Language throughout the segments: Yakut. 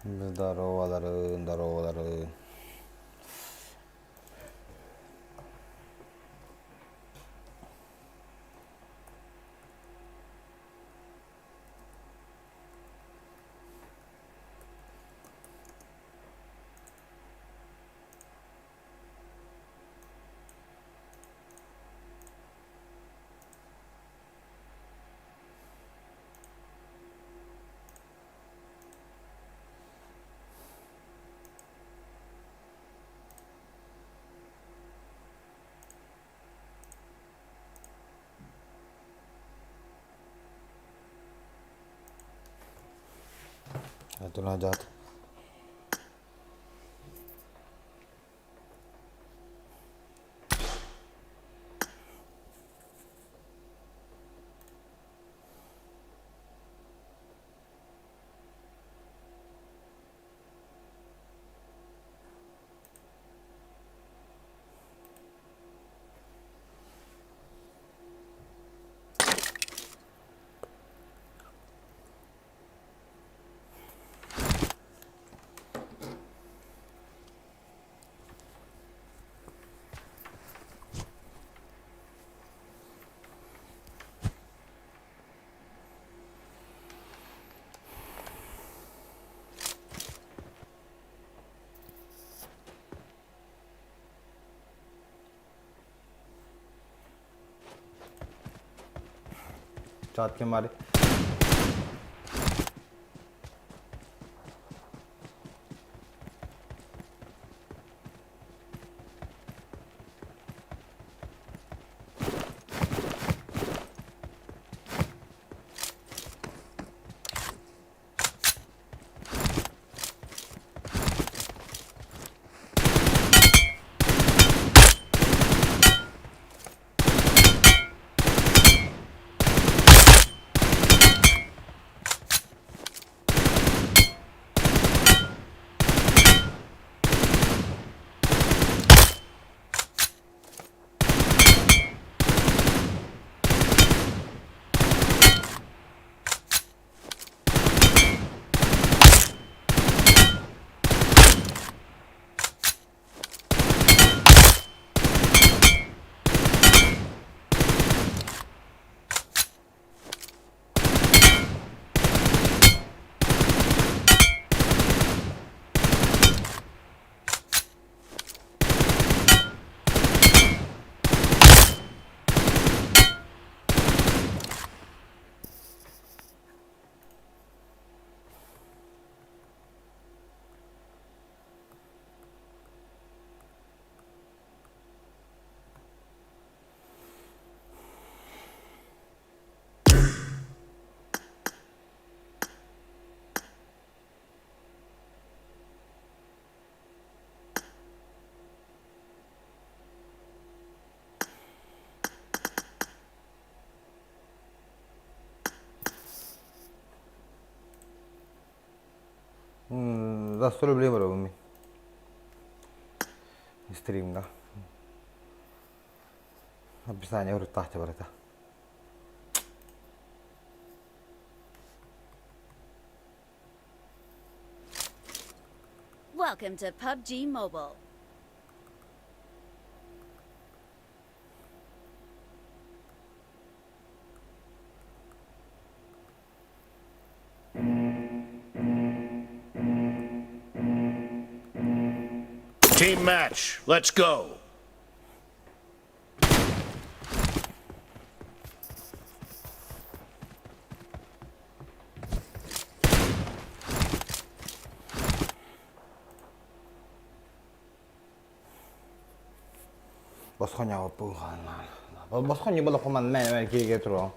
Здороваларын, здороваларын. Назад. Чат के मारे Застоль биле Стримҥа. Описание уруттаах барыта. Welcome to PUBG Mobile. Team match. Let's go. Босхо Босхо не было командная киге туруом.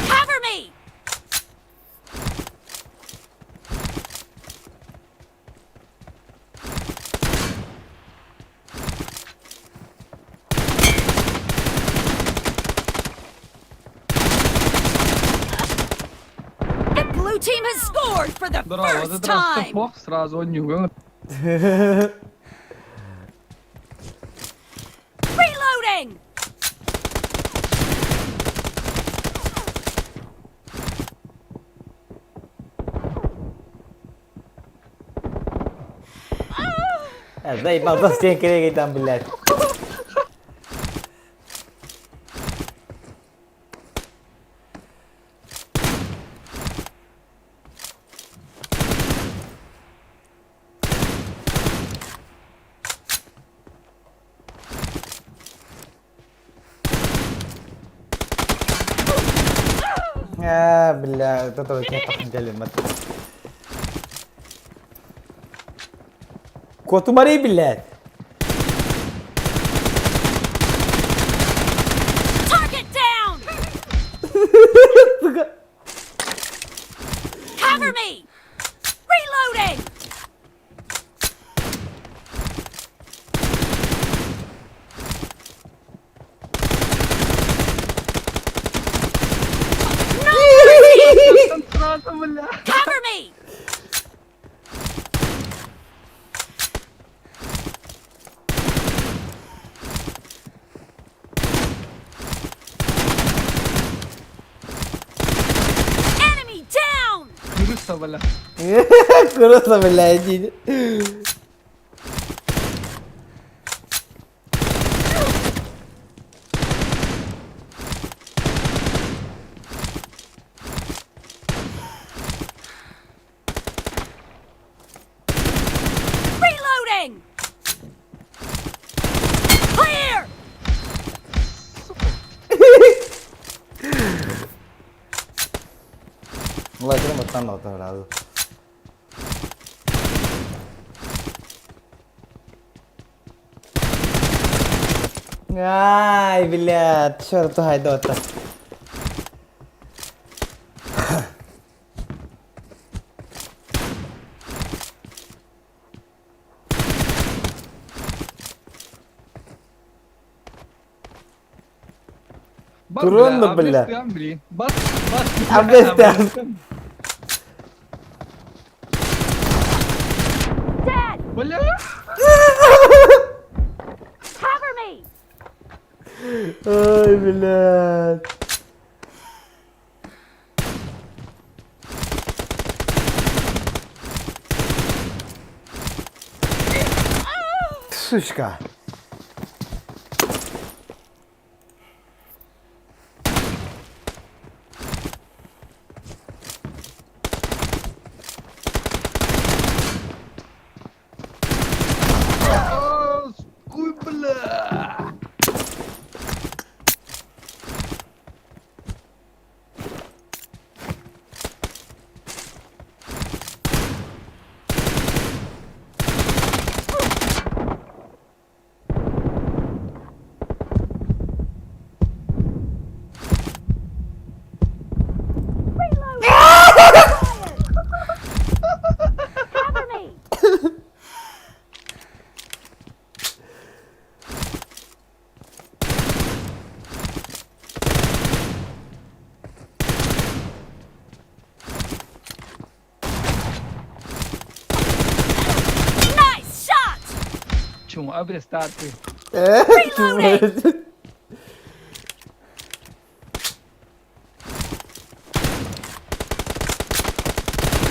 Cover me! team has scored for the Здорово, first вот это раз time. плох, сразу он не Reloading! Заебал, за стенкой там, блядь. А, бля, вот это вот я Котумари, блядь. Target down! Cover me! Reloading! Сразу, бля. Cover me! Enemy down! Крыса, бля. Круто, блядь. Reloading! Clear! Лазером остановил сразу. Ай, блядь, черт, гайдота. Бас, Турунду, бля. Абдестям, Бас, бас. Абдестям. Dead! Бля. Cover me! Ай, блядь. Сучка. А, Скуй, бля. Cover me! Nice shot! Чому абрестати? Reloading!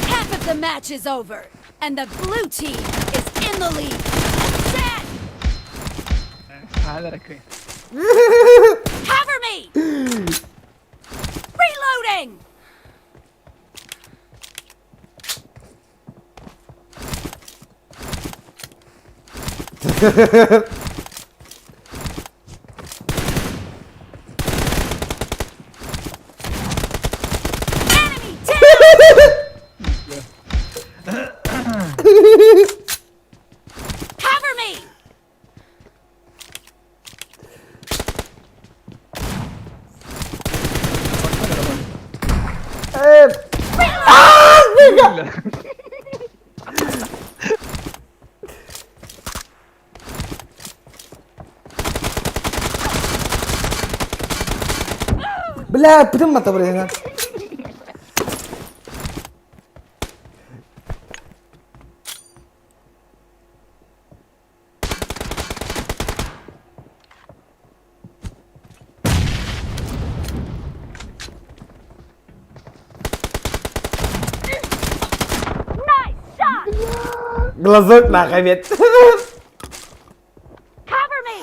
Half of the match is over, and the blue team is in the lead. Dead! Хадаракы. Cover me! Reloading! Enemy down! Cover me! Бля. Бля, прямо блин. Глазок нахуй эбит. Cover me!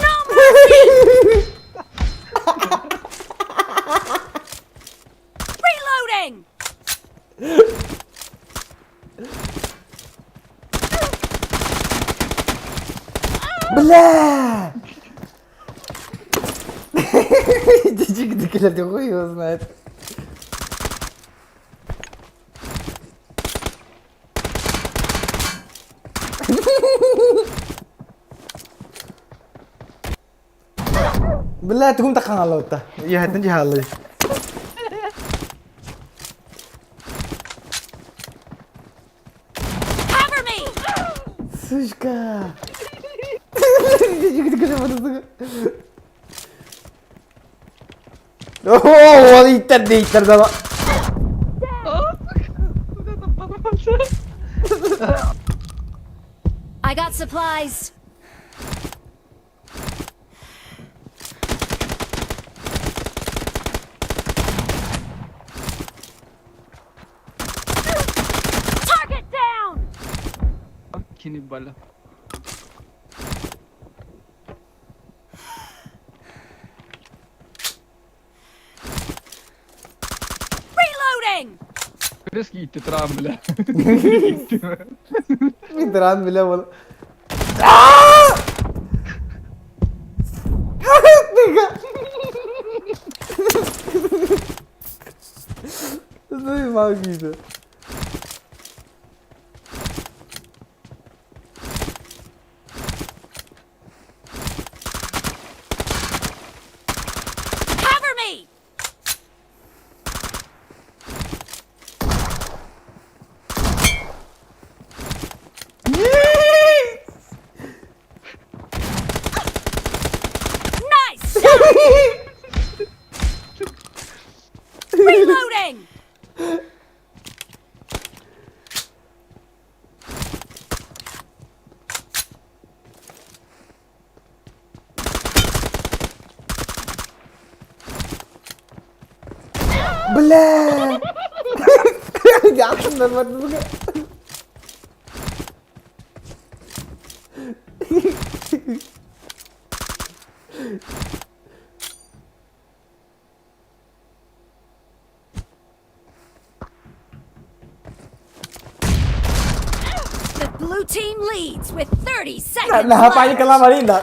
No mercy! Reloading! Бля! Дичик хуй его знает. Бля, тугум таханаллаутта. Иһэттэн дьаһааллый. Cover me! Сучка! Оо, ол иттэр да иттэр да. I got supplies. Target down! Кини бала. Reloading! Резки идти трам, бля. Дран, бля, бол. Заебал киһи. Cover me! Nice shot! Reloading! Бля! Дьаахсыннар бардыга. The blue team leads with 30 seconds Наһаа left. паникалаамарыын да.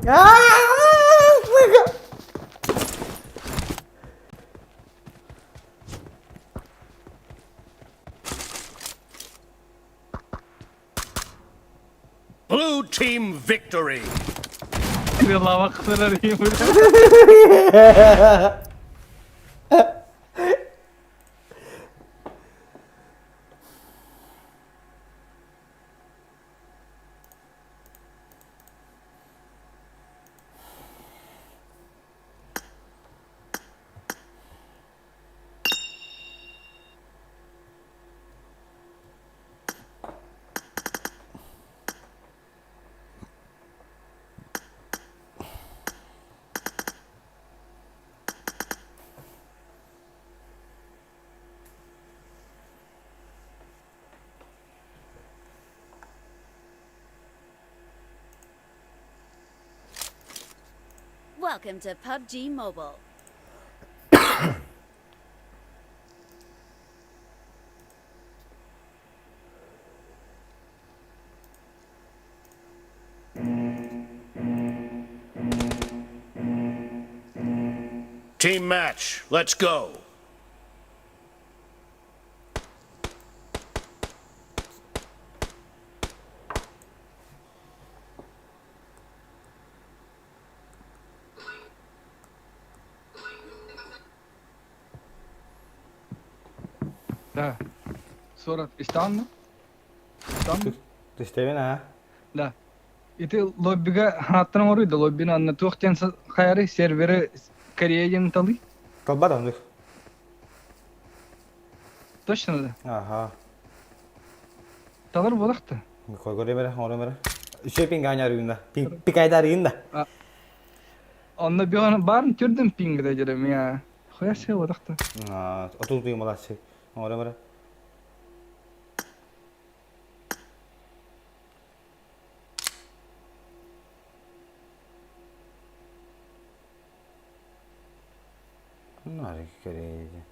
Аа, сука! Blue team victory. Лава кытырар Welcome to PUBG Mobile. Team match. Let's go. Да. 40. Истэҕин дуо? Истэҕин дуо? Түстэбин аа. Да. Ити лоббига хааттан оҥоруй да лоббины анна туох диэн хайары сервери Корея диэн талый? Талбат оннук. Точно да? Аха. Талар буолахта. Көрө бере, оҥоро бере. Үчүгэй пинганя арыйында. Пикайда арыйында. Онно бион баарын түрдүм пингде дерем я. Хуя се буолахта. Отул туйум баласы. Оҥоро бере. Нарик Корея.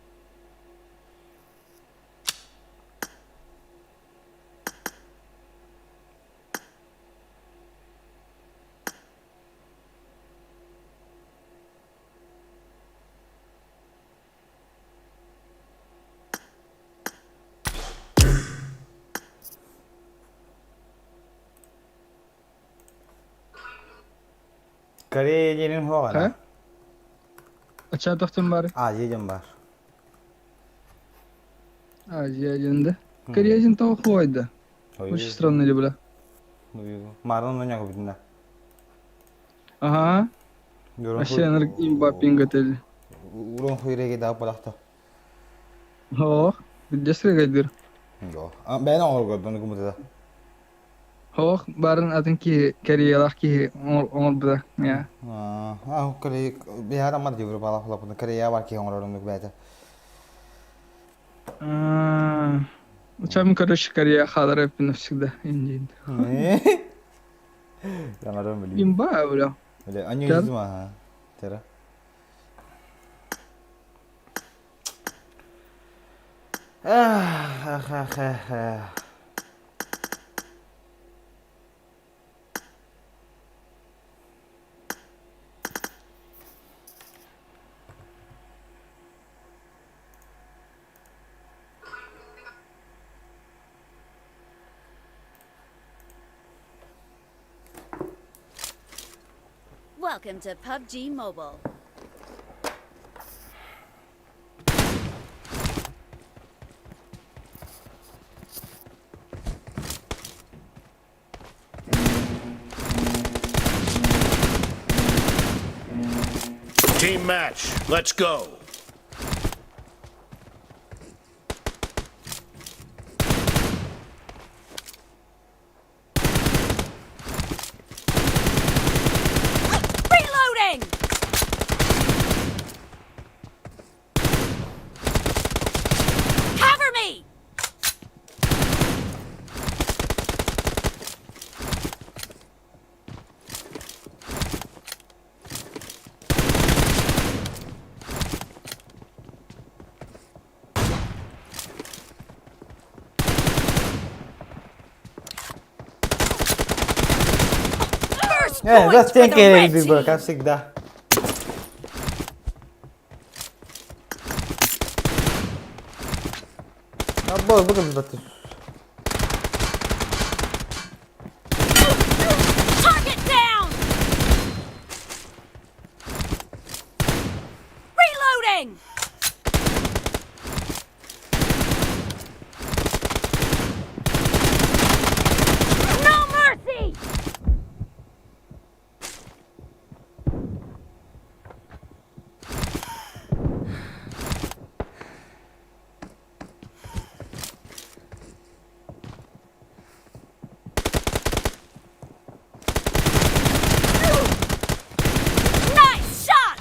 Корея диэнин суоҕа Ачаа тохтун бары. Азия диэн баар. Азия диэн да. Корея диэн тоҕо хуайда. Очень странно ли бля. Марын оñоҕу бүтүнэ. Ага. Вообще имба пингатель. Урон хуйреге да балахта. Ох, десрегайдыр. Жо. Бэйэн оҥоргордон гумутада. Ох, барын атын киһи Кореялаах киһи оҥорбута. Аа, Корея биһар амар Европалаах улаппын. Корея бар киһи оҥорорун бэйэтэ. Чем, короче, Корея хаалар эппин навсегда индиин. Яңарым билим. Имба, бля. Бile анюизм аха. Тера. Ах, ах, ах, ах. Welcome to PUBG Mobile. Team match, let's go. Reloading! Cover me! First Eh, point that's for the 10 red big bro, team. как всегда. А бо, бо, бо, Target down! Reloading! No mercy! Nice shot!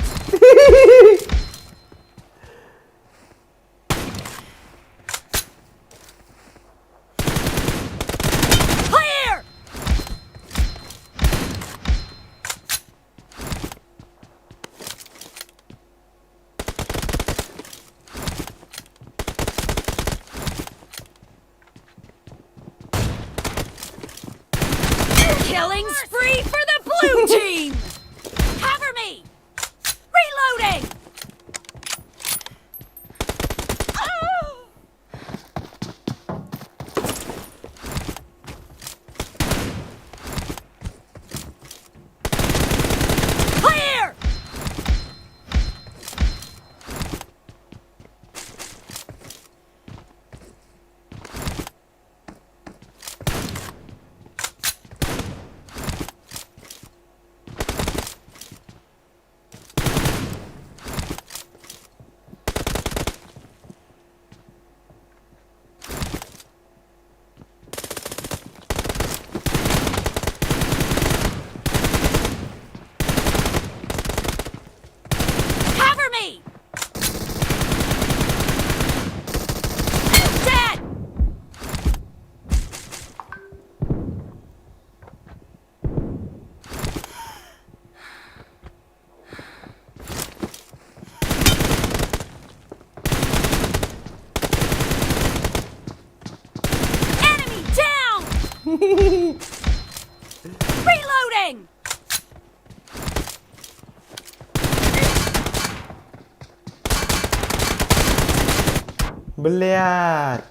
Блядь!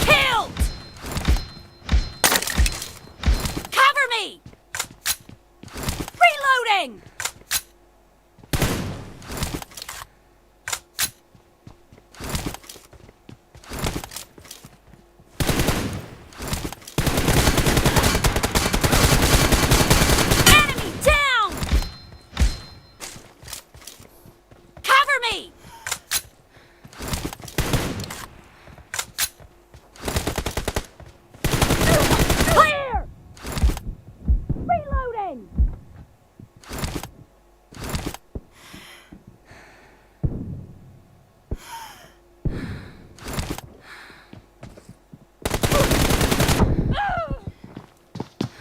Killed! Cover me! Reloading! Enemy down! Cover me! Clear! Reloading!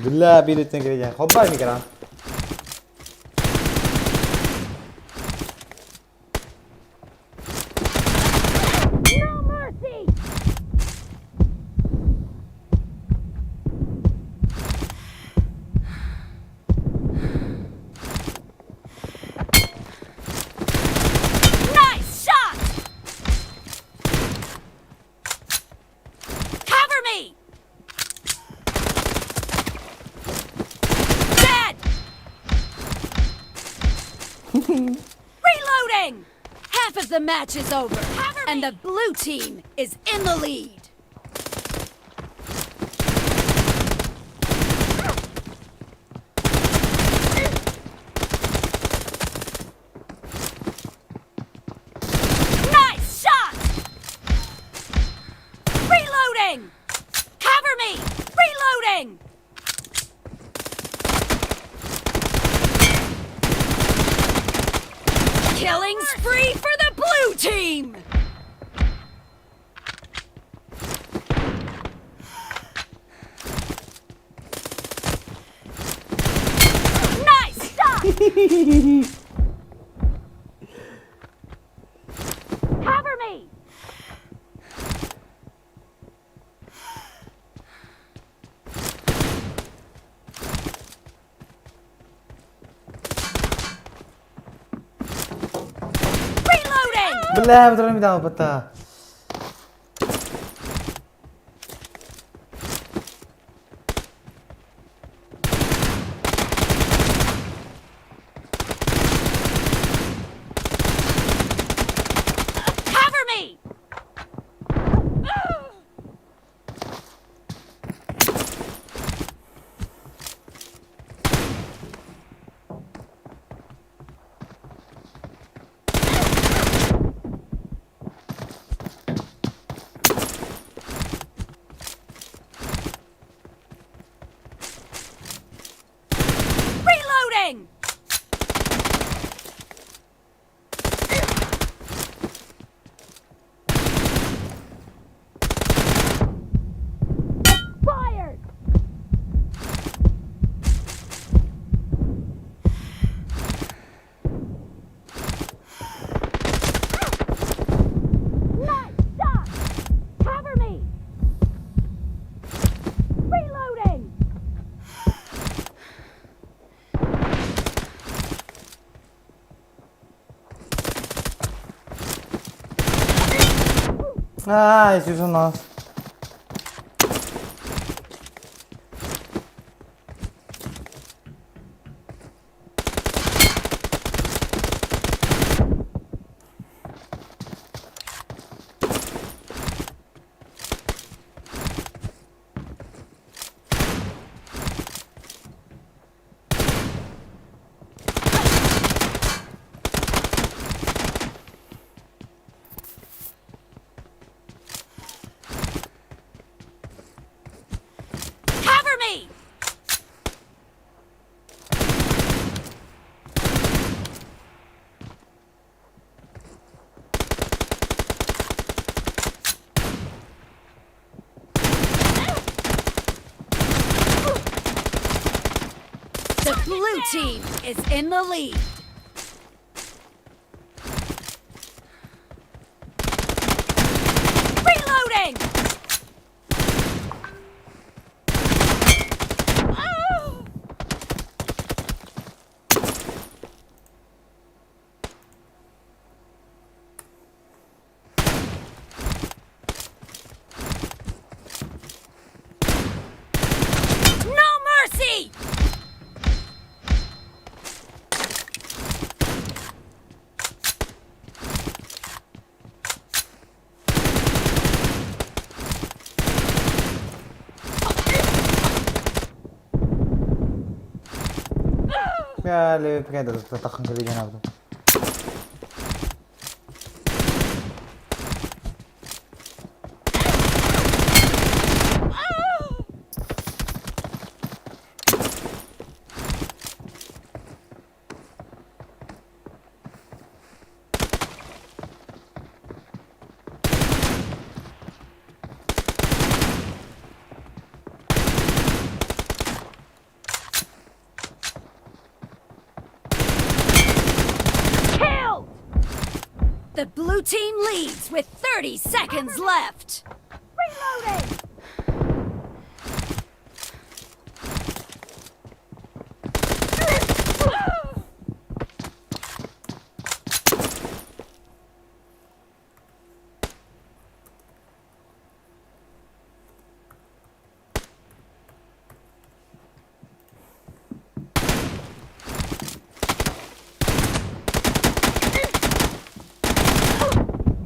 Бля, бириттен кириэн. Хоббай микран. No mercy! Nice shot! Cover me! Dead! Reloading! Half of the match is over, and the blue team is in the lead. Nice shot! Reloading! Cover me! Reloading! Killing spree for the blue team! Nice shot! Cover me! Reloading! Бля, бутырын бата. Cover me! Reloading! Fired! Nice shot! Cover me! Reloading! Ай, сюжанас. Cover me! The blue team is in the lead. Reloading! Таххан кэлиген алдым. Killed! The blue team leads with 30 seconds left. Reloading!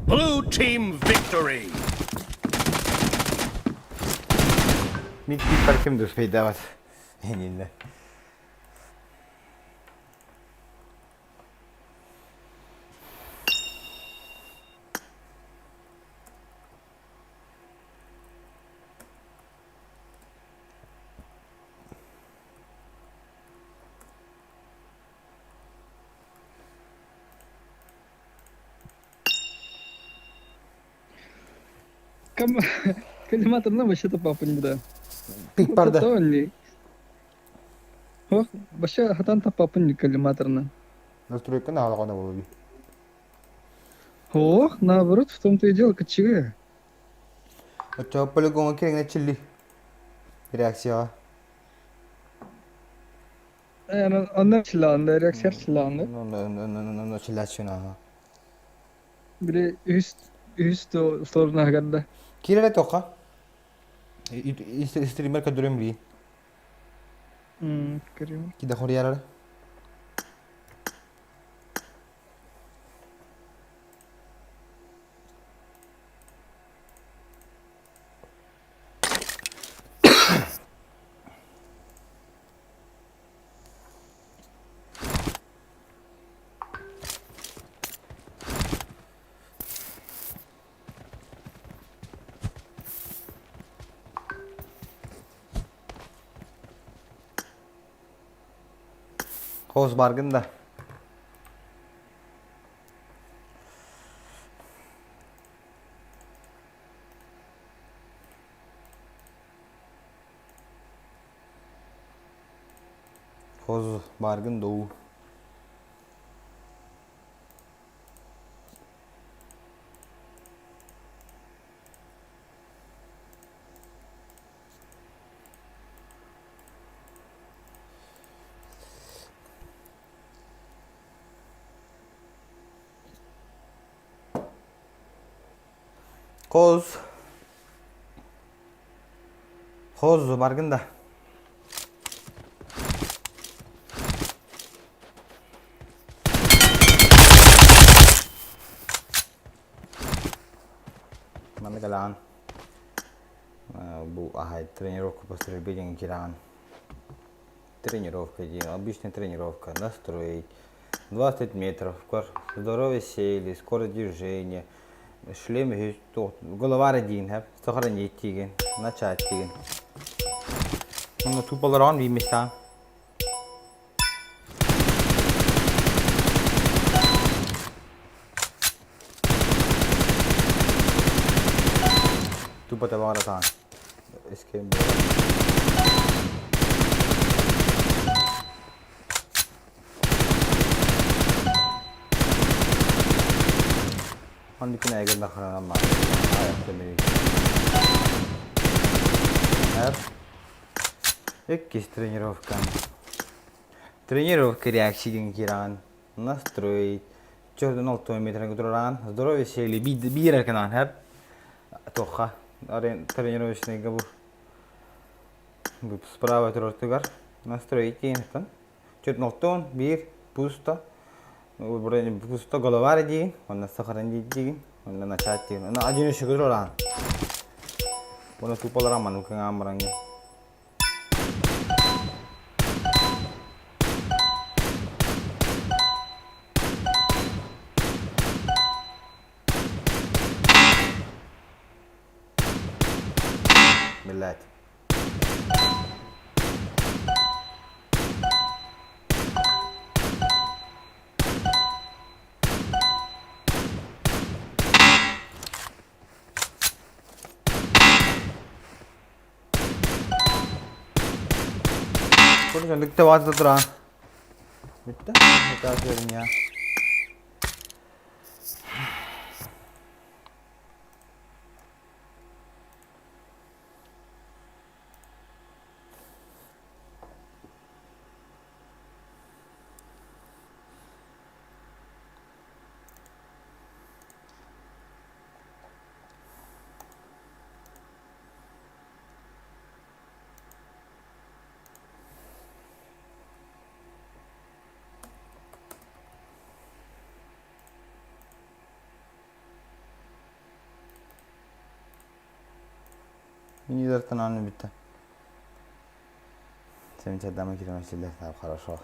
Blue team victory! Мин тииппэр ким да успейдаабат. Иннинэ. Кам... Коллиматорна вообще-то папа не да. Пик барда. Ох, вообще хатан та папа не коллиматорна. Настройка на алҕана буолуй. Ох, наоборот, в том-то и дело, кочевые. Оччоҕо полигоҥҥа кириҥҥэ чилли. Реакцияҕа. Онно чылаанды, реакция чылаанды. Онно чиллааччын ааһа. Били үһүс үһүс сторона Киирэрэ тоққа. Стример көрдөрөм били. Көрүм. Кида хоруйарар. Хоз баргын да. Хоз баргын дуу. Хоз. Хоз баргын да. Маннык элэҕин бу аһай тренировка по стрельбе диэн кирэҕин. Тренировка диэн, обычная тренировка, настроить 20 метров, здоровье сели, скорость движения, шлем голова диин хэп, сохранить тиген, начать тиген. Онно тупаларан биимистаан. Тупо табаҕаратаан. Искин Ханнык күн айгын Иккис тренировка. Тренировка реакциягын кираан настроить. Чөрдөн 6 метрге тураран здоровье сели биир эркенан хэп туохха тренировочныйга бу справа турартыгар настроить диэн Чөт биир пусто пусто голова диин онно сохранить диин онно начать диин онно один үшүгүр ораан Уонна тупалара маннык кыҥаан баран. Блядь. Konuşan tevazu duran. Bitti. Ne ya. Минилэртэн ааны бүттэ. Замечательно киирэн хорошо.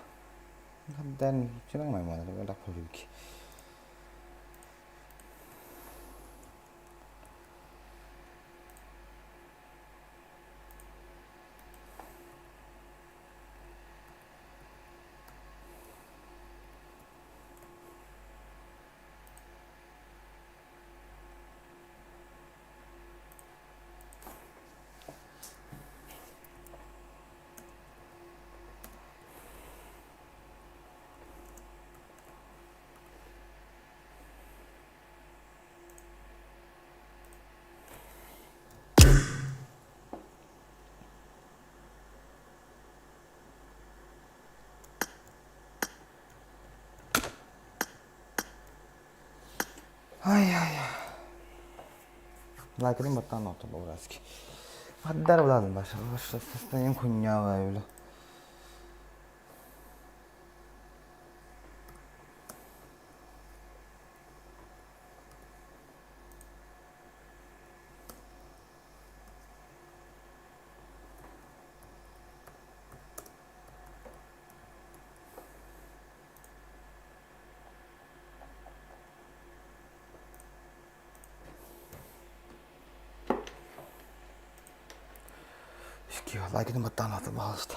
Ай-ай. Лайкатын баттаан оттон по-братски. Хаддар буладым баша. Баша состояние хуйня бля. Лайкатын баттаан оттон пожалуйста.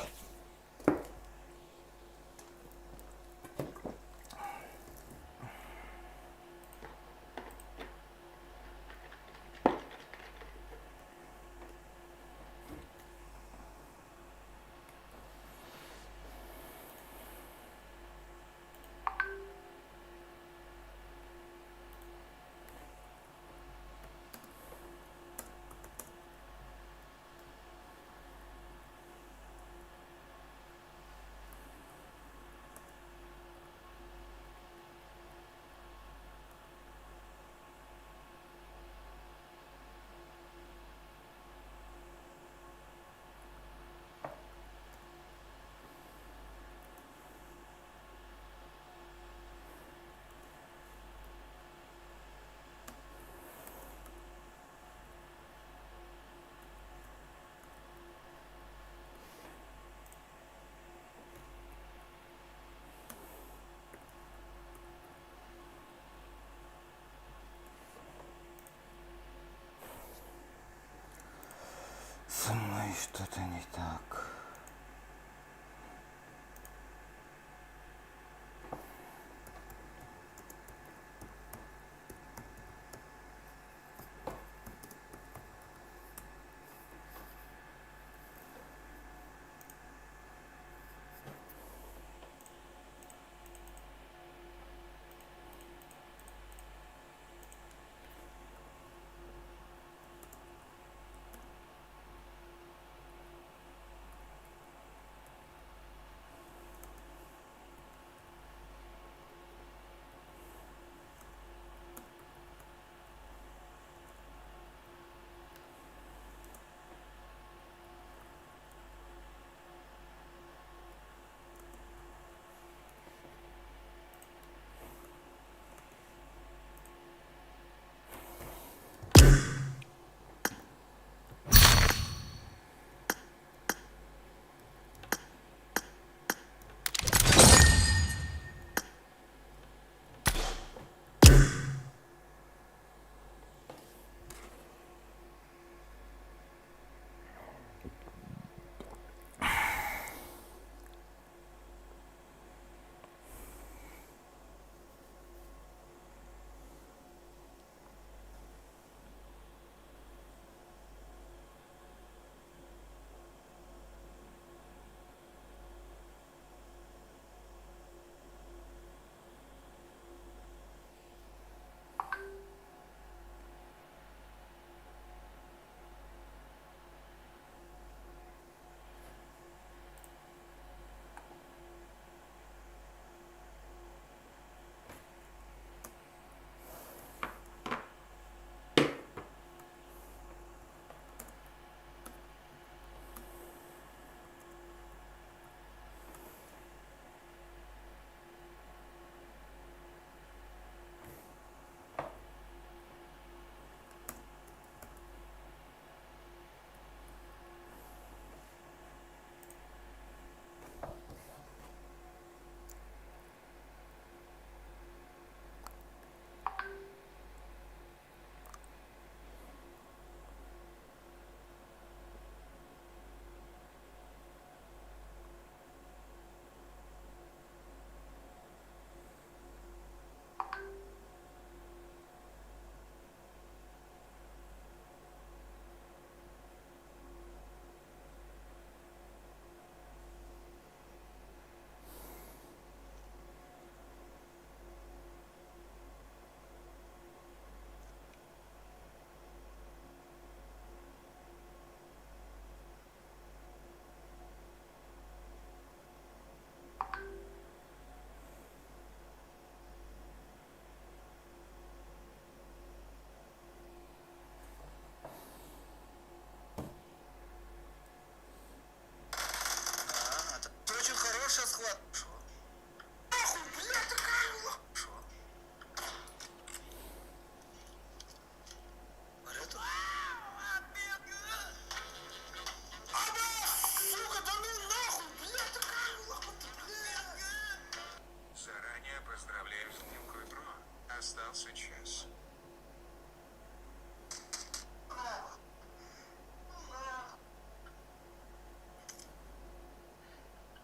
Остался час.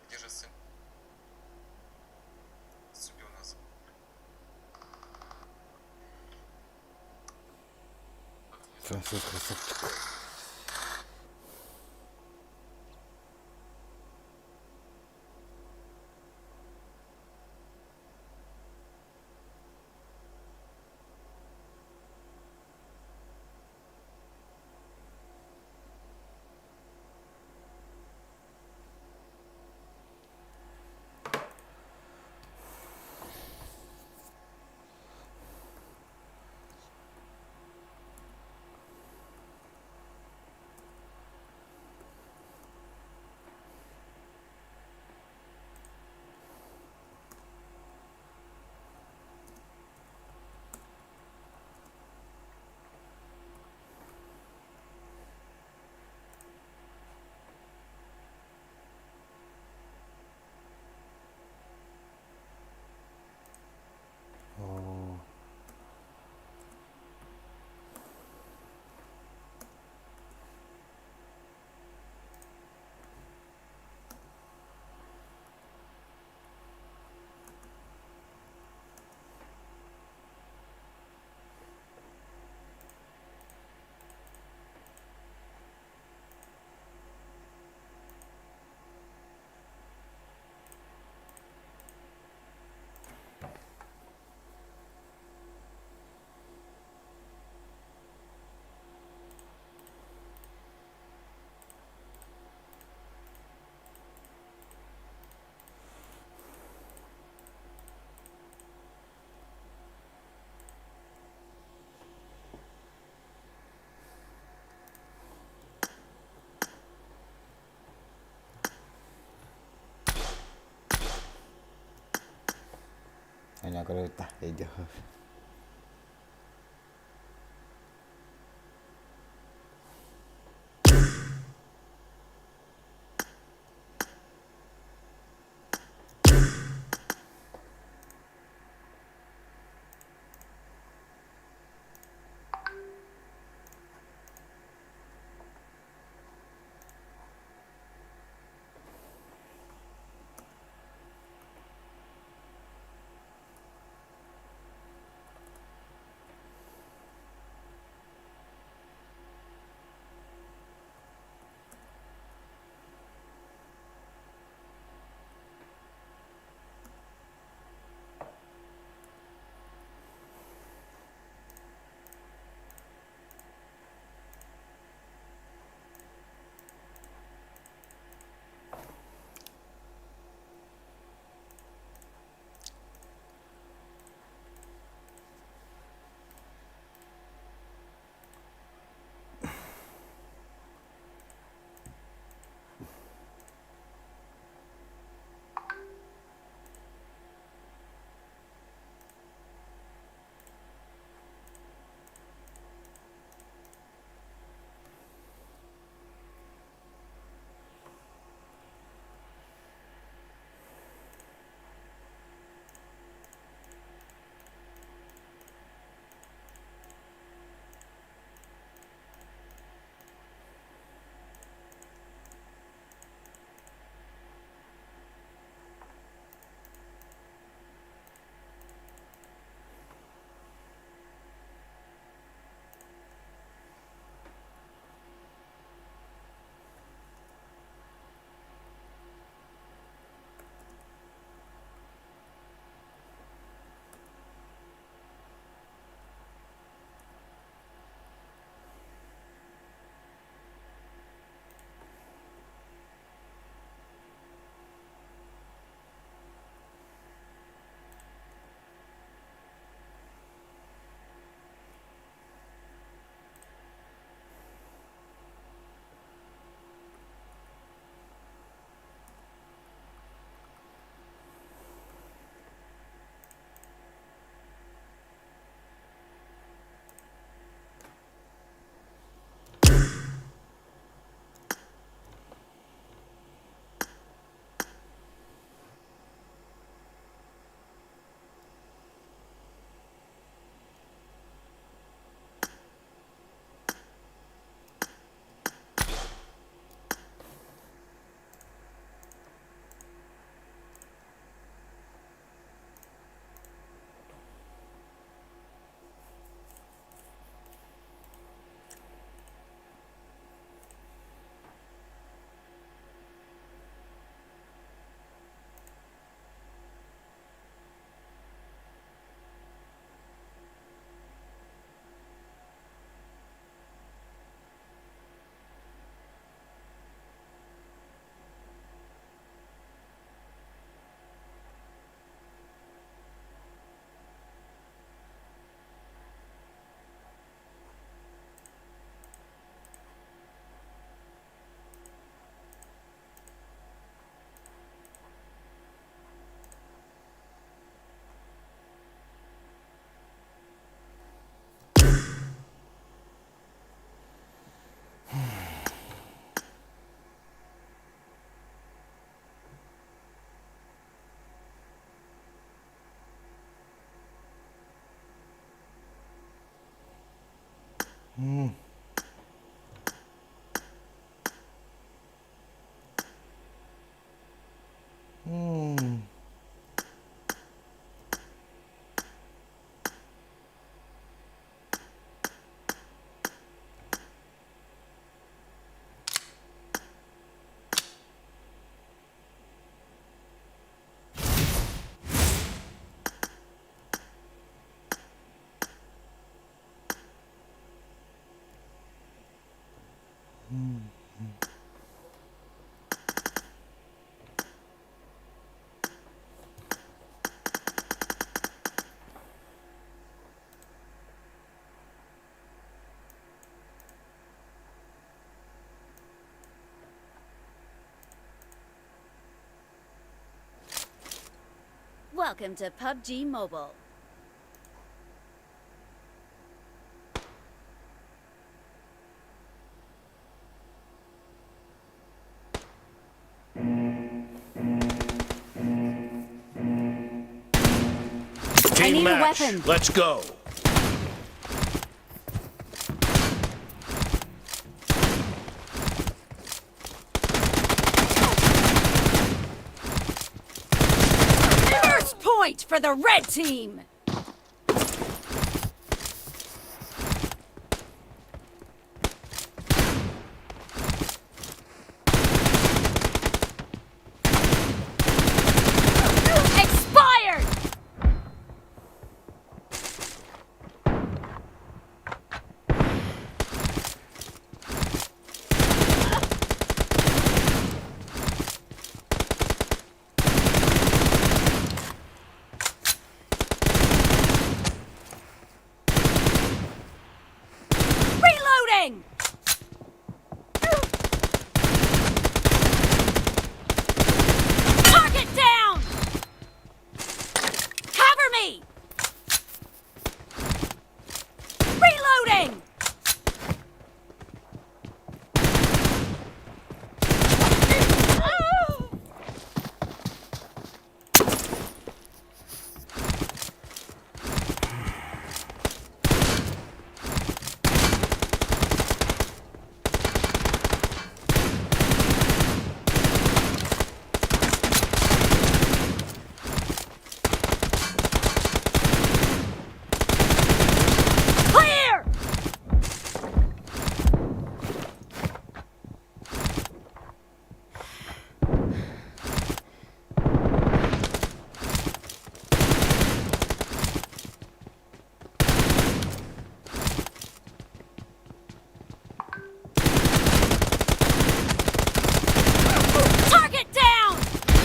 Где же сын? Зацепил нас. Француз красавчик. Оо. Аня көрө өйдөө. Welcome to PUBG Mobile. Team need a match. weapon. Let's go. First point for the red team! Expired! Reloading! Target down! Cover me! Reloading! Clear! Target down!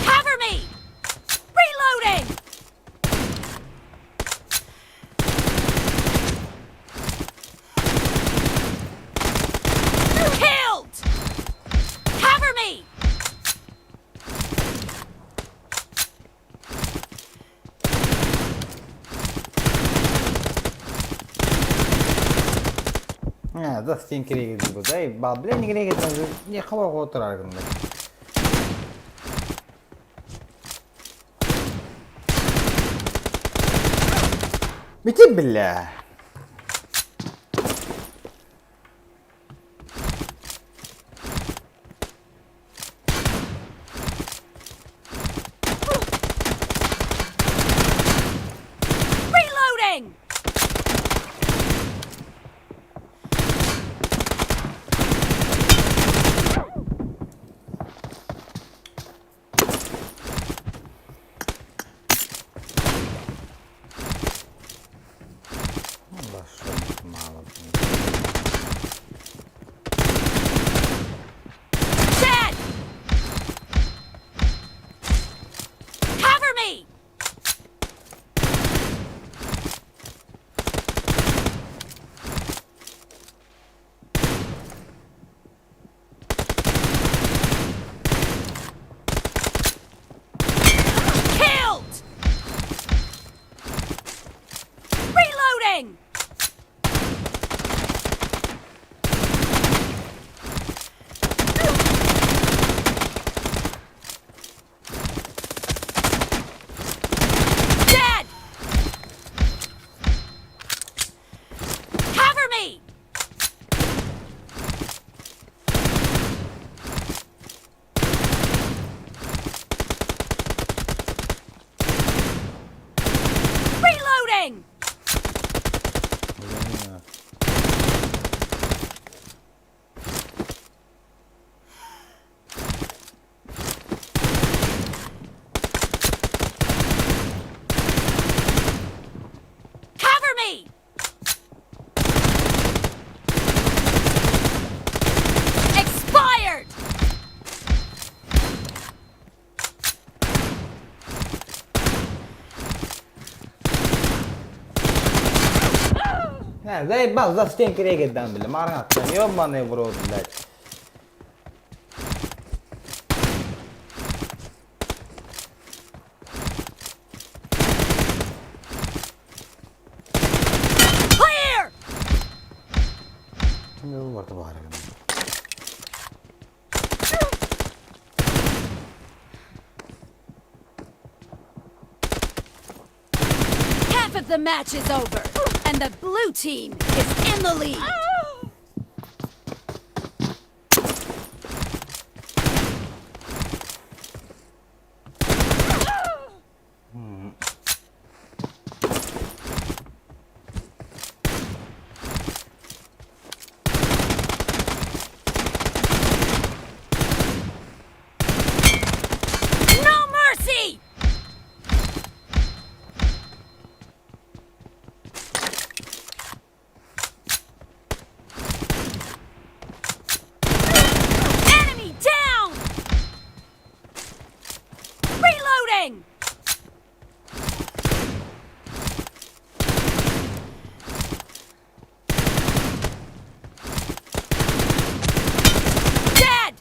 Cover me! Reloading! Killed! Cover me! Дастин кириги бу. Баблен кириги не хабар отурар гында. Бити бля. Reloading! Не, заебал, за стенки регетдан, бля, марат, ебаный в рот, блядь. Clear! Half of the match is over, and the blue team is in the lead. No mercy! Enemy down! Reloading! Dead!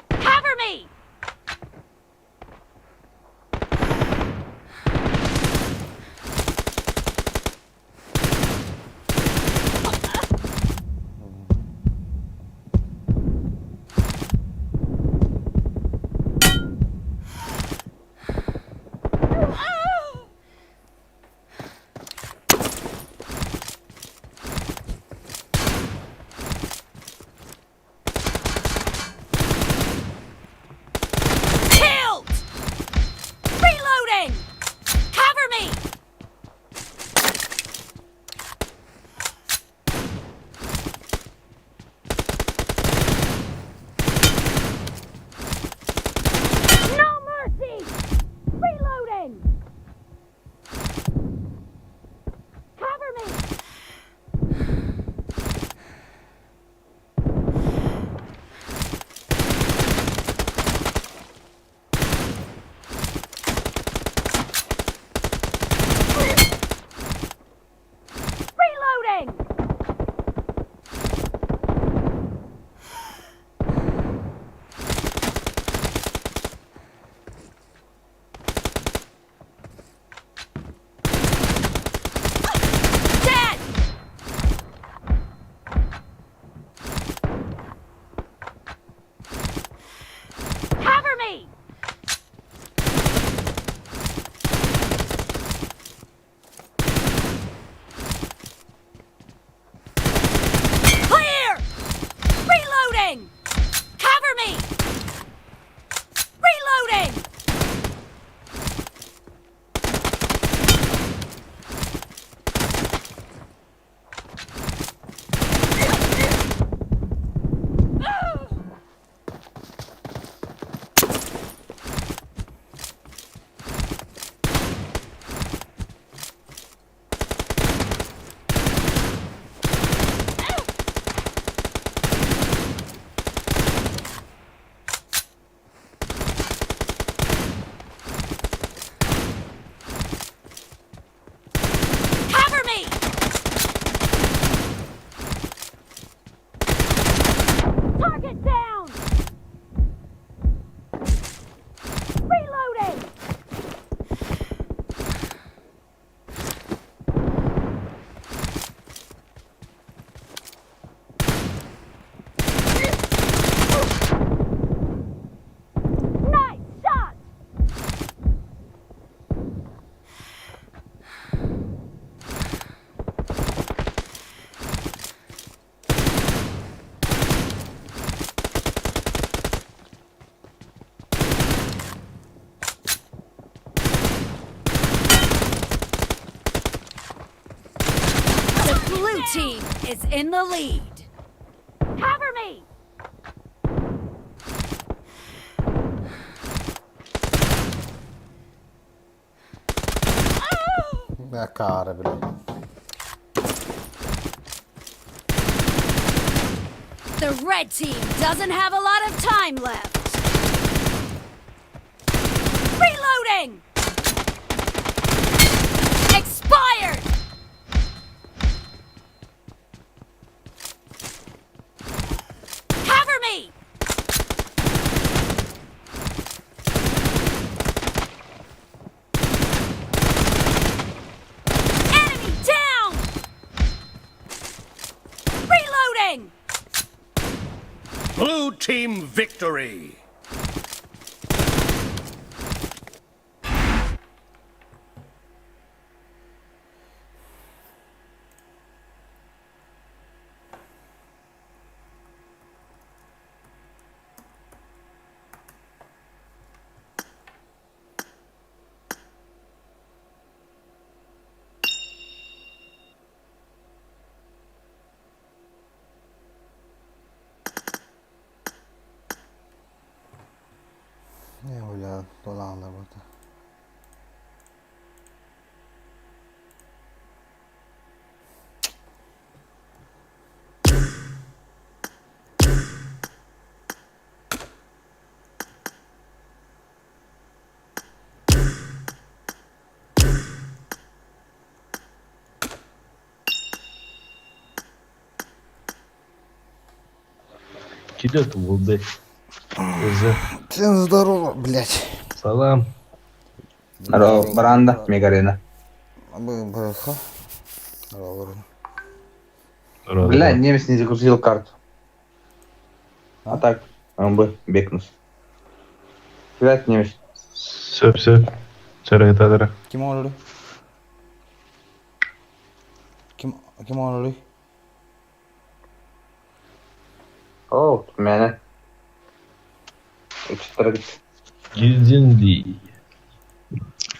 Cover me! Killed! Reloading! Cover me! No mercy! Reloading! Cover me! Reloading! Dead! Cover me! Clear! Reloading! Cover me! Reloading! Cover me! Target down! Reloading! Nice shot! The blue team is in the lead. Cover me! Акаары, блядь. The red team doesn't have a lot of time left. Reloading! Expired! Cover me! Enemy down! Reloading! Blue team victory! Не, бля, долаалабыта. Кидет луды. Всем здорово, блядь. Салам. Здорово, Бранда, Мегарина. Б-б-х. Здорово. Бля, немец не загрузил карту. А так, он бы бекнус. Блядь, немец. Все, все. Чара Ким оҥорорый? Ким ким оҥорорый? О, меня. Үчтэргит. Гильдинди.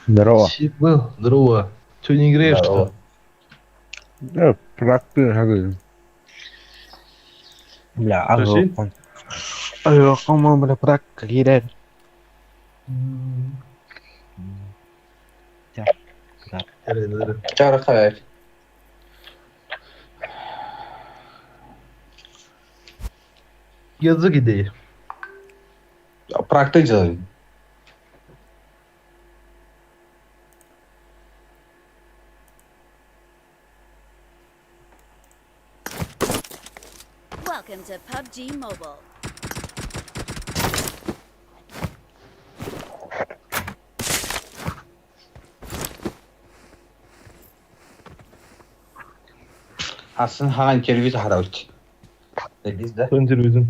Здорово. Был, здорово. Че не играешь-то? Здорово. Да, практика. Бля, Подожди. агрокон. Агрокон, бля, практика киирэр. Чара хайр. Язык идеи. Практик делай. Welcome to PUBG Mobile. Асын хаан телевизор хараут. Biz de. Кто интервью?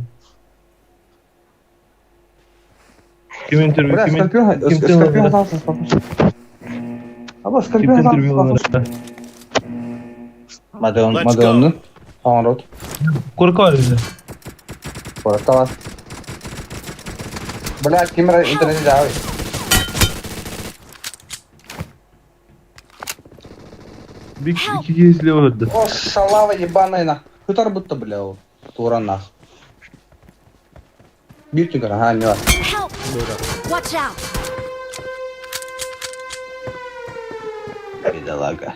Ким интервью? Бля, Ким Скорпион, ким ты Скорпион надо? остался спокойно. Аба, Ким Скорпион интервью остался надо? Мадон, Let's Мадонны. Оңрот. Куркар же. Куракталас. Бля, ким интернет жабы. Бик iki gezli oldu. О, шалава ебаная на. Хутар будто, бля, ол. Туран нах. Бир түгөр, ага, не бар. Help! Watch out! Бедолага.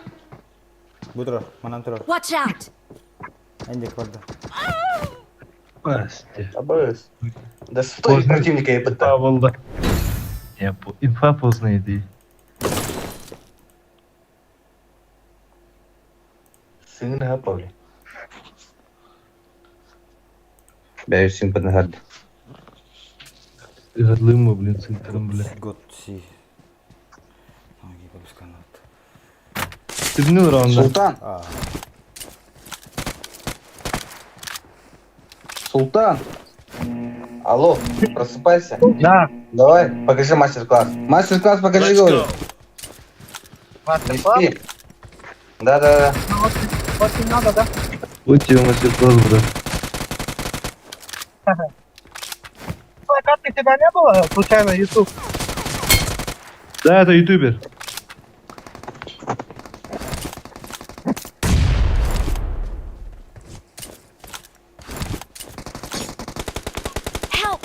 Бу турар, манан турар. Watch out! Эндик барда. Пасте. Абыс. Да стой противника я Инфа болды. Я инфа поздно иди. Сын хапали. Бля, сын поднагад. Гадлымы, блин, центром, бля. Год си. Ноги побусканат. Ты бнил раунда. Султан! А, Султан! Алло, просыпайся. Да. Давай, покажи мастер-класс. Мастер-класс покажи, Let's говорю. go! Не спи. Да-да-да. Вот не надо, да? Вот тебе мастер-класс, брат. Плакатки тебя не было, случайно, YouTube? Да, это ютубер. Help!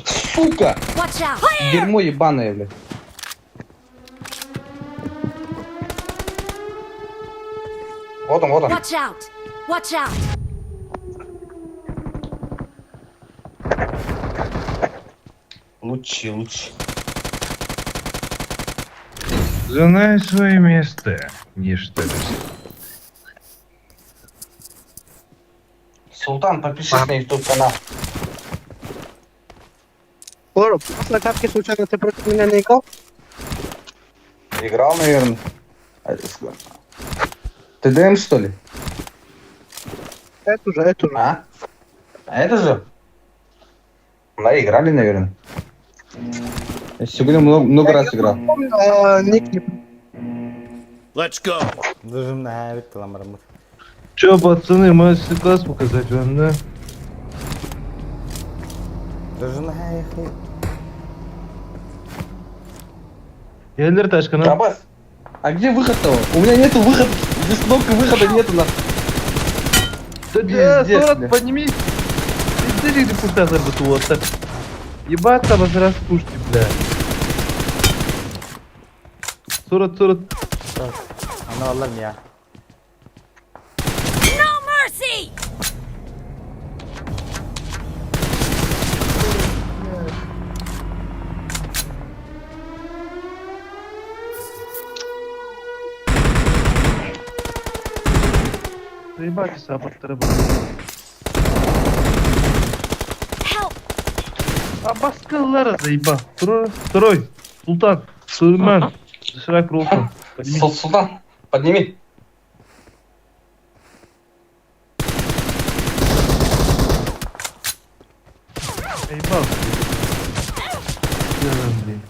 Сука! Watch out! Clear! Дерьмо ебаное, блядь. Вот он, вот он. Watch out! Watch out! Лучший, лучший. Знай свое место, нечто. Султан, подпишись на YouTube канал. Лора, после катки случайно ты против меня не играл? Играл, наверное. Ты ДМ, что ли? Это же, это же. А? А это же? Да, играли, наверное. Я сегодня много, много раз играл. Помню, а, ник не Let's go. Дужим на бит ламармыт. Че, пацаны, мастер-класс показать вам, да? Дужим на Елдер ташкана. Аббас, а где выход-то? У меня нету выхода. Здесь кнопки выхода нету, нахуй. Да, да, Пиздец, Сорок, бля. подними. Ты ты пушка заработала, так. Ебаться вас раз пушки, бля. 40, 40. Ана алар я. No mercy! Заебать, саппорт работает. Help! Абаскалара заебал. Второй, второй. Султан, Сулейман. Доширак Ролтон. Подними. Султан, подними. Заебал. Блин.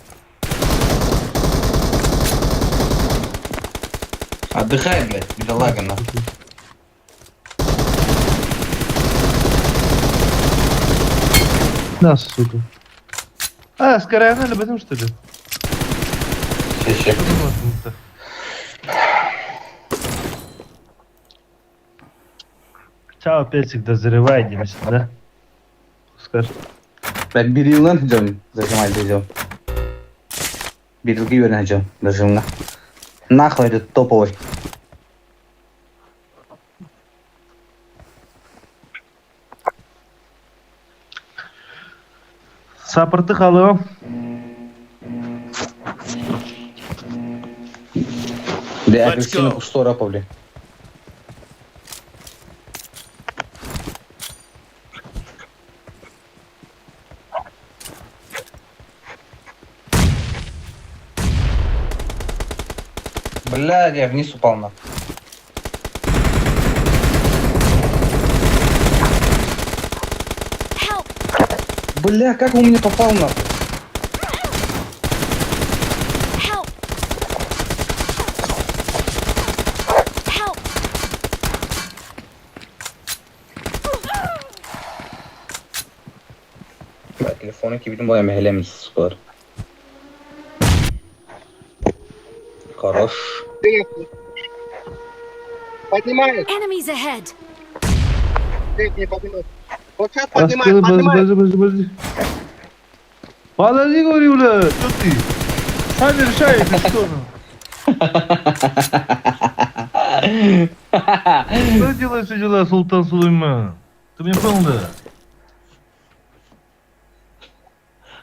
Отдыхай, блядь, бедолага, нахуй. На, сука. А, с Карайна об этом, что ли? Ща, ща. Чао, опять всегда зарывай, да? Скажешь. Блядь, бери лэн идем, зажимай, идем. Бери идем, зажимна. Нахуй этот топовый. Саппорты халым. Бля, Let's апельсина go. пустой рапа, бля. Блядь, я вниз упал на. Help! Бля, как он мне попал нахуй? Help! Help! Бля, телефон кибитим була мехлем скор. Хорош. Поднимает, Enemies ahead! нет, не поднимает. Вот сейчас Подожди, поднимает, подожди, поднимает. подожди, подожди. Подожди, говорю, бля, что ты? Сами решаете, что ну? Что делаешь все дела, Султан Сулейман? Ты меня понял, да?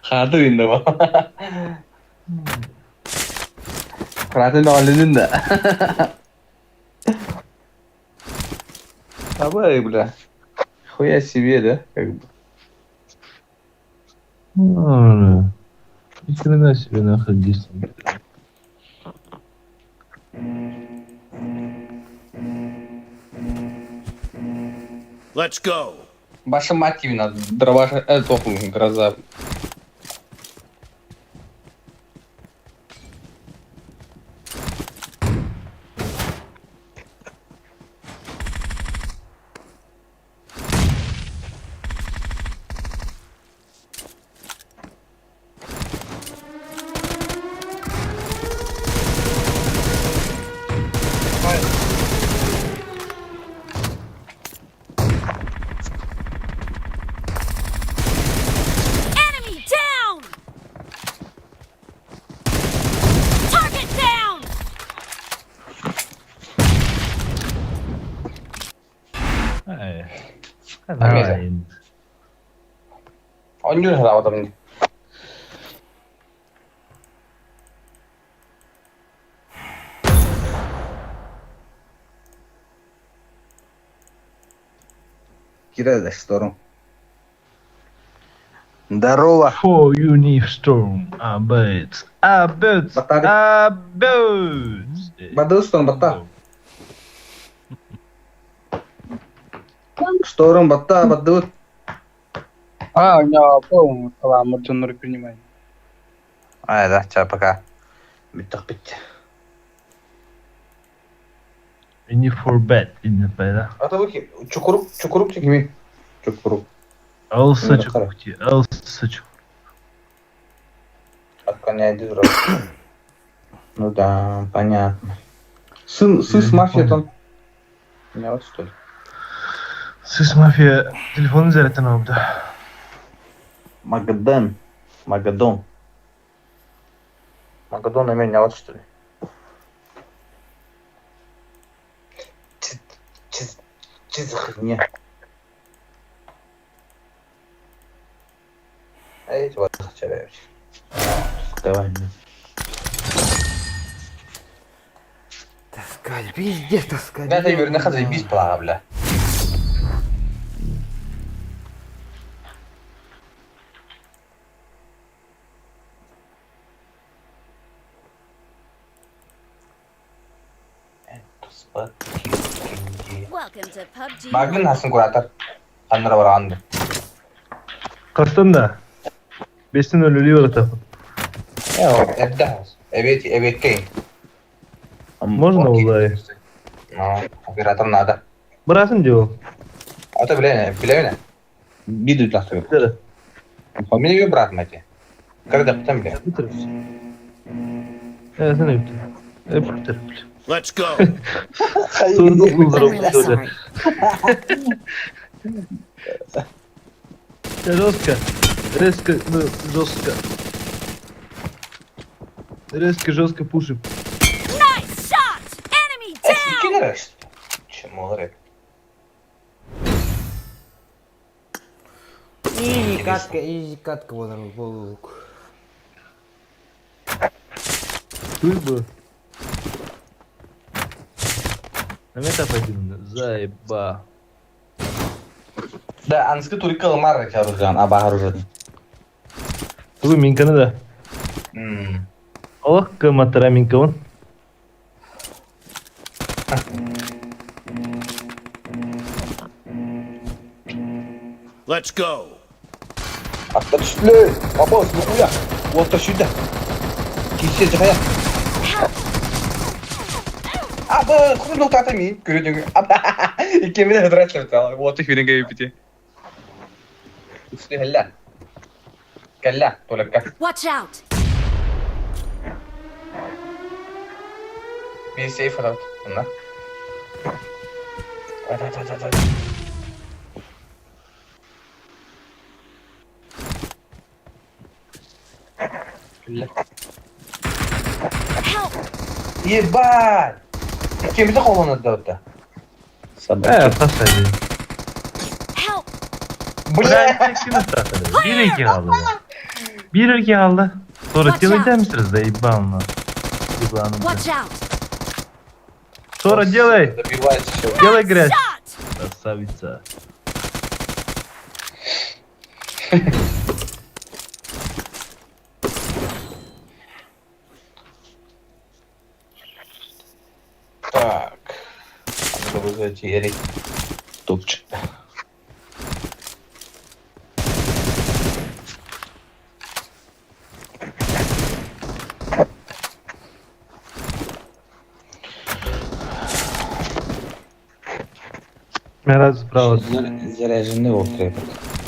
Хаты инде бу. Хатын алынын да. Давай, бля. Хуя себе, да? Как бы. Ну, бля. Ни хрена себе нахуй действует. Let's go. Ваша мать именно дробаш, тохуй, гроза. Enemy down! Target down! Ай. Амеза. Давай. Он не жрал там. Кирэ Шторм. Здорово. For Unistorm, абэц, абэц, Батары. абэц. Бадыл Шторм, батта. Шторм, батта, бадыл. А, я понял, таламыр дьоннору принимай. А, да, ча, пока. Бүттэх бит. Ini for bed, ini бэда. А то вы чукурук, чукурук кими? Чукурук. Алса Мені чукути, алса чук. Отклоняет дурак. Ну да, понятно. Сын, сын с Я не мафией понял. там. Меня вот что ли? Сис мафия телефонун зарядтан алды. Магадан. Магадон. Магадон на меня вот что ли? Че за херня? Эй, вот хотя бы. Давай. Таскать, пиздец таскать. Бля, ты на заебись, бля. Welcome to PUBG. Магын хасын куратор. Ханнара бараанды. Кастан да. Бестен өлөлүү бар атапын. Эбдэ. Эбет, эбеткей. Можно улай? Ну, оператор надо. Бырасын делал. А то, бля, бля, Биду тахты. Да. Фамилию брат мати. Когда потом, бля. Битер. Э, sen öptün. Öptür. Let's go. Sorun I'm really sorry. Жестко. Резко, ну, жестко. Резко, жестко пушим. Nice shot! Enemy down! Кенереш. Чему говорит? Изи катка, изи катка буолар буолук. Туй бы. На мета пойдем. Заеба. Да, ансы турика ламар чарыган, а бахар уже. Туй минканы да. Мм. Аллах кыматтара минка он. Let's go. Атта түшле. Апа, нихуя. Вот сюда. Кисе жая. Аба, хуй тата мин. Көрөдүң. Аба. Икемине хыдырат Вот их үйренге бити. Үстү хеллә. Кәллә, толыкка. Watch out! Bir сейф алат. Мына. Ат, ат, ат, ат, ат. Кәллә. Help! Ебать! Кемде қолданады да? Э, тастайды. Help! Бля! Bir iki kaldı. Bir iki kaldı. Sonra Watch out. делай misiniz заебал Ебаным. Watch out! Sonra делай. Добивается всего. Делай Nice грязь. shot! Красавица. Так. Надо вызвать Ерик. Тупчик. Мен раз справа. Заряженный ол трепет.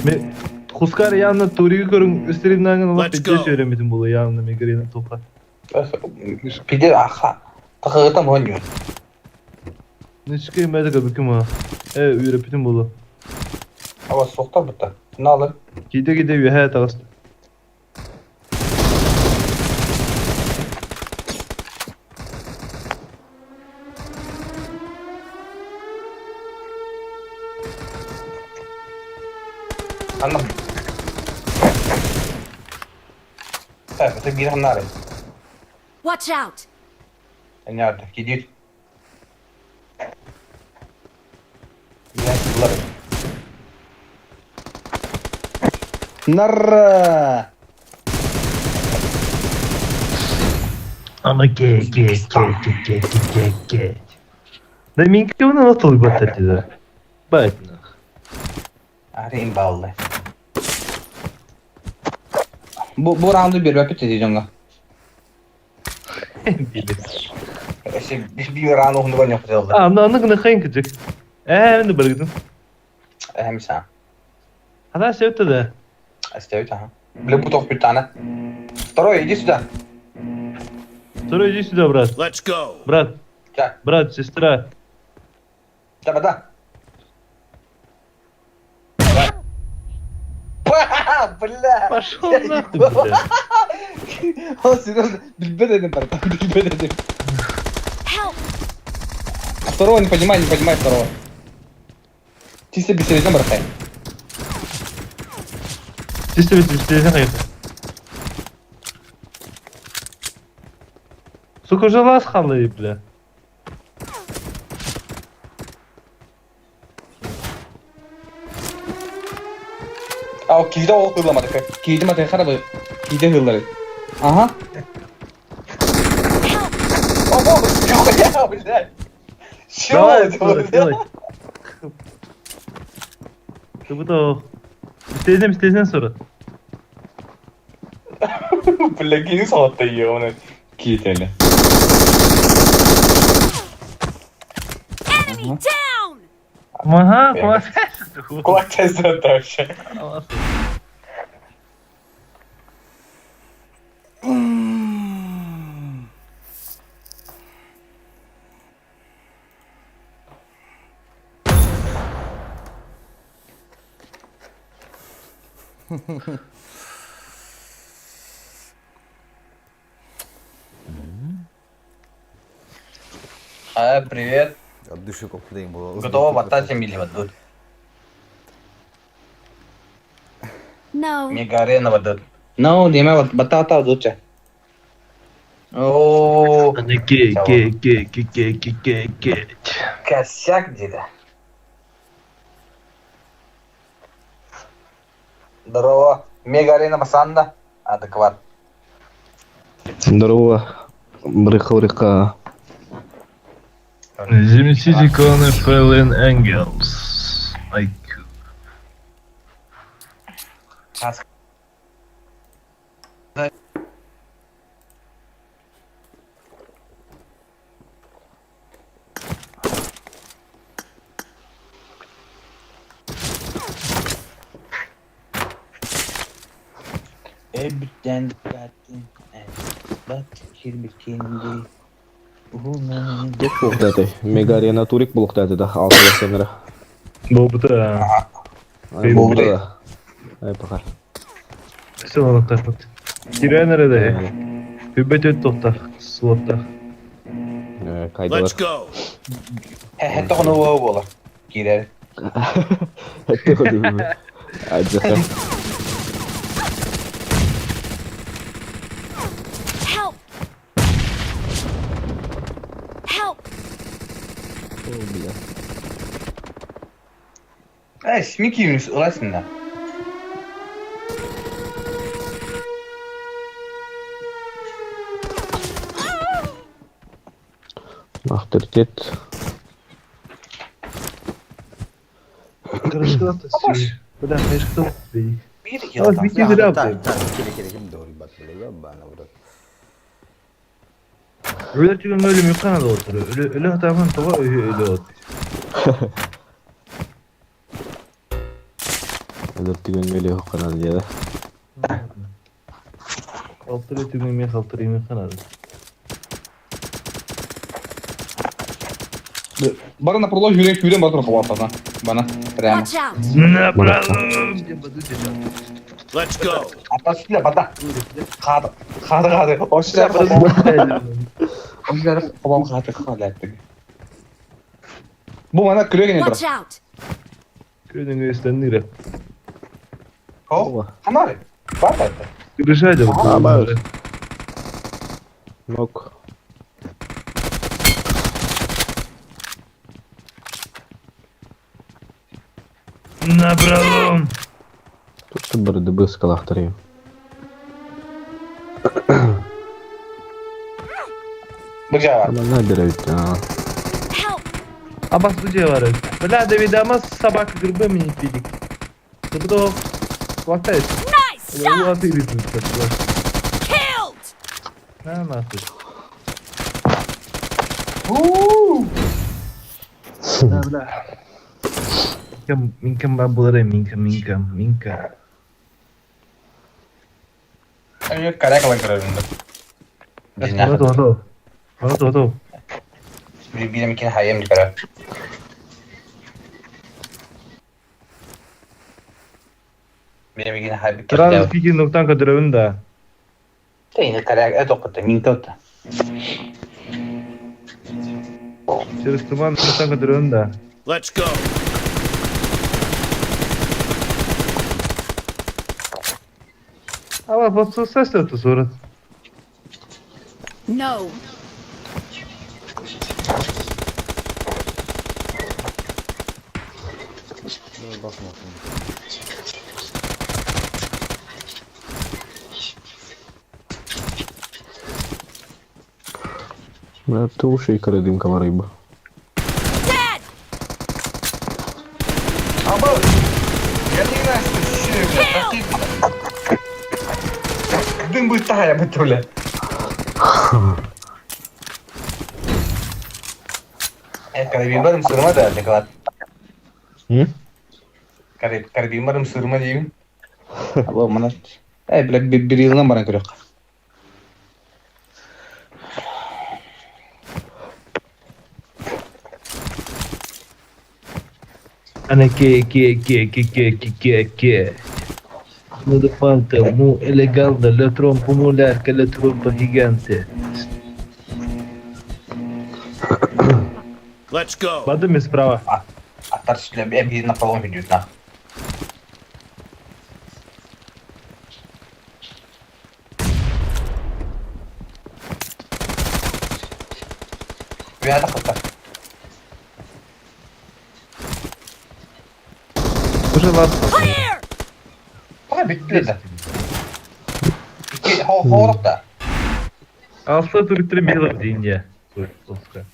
Мен Хускар явно туриги көрүң стримнагын алып Let's пиздец go. үйренбедим бул явно мигрена тока. Пиде аха. Тахыгытам хоню. Нечке медика бүкүм а. Э үйрөпүтүм болу. Ава соқта бұта. Налы. Кейде кейде үйе тагыс. Анна. Так, это бир ханары. Watch out! Понятно. Кидит. Я булар. Нара! Аны ке ке ке ке ке ке ке ке. Да минки оны отыл бата да. Бать нах. Ари имбаллы. Бу бу раунду биэрбэппит дии дьоҥҥо. Өссө биир раунд уһуннук оонньуохпут буолла. А, ну аны гына хайын кыжык. Ээ, мен баргытым. Эһэм саа. Она все да. Оставить, ага. Бля, бутов питана. Второй, иди сюда. Второй, иди сюда, брат. Let's go. Брат, Да, брат, сестра. да, да. Бля! Пошел нахуй, бля. Он серьезно, билбэт этим, братан, билбэт этим. Help! А второго не понимай, не понимай второго. Чисто бессерьезно, братан. Чисто бессерьезно, конечно. Сука, уже лас халы, бля. А, киһитэ ол хылламатыка. Киһитэ матыка харабы. Киһитэ хыллары. Ага. Help! О, нихуя, блядь. Чё Давай, это, давай, блядь? делай. Как будто... Истезем, истезем sonra. Бля, киһи салатта ебаный. Киһитэ Enemy down! Ага, класс. Кулак это вообще. А, привет. От души копlayayım bu. Готово батать Эмили дадут. No. Мега арена дадут. Ну, диме батата дадут. О, Ке, ке, ке, ке, ке, ке, ке, ке. косяк где-то. Здорово. Мега арена Масанда. Адекват. Здорово. Брыха-брыха. Заместите иконы Fallen Angels. IQ. Ebden Бат кирбикинди. Тук буолуохтаатый. Мега арена турик буолуохтааты да алтыга сенера. Болбута. Буолбута да. Ай пахар. Все алактар. Кирен nerede? Hübbet öt tohtar. Slottar. Кайдалар. Let's go. Хэ тоҕону буола. Киирэр. Адьаха. Help! Help! Бля. Э, смики ыласың да. Авторитет. Бля, конечно, Биир Ала, бити зря, Так, блядь. так, кире кире ким doğru bak böyle ya bana bırak. Öyle tügün öyle mükemmel otur. Öyle öyle hataman tava öyle öyle otur. Өлөр түгөн меле хокканан диэдэ. Altı tügün mi kaltır yemin kanadı. Бары на пролог жүрек жүрен батыр хабатана. Бана прямо. Watch out! Ne bravo. Let's go. Ата сүле бата. Хады. Хады хады. Ошла Ошла хабам хады хады. Бу мана күлеген Watch тұр. out! Köyden gösterdi Хо? Ханары. Бар это. Решай да. А, бар. Нок. На bravo. Тут барды быыскалаахтар Бу дьиэҕэ. Манна бирэбит. Help! Абас бу дьиэ бар эбит. Бля, Давид, ама собака грибы мне пилик. Тобто хватает. Nice shot! Улаты ритм. Killed! На нахуй. Да, бля. Минкам, минкам бабулары, минкам, минкам, минка. Каракалан көрөрүн. Готов, готов. Готов, готов. Биир кин хайым көрөр. Биир кин хайбы Сразу спикин нуктан көтөрөбүн да. Тейни карак это окута минка. Через туман нуктан көтөрөбүн да. Let's go. Ама подсосесте это сурат. No. Туши карадымкова рыба. Dead! Аба. Я не знаю, что Дым будет тая, бля. Карабин сырма да, доклад. Карабин барым сырма деймин. Аба, мана. Эй, бля, бир жылдан баран көрөк. Ана ке ке ке ке ке ке ке ке. Motherfucker, mu elegante, la trompa mular, che la trompa gigante. Let's go. Бадым справа. Аттар сүле бир на полон идет на. Я так Уже ладно. Clear! Пока bitti de. İki horok da. Алса туриттер милов дейін Солска.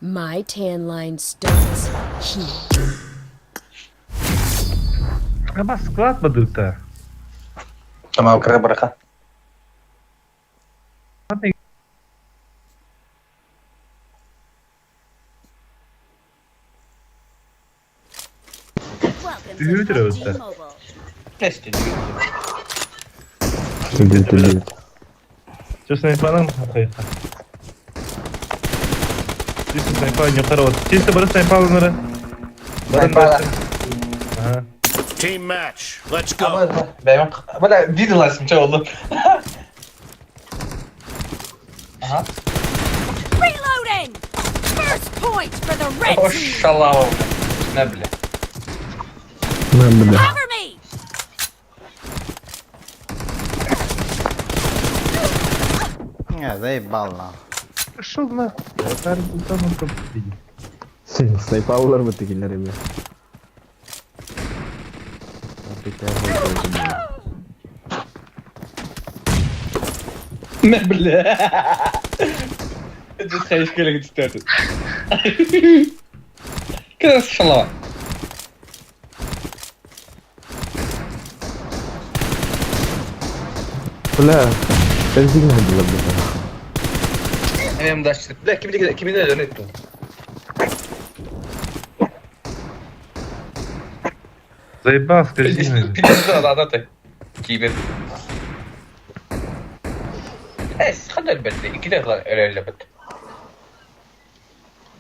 My tan line starts here. Аба склад бадырта. Tamam kıra bıraka. Welcome to Yürüdür PUBG evet. Mobile. Neyse. Түгел Че снайпаның хайха. Чисто снайпа не қарауат. Чисто бары снайпалары. Снайпала. Ага. Team match. Let's go. Ama ben bana bir lasım şey oldu. Aha. Reloading! First point for the red team! Maşallah. Ne bile. Бля. Cover me! Не, заебал нахуй. Пошел на. Снайпалар бы тегелер эме. Ne bile. Het is geen skilling te starten. Kız Бля, бензин было бля. Hem daşçılık. Bile kimi kimi ne dönüttü? Заебал с корзиной. Pizza da da Kiber. Es kadar belli. İki defa öyle bet.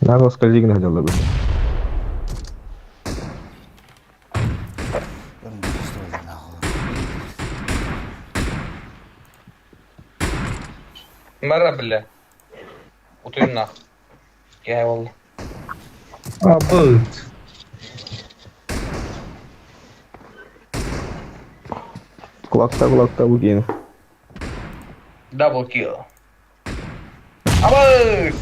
Надо скользить хотела бы. Mara bile. Oturayım nah. Gel vallahi. Абы. Кулакта кулакта бу кейін. Double kill. Абыс!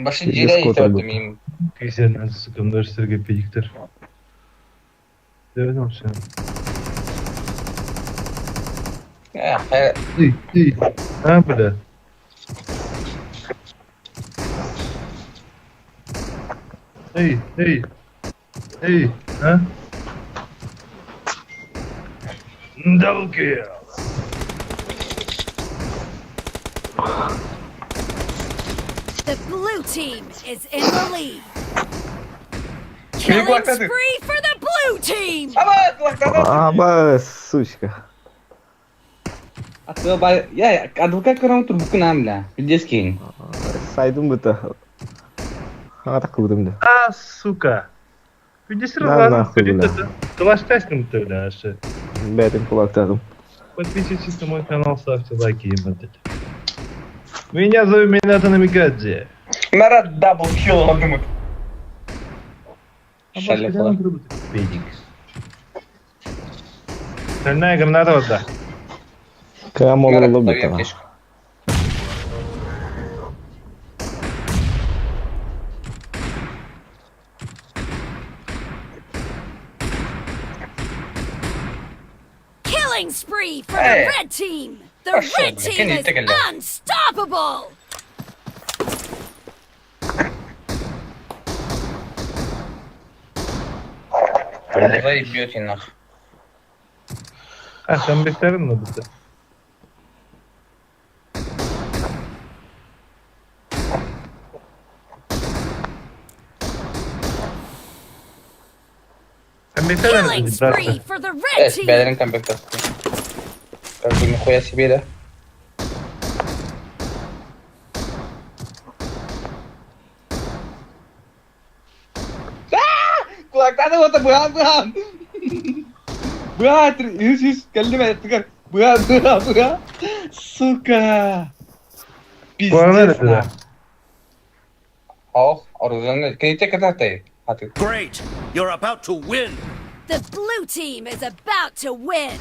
Башын Пиздец, дьиэлэ кот истэбэт мин. Кисен, сука, множество педиктер. Вернулся. Ты, ты. А, бля. Эй, эй. Эй, а? Double kill. The blue team is in the lead. Killing spree for the blue team! Аба, сучка. Я адвокат көрөн турбуккун аам бля. Пиздец киһин. Сайдым быта. Аҕа кылдым да. А, сука. Видишь, На нахуй, бля. Калаштасным-то, бля, аж. Бэтим кулактадым. Подписывайтесь на мой канал, ставьте лайки и вот это. Меня зовут Минато Намикадзе. Нарад double kill алдым. А Шале Педик. Стальная граната вот да. Кам олороло быта. Killing spree for the Hey. red team! The Пошел, red бля, team кинь is ты, бля. unstoppable! Заебете нах. А, там бектерин надо. Killing spree for the red Эс, team! бэдэрин компактор. Как бы нихуя себе, да? Кулактаны вот быһа быһа. Быһа үс үс кэллим эттигэр. Быһа быһа быһа. Сука. Пиздец. да. Ох, оружие. Кайте кататай. А ты. Great. You're about to win. The blue team is about to win!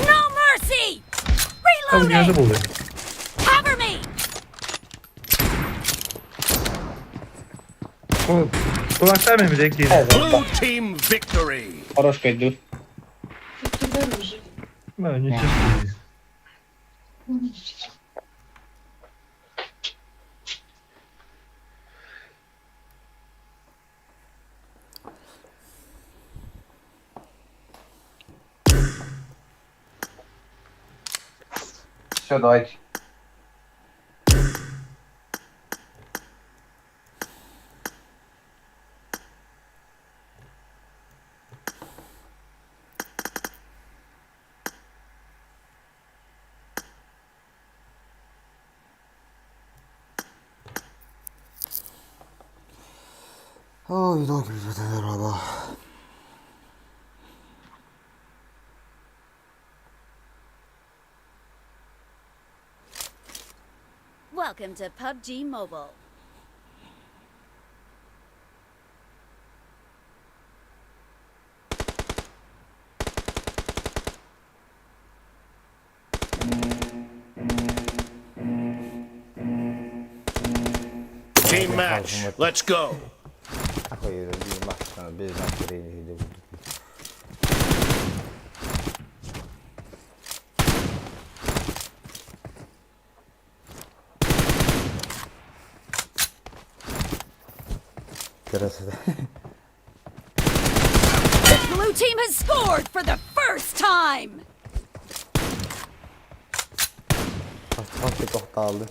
No mercy! Reloading! Cover me! Кулактами, блядь, Blue team victory. Хорошка идут. Ну, ничего себе. Все, давайте. Ой, merhaba. Welcome to PUBG Mobile. Team match. Let's go. Без настроения где буду. Красота. The blue team has scored for the first time! Тохталды.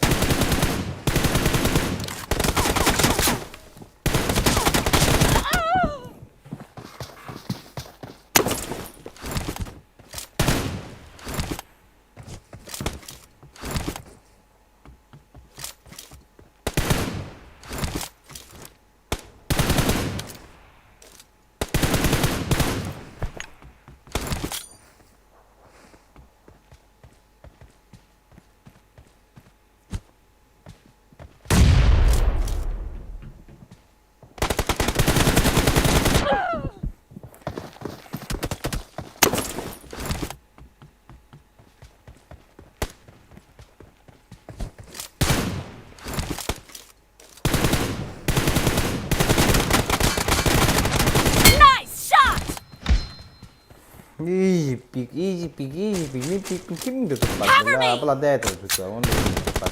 Easy pick, easy pick, easy pick. Мин пикпин ким да туппат. Cover me! Обладает это, он туппат.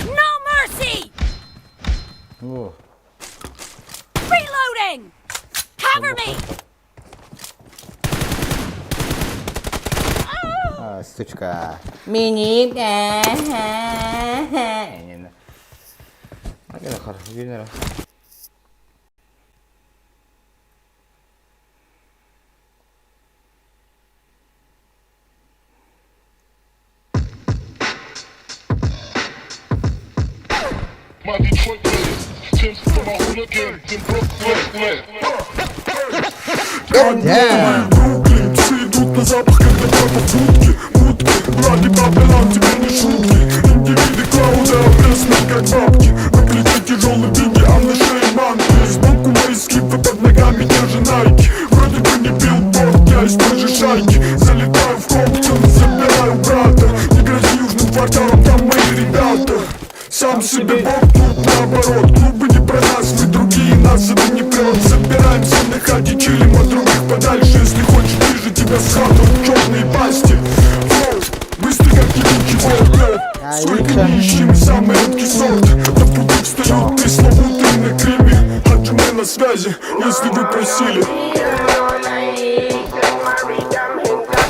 No mercy! О, Reloading! Cover me! А, сучка. Мини. Не, Damn. Бруклин, все идут на запах, когда папа в будке, будке Браги, Бабилон, тебе не шутки Индивиды клауды опресны, как бабки На плече тяжелые деньги, а на шее манки Сбоку мои скифы, под ногами те же найки Вроде бы не пил порт, я из той же шайки Залетаю в Комптон, забираю брата Не грози южным кварталом, там мои ребята сам себе бог, тут наоборот Клубы не про нас, мы другие, нас это не прет Собираемся на хате, чилим от других подальше Если хочешь ближе, тебя схавают черные пасти Флоу, быстро как ебучий волк Сколько не ищем, самый редкий сорт На пути встают пресловутые на Крыме Хаджиме на связи, если вы просили. Reloading! Cover me! Reloading!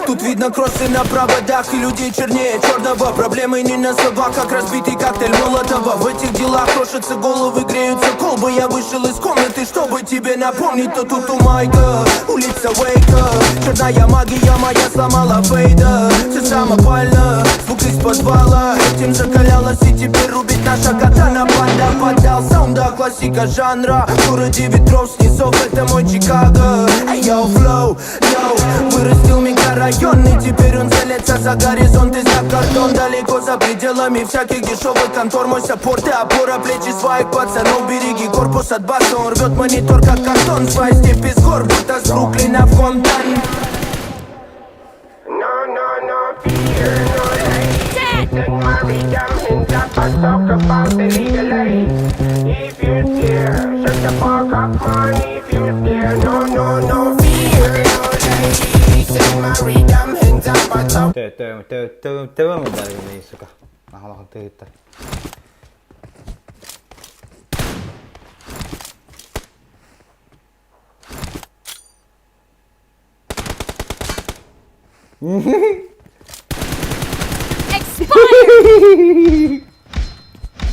Тут видно кроссы на проводах и людей чернее черного. Проблемы не на словах, как разбитый коктейль Молотова. В этих делах крошатся головы, греются колбы. Я вышел из комнаты, чтобы тебе напомнить, то тут у Майка улица Уэйка. Черная магия моя сломала фейда. Все самопально, звук из подвала. Этим закалялась и теперь рубит наша катана. Банда подал саунда, классика жанра. В городе ветров снизов, это мой Чикаго. Эй, йоу, флоу, йоу. Вырастил микрорайон, и теперь он целится за горизонт и за кордон. Далеко за пределами всяких дешевых контор. Мой саппорт и опора, плечи своих пацанов. Береги корпус от баса, он рвет монитор, как картон. Свои степи с гор, будто с Бруклина в Комптон. Dead! Төвөм ударили, сука. Нахуй ты это. Expired!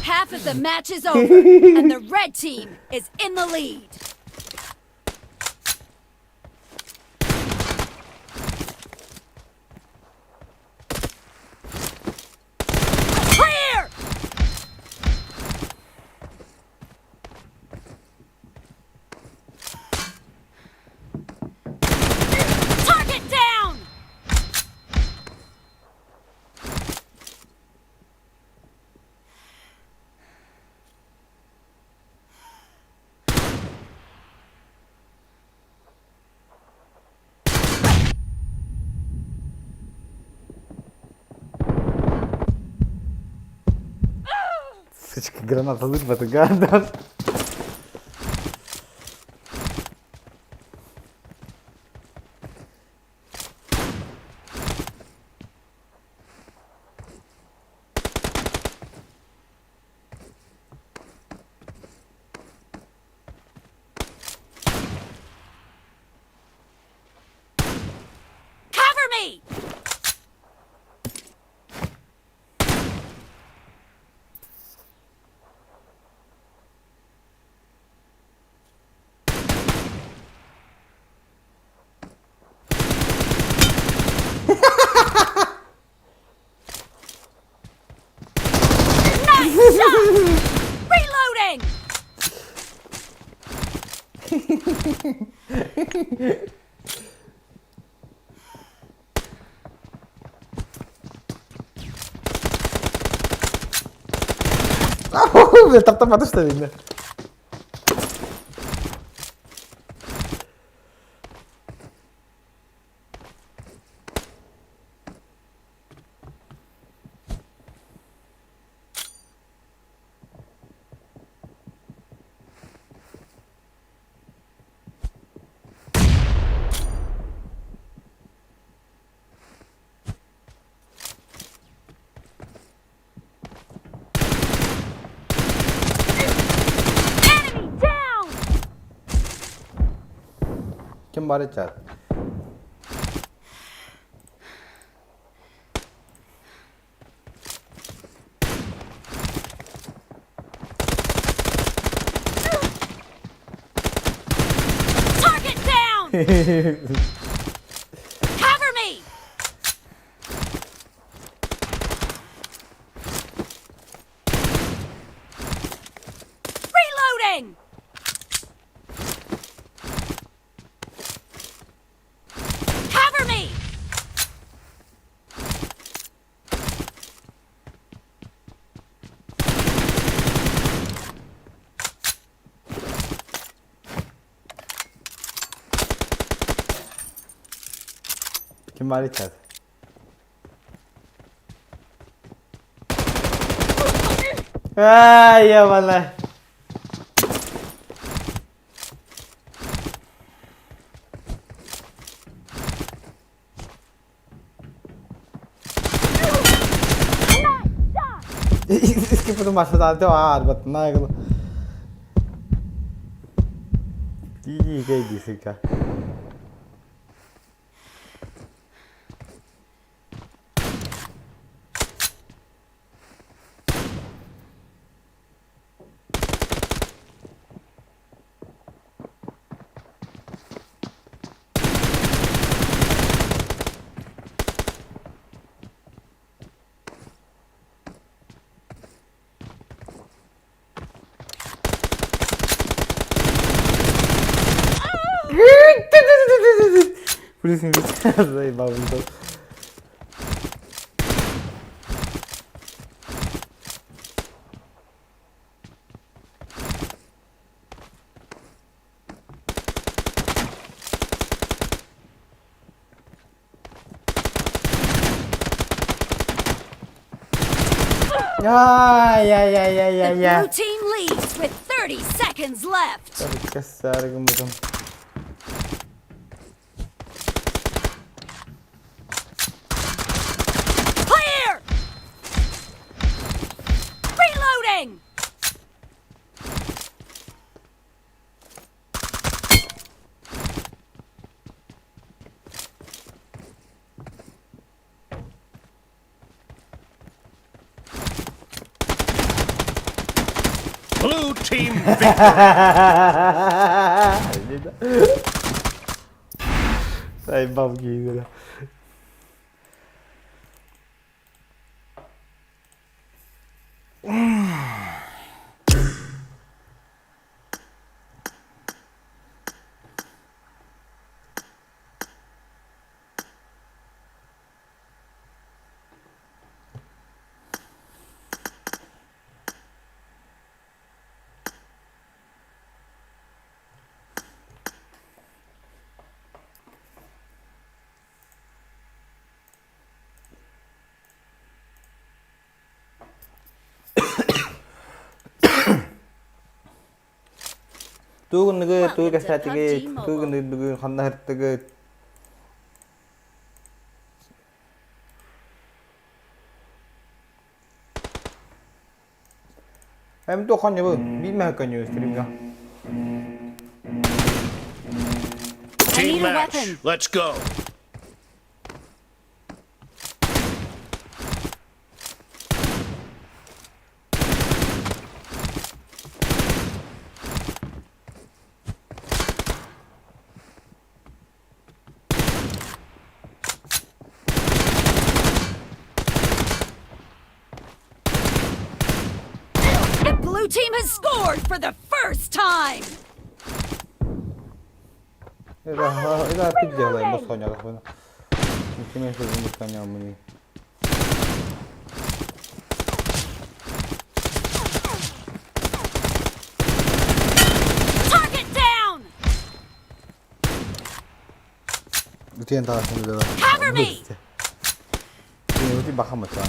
Half of the match is over, and the red team is in the lead. Clear! Target down! Сучка, граната вырвата, гада. Cover me! Таптапата что видно. Enemy down! Ким бар чат? Target down! Cover me! Reloading! Cover me! Ким бар чат? Ай, ебана. इसके पर मसदा तो are बतना की की сука. Заебал был. The Ай-яй-яй-яй-яй. blue team leads with 30 seconds left. Кесар гыммытым. Clear! Reloading! Blue team victory. Заебал геймера. Тугунныгы тугу Welcome to кэсээтигит, PUBG Mobile. тугунныгы ханна хыртыгыт. Эм туох хонньубун, биир мэһэ көнньү стримҥа. I Team need a match. weapon. Let's go. The blue team has scored for the first time! Это опять делаем, босхоня. Ничего не босхоня мне. Target down! Утуйан таҕыстым да. Cover me! Ути бахаматан.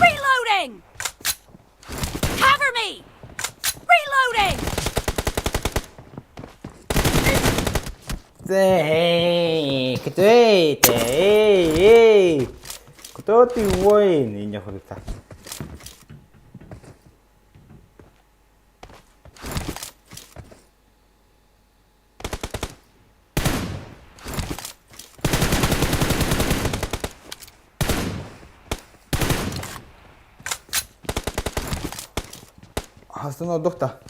Reloading! Cover me! Reloading! Эй, кто это? Эй, эй! Кто ты воин? И не ходит так. Хастан ордук да.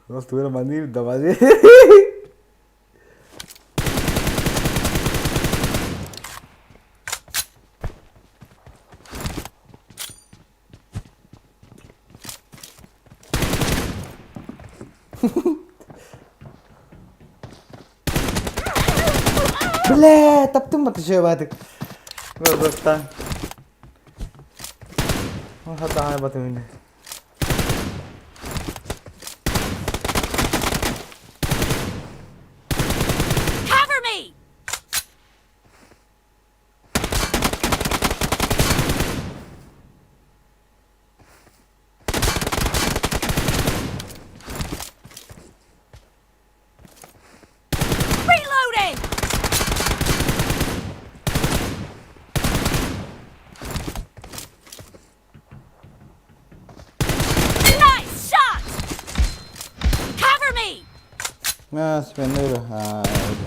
No estuviera manir, da Бля, таптым батышебатык. Бастан. Хатаай батымын. Cover me! Reloading! Nice shot! Cover me! А,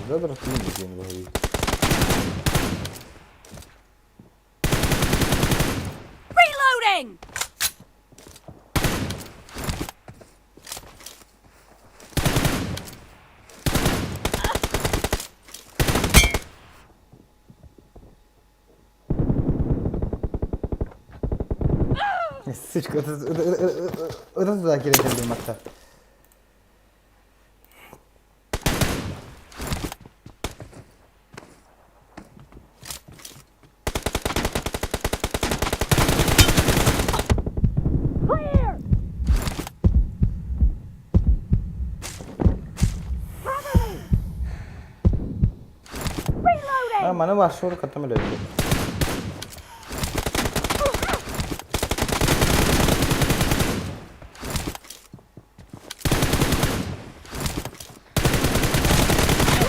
Федор говорит. Reloading! Сучка, это туда кирилл матта. Clear! Cover me! Reloading! А, маны вашур катам эле.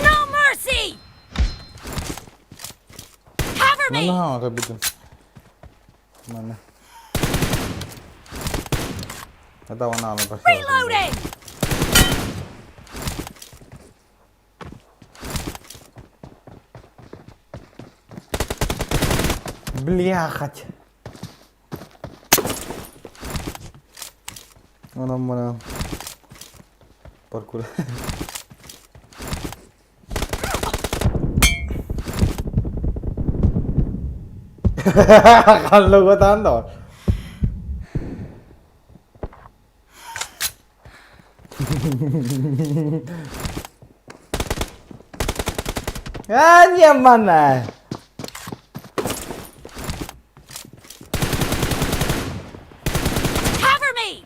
No mercy! Cover me! Маны ха бүтүн. Маны. Это она она пошла. Reloading! Бляхать. Она мана. Паркур. Халлугатан доо. А, не мана. Cover me!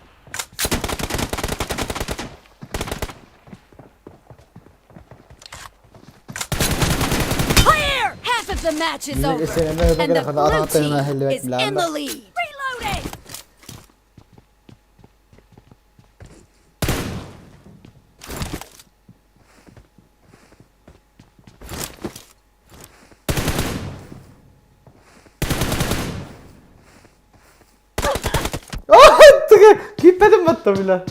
Clear! Half of the match is over, and the blue team is in the lead. Reloading! Киппедим батта бля.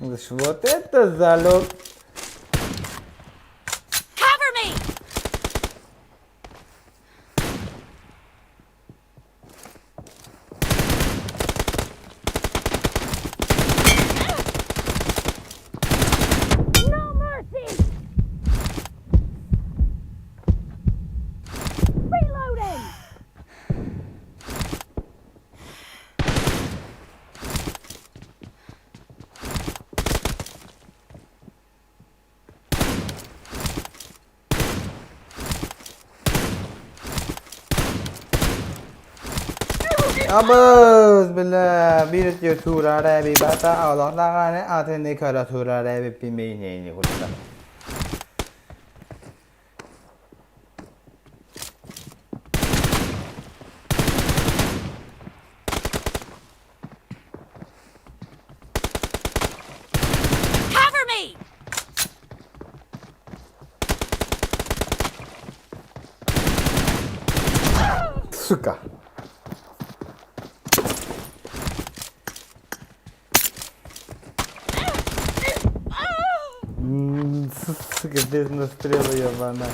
Вот это залет! Cover me! No mercy! Reloading! Абыс, бля, биир өттүгэр туурара эбит, бата олох даҕаны атыны көрө турар эбиппин бэйнэйини курдук. Cover me! Сука. Сука, без настрела ебана.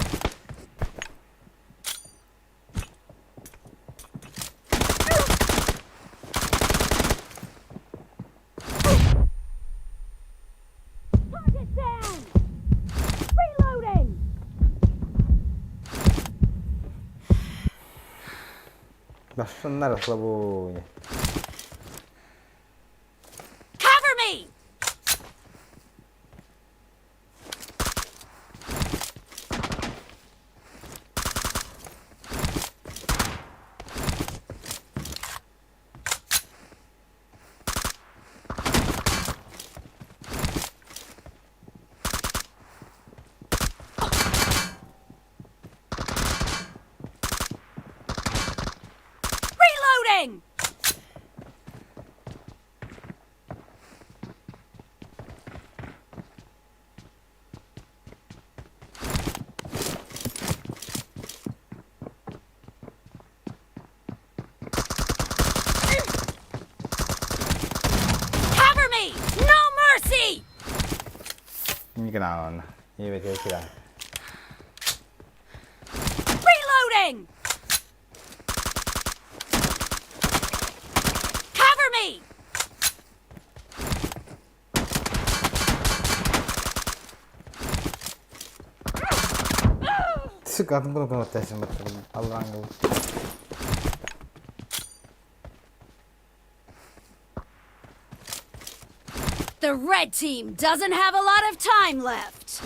Target down! Reloading! Бассыннар расслабоне. Cover me! Reloading! Cover me! No mercy! Никогда он. Не ветер Reloading! Cover me! Сука, атын кнопканы баттайсың Аллаң The red team doesn't have a lot of time left.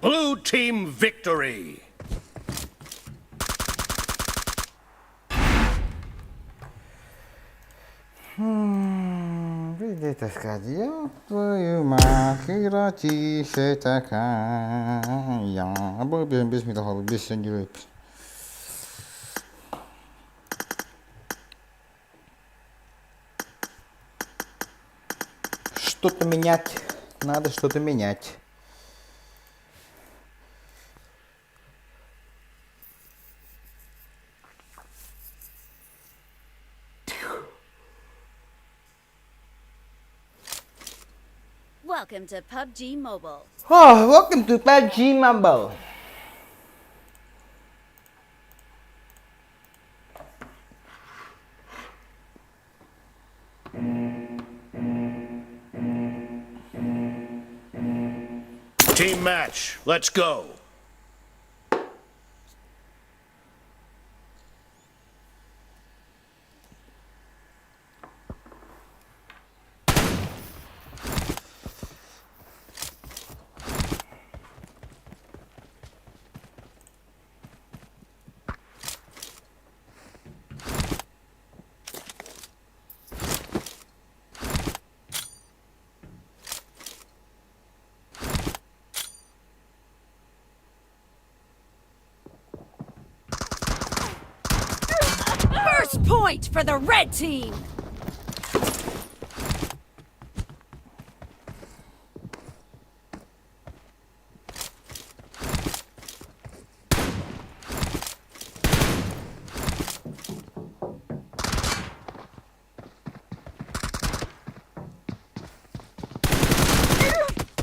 Blue team victory. Где таскать? Ёб твою мать, игра тише такая. Бу без металла, без сендереп. Что-то менять. Надо что-то менять. Welcome to PUBG Mobile. Oh, welcome to PUBG Mobile. Team match. Let's go. Point for the red team!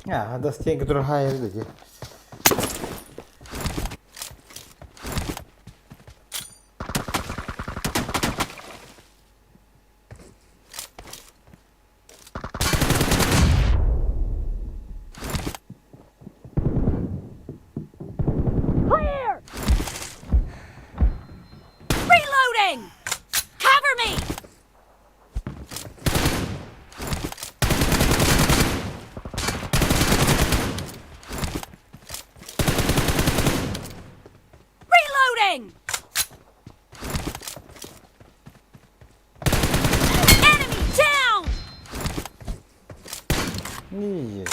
А, да стенка другая, видите. Clear! Reloading! Cover me! Reloading! Enemy down! Не.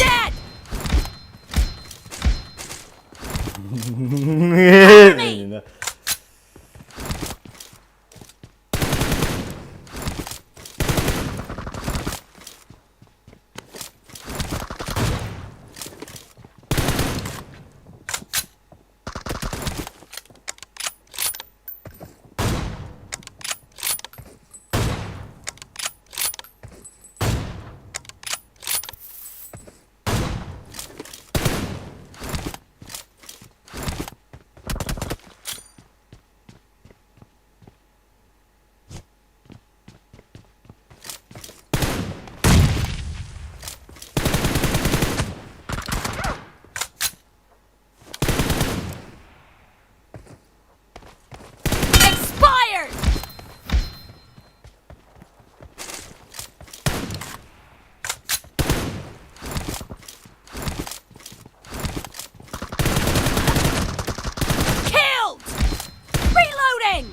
Dead! Не. Expired! Killed! Reloading!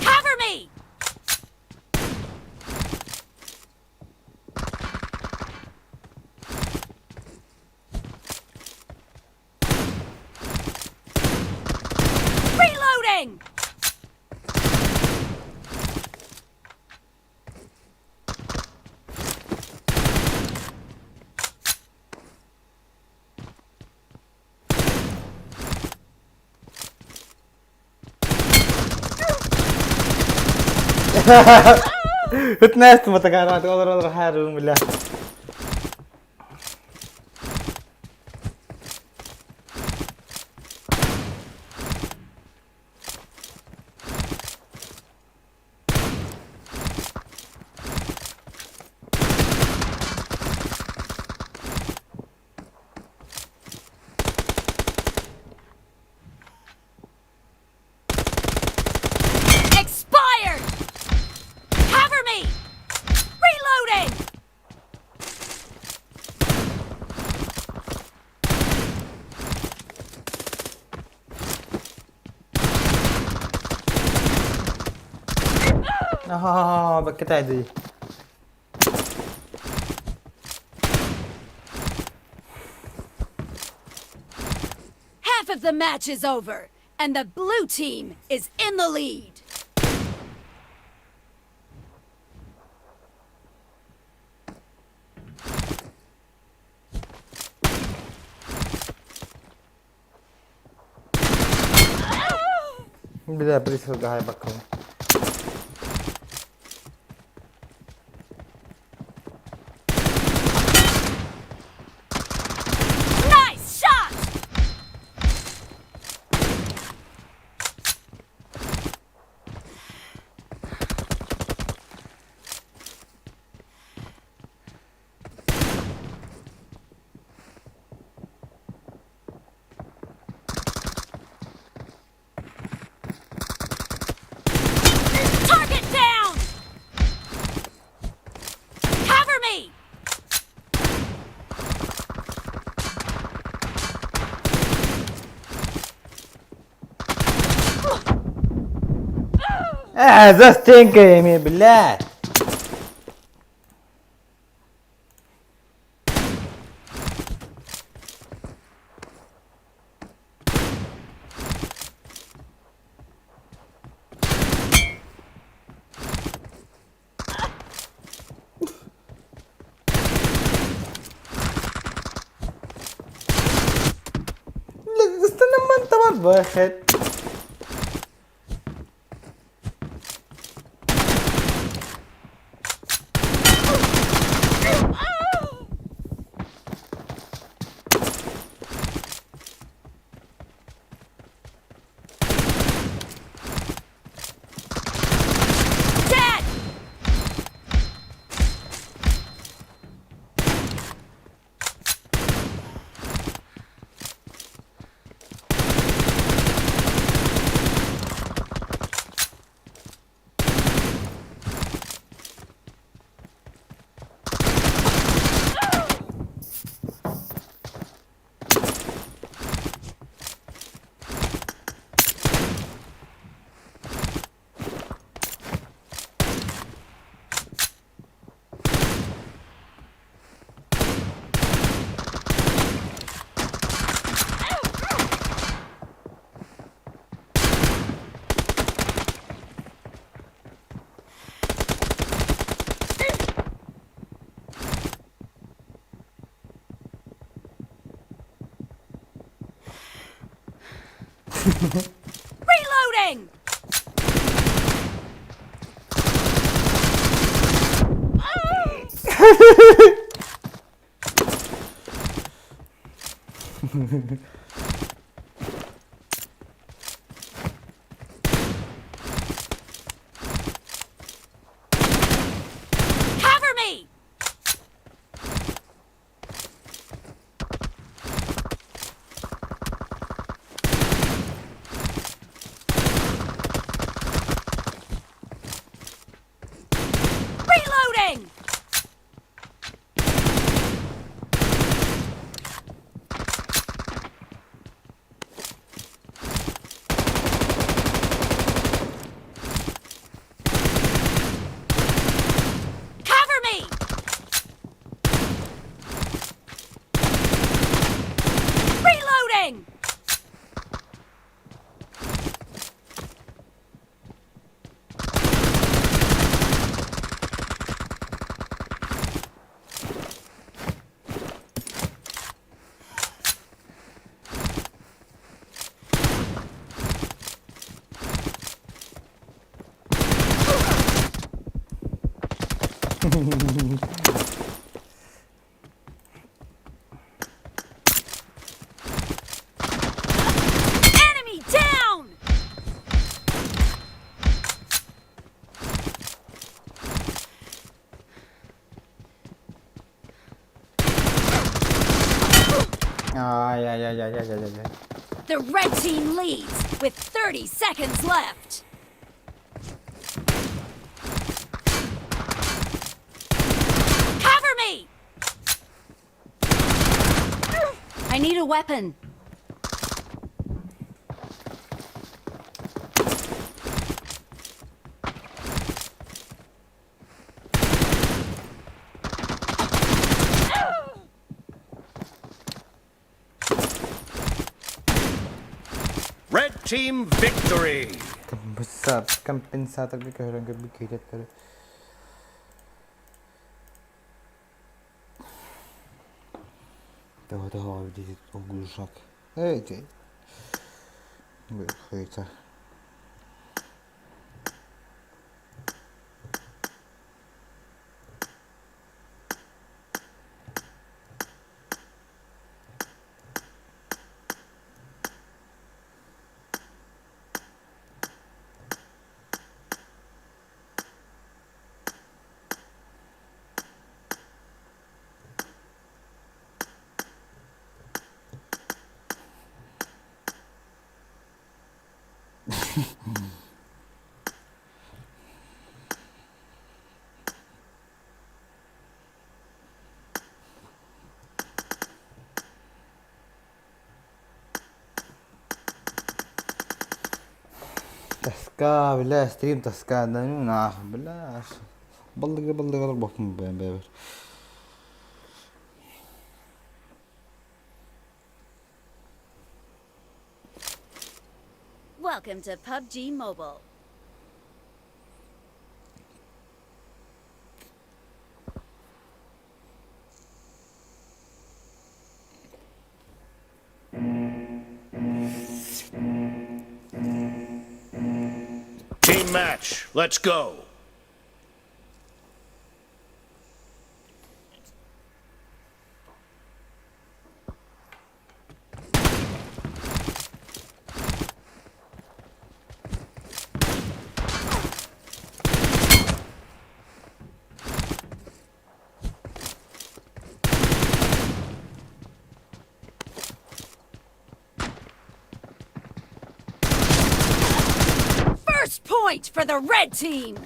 Cover me! Reloading! Үтнэс матагараат олор олор хаарым бля. Expired! Cover me! Reloading! Аа, бакетай дии. Half of the match is over, and the blue team is in the lead. Бля, присылгай бакым. Nice shot! Э, за стенками, блядь! استنى ما انت بربخت. Dead! Reloading! Cover me! Reloading! Cover me! Reloading! Enemy down! Ай-яй-яй-яй-яй-яй-яй. The red team leads with 30 seconds left. Cover me! I need a weapon. Red team victory! Компенсатор, компенсатор бикер. Давай, давай, оглушак. Эй, ты. Выходит. Тоска, бля, стрим тоска, да ну нахуй, бля. Баллыгы баллыгы олорбоппун бэйэбэр. Welcome to PUBG Mobile. Team match, let's go. First point for the red team!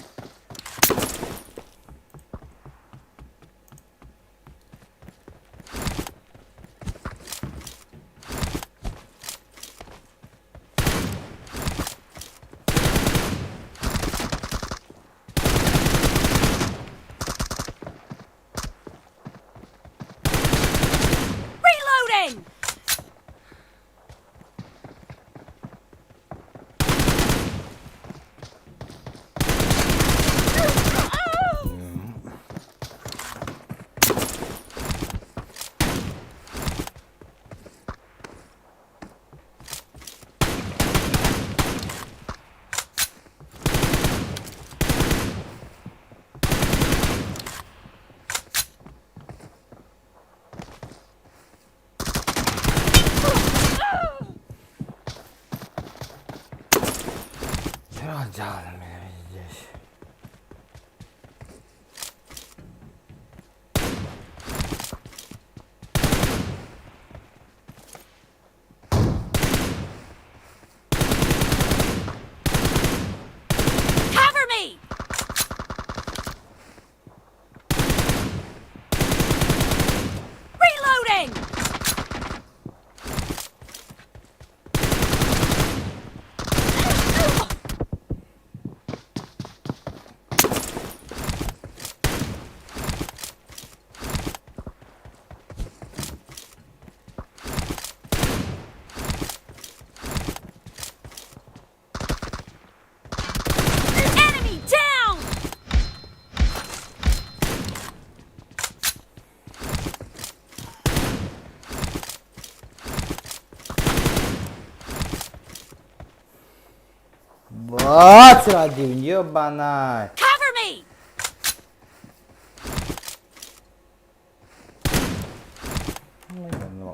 Reloading! Дьаалым здесь. Cover me! Reloading! Enemy down! Вот один, ебана. Cover me!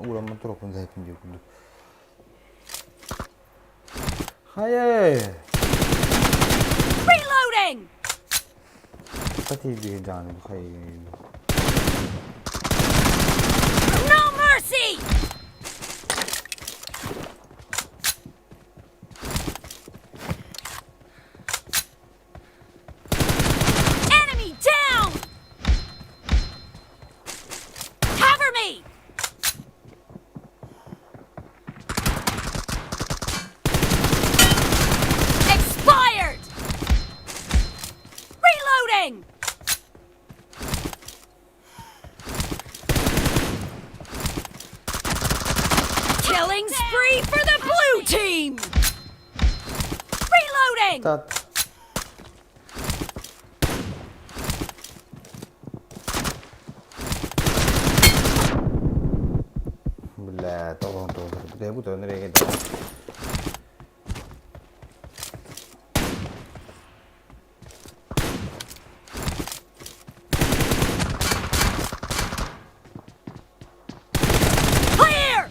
Ураммын турукпун заһыппын диир курдук. Хайа! Reloading! Пати даҕаны бу хайа. No mercy! Enemy down! Cover me! Expired! Reloading! Killing spree for the blue team! Reloading! Тат. Бля, тоҕон тоҕон. Бу төнөр Clear!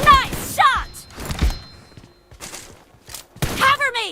Nice shot! Cover me!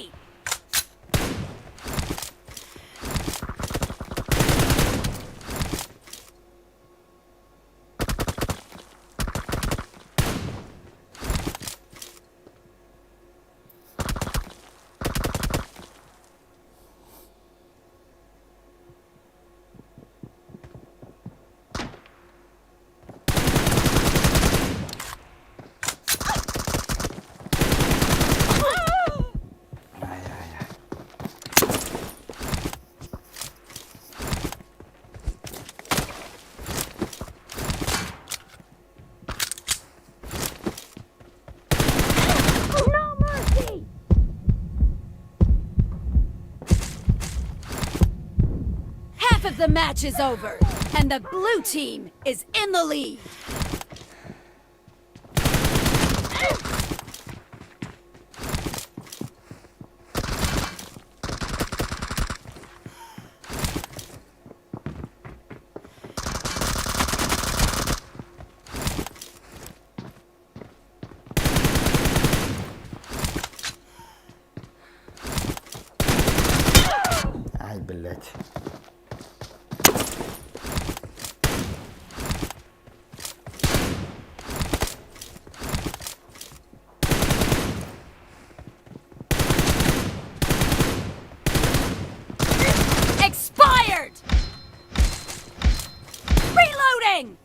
Half of the match is over, and the blue team is in the lead. Ай, блядь. Expired! Reloading!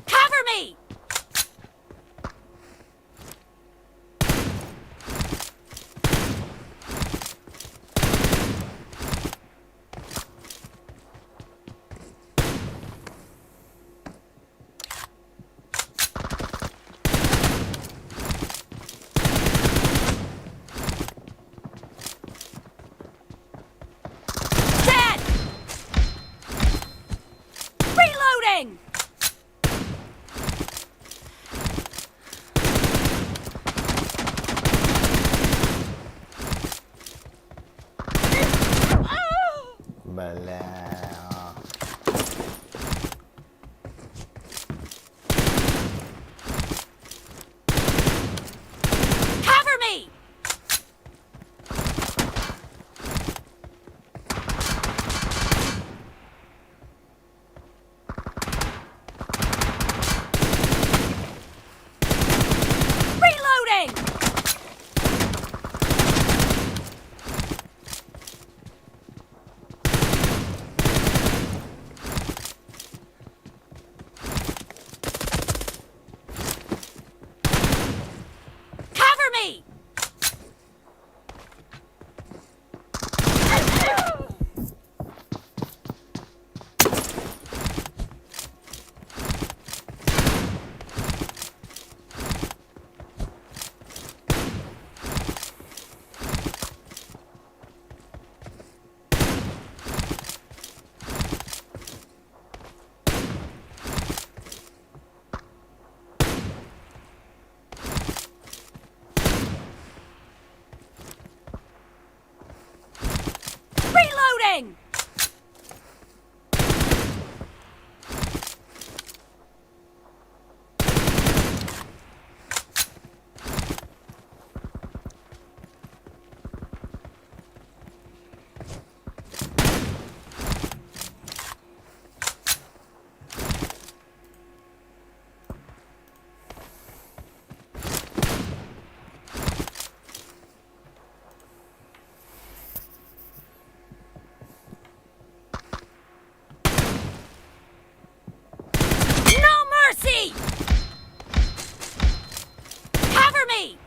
Cover me! Dead! Reloading! Бля. Cover me! Reloading! Cover me! Reloading! No mercy! Cover me!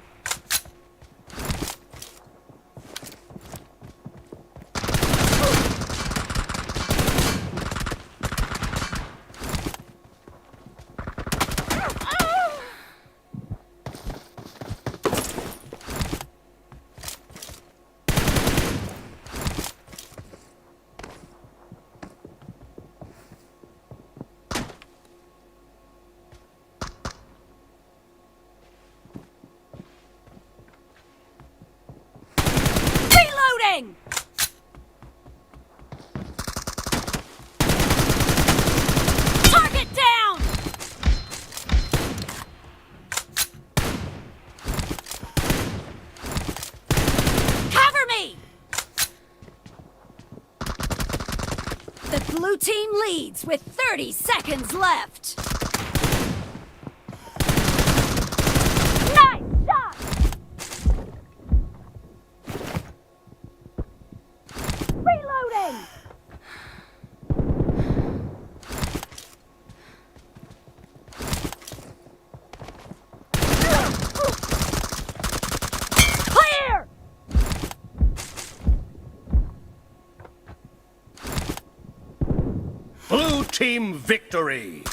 Reloading! Target down! Cover me! The blue team leads with 30 seconds left. Nice shot! Reloading! Clear! Team victory!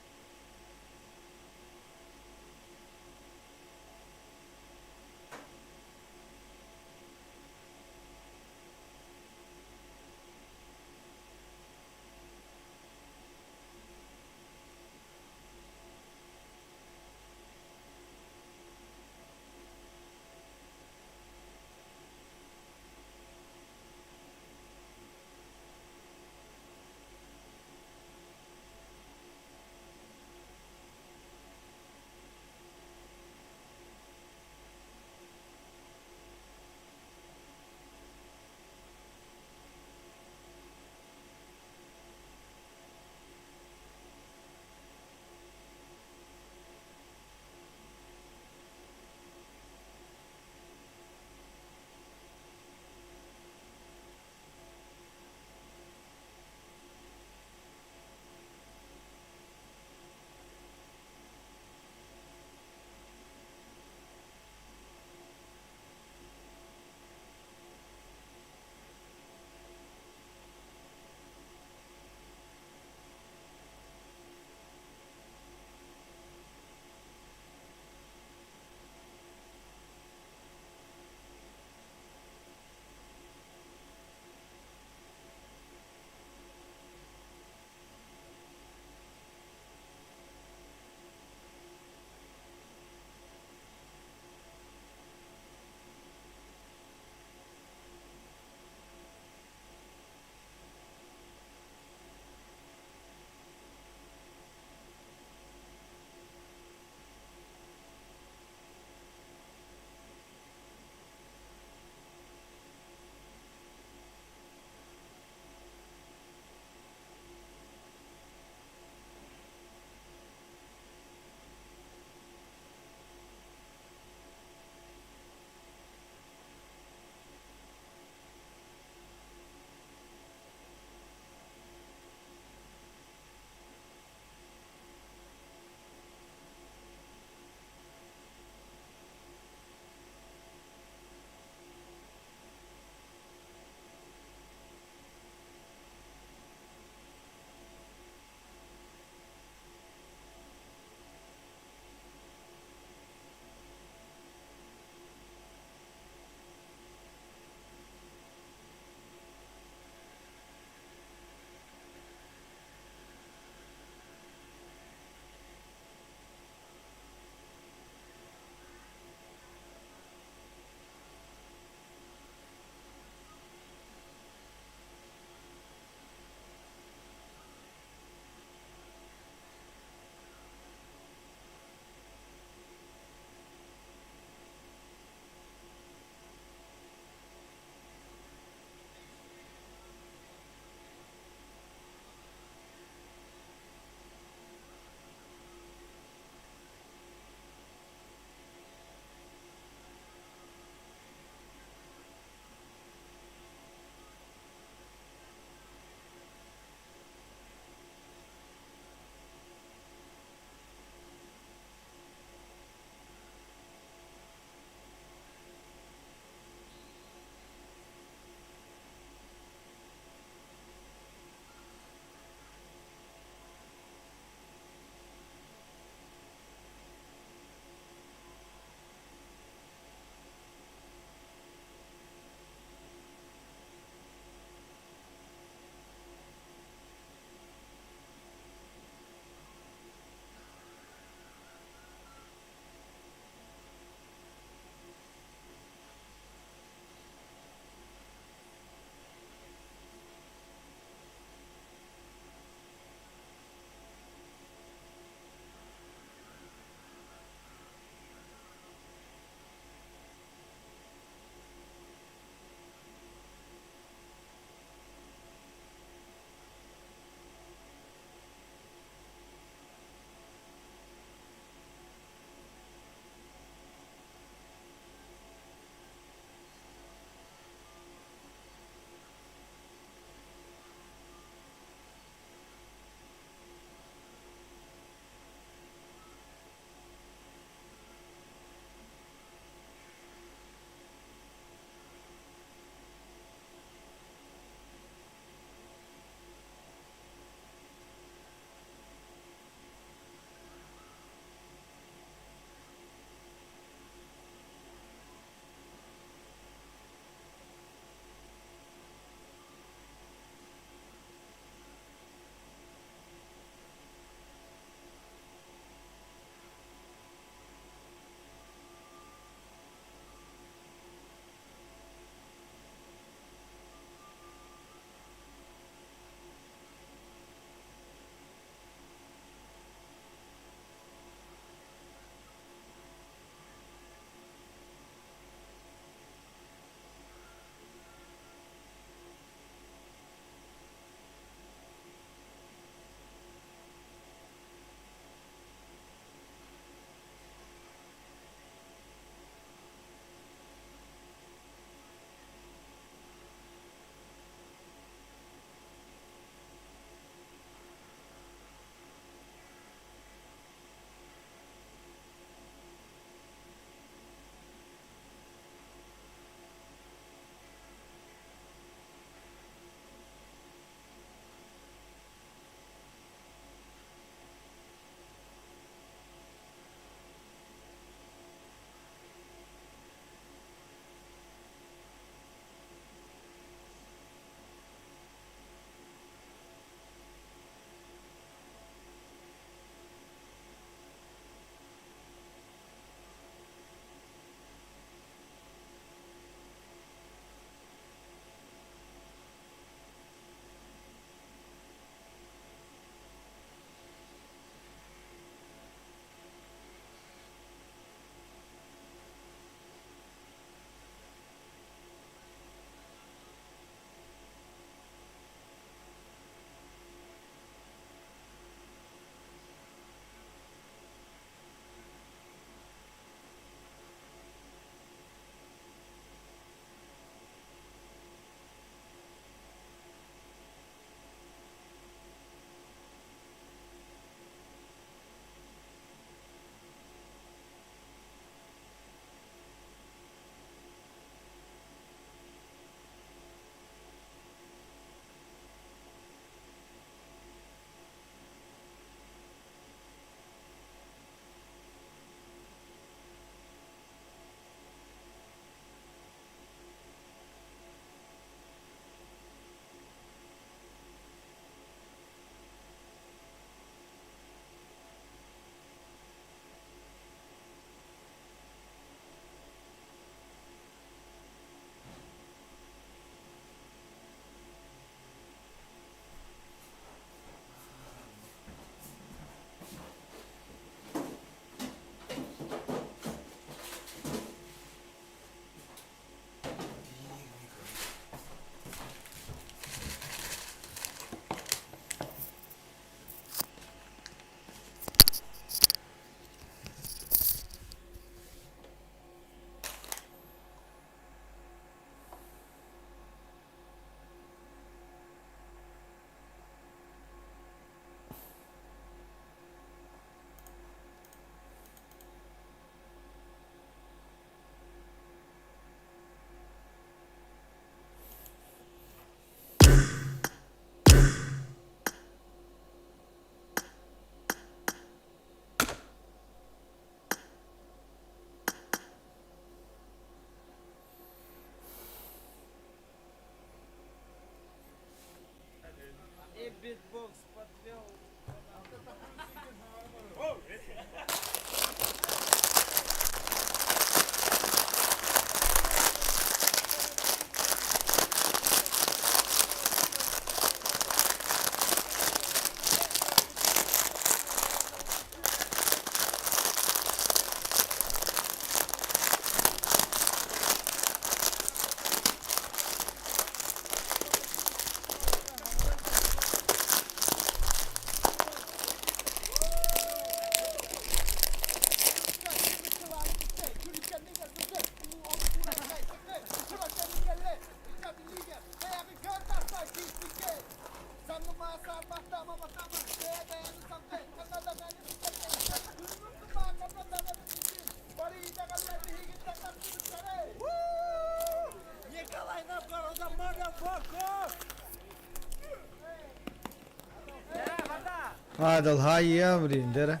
Адал хайя блин, дера.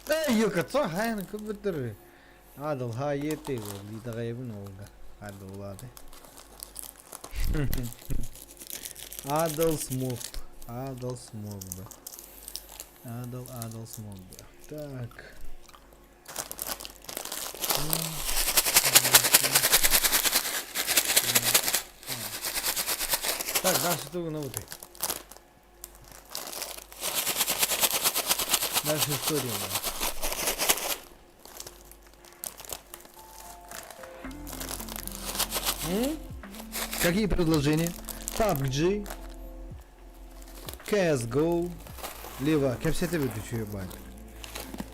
Эй, юка, хайын күбүтүр. Адал хайеты, литагайбын олга. Адал Адал смог. Адал смог бы. Адал, адал смог бы. Так. Так, дальше тугу Дальше история. М? Какие предложения? PUBG, CSGO, либо кэпсэтэ үчүгэй баар.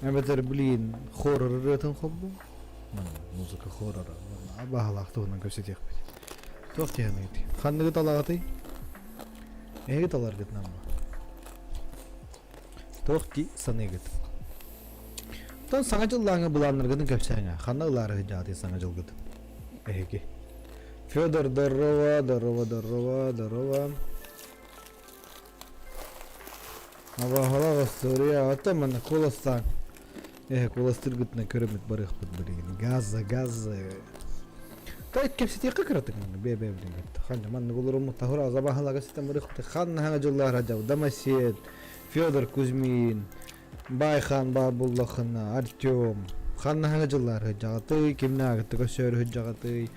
Эбэтэр блин хоррор ырыатын холбуу. Музыка хоррора. Баһалаах туһунан кэпсэтиэхпит. Туох диэххиний? Ханныгы талаҕытый? Эһиги таларгыт намма. Туох дии саныыгыт? Оттон Саҥа дьыллааҥҥы былааннаргытын кэпсээҥ Ханна ылаары сылдьаҕытый Саҥа дьылгыт? Эһиги. Федор, здорово, здорово, здорово, здорово. Абаһалаах остуоруйа, оттон манна куоластаан. Эһэ куоластыыргытынан көрөммүт барыахпыт билигин. Газа, газа. Тойт кэпсэтиэххэ кыратык манна бээ бээ билигин. Ханна маннык олоруммут таһыра забаһалага ситэн барыахпыт. Ханна хаҥа дьыллаар хадьаб Домосед, Федор Кузьмин, Байхан баар буллахына, Артем. Ханна хаҥа дьыллаар сылдьаҕытый, кимнээҕитэ көсөөрү сылдьаҕытый.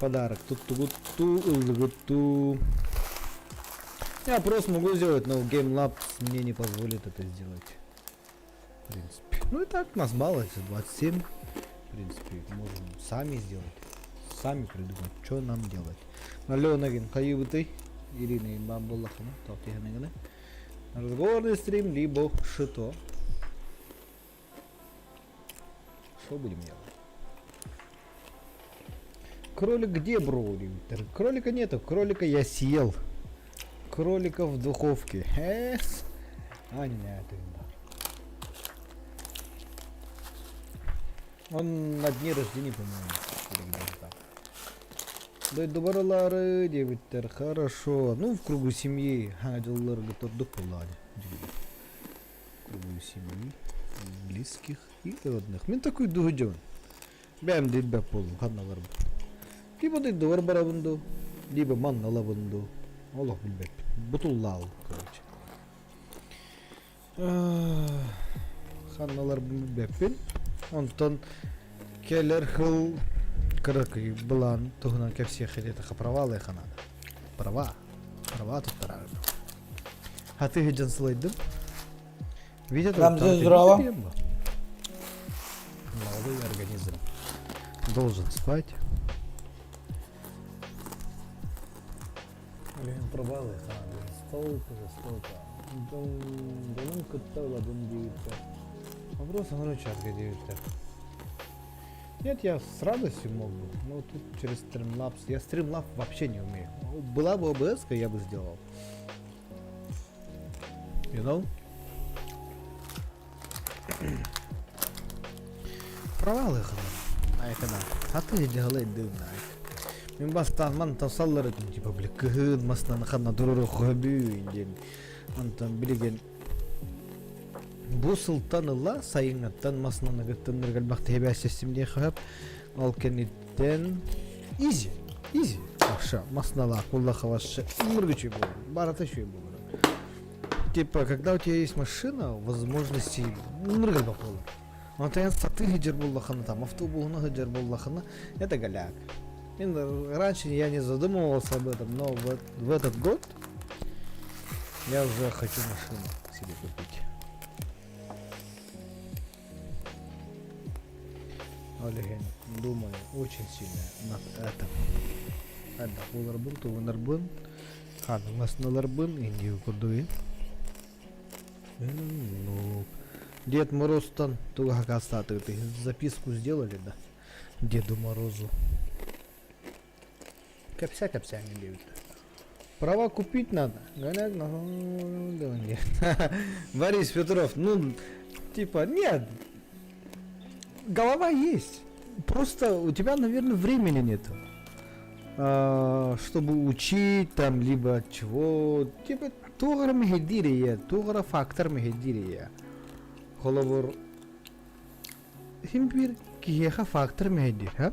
Подарок туттугуттуу, ыллыгыттуу. Я просто могу сделать, но GameLabs мне не позволит это сделать. В принципе. Ну и так нас мало, 27. В принципе, можем сами сделать. Сами придумать, что нам делать. Алена хайыбытый. Ирина Имбамбуллахана, Разговорный стрим, либо что? Что будем делать? Кролик где, бро? Кролика нету, кролика я съел. Кролика в духовке. Эс. А нет, Он на дне рождения, по-моему. Или где-то там. Дойдубаралары диэбиттэр хорошо. Ну, в кругу семьи дьылларга тордук буоллаҕа В кругу семьи, близких и родных. Мин такой дьон. Бэйэм билбэт буоллум ханналарбын. Либо дойдубар барабын дуу, либо манна ылабын дуу. Олох билбэппин. Бутуллаал, короче. Ханналарбын билбэппин. Онтон кэлэр сыл кыракый былаан туһунан кэпсиэххэ диэтэххэ права ылыахха наада. Права. Права туттараарым. Хатыы сылдьан сылайдым. Витя Рамзес, здорово. Молодой организм должен спать. Блин, провалы Столка за столка. Дьонум кытта ылабын диэбиттэр. Вопрос оҥорон диэбиттэр. Нет, я с радостью мог бы, но тут через Streamlabs. Я Streamlabs вообще не умею. Была бы OBS, я бы сделал. You know? Провалы Айкана. Хаты дьаһалай дыыннаайк. Мин бастаан мантан саллар этим, типа, бля, кыһын маснан ханна туруру хөбүү диэн. Онтон билигин бу сылтан ыла сайыҥҥаттан маснан ыгыттыннар элбэх тэбээсэстим диэн хөп. Ол кэнниттэн изи, изи. Аша, масналаах буллаха вообще ымыргычый буолар. Барыта үчүгэй буолар. Типа, когда у тебя есть машина, возможности ымыргы буолар. Онтон сатыы сылдьар буоллаххына, там автобуһуна сылдьар буоллаххына, это голяк. Раньше я не задумывался об этом, но вот в этот год я уже хочу машину себе купить. Ол думаю очень сильно над этим. Хайдах буоларбын, тугунарбын, ханыҥасналарбын, индию курдугун. Ну, Дед Морозтан туга хакастаатыгытый записку сделали, да? Деду Морозу. Кэпсээ кэпсээҥҥин диэбиттэр. Права купить надо. Борис Петров, ну, типа, нет, голова есть. Просто у тебя, наверное, времени нету. Чтобы учить там, либо чего, типа туох эрэ мэһэйдиир ийэ, туох эрэ фактор мэһэйдиир ийэ. Холобур, син биир киһиэхэ фактор мэһэйдиир, һа?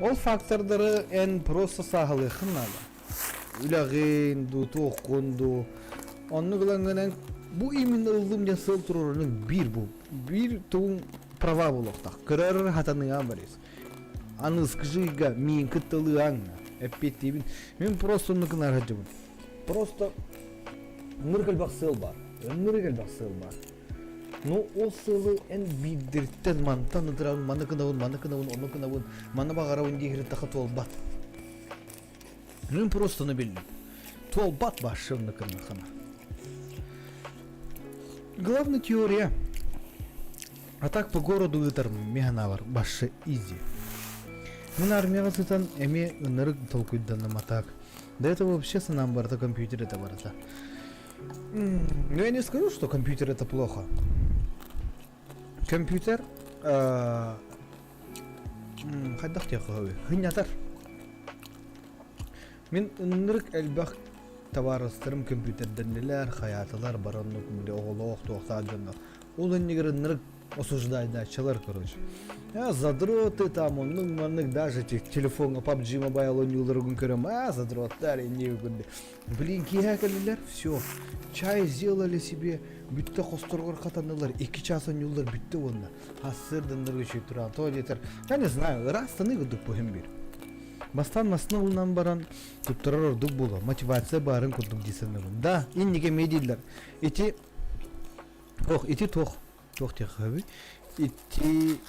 Ол фактордары эн просто сааһылыаххын наада. Үлэҕин дуу, туоххун дуу. Оннук ылаҥҥын эн бу именно ыллым диэн сыал туруорунуҥ биир бу. Биир тугуҥ права буолуохтаах. Көрөр хатаныҥа Борис. Аныскыжыйга миин кыттылыаҥ эппиэттиибин. Мин просто оннук гынар сылдьабын. Просто ынырык элбэх сыал баар. Ынырык элбэх сыал баар. Ну, ол сыалы эн биирдириттэн мантан ытырабын, маны гынабын, маны гынабын, ону гынабын, маны баҕарабын диэхирин таха туолбат. Мин просто ону биллим. Туолбат башшымны кыннахана. Главная теория. А так по городу ыытар механавар башшы изи. Мин армияҕа сытан эмиэ ынырык толкуйданным а так. До этого вообще санаам барыта компьютер это барыта. Ну я не скажу, что компьютер это плохо. Компьютер хайдах диэххэ хынньатар. Мин ынырык элбэх табаарыстарым компьютердэннилэр, хайаатылар, бараннык били оҕолоох туохтаах дьоннор. Ол иннигэр ынырык осуждайдааччылар, короче. А, задроты там, оннук-маннык, даже телефоҥҥа PUBG Mobile оонньууларыгын көрөм, а, задроттар, иннигин көрдө. Блин, киэһэ кэллилэр, все, чай сделали себе, бүттэ хосторгор хатаннылар, 2 час оонньууллар бүттэ уонна. Ассырдыннар үчүй туран, то диэтэр, я не знаю, ыраастаны курдук бу бир. Бастаан масына ылынан баран туттарар ордук буолуо, мотивация баарын курдук дии саныыбын. Да, иннигэ эмиэ дииллэр. Ити Ох, ити туох, туох диэххэ Ити,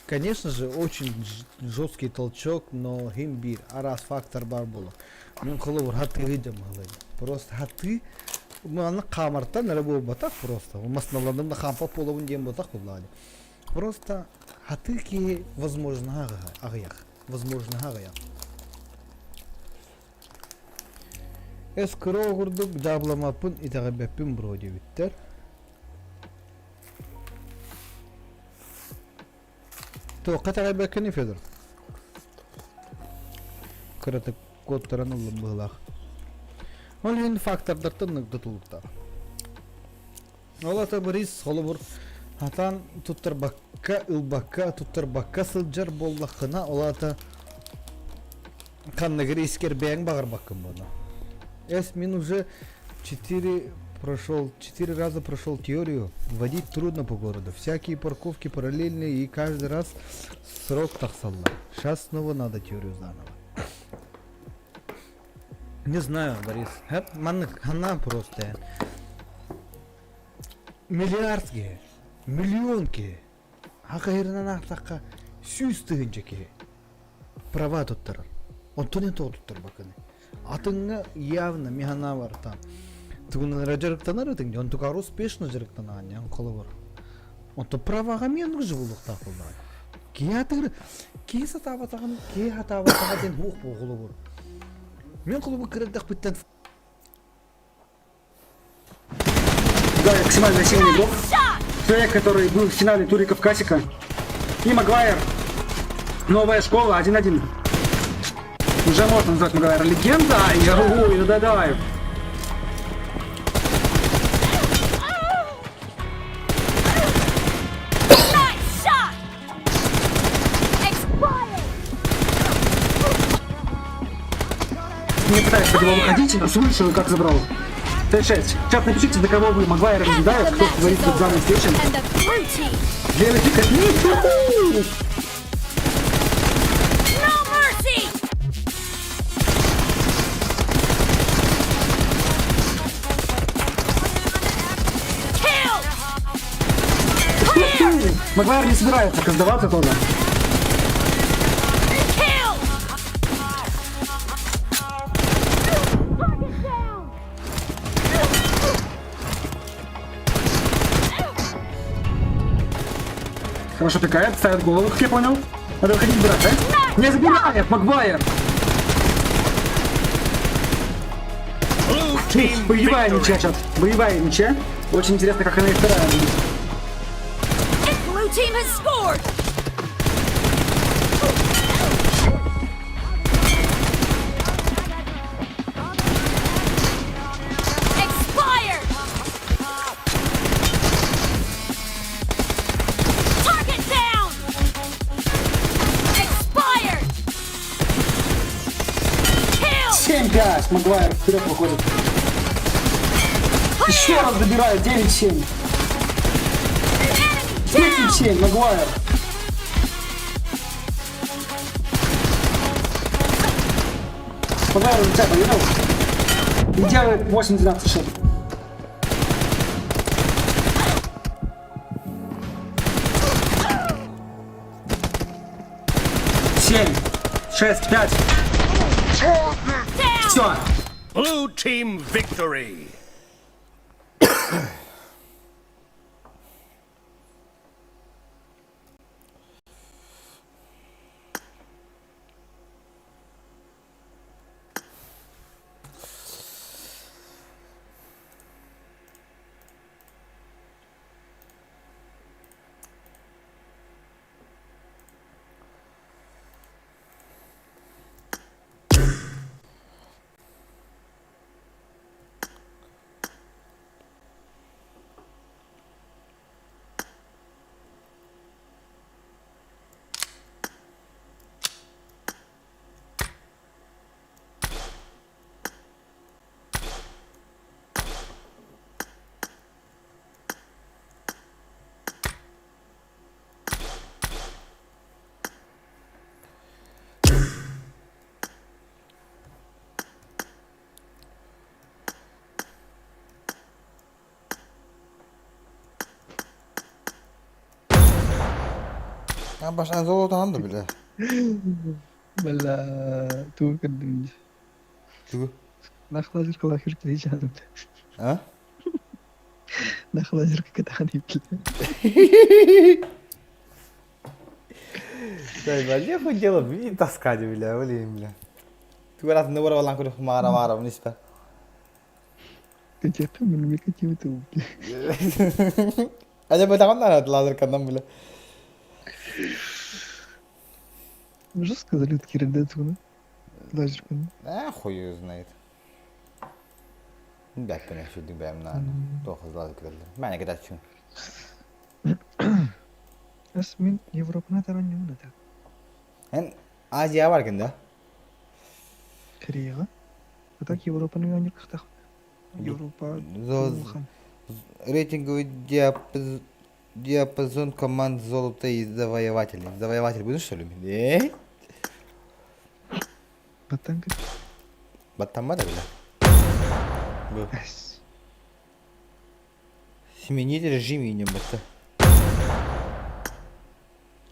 конечно же, очень жесткий толчок, но хим биир араас фактор баар буолар. Мин холобур хатыы дьамалай. Просто хатыы манна хаамартан эрэ буолбатах просто. Масналаным да хаампат буолабын диэн буолбатах буоллаҕа. Просто хатыы киһи возможно аҕыйах. Возможно аҕыйах. Эс кыра курдук дьаабыламмаппын итэҕэйбэппин бро диэбиттэр. Туохха итэҕэйбэккиний Федор? Кыратык куоттаран ыллым быһыылаах. Ол иһин фактордартан тутулуктаах. Ол ата Борис холобур хатаан туттарбакка, ылбакка, туттарбакка сылдьар буоллаххына, ол аата ханныгыр искэр бэйэҥ баҕарбаккын буолла. Эс мин уже четыре прошел, четыре раза прошел теорию. Водить трудно по городу. Всякие парковки параллельные и каждый раз срок тахсаллар. Сейчас снова надо теорию заново. Не знаю, Борис. Маннык ханна просто. Миллиард киһи, миллион киһи. Хахайырынан аахтахха 100 тыһыынча киһи права туттарар. Онтон эн тоҕо туттарбаккыный? Атыҥҥа явно механа бар там. Тугунан дьарыктанар этиҥ, онтукаар успешно дьарыктанаҕын ян холобур. Онто праваҕа мен уже булуохтаах буоллаҕа. Киһи атыгыр, киһи сатаабатаҕын, киһи хатаабатаҕа диэн хуох буо холобур. Мен холобур кырырдахпыттан Да, максимально сильный игрок. Человек, который был в финале Туриков Касика. И Магуайр. Новая школа, 1-1. Уже можно назвать Магуайра легенда. И, ой, ну да, давай. Nice shot! Expired! Не пытаюсь под него выходить, но слышу, как забрал. 5-6. Чат, напишите, за кого вы, Магуайр или Half of Дудаев, the кто match фаворит is в данной over, встрече. and the blue team Левый пик от них. No mercy! Kill! Clear! Магуайр не собирается так сдаваться тоже. Kill! Target down! Хорошо пикает, ставит голову, как я понял. Надо выходить брать, да? Не забирает, Магуайр! Blue team Боевая victory. ничья, чат. Боевая ничья. Очень интересно, как она и вторая будет. Blue team has scored! Сейчас Магуайр вперед выходит. Еще раз добирает 9-7. 10-7, Магуайр. Магуайр уже тебя поверил. И делает 8-12 счет. 7, 6, 5. Все. Blue team victory. Башан золотан да биле. Бля, тугу көрдүм дии. Тугу? Нахлазерка лахерка дии А? Нахлазерка катахан иптиле. Да, бля, хоть дело, блин, таскать, бля, блин, бля. Ты раз на вора ланку мара мара, не спа. Катета мен мекатим это бля. А я бы там надо лазер канам, бля. Жестко залют кирдецу, да? Лазерка. А, хуй её знает. Бәк кенә шүдү бәм на. Тохыз лазер килде. Мәне китә чүн. Ас мен Европаны таран не так. Эн Азия бар кенде. Кореяга. А так Европаны өнер кахтах. Европа. Рейтинговый диапазон команд золота и завоевателей. Завоеватель будешь, что ли? Э? Баттанка. Баттамба да бля. Бу. Сменить режим и не батта.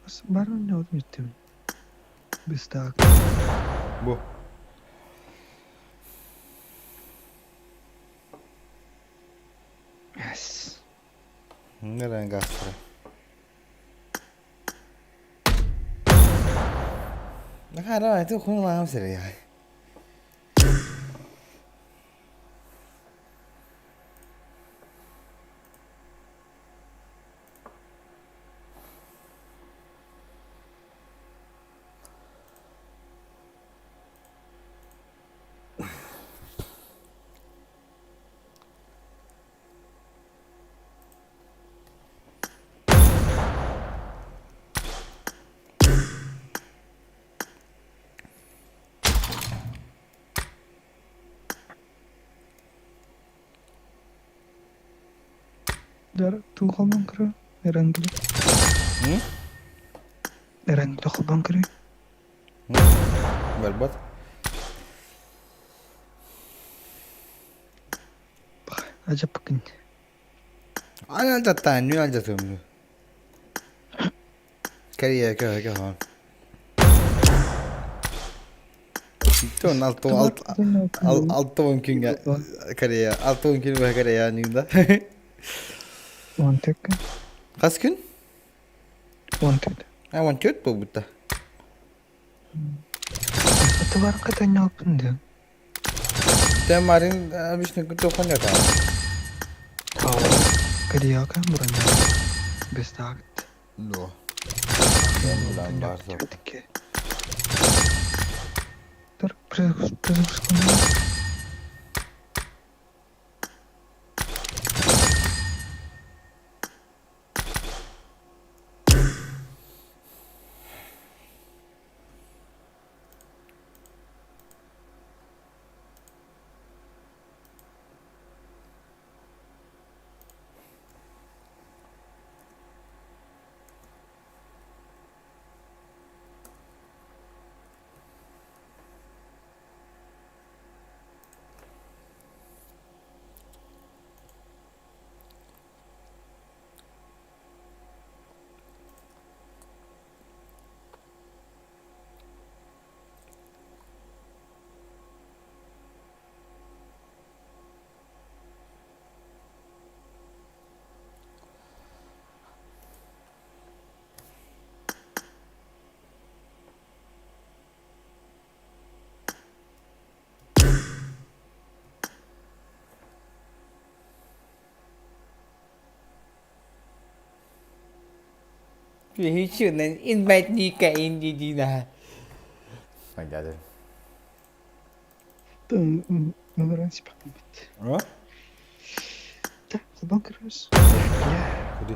Ас баран не отметтим. Без так. Бу. Yes. Нерен гастро. Нахара, это хуй лам серия. Дар туу холбон көрө. Эрангли. Эрангли холбон көрө. Барбат. Ажап күн. Ана жаттан, нү алжатым. Корея кө кө хон. Тон алты алты алты он күнгө Корея, 6-10 күн бе Корея нүнда. 14 күн. Кас күн? 14. А 14 бу бутта. Это бар катanya алпынды. Те марин обычно күн тохон ята. Корея кам буран. Без так. Но. Булан бар зо. Тар призыв. Пиһичүнэн инбэтника индидина. Дядя. А? Куди?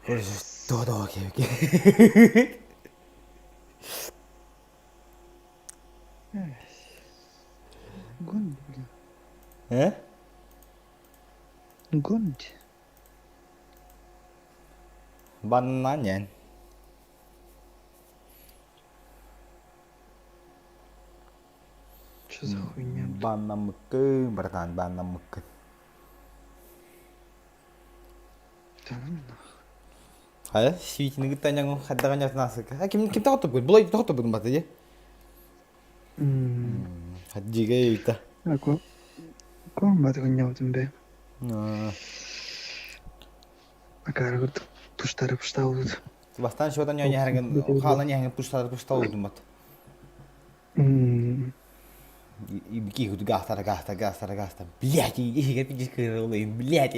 Куди? Окей, окей. Гонит, блин. Э? Гонит. Бананен. Что за хуйня? Банамыкы, братан, банамыкы. Да ну нахуй. Хайа, сүүтүнү кытта ньаҥу хайдаҕа ньатнаасыка. А ким ким тоҕотто Булай тоҕотто будун бата дии. Хаддига ыйта. А ко баты хуйня бе. Акара курдук пуштары пуштаабыт. Бастаан шотан ньаҥа хаалан ньаҥа пуштары пуштаабытым бат. Ики гастара гастара гастара гастара. Блять, иһигэр пидис кырылын, блять.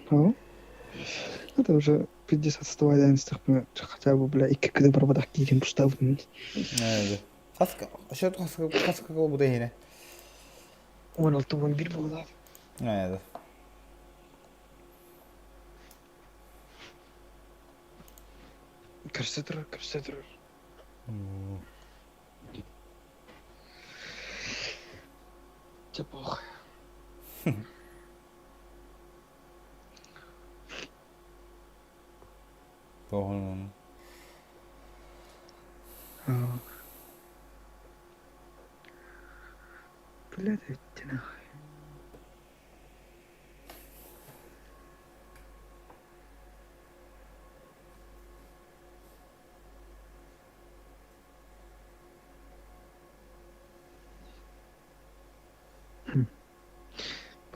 Ну, это уже пиздец отставай хотя бы, бля, икки кыды барбадах киирин пуштаабытын. Хаска, шот хаска хаска кол бу дehine. 16 11 буолла. Evet. Көрсө турар, көрсө турар. Чэ похуй. Похуй. Блядь, иди нахуй.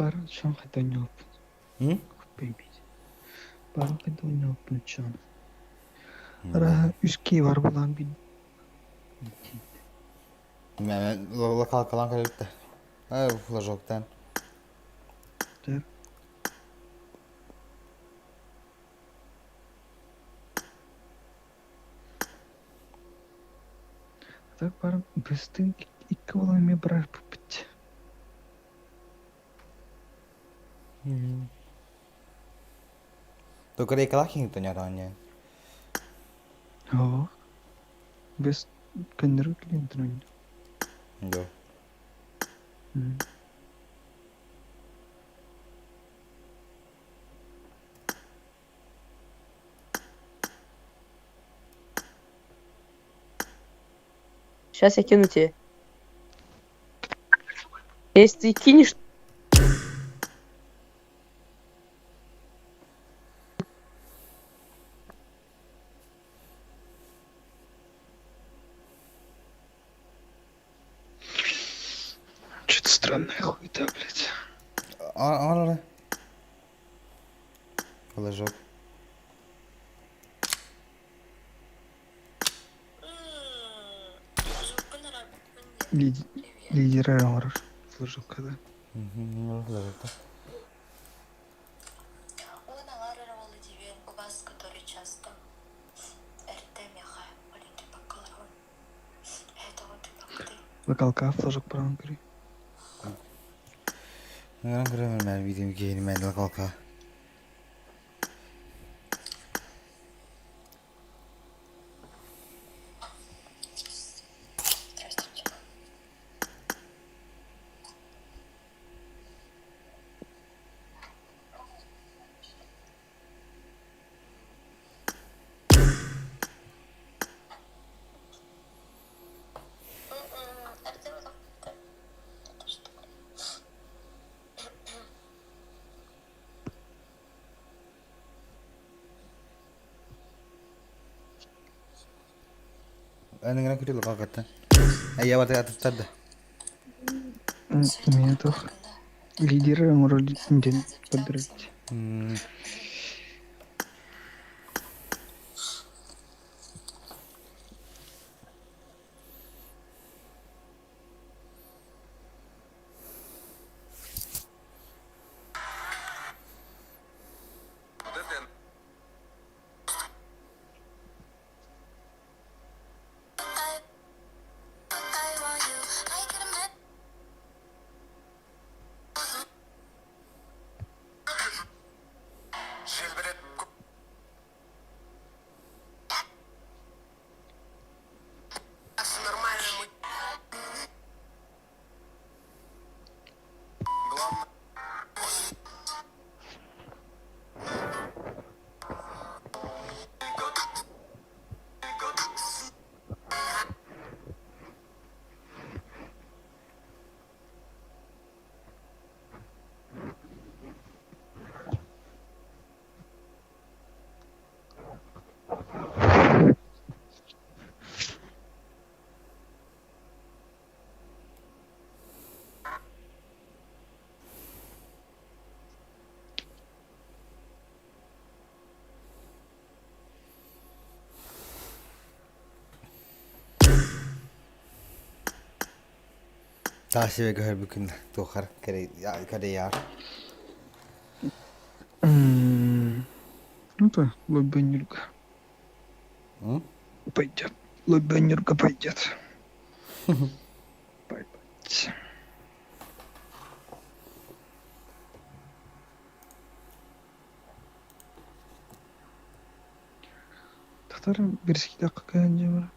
Баран шон хайда ньоп. Бэйбит. Баран хайда ньоп чон. Ара үске бар булан бин. Мен локал калан калыпта. Ай, флажоктан. Да. Так баран быстың икки болан мен барар бит. Только рейкалахин то не ранее. Оо. Бес көннөрү клиенттер Да. Сейчас я кину тебе. Если ты кинешь, Что-то странная хуета, блядь. А, а, Флажок. Лидер оҥорор флажок да. Флажок. Локалка флажок праван көрүй. Мен көрөмүн мен видео кейин мен локалка. Эн көрү локалкаттан. Ай, я бата атыттарды. Меня тоже. Лидеры оҥорор ден поддержать. Таасиба көһөрбүккүн туоххар кэрэйээр. Ну то, Лобенюрга. Пойдет. Лобенюрга пойдет. Пойдет. Татарым бирсики dakika önce var.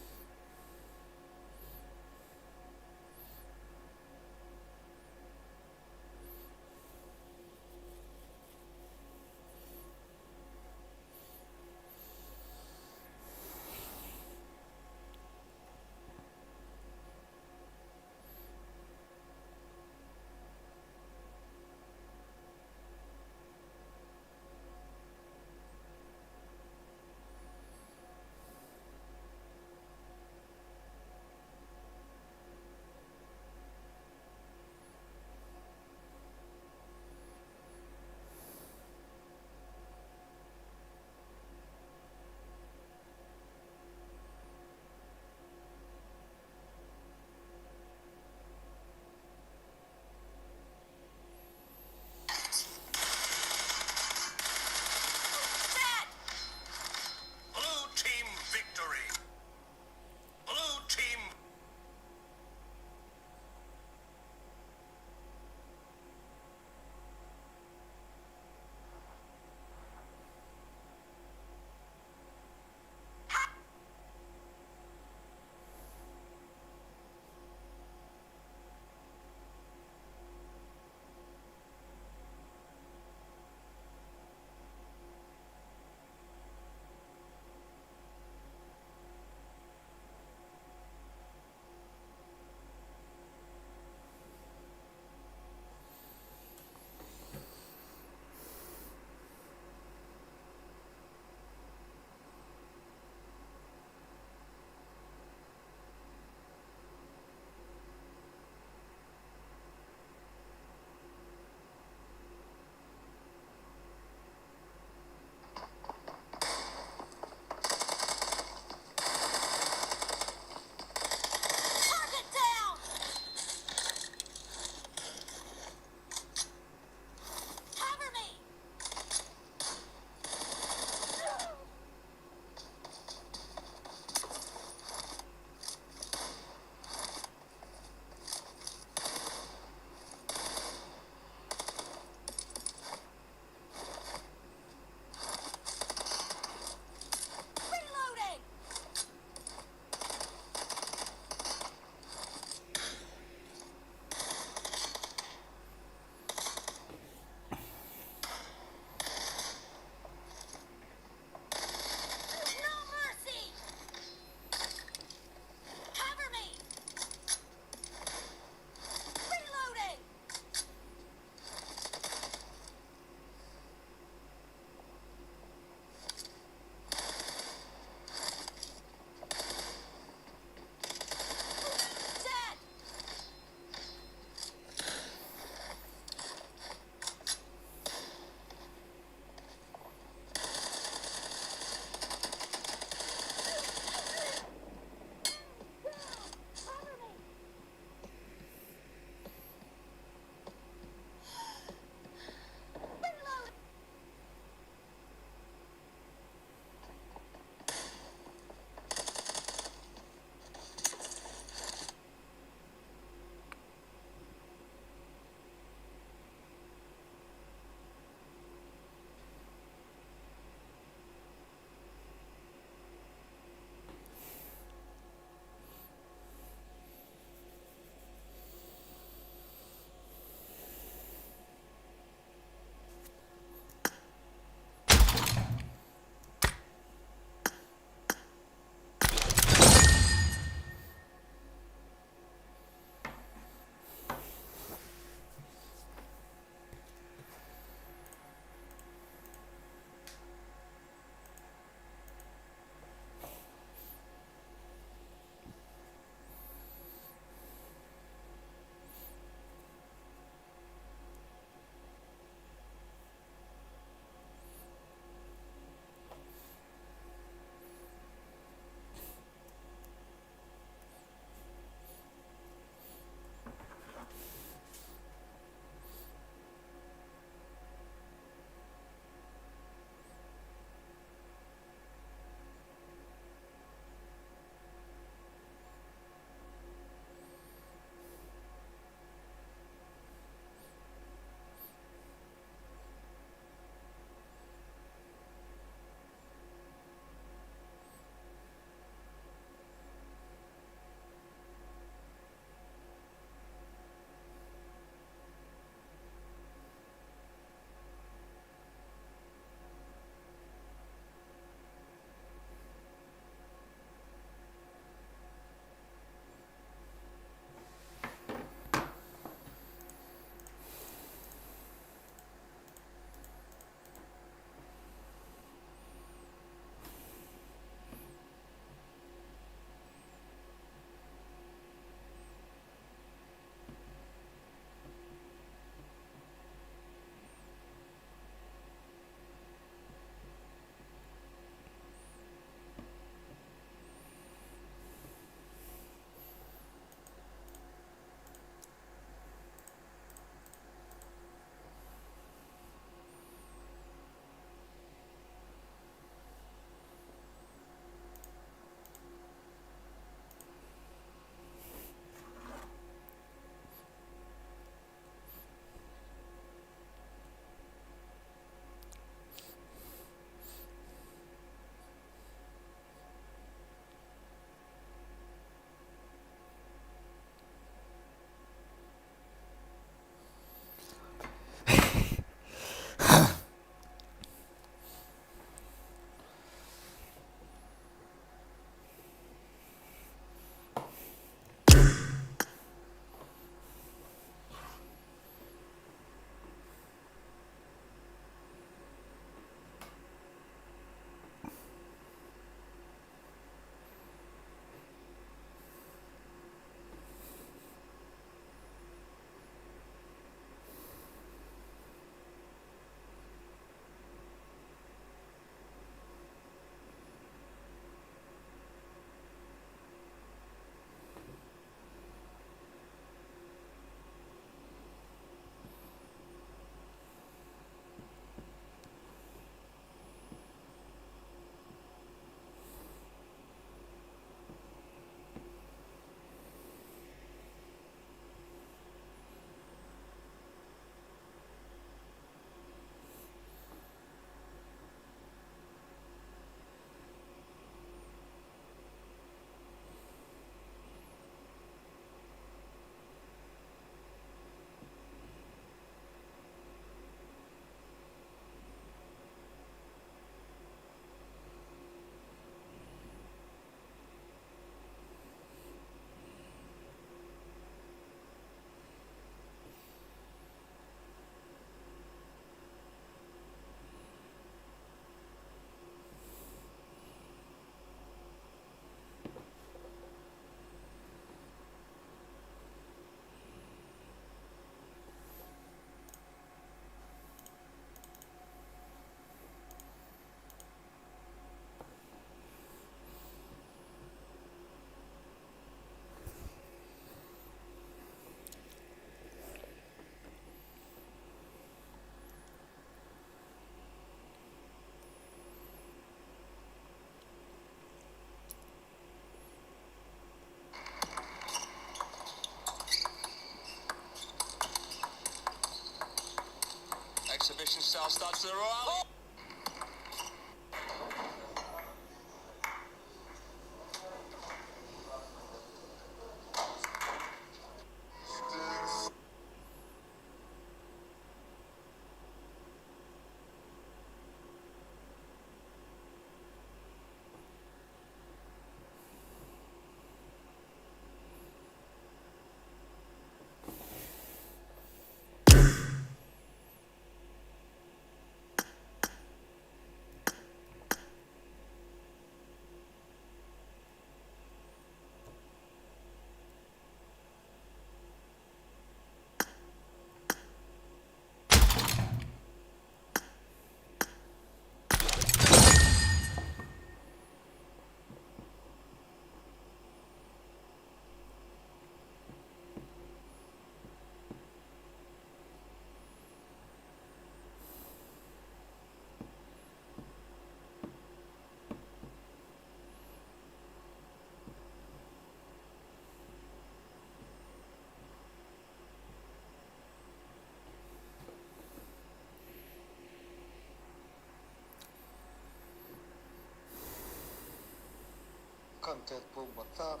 Контент буолбатах,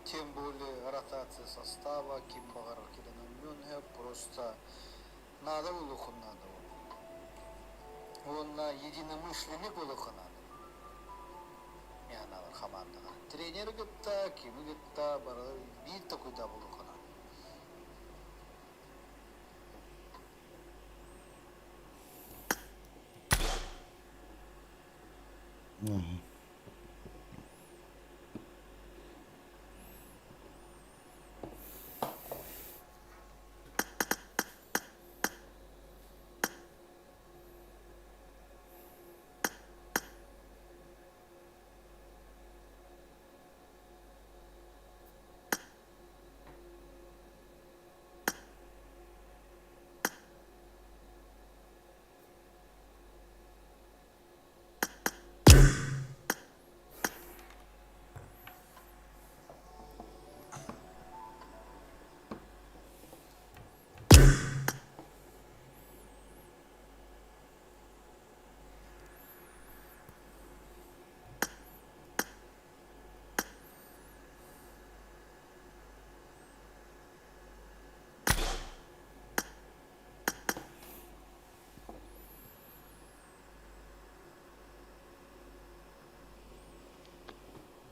тем более ротация состава, ким баҕарар кэлэн оонньуон сөп, просто наада буолуохун наада Уонна единомышленник буолуохха наада. Мин санаабар хамаандаҕа. Тренери кытта, кими кытта бары биир такуйда буолуохха наада.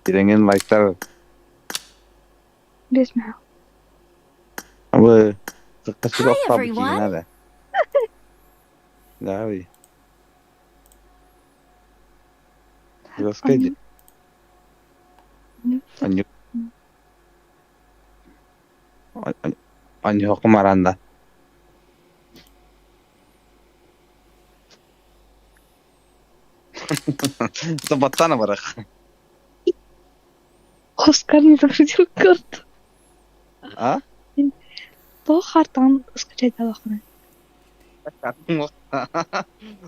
Тирэҥин лайктар Бесмэ. Абы сыккасыга Hi охтообут everyone! надо. Давай. Жестко Аню. Аню маранда. Баттана барах. Оскар не загрузил карту. А? Тоҕо картаҕын скачайдаабаккыный?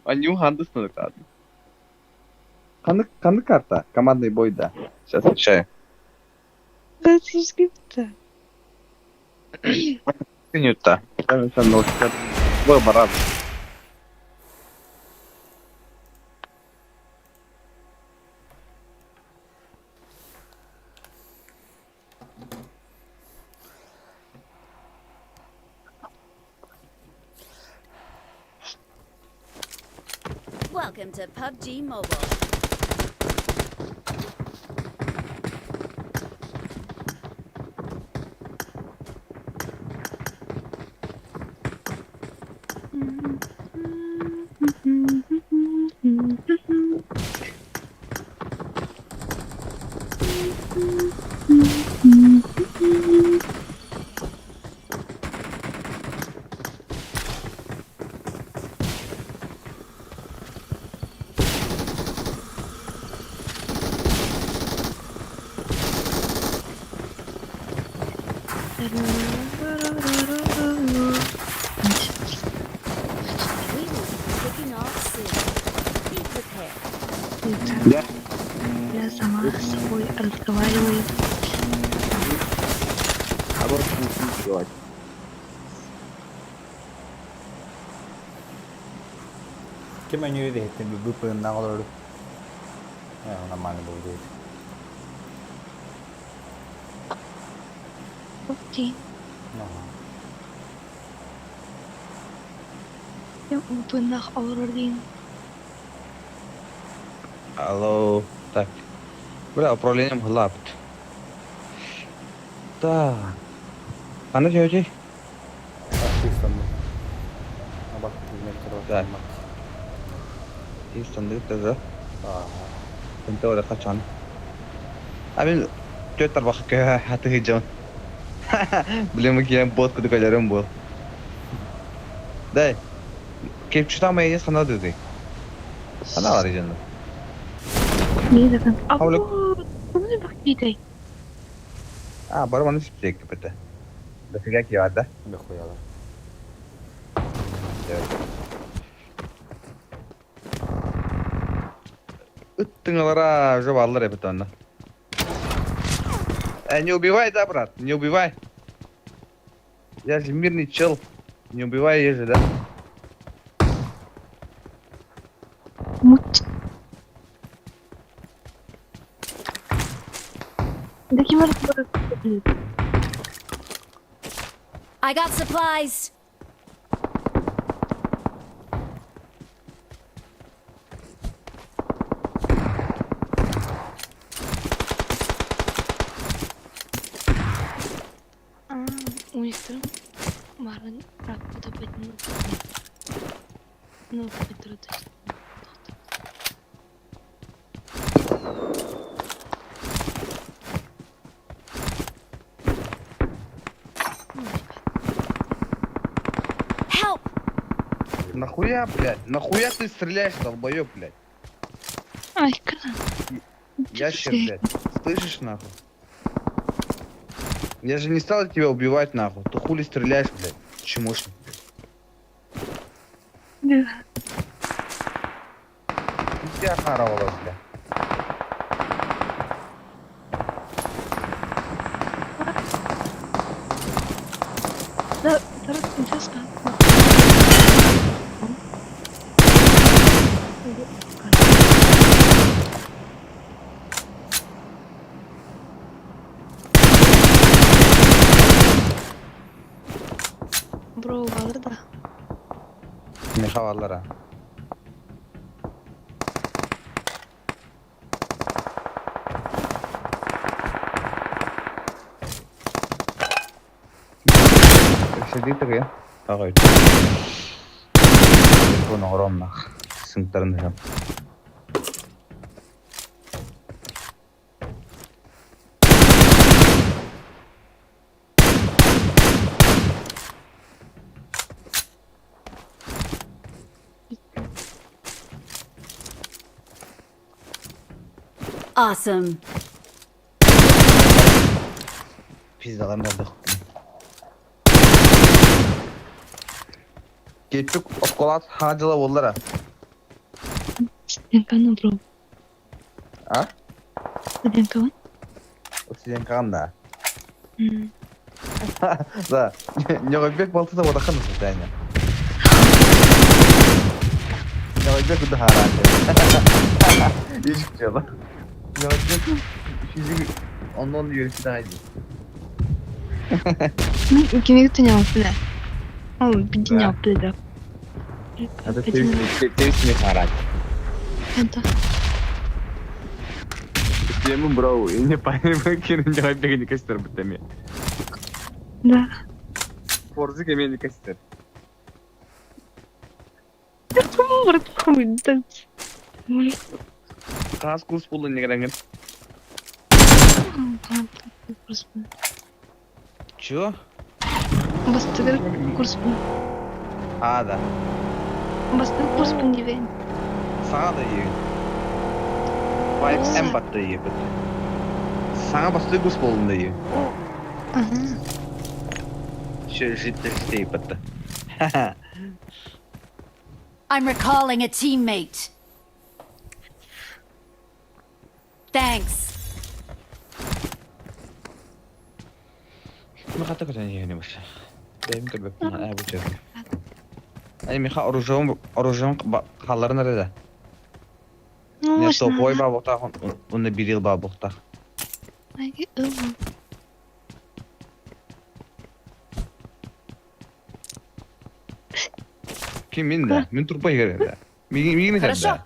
Аню хандысны карта. Ханнык ханнык карта? Командный бой да. Сейчас отвечаю. Да. Минута. Выбор. Welcome to PUBG Mobile. We will be kicking off soon. Be prepared. Да. Я сама с собой разговариваю. Наоборот, делать. Ким өнүүрү иһиттин быппыыннаах олорор. Нормально буолду. Окей. Быппыыннаах олорор диин. Алло, так. Бля, управлением хлапт. Так. Аны сөйти? Так. Истанды тоже. Кынта ора качан. А мен төрт тарбақ хаты жон. Блин, мы бот куды калерым был. Дай. Кеп чутам майонез хана деді. Хана бар жанда. Не закан. Хавлык. Абу, бак дей. А, бар маны сипсек кепете. Дофига кият, да? Бехуяла. Ыттыңалара уже баллар эбит онно. Не убивай, да, брат? Не убивай. Я же мирный чел. Не убивай я же, да? Мут. Да ким бар? I got supplies. А, унистырым. Барын ракпыта байтын. Ну, петру Help! Нахуя, блядь? Нахуя ты стреляешь, долбоёб, блядь? Ай, кана. Ящер, блядь. Слышишь, нахуй? Я же не стал тебя убивать, нахуй. Ты хули стреляешь, блядь? Чмошник, блядь. Да. Тебя харовала, блядь. Да, сейчас Бро, алыр да. Мехаваллара. Сидит я. Ағай. Телефон огромный. Сымтарын Awesome. Pizzalarını aldık. Кетчук отколат ханадила боллара. Студентканы, бро. А? Студентка Студентка да. Да. Ньогойбек балтыда одахан состояние. Ньогойбек удахара. Ишк жала. Ньогойбек üçüncü ondan yürüsü daha iyi. Мен кимеге түнәп биле. Ол бидин биле. Это tevsimi харат. Это. Стемун бро, не понимаю, кирин Ньогойбек не кастер битеме. Да. Форзик эме не кастер. Каз курс болду не кереген. Чё? Бастыгыр курс бу. А, да. Бастыгыр курс бу дибен. Сага да iyi. 5M батты iyi бит. Сага басты курс болду да iyi. Ага. Чё житте житте битти. I'm recalling a teammate. Thanks. ما خاطر يعني بس. دايما كببنا ابو جابر. Ай, миха оружием, оружием хаалларын эрэ да. Ну, Не можно. топой баабыктаах, уонна бирил баабыктаах. Ай, ылла. Ким мин да? Мин турба иһэр да. Миигин миигин этэр Хорошо. да.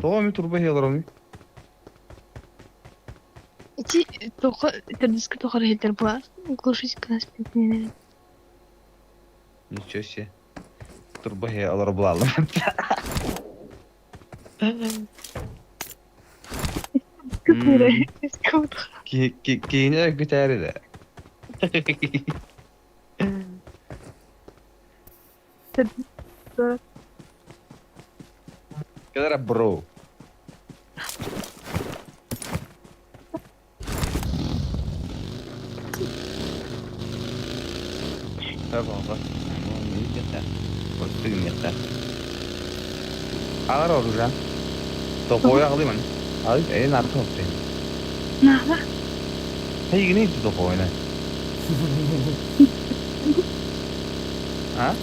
Тоҕо мин турба иһэ олоромуй? Ити тоҕо төрдүскэ тоҕо иһэллэр була глушить нас Ничего себе. Турба иһэ олоро булааллым. Киһини өргүтээри да. Кэлэр бро. Алар оружан. Топой аҕалыйман. Ай, э, нарты хоптуйн. Наха. Хейгини топойна. А?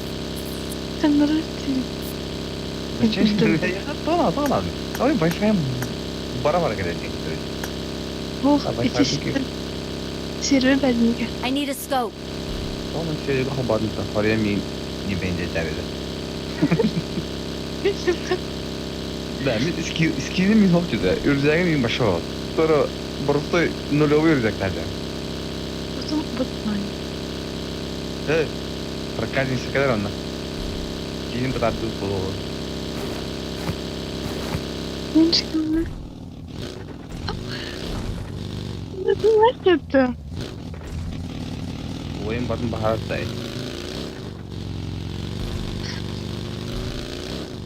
Тола, тола. Ой, Wi-Fi бара-бара кэлэр Ох, ити сервер бәдинге. I need a scope. Onun şöyle хабарында харя мин не бенде Да, мен скиним мин хоп dedi. Үрзәгем мин башы вот. Sonra просто нулевой үрзәк тәде. Потом бутман. Э, проказница кадar онна. Кийин бытарды болу. Мен çıkımda. Ne yaptı? Oyun batın baharat day.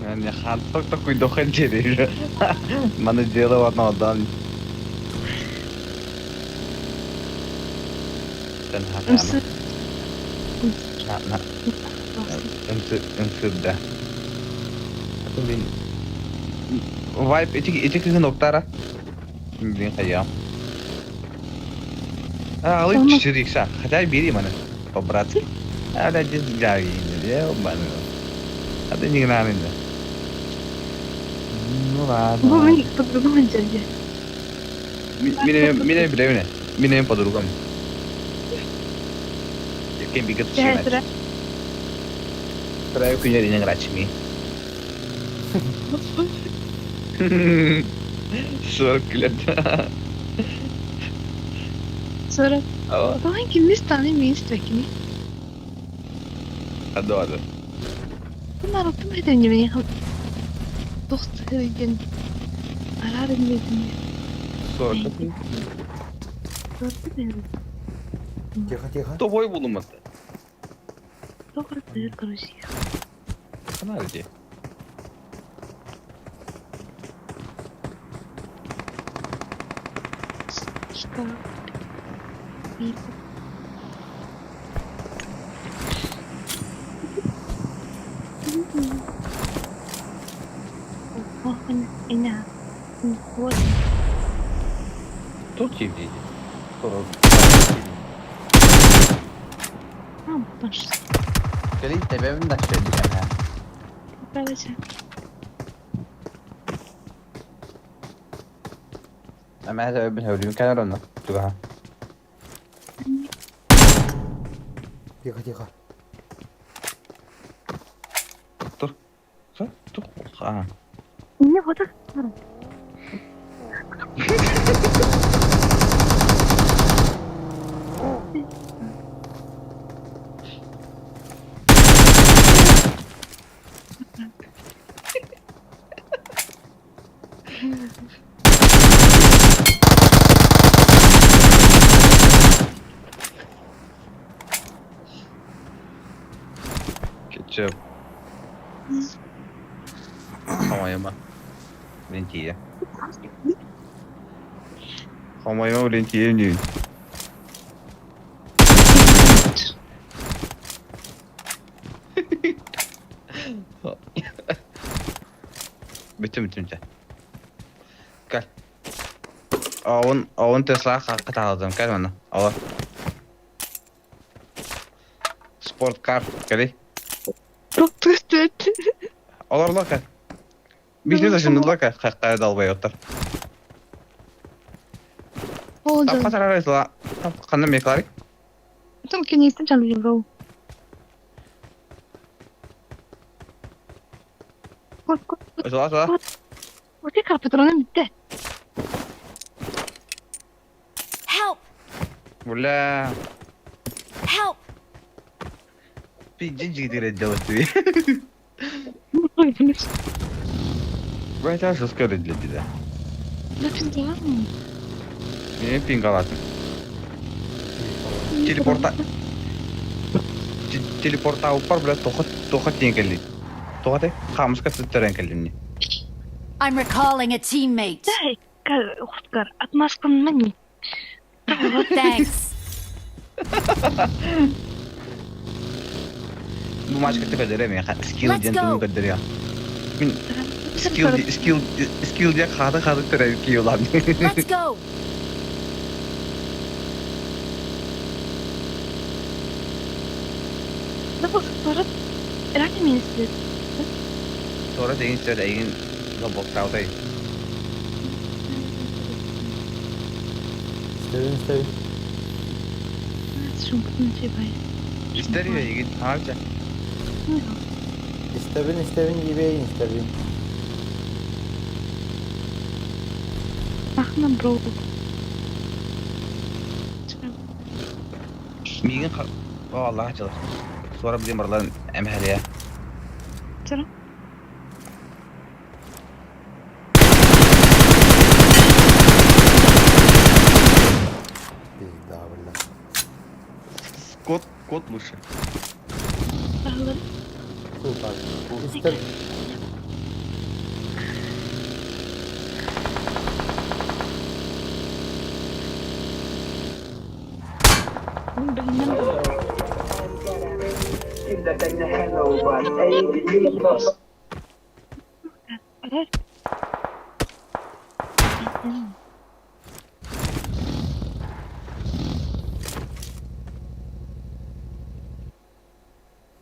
Yani ханток такой дохен через. Маны дело одно дан. Sen Мсы. На на. Ымсырда. Блин. Вайп эти эти кызын октара. Блин, хайя. А, алып 4 икса. Хотя бери маны. По-братски. А, да, здесь я обманываю. А ты не гнали, да. Ну ладно. Bu мен по-другому делали. Мине мине билемine. Мине по-другому. Кем бигет Театра. Траю күнер инең рачми. 40 лет. Sonra Falan kimimiz tane mistvekini. Адуады. Bunlar otum edin gibi. Dost edin. Arar edin. 40. Doğru dedim. Тихо, тихо. Тобой булумады. Doğru değil konuşuyor. Каналде. Что? Вот. Тут тебе. 40. А, пошли. Кали тебе да что Короче. Mä se käyn vähän. Тихо, тихо. Тур. Тур. А. Не, вот так. Ketchup. Хамайыма. Лентия. Хамайыма лентия не. Бүтүн бүтүн Кел. Авын авын Тесла каталадым. Кел мана. Ала. Спорткар. Кели. Топтук. Олорлока. Бизнес ашындылака какка далбай оттар. Тапка сарарайсыла. Ханна мекларик? Там кенейтен жалуем бро. Сула сула. Оте капитроны битте. Help! Бля. Help! Пиздец жигитер делать тебе. Бля, жестко для тебя. Да пизда. Не пингалатын. Телепорта. Телепорта упар, бля, тохот, тохот тен келли. Тохот, хамска түттерен келли мне. I'm recalling a teammate. Дай, Хуткар, отмазкан мани. Thanks. Бумажка ты көдөрө мен скилл Let's ден go. тугун көдөрө. Мен скилл скилл скилл де хады хады төрө кийулам. Let's go. Да bu sonra herhalde mi istiyor? Sonra деген сөз деген боктаудай. Истебин, истебин. Истер егин харча. Истебин, истебин, ебейин, истебин. Ахна бро. Мигин О Аллах жылы. Sonra билем барлан эмхалия. Sonra Пизда, бля. Кот кот лучше. Сука. Истебин.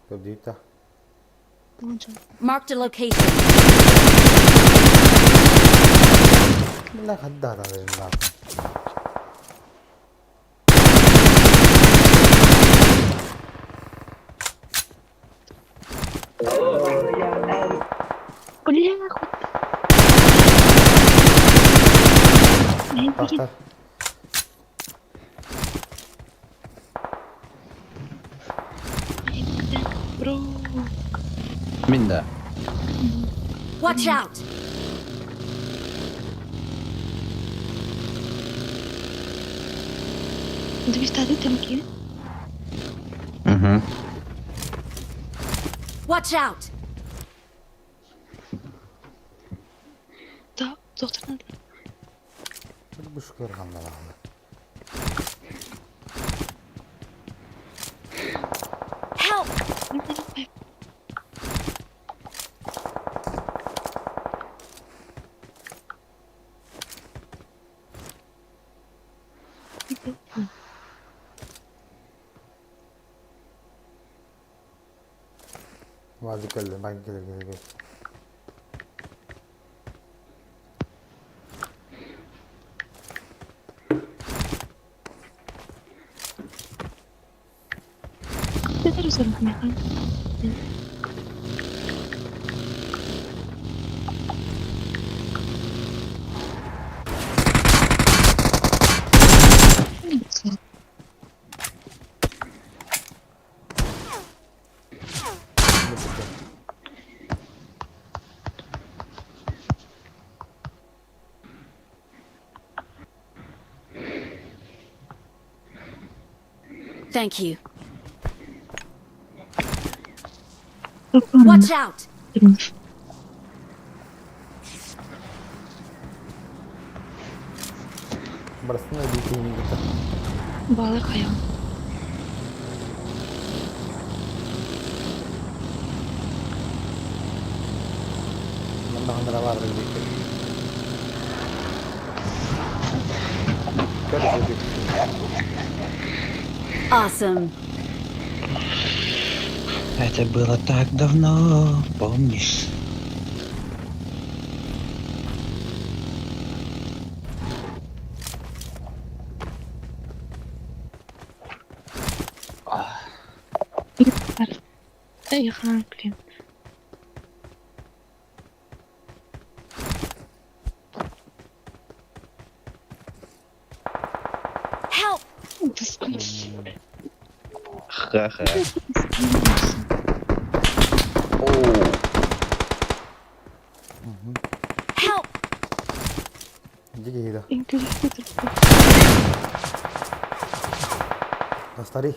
Көрдүйті. Marked a location. Бля, хадда да да. Бля, Тахтар. Бро. Мин да. Watch out! Двести тамки. Угу. Watch out! Да, доктор надо. Бушкыр қандай Help! Вазы келді, бак келер, келер, келер. Это разорвано. Thank you. Watch out! Барасына битейін гыта. Балыр hayvan. Мында хандыра бар бит. Awesome. Это было так давно, помнишь? Эй, блин. Help! Ха-ха. Help! Иди да. Старый.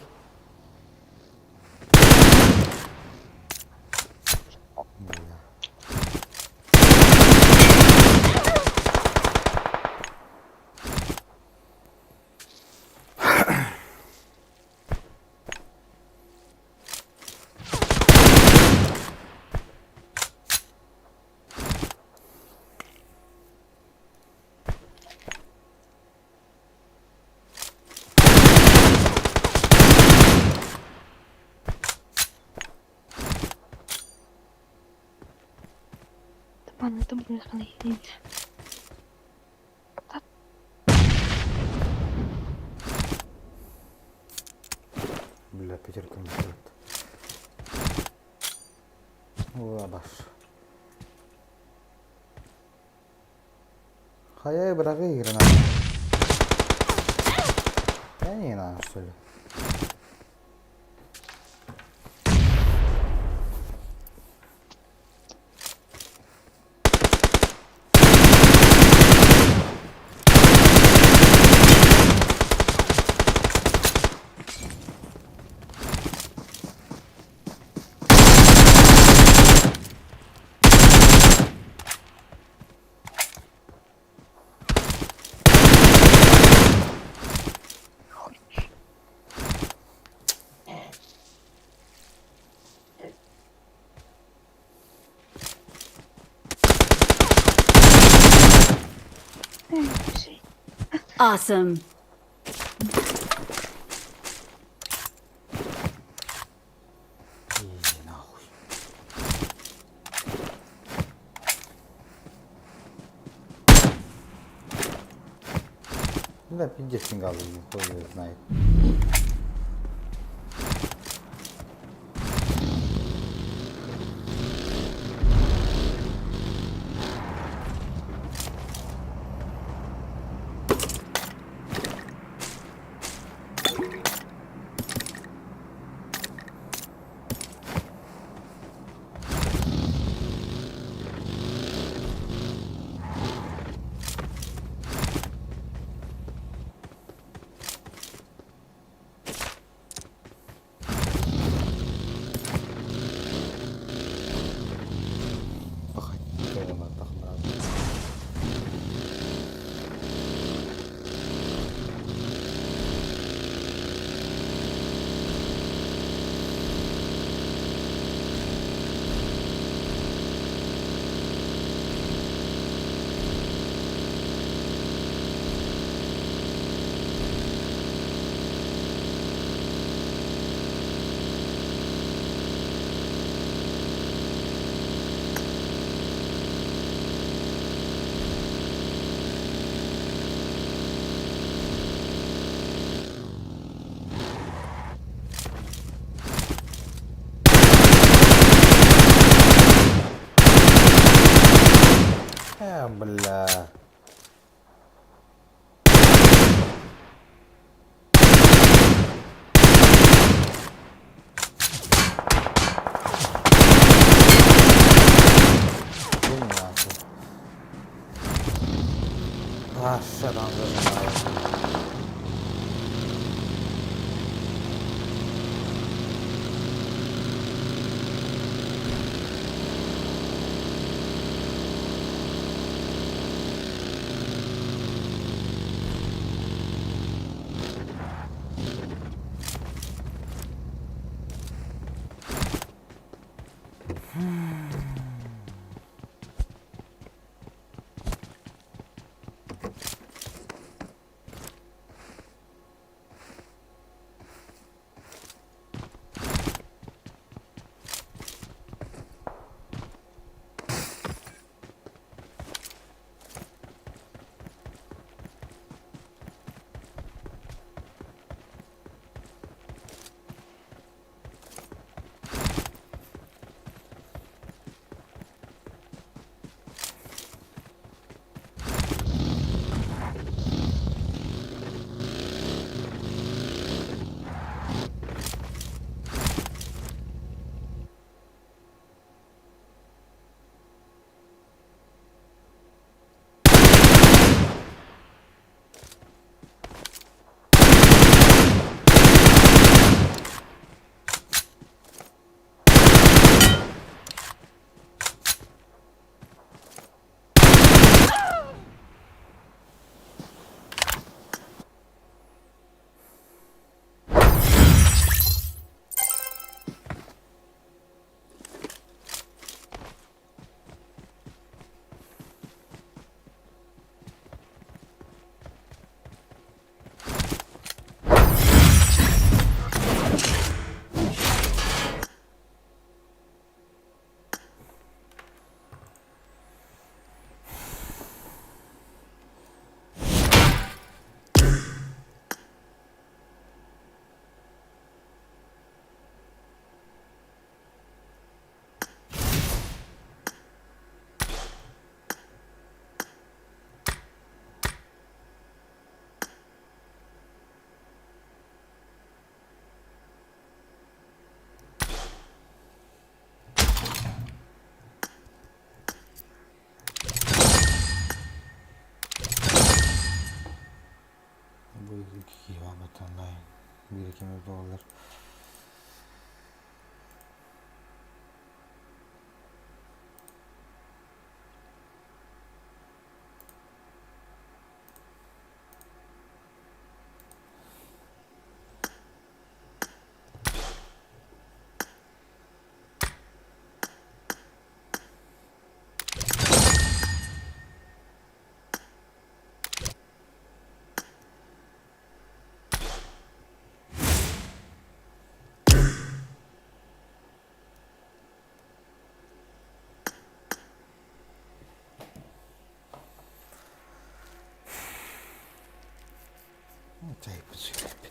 Tamam, tamam, Бля, пятерка не стоит. О, баш. Хайа бырагы игры на. Я не знаю, что ли. Awesome. Иди нахуй. Да, пиздец фингал, хуй его знает. Бля. А, там зажимаю. Бу киһи баттаннай биир кеме буолар. Чайбыт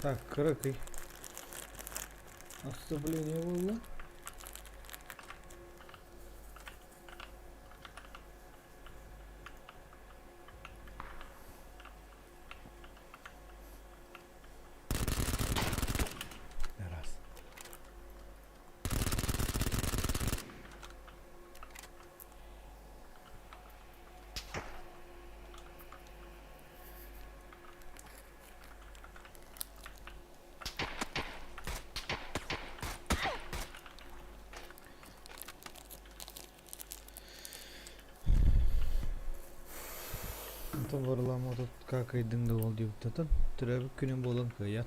Так, кыракый. Отступление буолла. Раз. Онтон Варлам отут какайдыҥ да буол диэбиттэн төрөөбүт күнүм буолан кыайан.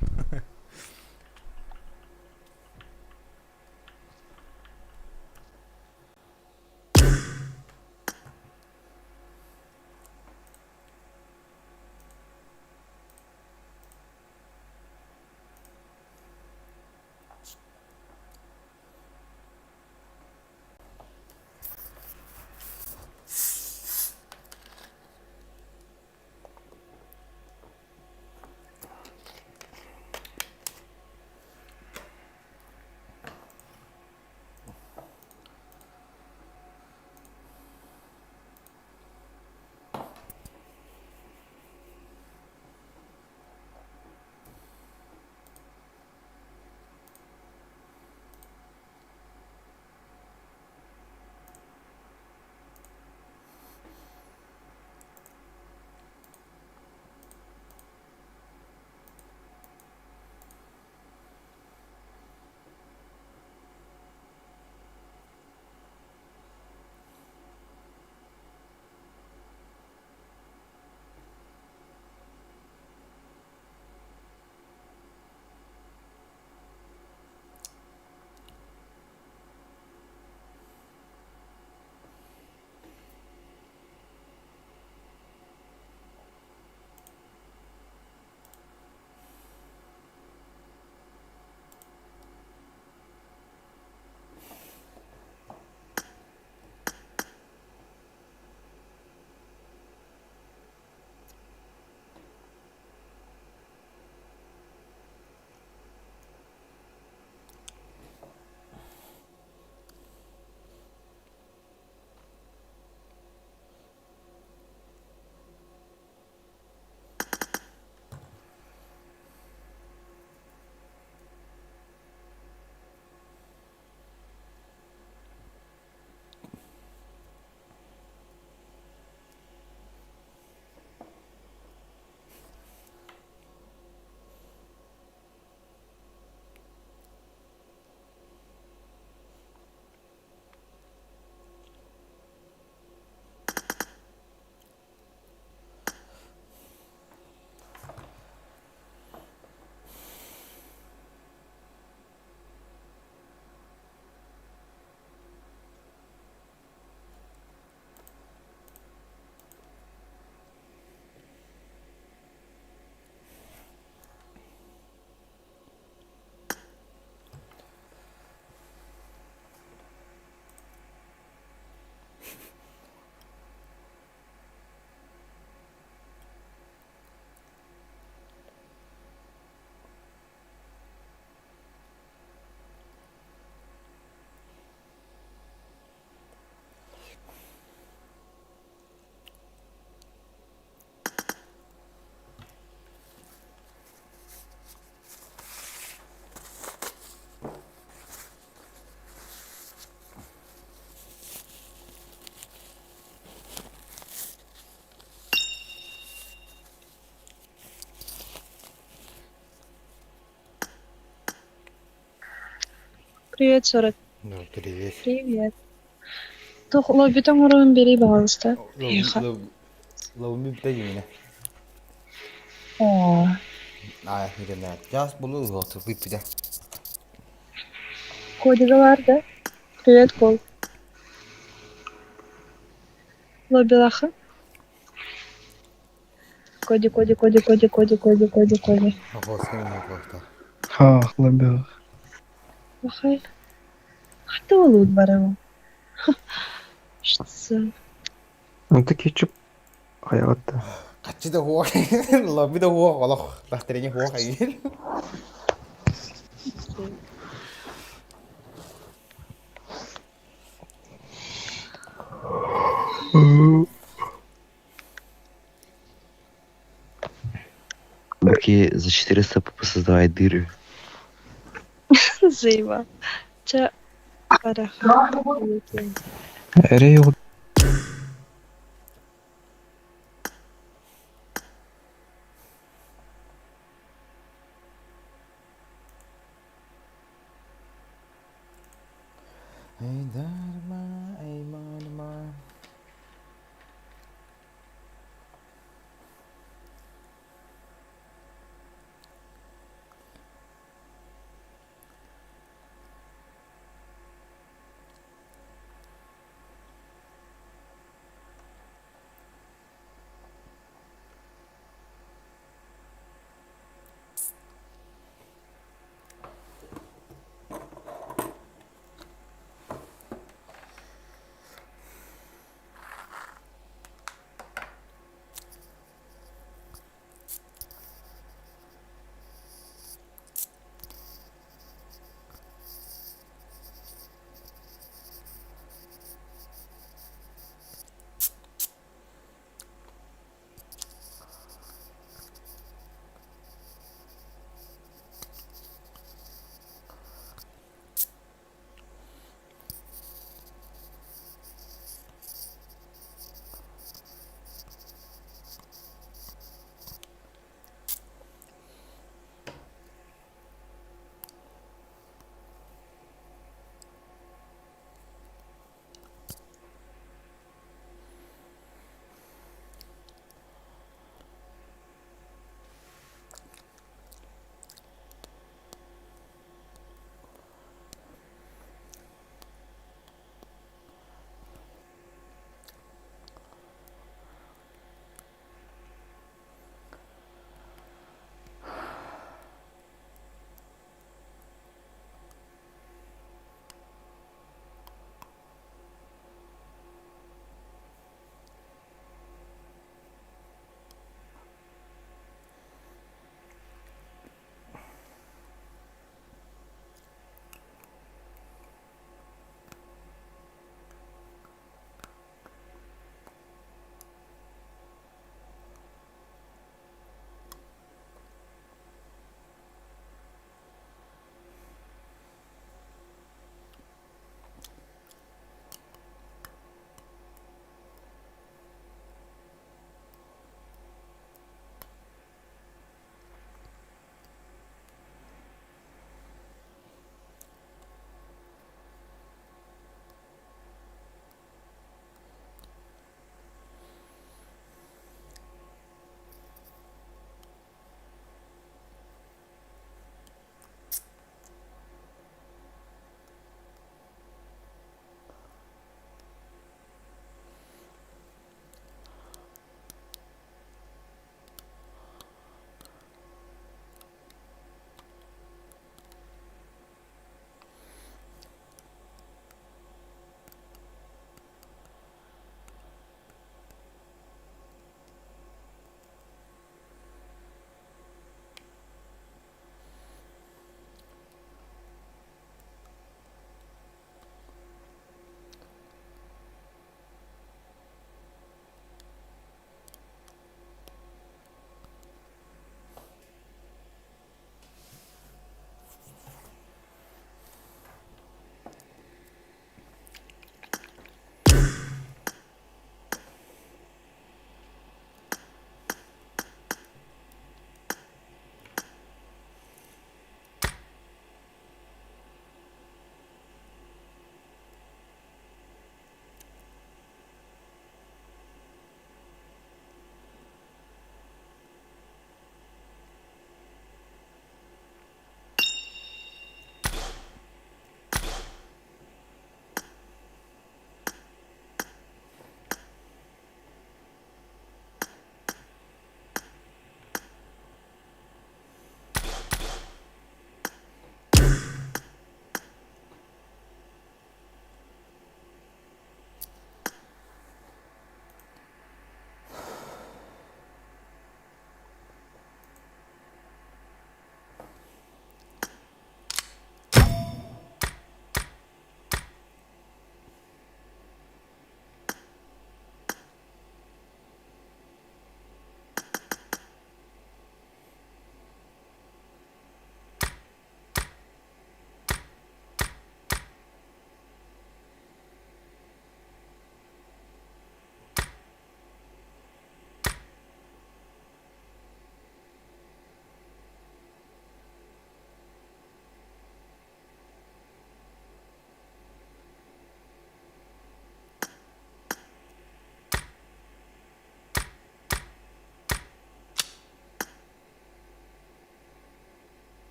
Привет, 40. Ну, привет. Привет. Тух лоббитон урон бери, пожалуйста. Тихо. Лоуми бэйминэ. О, Аа, мидэнэ. Жас булу уоту выпида. Кодигалар, да? Привет, Кол. Лобби лаха. Коди, Коди, Коди, Коди, Коди, Коди, Коди, Коди. Ха, лобби. Лахай. Хата лут барама. Что? Ну таки чуп. Хайатта. Хаччы да хуох, лобби да хуох, олох настроение хуох эйин. Окей, за 400 создавай дыры. Заеба. Ча бараха. Эрэй Эй, дарма, эй, марма.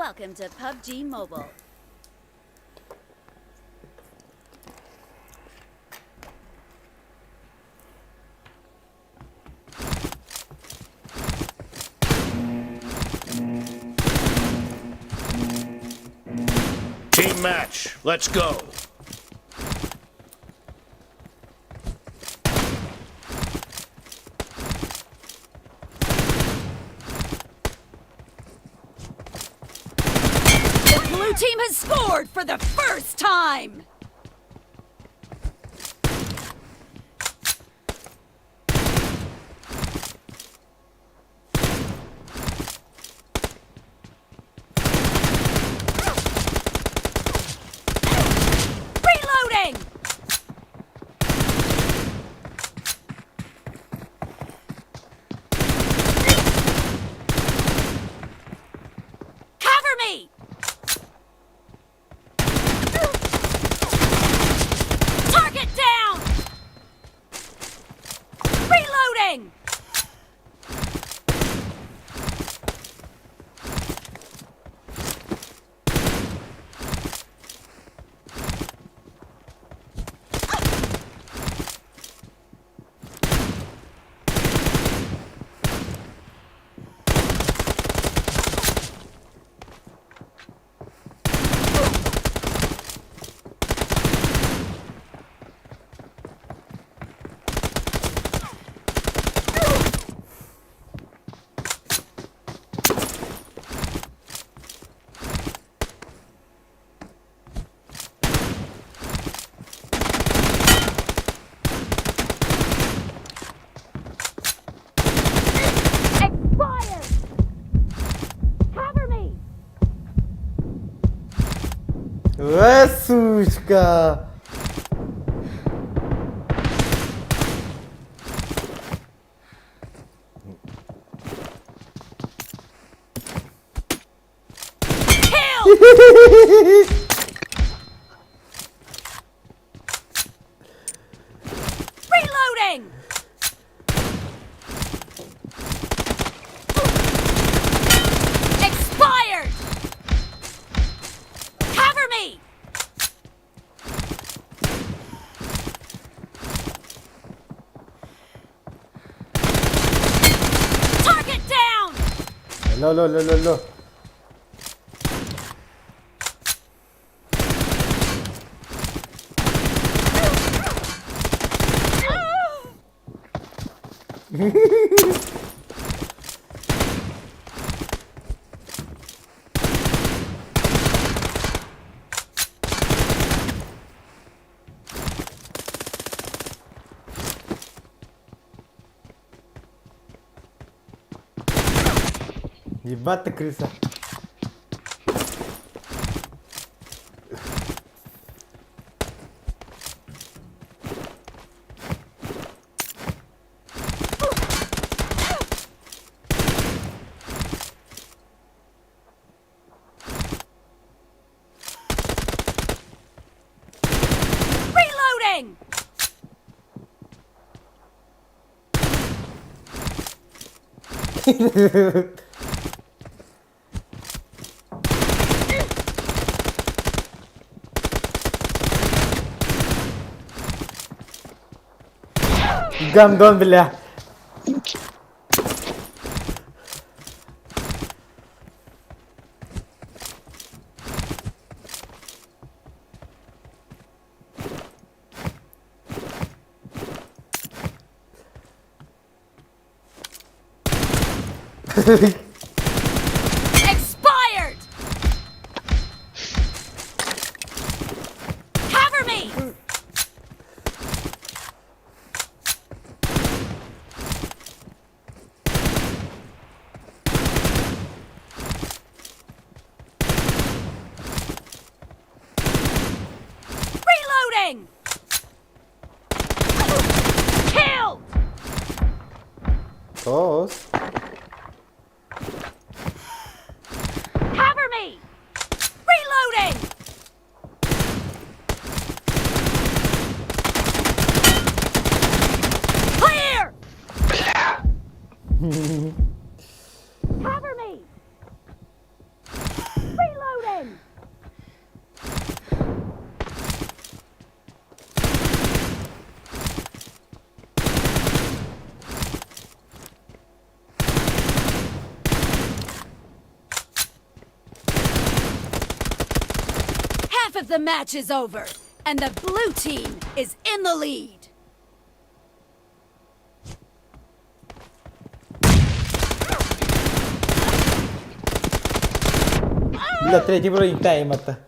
Welcome to PUBG Mobile. Team match. Let's go. The blue team has scored for the first time! Reloading! Cover me! Target down! Reloading! Expired! Cover me! Э, сучка! Kill! Reloading! Expired! Cover me! Target down! Lo lo lo lo lo. Ебать ты крыса. Reloading! Гандон, бля. Expired! Cover me! Reloading! Kill! Тоос. Half of the match is over, and the blue team is in the lead. Бля, третий броник тайм это.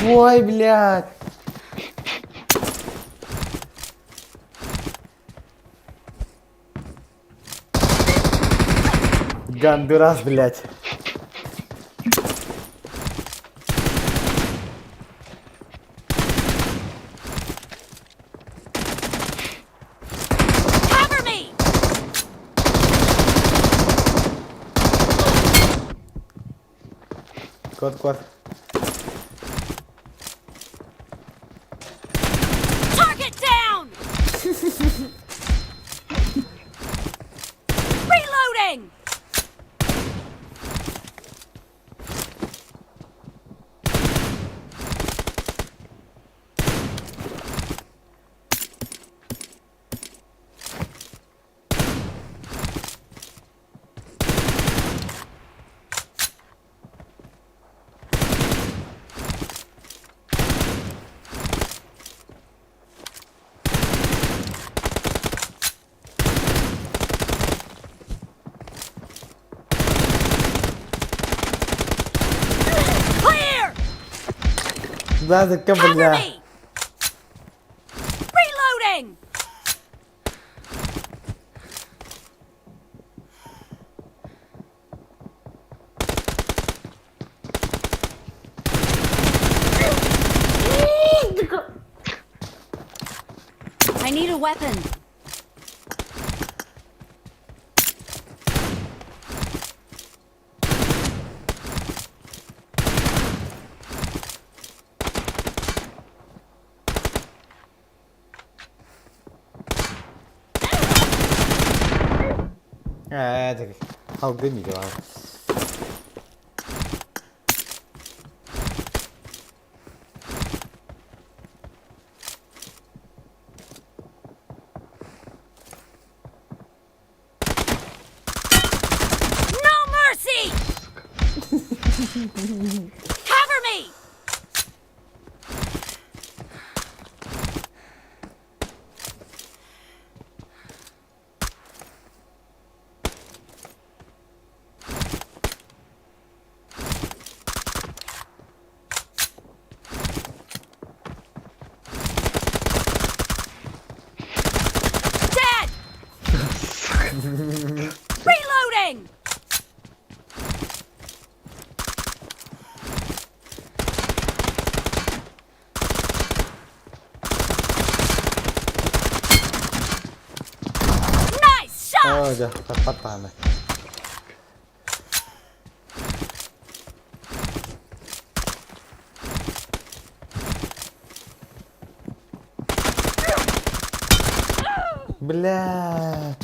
Ой, блядь. Гандурас, блядь. Cover me! Кот, кот. Target down! Reloading! Clear! Бля, Cover бля. me! Reloading! I need a weapon. Ээ, так халгы не дела. No mercy! Cover me! Dead! Reloading! Nice shot! Оо, дьэ, хаппат Бля.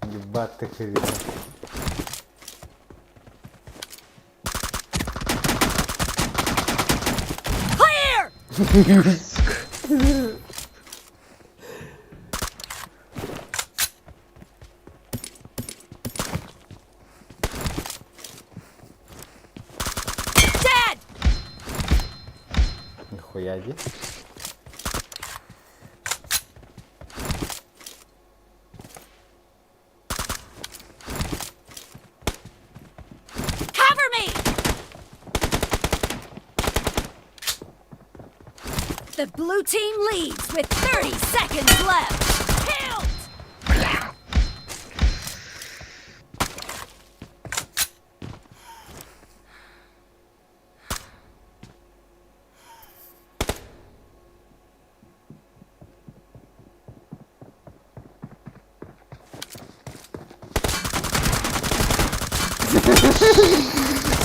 Ебать ты хрен. Clear! Dead! Нихуя ди. Cover me! The blue team leads with 30 seconds left. Killed!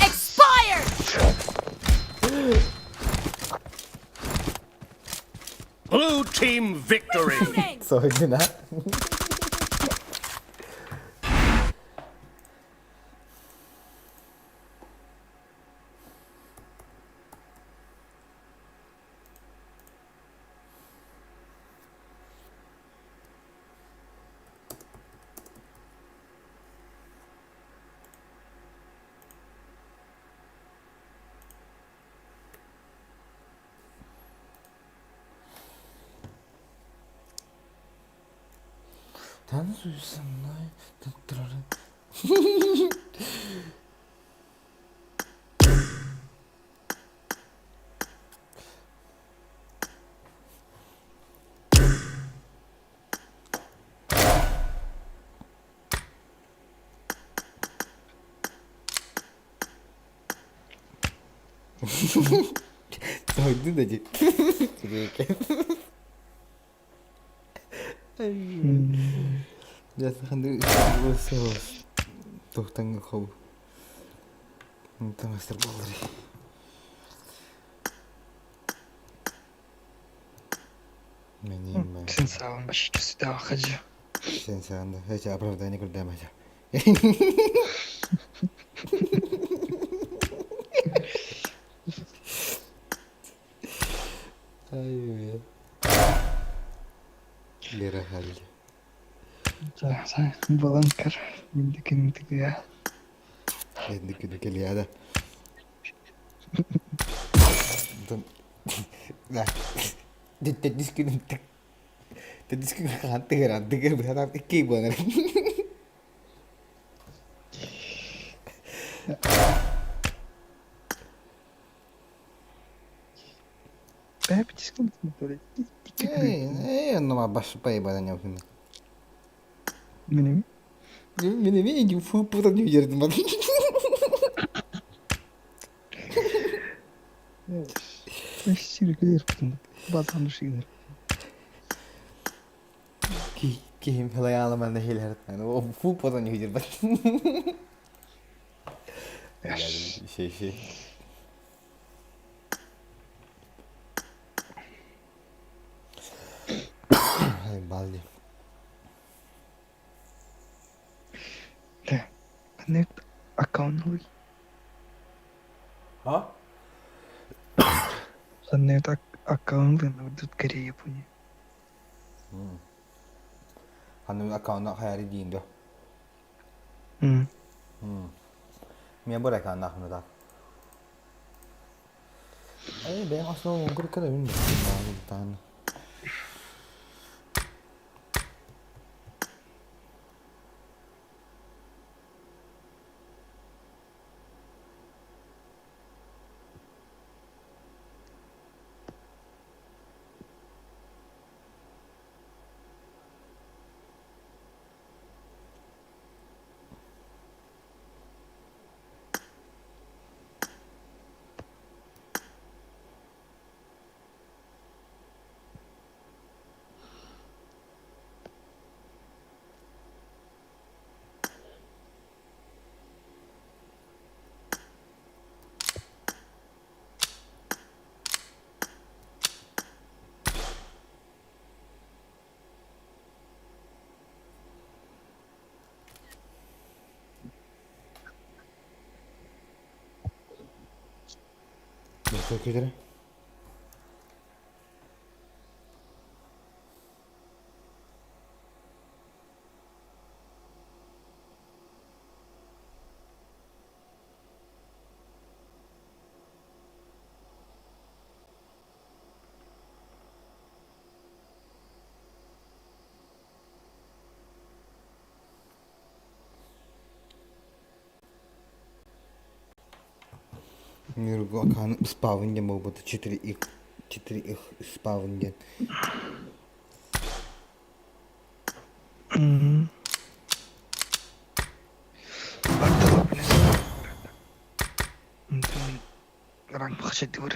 Expired! Blue team victory! Soydun ha. Танцуй со мной. Сойдун да дии. Туохтан хоб таҥастар буоллар. Сен саҕан вообще сюда хаджи. Сен саҕан да эчи оправдание көрдөмөчө. Ай Лера халли. Баланкар миндикин тыгыя. Эндикин келиада. Дискин дискин хантыгар антыгар быһатан икки буолар. Бэп дискин Э, ну баш пайбана не окна. Минеми? Минеми иди фу потом не уедет. Базан шигнер. Ким хилаяламан хилхэртэн. Фу потом не уедет. Ши ши. Ай, балди. Да. Нет аккаунт А? Нет аккаунт тут Корея Япония. Ханны аккаунт хайари диин до. Мен бар аккаунт ахмы да. Эй, бэм основу гурка да бин. Тан. Көтөрө. Нюргу спавн диэн буолбута 4 их 4 их спавн диэн. Ранг бахшат дигур.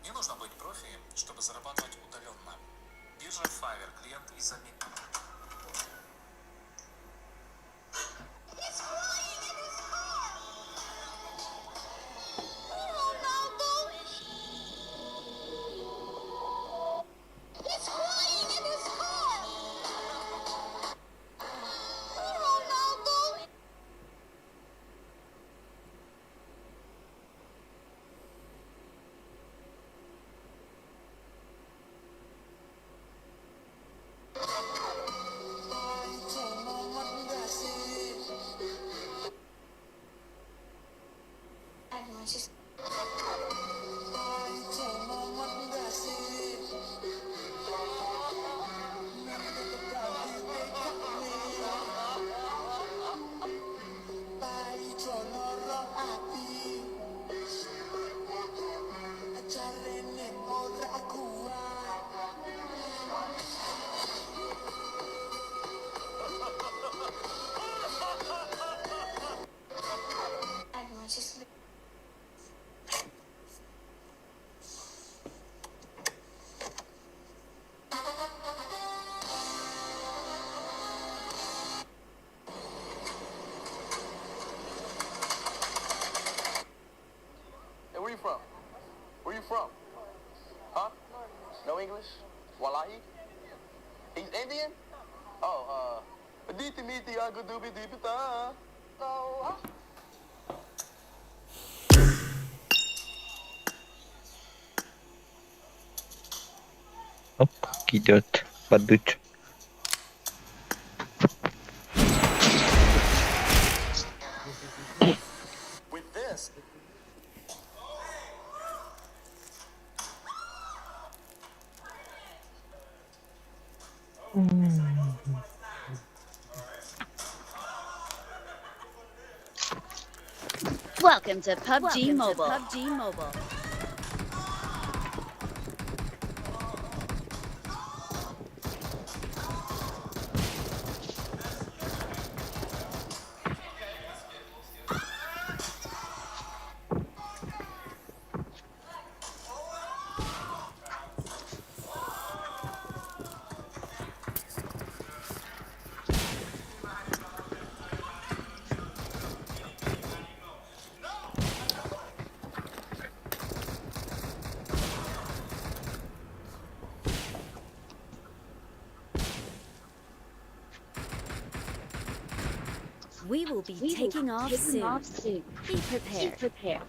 Не нужно быть профи, чтобы зарабатывать удаленно. Биржа Fiverr, клиент из Америки. Hey, where you from? Where you from? Huh? No English? Wallahi? He's Indian? Oh, Aditi miti agudubi dipita. Оп, идет подуть. With this, Welcome to PUBG Mobile. PUBG Mobile. We will be taking off soon. Be prepared. prepared.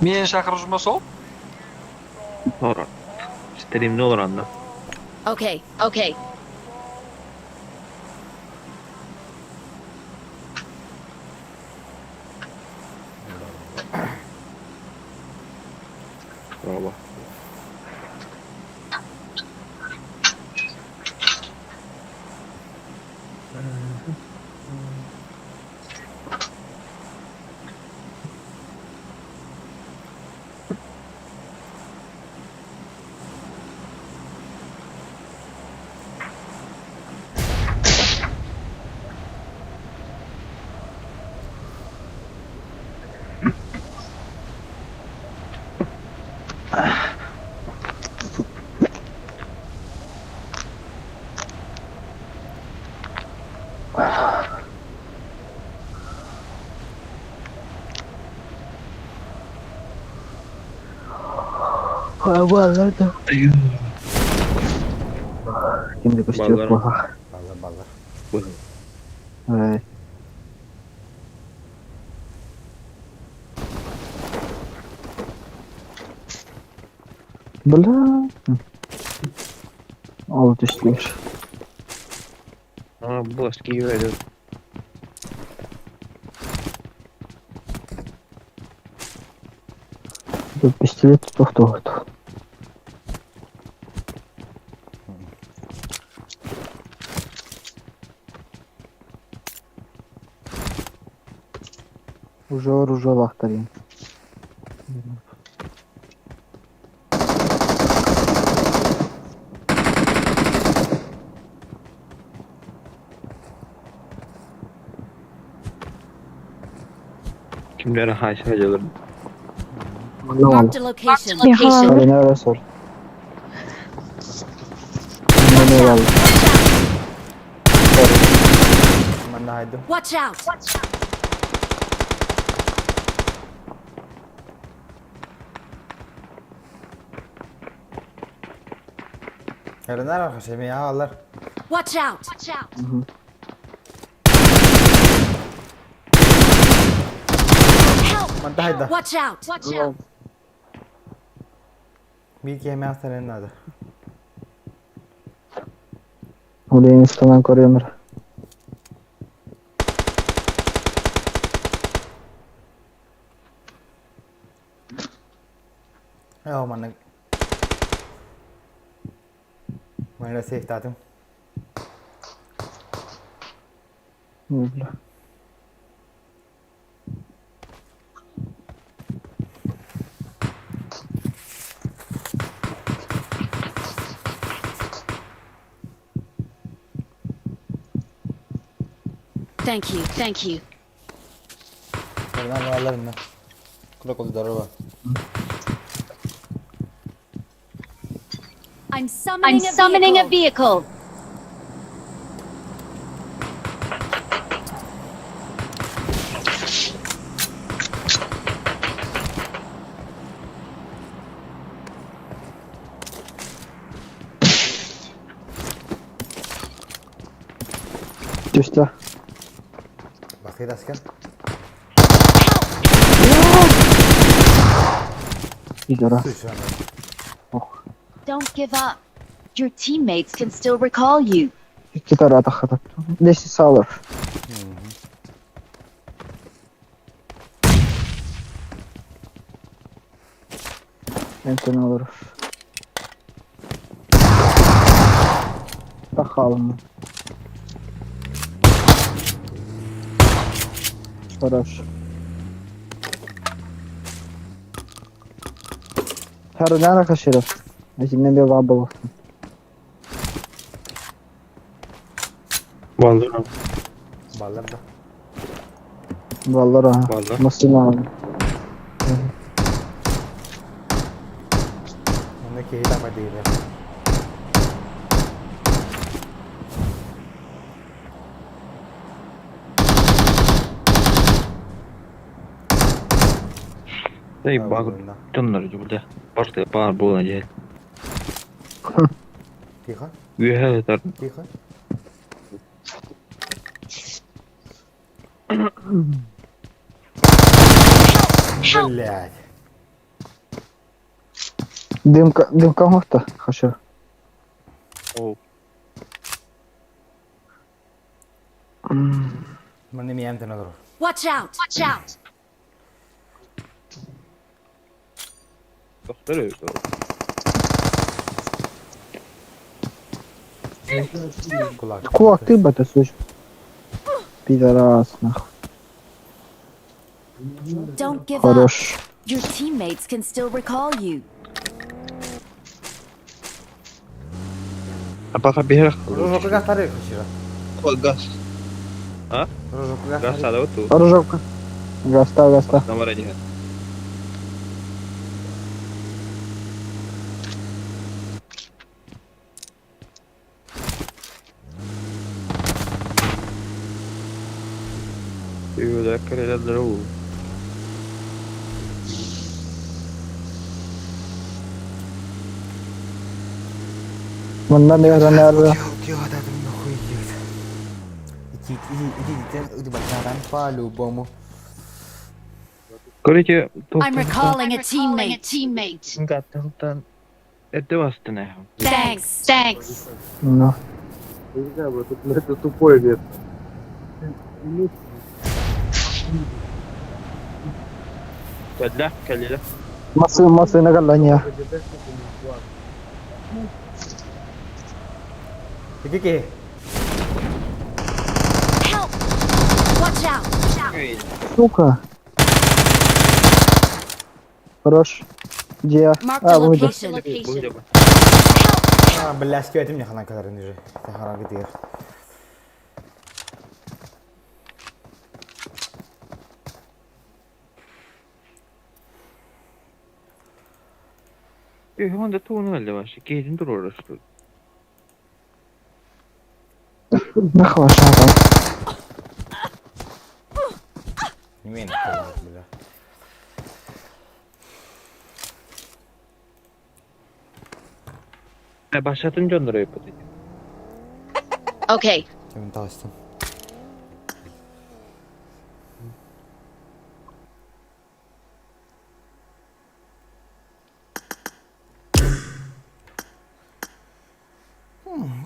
Мен шақырып жүрмес ол? Олорор. Стеримне олоронно. Okay, okay. Bravo. Баллар да. Ким да көстүбэт Баллар. буоллах. Баллар баллар. Ай. Бля. Ол түстүлэр. А, босс, киирэр. Тут пистолет тохтоот. Уже оружие лахтарин. Кимдер хайса дьылыр. Marked a location. Арена сор. Манна бар. Манна хайдым. Watch out! Эренар хашеми аалар. Watch out! Watch out! Help! Манта хайда. Watch out! Watch out! Бир кеме астарын нада. Улейн станан көрөмөр. Ээ манна. Манна сейфтатым. Бля. Thank you. Thank you. Эренар баллар инна. Куда здорово. I'm summoning, I'm summoning a vehicle. Түстэ. Бахыр аскан. Идора. Don't give up. Your teammates can still recall you. Икки таратахата. Десять салыр. Ентен алыр. Тахалым. Хорош. Харунара Хаширов. Азимна бала Баллар. Баллар да. Баллар аха. Баллар. Мусульман. Манна киһи тапа диилэр. Эй, баг дьоннор дьулда. Барты баар буолан дьэ. Тихо. Үөһэ тар. Тихо. Блять. Дымка, дымка мохта, Хашир. О, Манна миэмтен олорор. Watch out! Watch out! тохтор. Кулак. Кулак ты бата слышь. Пидорас, нахуй. Don't give up. Хорош. Your teammates can still recall you. Апаха биһэр. Рожок гастары хашира. Газ. А? Рожок Газ гастары. сада оту. Рожовка. Гаста, гаста. Намара дьэ. Юда кэрэлэр дроу. Манна нөһөрөнөр По-любому. Короче, I'm recalling a teammate. Гаттан это вас Thanks. Thanks. Ну. Это тупое место. Кэллэ, кэллэ. Масы масына галлания. Ики Help! Watch out! Сука. Хорош. Где? Marked a А, выйду. location. А, бля, скиветим мне хана кадарын уже. Сахара гытыр. Honda тугун өлдө башы. Кейдин тур оросу. Нахуй шага. Не бля. Башатын жондор өйпөт. Okay. Кем тагыстым.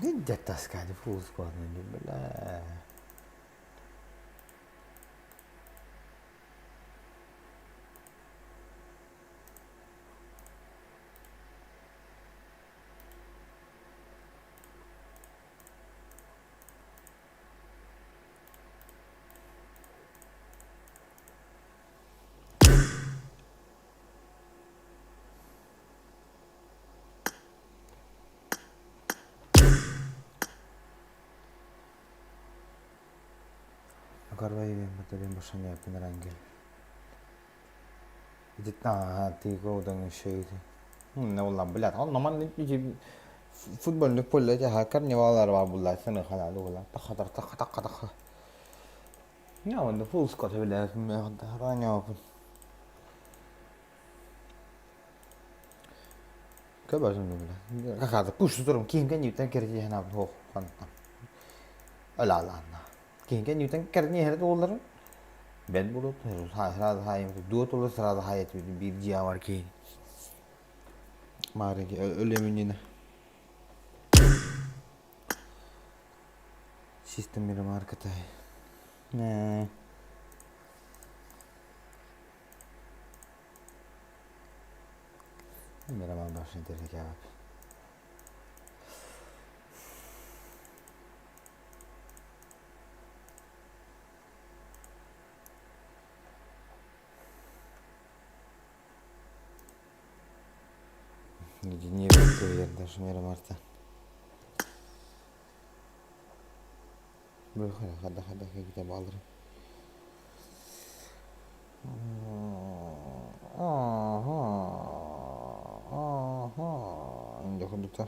Где таскать фул squad, бля. Карвайвен батарен башаня пинрангел. Ага, ты голдан еще Ну, ла, блядь, он нормально футбольный поле, я карнавалар бар булла, сені халалы була. Таха таха таха таха. Я он full squad бля, раня. Көбөсүм бля. Какада пуш турум кийинген ютан керди хана хох ханта. Ала ала. Кийинген ютан керди херде олар. Ben bulut сразу хайым дуот олар сразу хайат бир жия бар кейин. Мареги өлемүнүнө. Систем мире маркета. Не. Мира башын терек явап. Не даже мира марта. Хада хада китап алырым. Ага. Ага. Инде худута.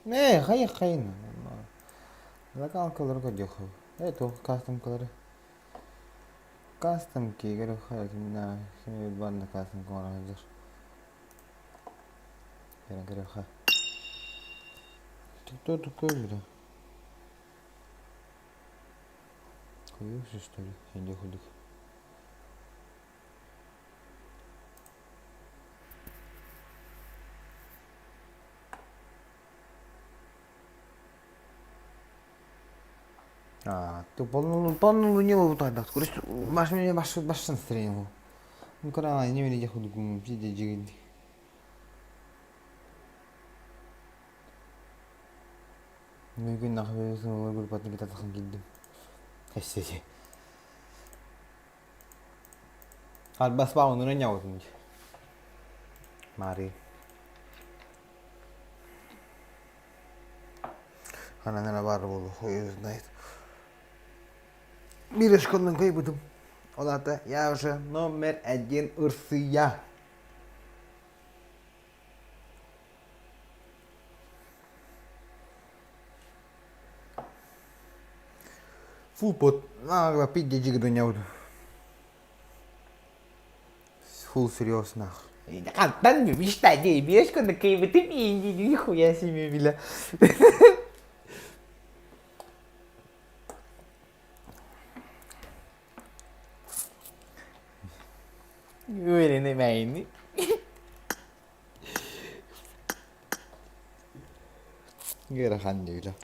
Не, хай хай. Локалкалар көрдөхө. Это кастом-калары. Кастом кигер хай на семи банда кастом кора хазыр. Кера кера ха. Ты кто такой, бля? Хуёвся, что ли? Иди худых. А, ты полную полную не вот так, скорость, баш мне баш баш настроение. Ну, когда не видели худ сидя джигит. Мүмкүн нахуй группатын китатахан килдим. Эссе. Al bas ba onu ne yaptın? Mari. Ханана бар болу хуй знает. Мирешконнан кайбыдым. Олата я уже номер один Урсия. Фул под нагло пить дьигдунябыт. Фул серьезно. Хантан мечта дебешка на кыйбытым нихуя себе бля. Үөрэнэ Ыарахан диилэ.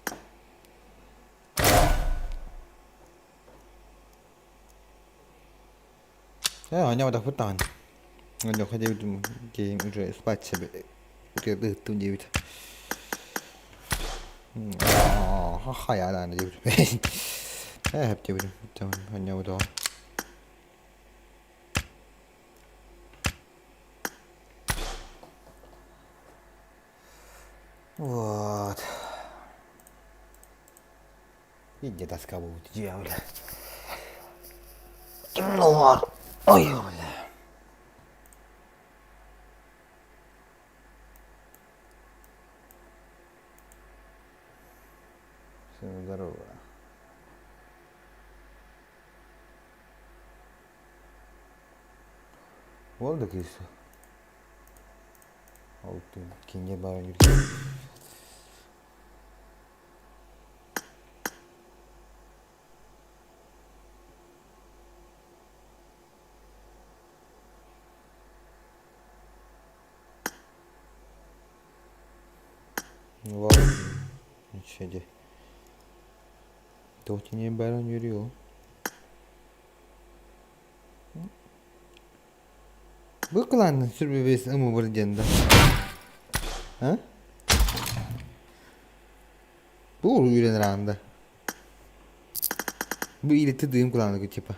Ээ, оонньооботохпут даҕаны. Онньуоха диэбитим киһим уже спать себе ыыттым диэбит. Хайа даҕаны диэбитим. Ээ, сөп диэбитим. Оонньообутоҕум. Вот. Иди тоска будет, дьиэ, бля. Ой, бля. Всем здорово. Ол да киирсэ. Ол кинге баран жүрген. Ничего. Туох баран yürüyor. Бу кылааннан сүрбэбэс ымыбыр диэн да. А? Бу үүрэн раанда. Бу илити дыым кылааныгы типа.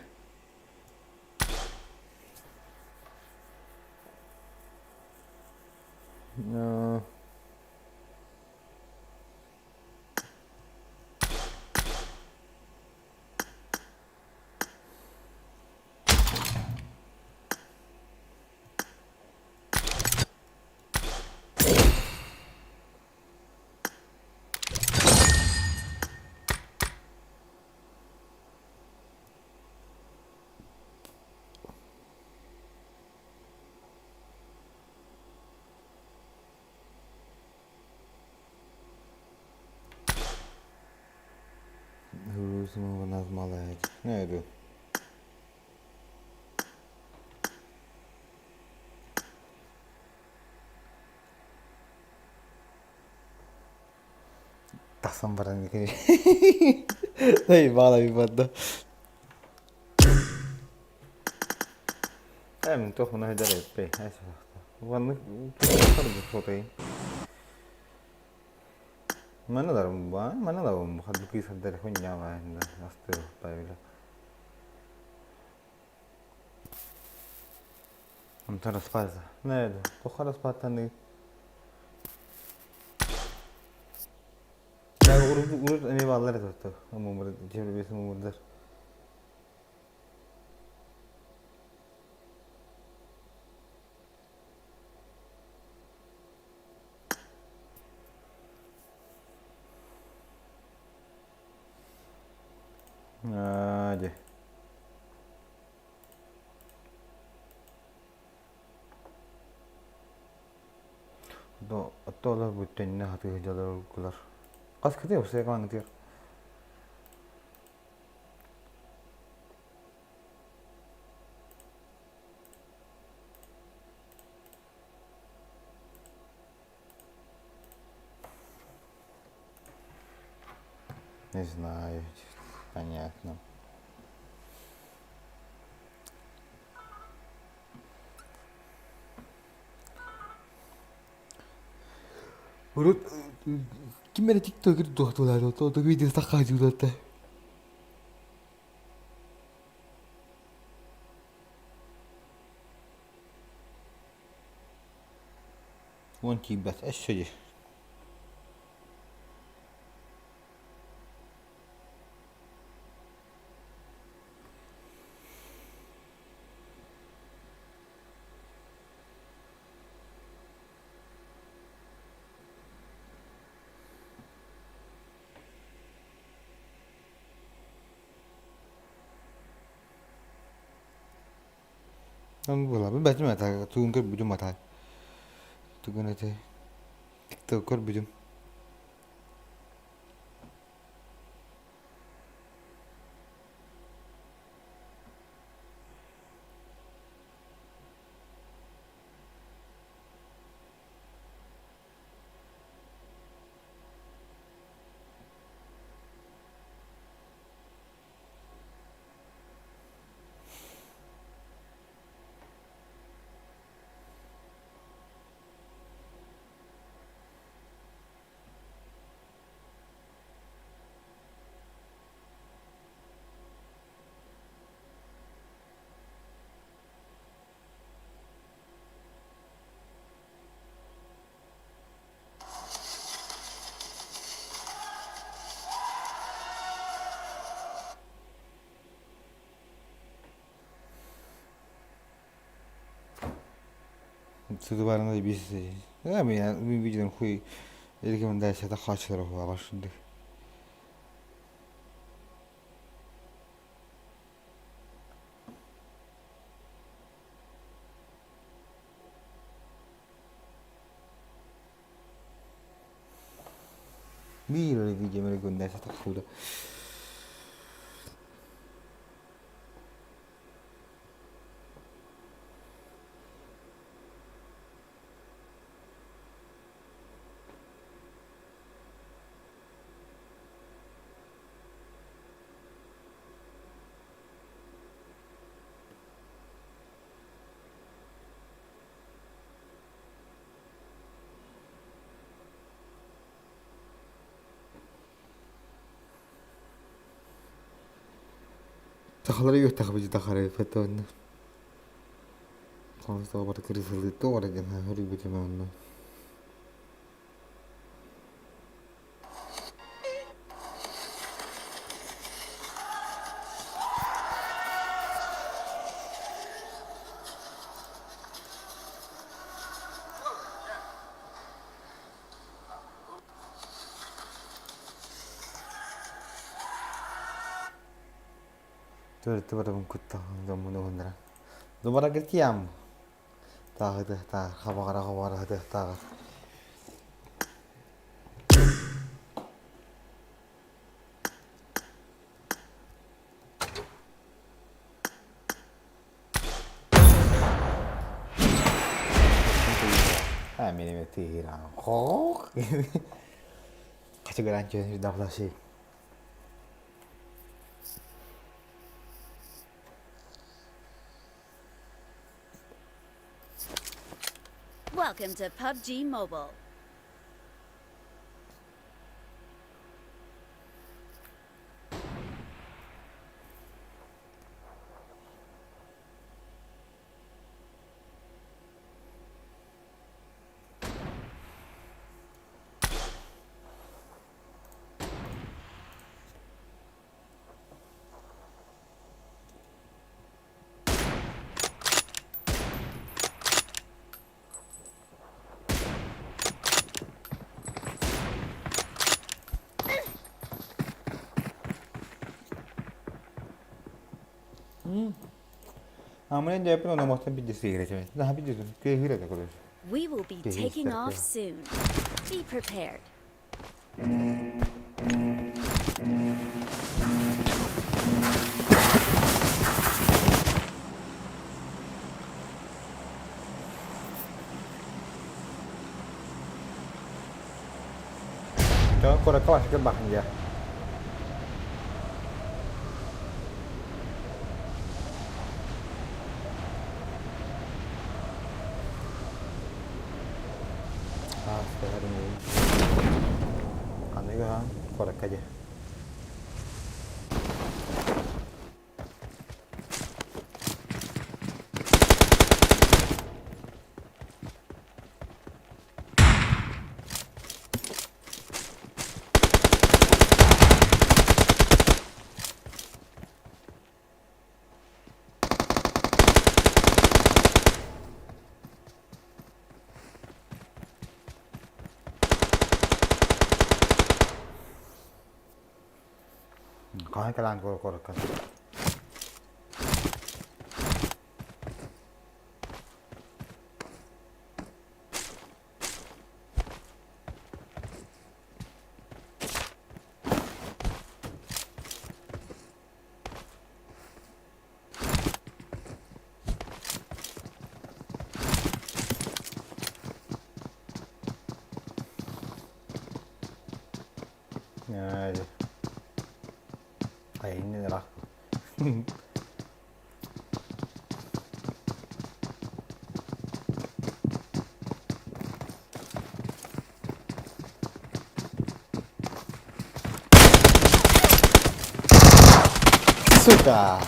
Ne bu? Тахсан баран Эй, баала барды. Эм, туох мына хайдар эппей. Ванны фото. Мана да ба, мана да бу хадды кый саддар хуйня ба, асты правильно. Онтон распадza. Ne, тоха распадтаны. Урут урут эми баллар этэ Мумур, жебребес мумурдар. Hadi. Оттолор бүттэннэ хатыы дьалар Хас кытыы усайгаан ытыыр. Не знаю, понятно. Урут ким эрэ тиктокер туохтуулаата то видео сахаадьуулата. Уон тиийбэт өссө дии. Буолабын бэтим ата тугун көрбүтүм ата. Тугун этэй? Тикток көрбүтүм. Сыдыбарына бис видеон хуй рекомендацията хаачылар башынды. Биир видео рекомендация тахсыбыта. Сахалары үөттэхпит тахары фотонна. Хоҥсообор кырысылыы тоҕо диэн хөрүйбүтүм онно. Төрүттү барабын кутта дьоммун уһуннара. Дубарагыр тиям. Тааҕы тааҕы хабаҕара хабаҕара тааҕы. А, менеме тыыран. Хох. Качыгыран чөн даблаши. Welcome to PUBG Mobile. Амын дьэпин ономохтон биддесигирэ Наха биддесин кыыһыра да көрөр. We will be taking off soon. Be prepared. Куоракка башка бахын дьэ. Аныга куоракка дьэ. Хаһан кэлэн куоракка? Айыннын ыраах. Сука!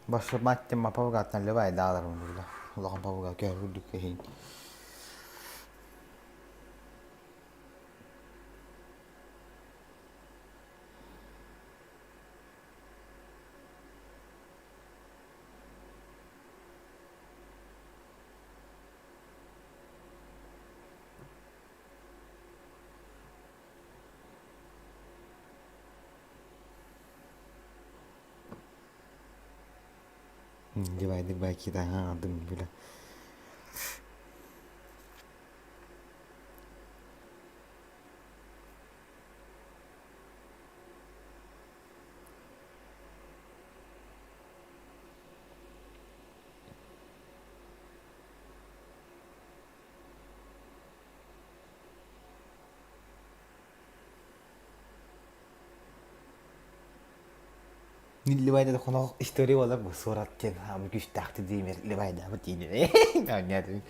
Башыматтема павгаттан левай дааларым булла. Улахан павга көрүлдүк кэһин. Дивайдык бакита аҥардым бile. Ливайда хонох история буолар бу суорат диэн аамы күүстээхти диимэр Ливайдаабыт диини оонньоотум.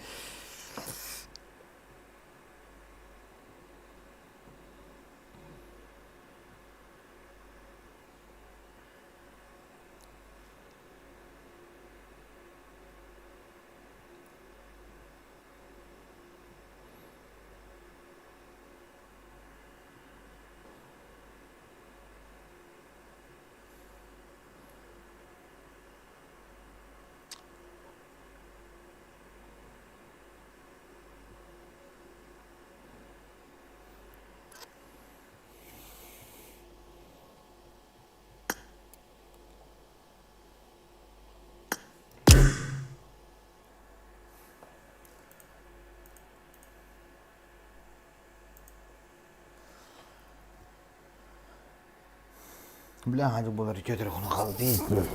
Бля, ханнык буолар үтүө хонон хаалдыы.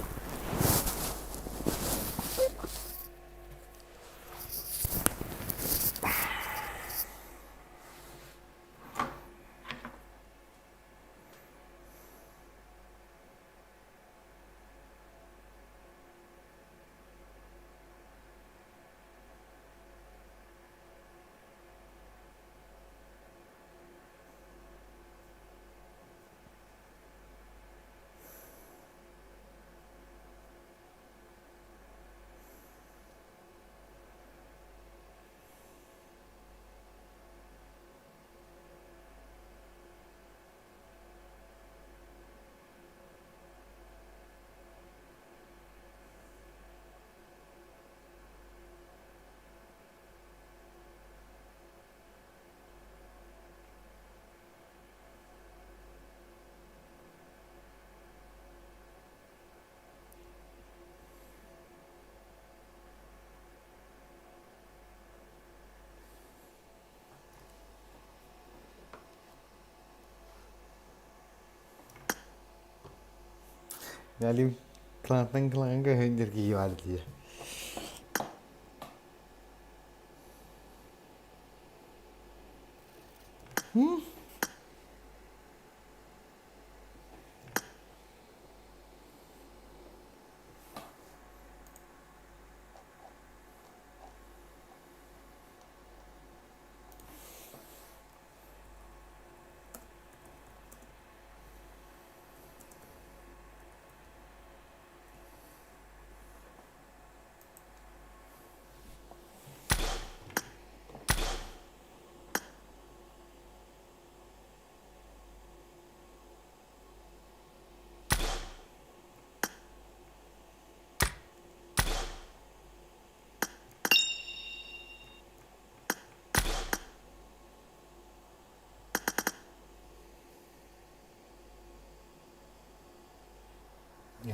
Ялим клантан кланга хендер киһи бар дии.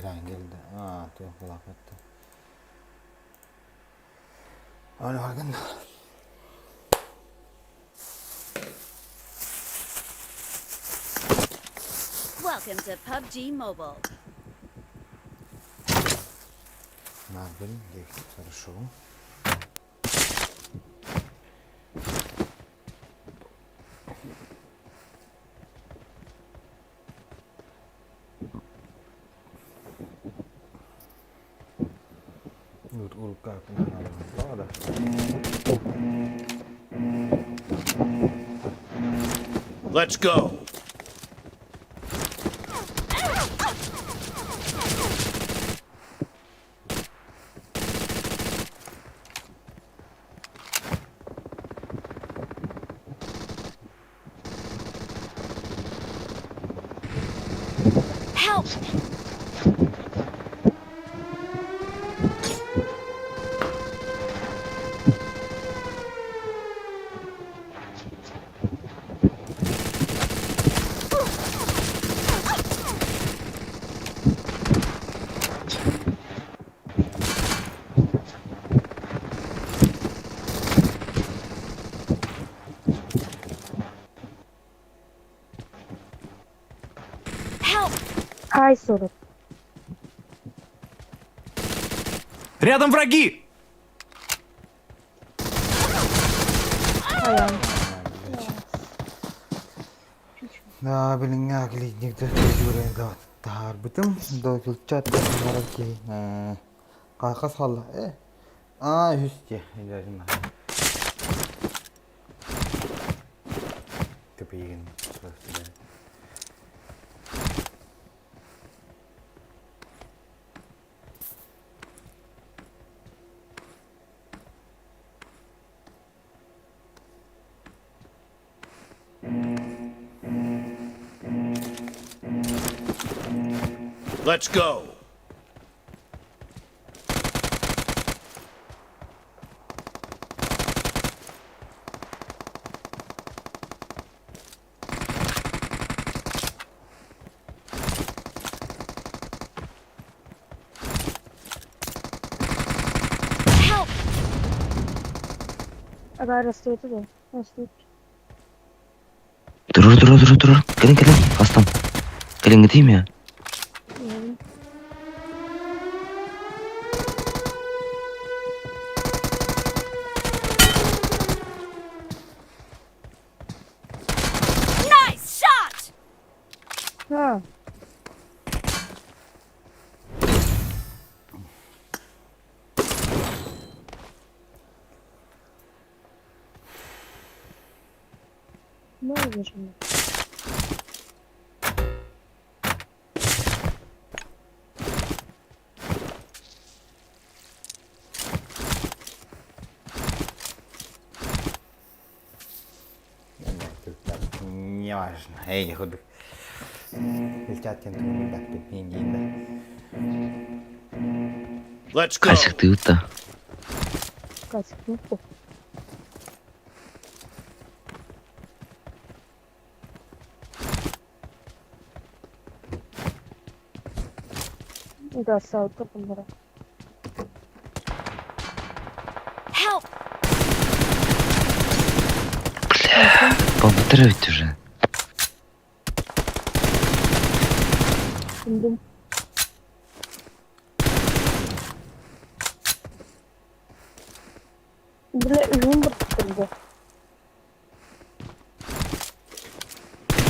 Эрангель да. Аа, туох булааппатта. Аны Welcome to PUBG Mobile. Нагель, хорошо. Let's go. Help! Help! Хай 40. Рядом враги! Да, билиҥҥи клиникта таһаарбытым. Докулчат Хас хаалла? Э? Аа, үһүс дьэ. Тупигин. Let's go. Help! Ага, растет да. Растет. Турур, турур, турур, турур. Кэлин, кэлин. Астан. Кэлин гитим я. Nice shot! Ha. Ne oluyor şimdi? Не важно. Эй, не ходу. Летят ребят, Let's go. Касик да. Касик, ну пох. Да, саута bunlara. Help! Бля, пободрать уже. Bindim. Бля, ürün bıraktırdı.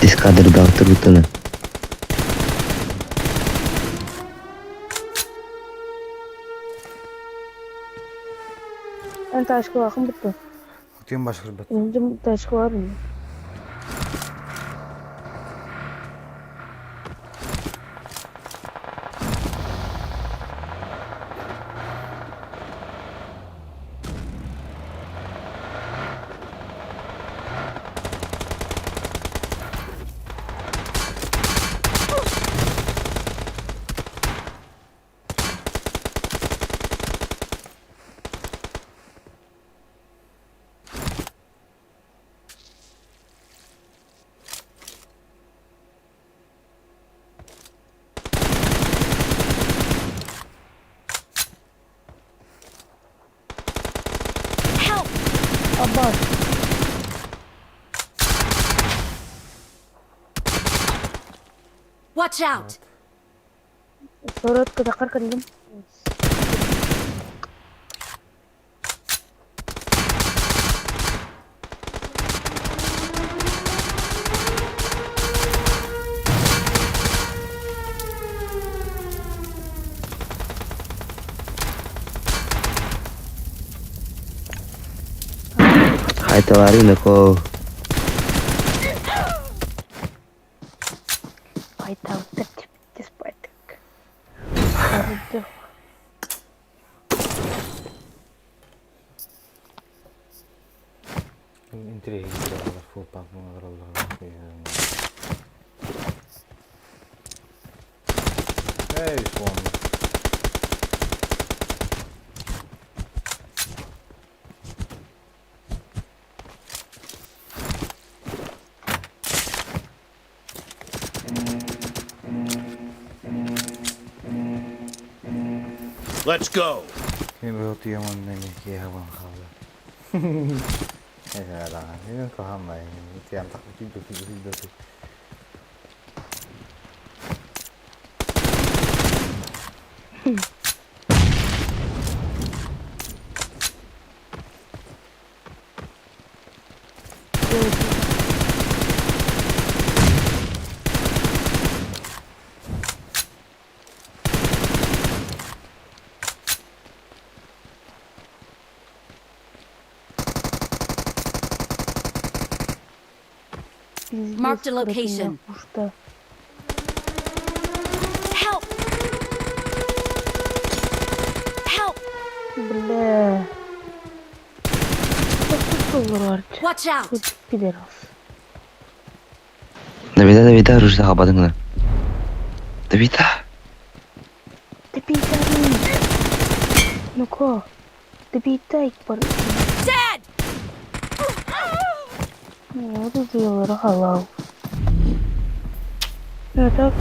Дискадр дал трутаны. En taşkı bakın bitti. Тым башкырбат. Önce taşkı var mı? Watch out! Сурут кытаххар кэллим. Хайталары нөкөө. Айталта тиспайтык. Интриги фул пак Эй, вон. Let's go. Кини бу тиэмон нemi киэһэ буолан хаалла. Эһээ, кахаммай. Тиэм так түү. Marked a location. Help! Help! Бля. Watch out! Давида, Давида, оружие хабадыңлар. Давида. Давида. Ну-ка. Давида бар. Dead! Ну, это халал. Это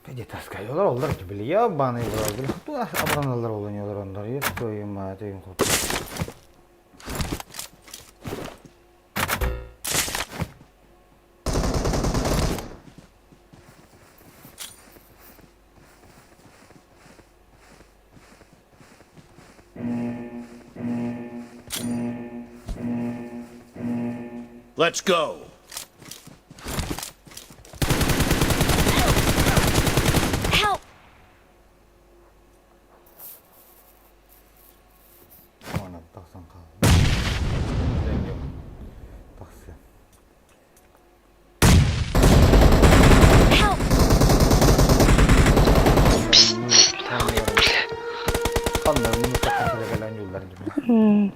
Пиди таскай. Олар олар ki били ебаный в рот. Били хто абраналар олар ондар. Еб твою мать, им хуй. Let's go. Help! Ona тахсан хаалла. Тахсы. Help! Ханна муну тахсан юллар gibi.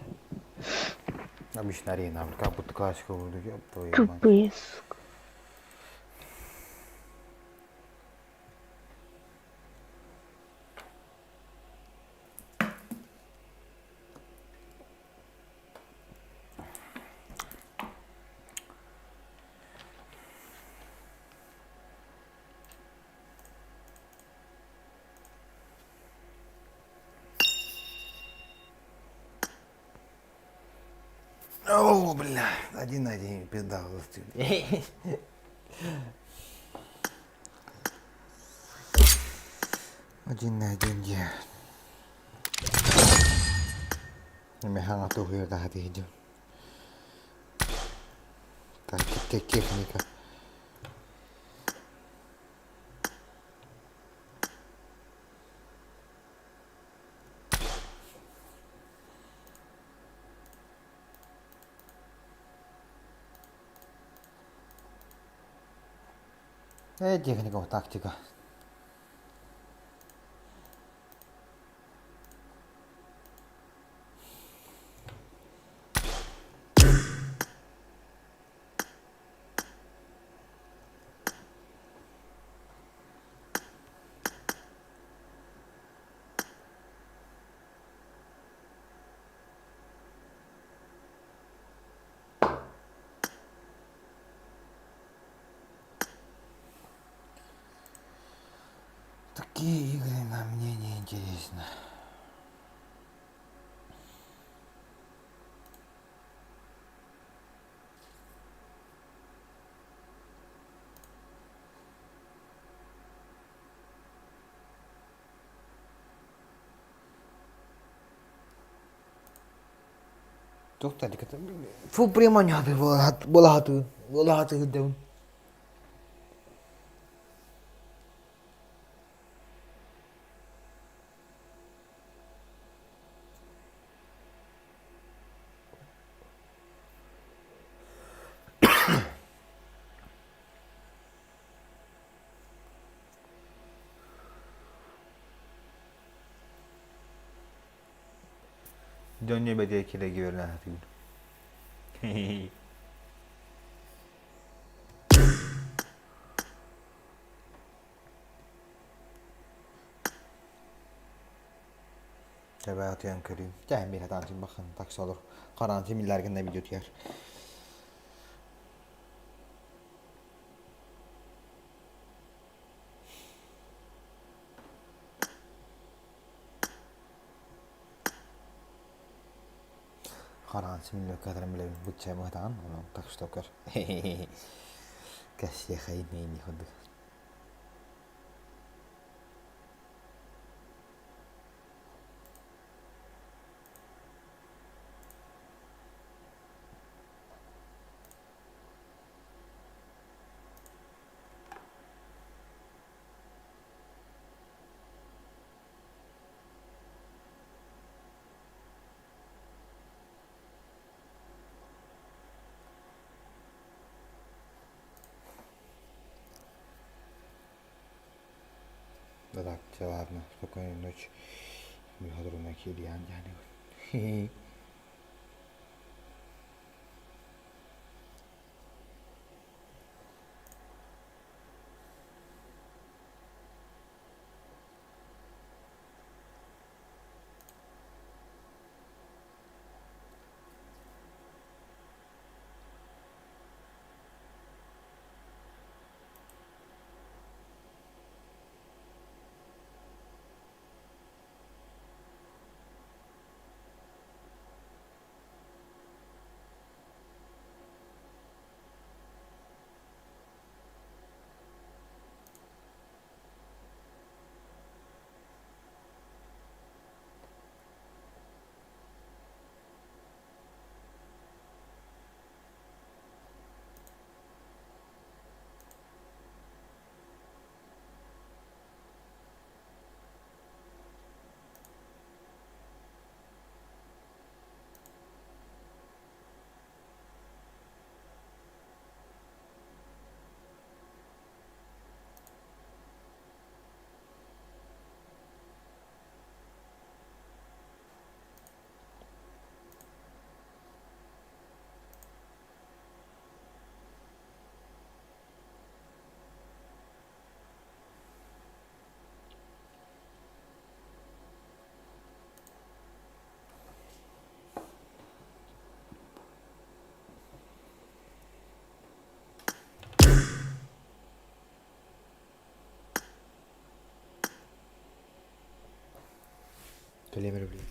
Обычно арена, как будто классика буду, ёб твою мать. тупые, сука. О, бля, один на один, пизда. Один на один, где? Механа тухуя тахати идем. Так, техника. Техника, тактика. Такие игры на мне не интересны. Туох Фу прямо буолаһатыы буолаһатыы сылдьабын. Дьон ньүөбэтигэр килэги үөрэнэ сатыыр. Тэбээ утуйан көрүүм. Чэ, мин хатаан бахын такса олор. Хараан симиллэргин видео утуйар. Хараан симиллиэккэ хатаран билэбин бычча быһатаҕын онон так что көр. Кэссиэхэй миини курдук. Да так, все ладно, спокойной ночи. Михаил Кириан, я Төлемір блин.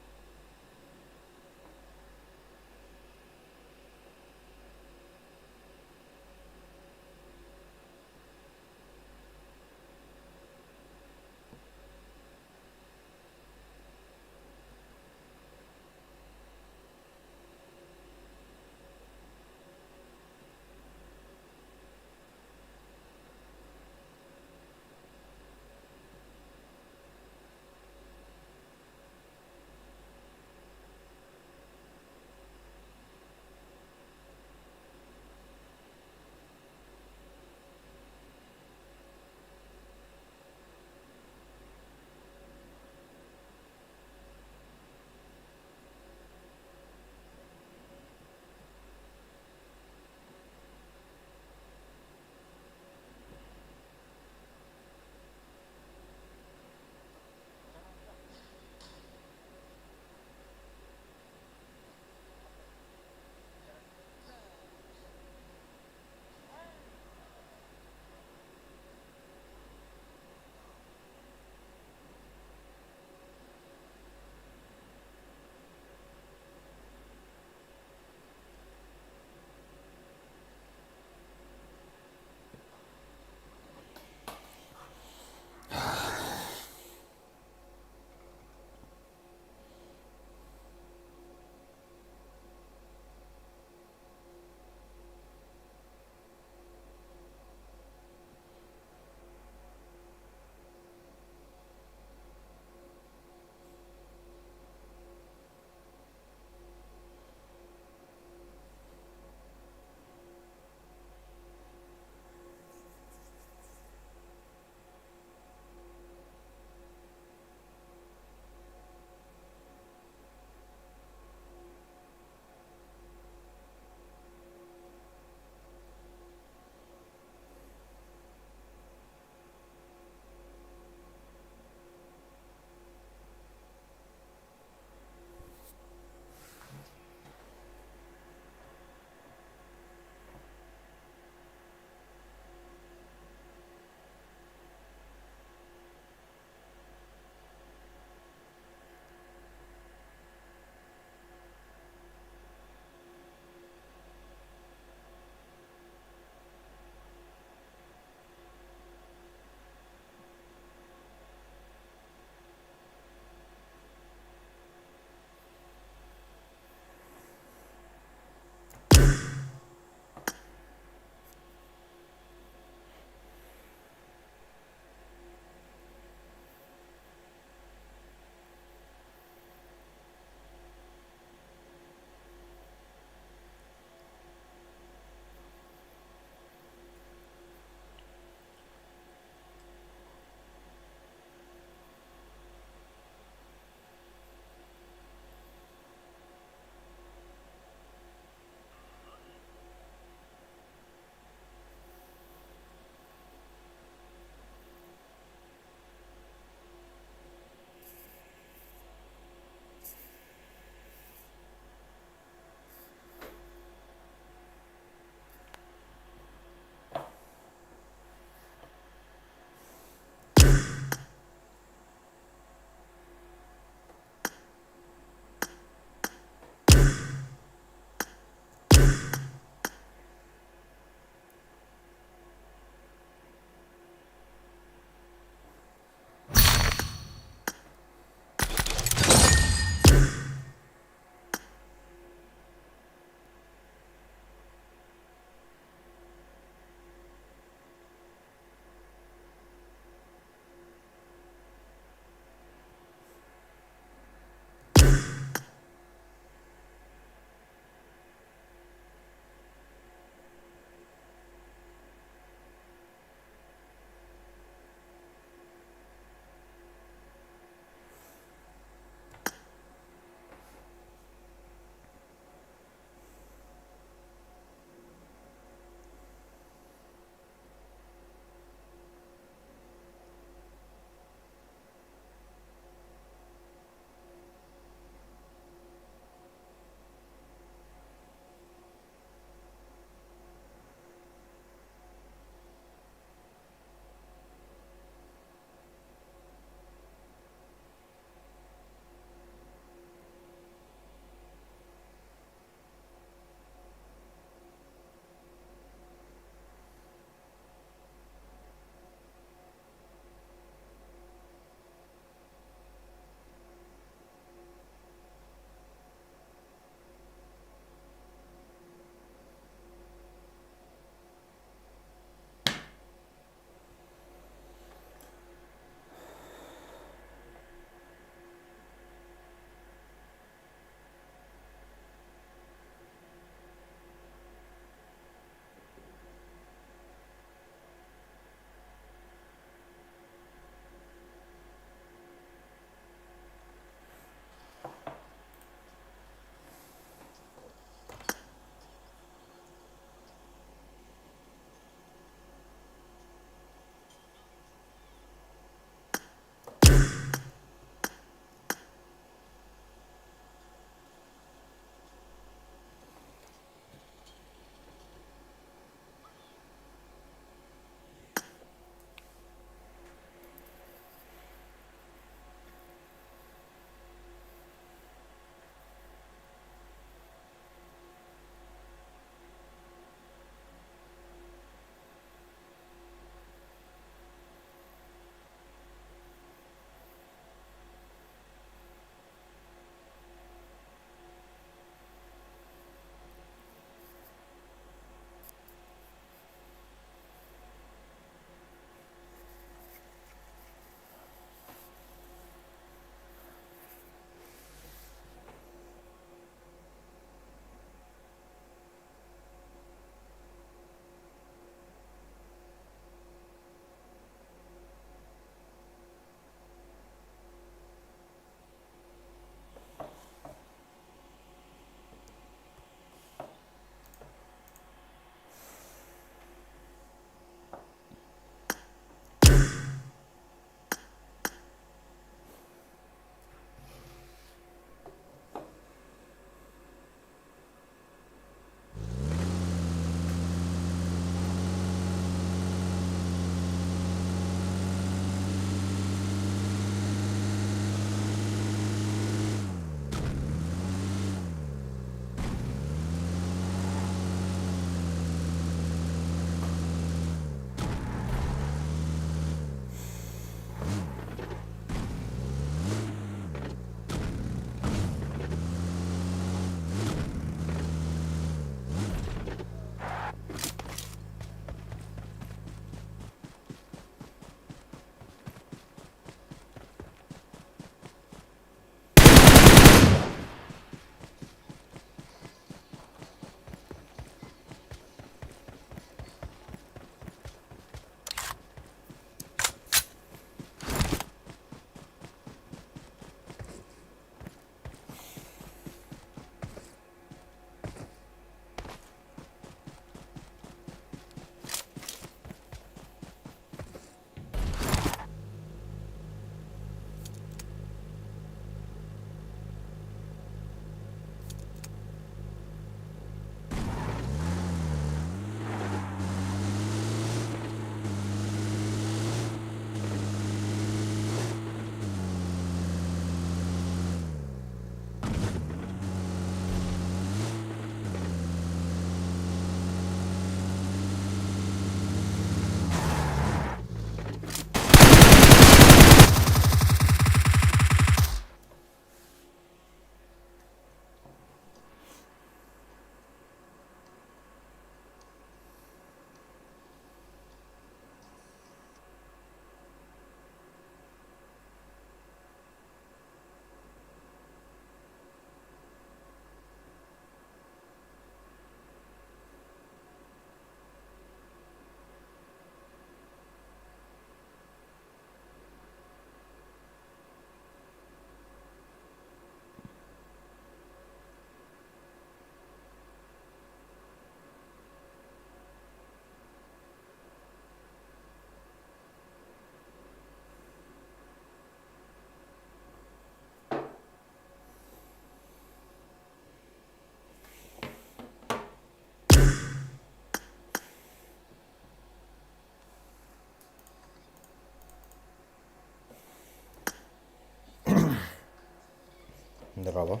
Здорово.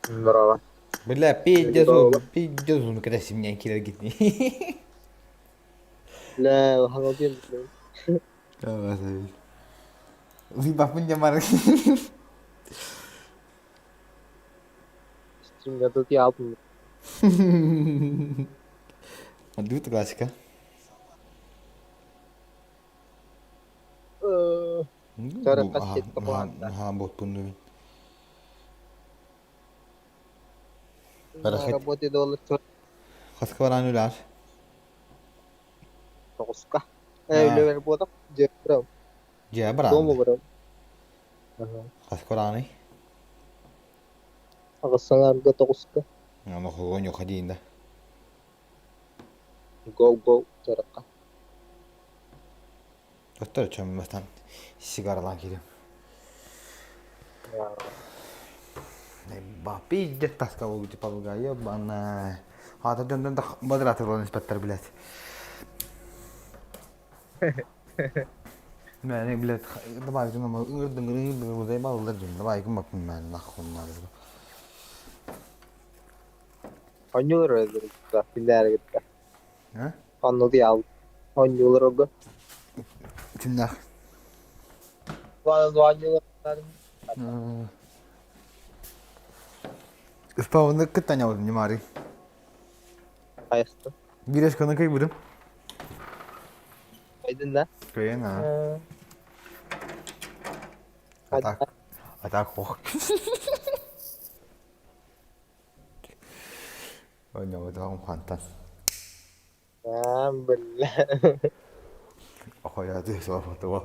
Здорово. Бля, пиздец, пиздец, он когда семья килер гитни. Бля, хаҥалдыам Выебаппын дьэ мары. Стримга тут я алтын. Отдают классика. Наһаа буолпун Работе доллар Хаска баран үлээр? Тоҕуска. Үлэбэр буотах дьиэ барам. Дьиэ баран. Дому барам. Хаска бараный? Аҕыс тоҕуска. Аны холуон диин да. Go go чаракка. Доктор чөм бастан сигаралаан киирим. Ба пиздец таска болду типа ебана. Хата дьонтон да бадыратыр болан испэттэр блядь. Мени, блядь, давай, гына ырдың ырдың заебал дьон. Давай, кым мен нахуй надо. Онньуулар өлөрүттэ, киндээригитте. А? Онну диал. Онньуулар ого. Кимнах? Ван онньуулар. Ыспабыны кыттаня болдум немари. Хайысты. Биреш каны кый будым. Айдын да? Кыйын а. Атак. Атак хох. Ойноо таҕым хантан. Аа, бля. Охояты софатуа.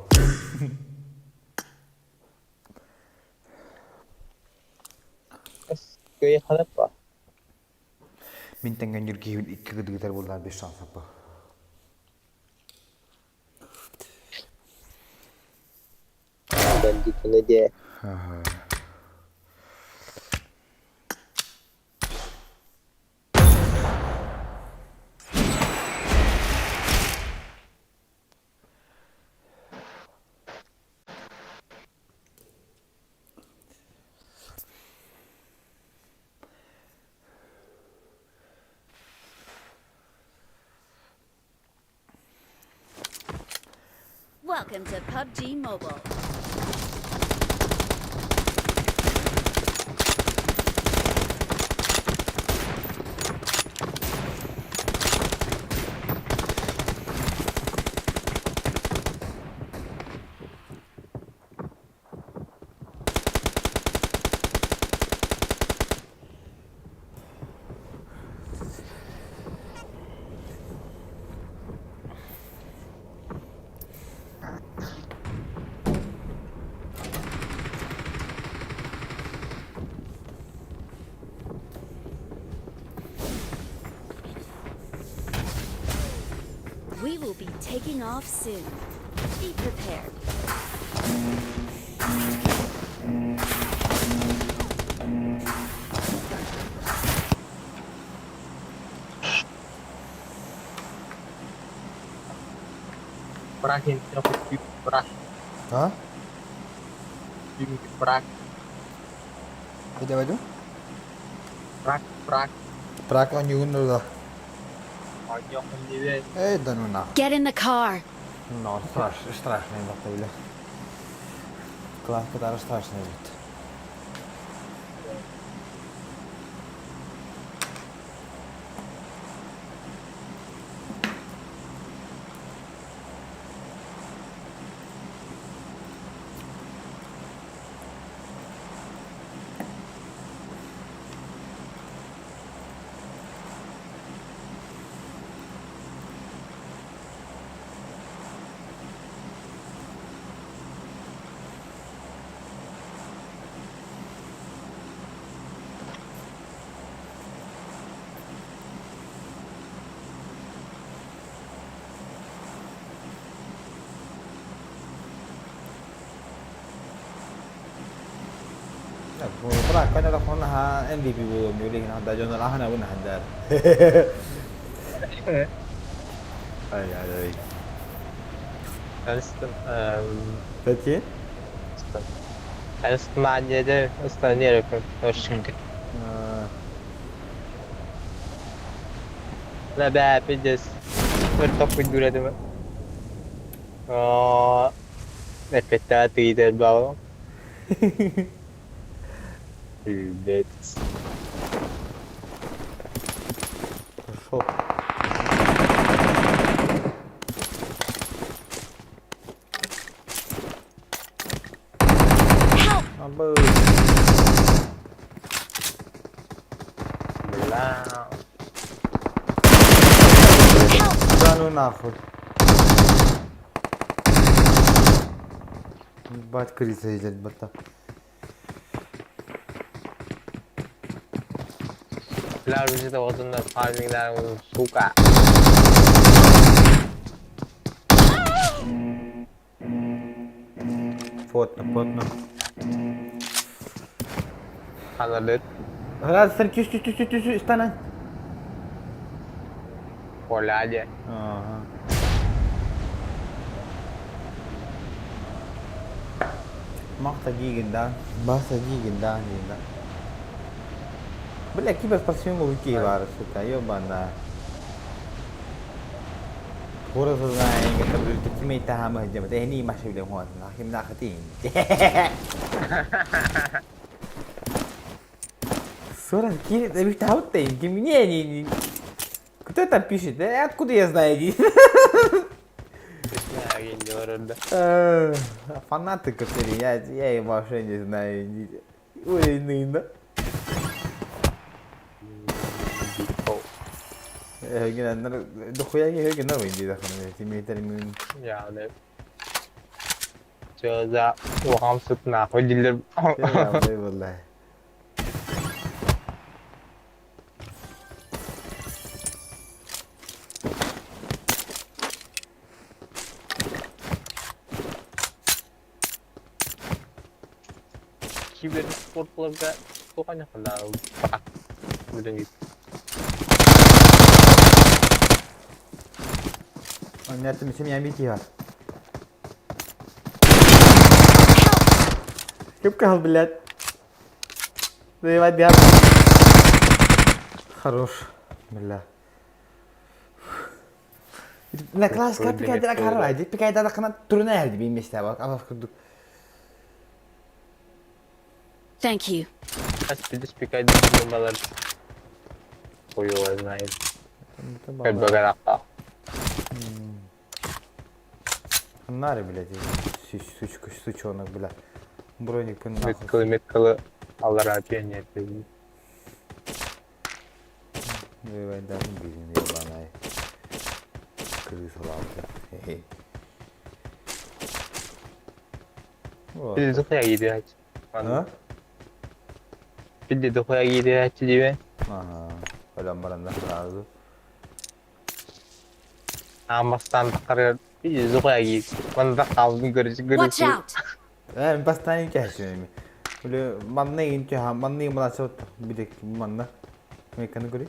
Кый ханаппа. Мин тэҥҥэн юргиһин икки гыдыгытар буллар беш шансаппа. Бандитыны де. Welcome to PUBG Mobile. We will be taking off soon. Be prepared. Прахин, прах. А? Прах. Где войду? Прак, прак. Прак он да. Эй, да ну нахуй. Get in the car. No, страшно, страшно ребята, бля. Класс, который страшный будет. Брак, kana хона MVP буолуом юлигин ханда дьонор ахана буна хандар. Ай ай ай. Алистан. Пәтке? Ыстамаанньа ыстаныа эрэ көрсүҥҥэ. Бля, пиздец. Өр тохпуйдуур этим. Оо, эппэттээх тыйдыр баҕа. Пиздец. Пошел. Абы. Бля. Да ну нахуй. Ебать, крыса ездит, бата. Бля, уже вот он фарминг, да, сука. Плотно, плотно. Аналит. Раз, түс, түс, түс, түс, түс, Поляде. Ага. Махта гигин, да? Баса гигин, да, да. Бля, киберспортсмен уйти бар, сука, ёбана. فرصة يعني تسميتها مهجمة هني ما شبه هون لكن ناختين صورة كي بتعودتين не Кто это пишет? Откуда я знаю? Фанаты, которые я их вообще не знаю. Ой, ну, Дохуя не выйди, Yani. Чоза улахан сыт нахуй дииллэр. والله. Киберспортларга туох Блин. Аннятым семья Митига. Кып блядь. Заебать, Хорош, бля. La klassika пикай карайды, пикай да кына турна эрди биместе бак, алас курдук. Thank you. Хас билис пикай дымалар. Хуй его знает. Как бы горахта. Нари, блядь, сучка, сучонок, бля. Броник пын нахуй. Меткалы, меткалы. Аллара пение. Давай, да, блин, ебаная. Крыса лапка. Билли дохуя киирээччи. А? Билли дохуя киирээччи диибин. Ага. Өлөн баран да сразу. Аан бастаан таххарыгар билли дохуя киир. Манна хаалбын көрүс Watch көрүс. out! Э, бастаан кэһсүнэми. Үле манна ин түһа, манна мала сот бидек манна. Меканы көрүй.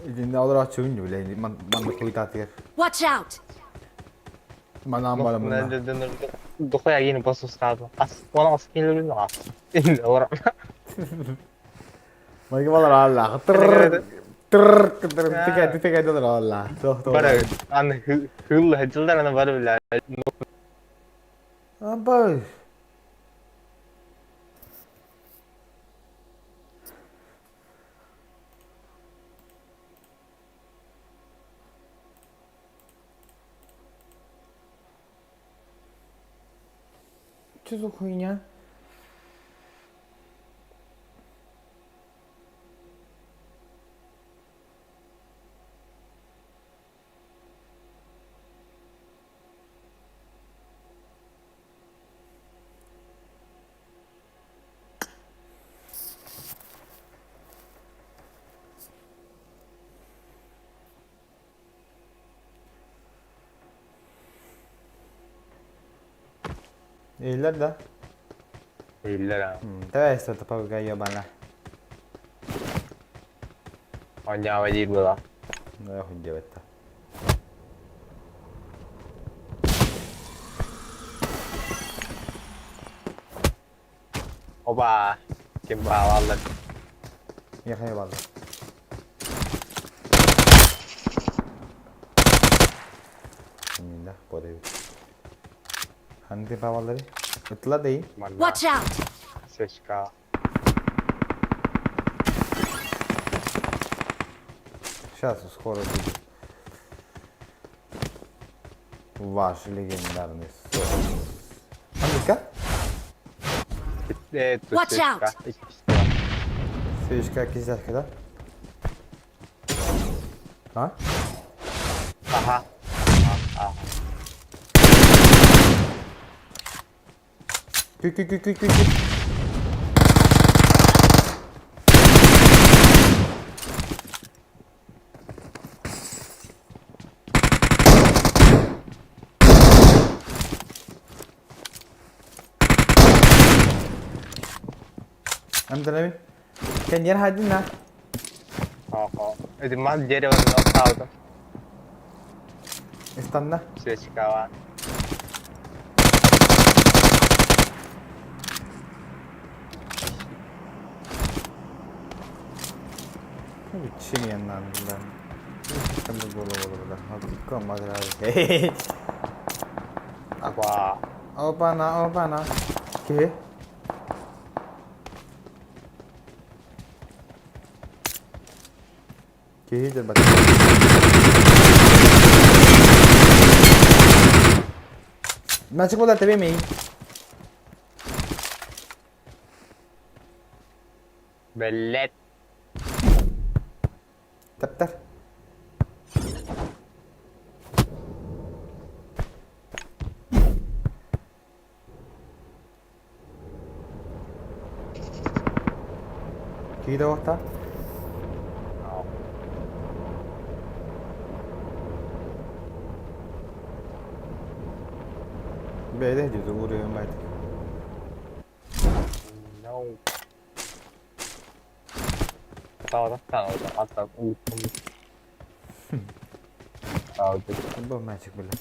Идин алар ачуун биле, ман манна куйтатыр. Watch out! Манан бара мына. Дохуя киини басус хаалбын. Ас, уона ас киилер ас. Олар. Майга балар алла. Тыр тыр тыр тике тике дыр алла. Тох тох. Бары аны хыл хылдар аны бары биле. Абай. Что за хуйня? Иһиллэр да? Иһиллэр аа. Давай что-то ебана. Оонньообо диир буолаа. Ну я хуй делать-то. Оба! Ким баалалар? Миэхэ бааллар. Да, подойдет. Ханты бааллары? Ытла дей. Watch out! Сечка. Сейчас скоро будет. Ваш легендарный сон. Андрюшка? Watch out! Свечка кисяшка, да? А? Ага. Ага. Кü-кü-кü-кü-кü. Амтанабин. Кэннер хадина. Ого. Эти мас дерево отталдым. Истанна. Свечкава. Чинен нам, да. Опа. Опа-на, опа-на. Ке? Киһи бат. Magic буолар тэбиэмий. Бэллэт. Таптар. Киһи да уохта. Бэйдэ дии уруйун байтык. No. Таура, уутум. Бу magic бile.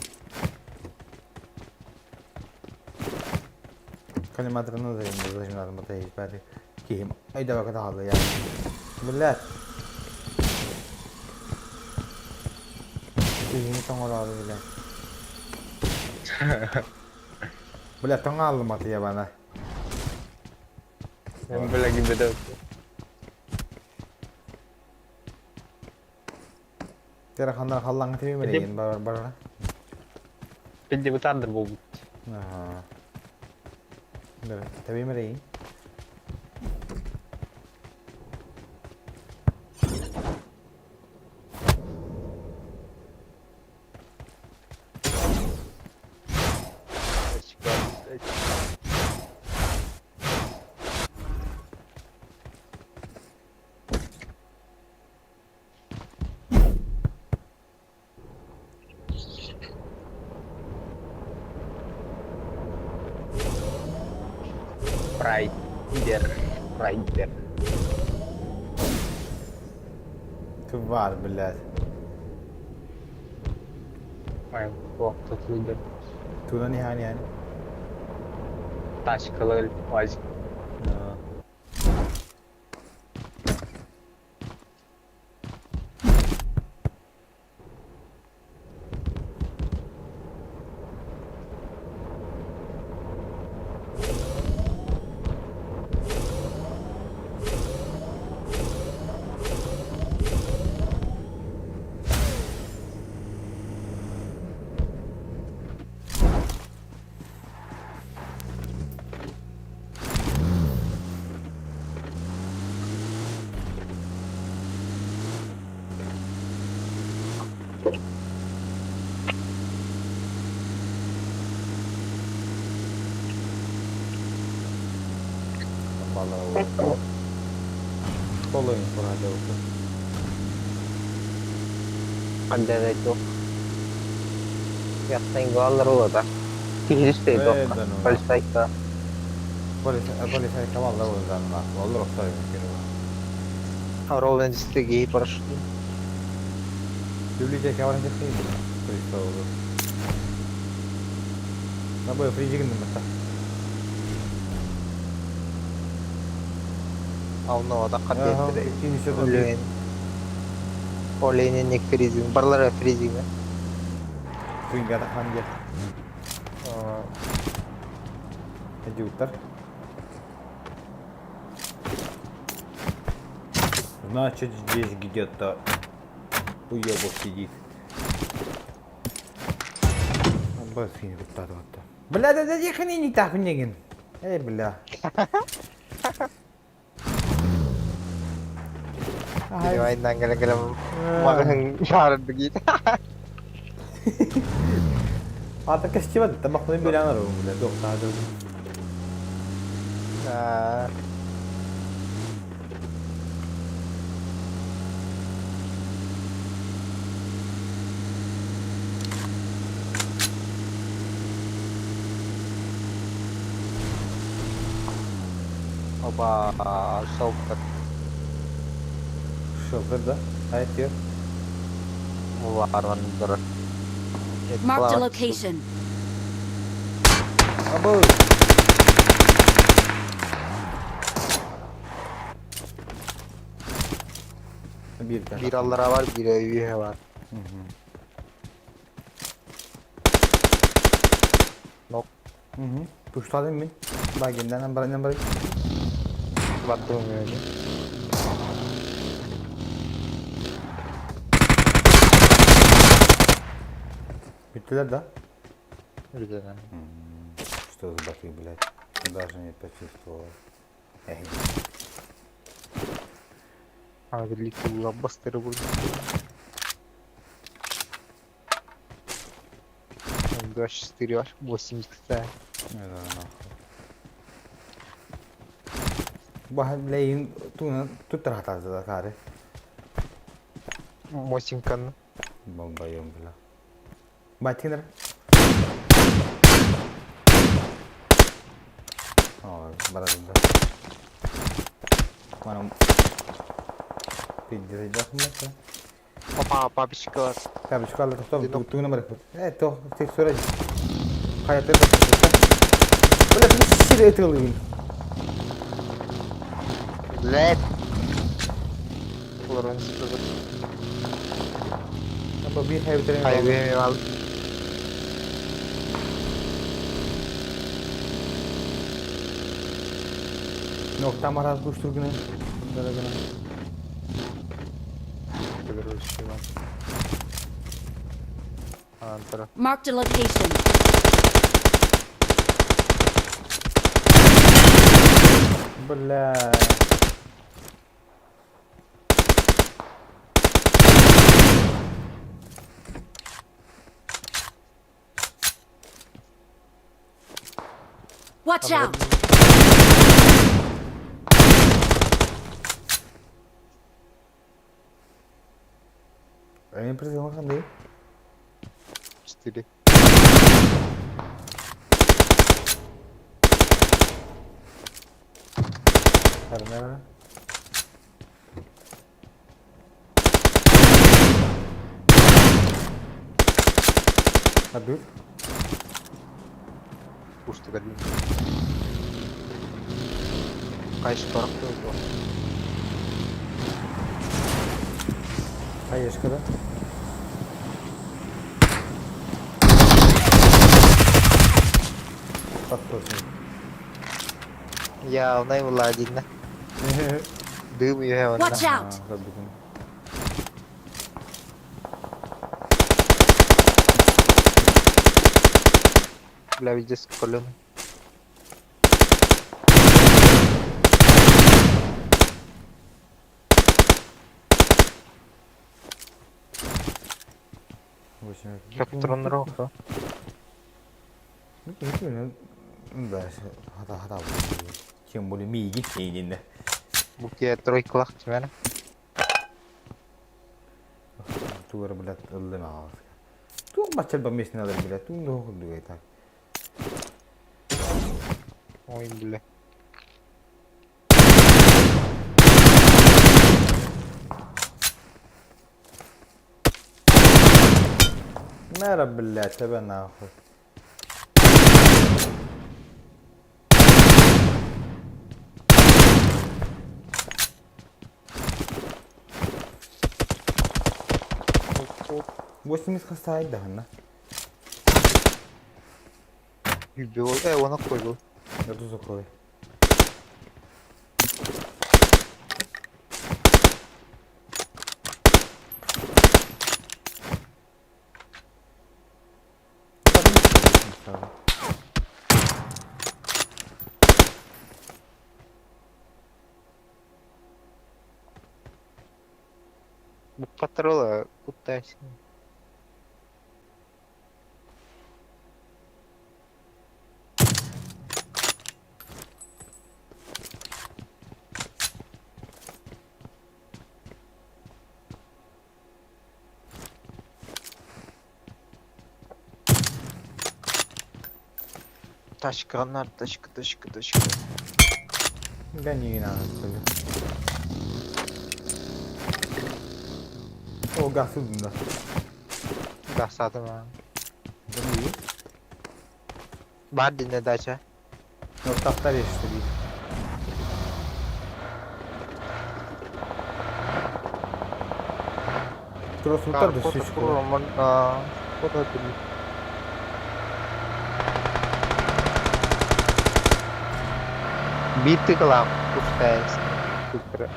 Калиматраны да инде зажимнарын бата бәри. Киһим. Айда баката халы я. Блядь. Киһини тоҥорору бile. Бля, тоҥааллым атыйа бана. Мен lagi betul. Тера ханнар халлаҥа тибимер еген бар бар. Пилди бутандыр бу. Ага. Табимер еген. Rider, Rider. Тварь, блядь. Ой, вот тут лидер. Туда не хани. Тачка УАЗик. Following for Hadoku. Андера itu. Ястайнгалар да. Кихристе докка. Полицайка. Полицайка валла болдан. Олар оксай керек. Ролен стеги прошли. Библиотека бар деп Полиция болду. Набой фрижигин мата. Онно отаққа диэттэрэ. Олень, Олень фризинг. Барлара фризинг. Күнгә тахан диэ. Идиоттар. Значит, здесь где-то уебок сидит. Бля, да да ехали не так негин. Эй, бля. Айнан кэлэн маҕаһын шаарырдыгит. Ата костюм тамақны билен арабым, бля, доктор. Опа, шелтер. Шелтер, да? А это? Варвандер. Marked a location. Абы. Bir tane. Bir allara var, bir üye var. Нок. Угу. Пуштадым мин. Багиндан баранан бар. Баттым öyle. Bittiler да? Bittiler. Что за боты, блядь? Даже не почувствовал. Эй. А, великий блокбастер будет. 24, 80. Это нахуй. Баха, блин, тут рахата кары. Мосинкан. Бомбаем, бля. Батинер. О, барадында. Мана пиздец, да, Опа, папичка. Папичка, стоп, ту номер. То, ты сурай. Хайа, ты Бля, ты сире это лын. Блядь. Лоренс Абы бир хайбитерин. Хайбе ал. Nokta maraz kuşturgunu. Daragana. Marked a location. Бля. Watch out! Они призывают ханды. 4. Karena Aduh. Пушты годин. Кайшы барып қойды. Хаешка, да? Подточный. Явно Владина. Дым ее Watch out! Бля, везде с колен. Как трон-рок, Да, хата хата. Тем более миги кейдинде. Буке тройкалах тимene. Тугар, блядь, ыллым ағас. Туг бачал бамесин алыр, блядь, туг доху так. Ой, бля. Мера, блядь, тебя нахуй. 80 хастаайы даһанна. Юбил, он охуел. Я тут закрою. Патрола куттайсың. Тачка, нар, тачка, тачка, тачка. Да не надо, что ли. О, газ да. Газ ма. Да не. Бар динне дача. Ну, повторишь, что ли. Просто так да сучку. Биты кылам, пустаясың. Күттірі.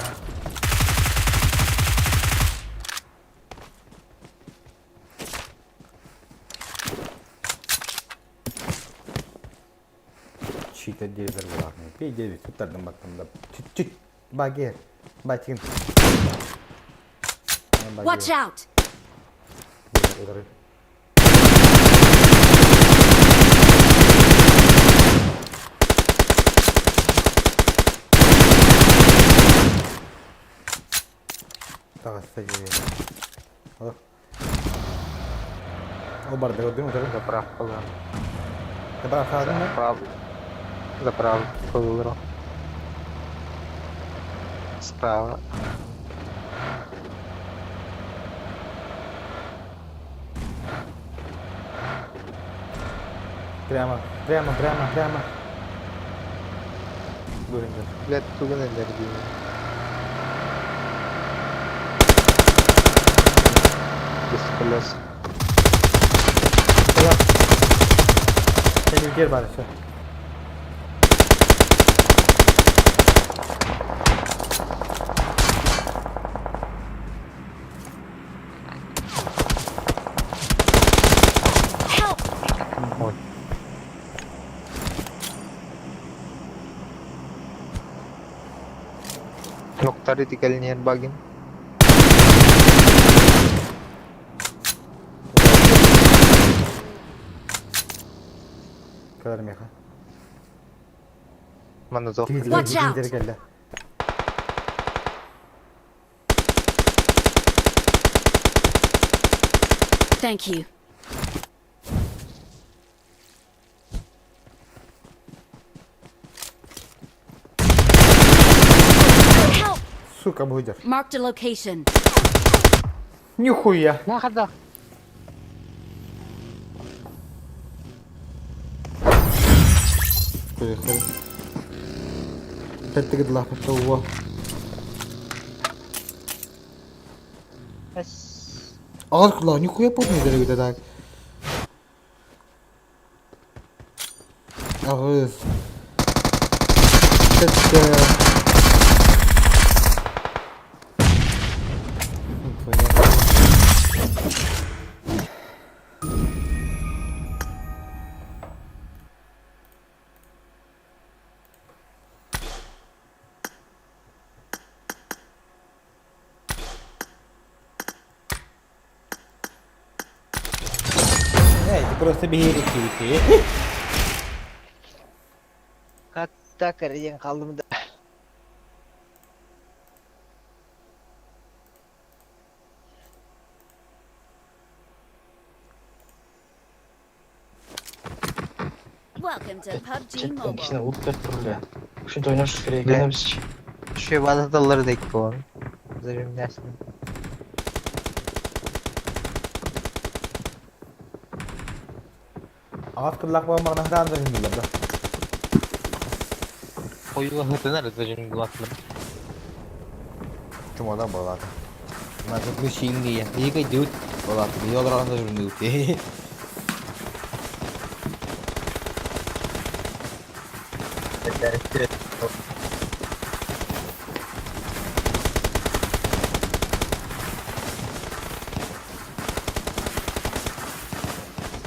Чита дезер главный. Пей 9, туттардым баттым да. Чуть-чуть. Багер. Батин. Watch out! Таҕыста дьиэ. Ол барда көрдүҥ утары? Заправкалар. Заправкаладың ба? Заправ. Заправкалар. Справа. Прямо, прямо, прямо, прямо. Будем Блядь, туган энергия. Без колес. Сен үлгер бар, все. Help! Ой. Ноктары тикелинен багин. Калар меха. Мана зох. Watch out! Келді. Thank you. Help! Сука, будешь. Marked a location. Нихуя. Нахада. Поехали. Опять-таки лапа того. Ах, нихуя помню, дорогой так. Ах, Это... Эй, ты просто беги реки. Hatta karıyan kaldım da. Welcome to PUBG Mobile. Кичине ут берип тур эле. Ушинтип ойношубуз керек экен бизчи. Şu balataları da ekli oğlum. Zırhım dersin. Ағат кырлақ болмағына хран да да. Oyula hıtınarız zırhım kulakları. Чумада болады. Мына заключение. Иге дют. Ол аата биһиги олороҕун да журналист.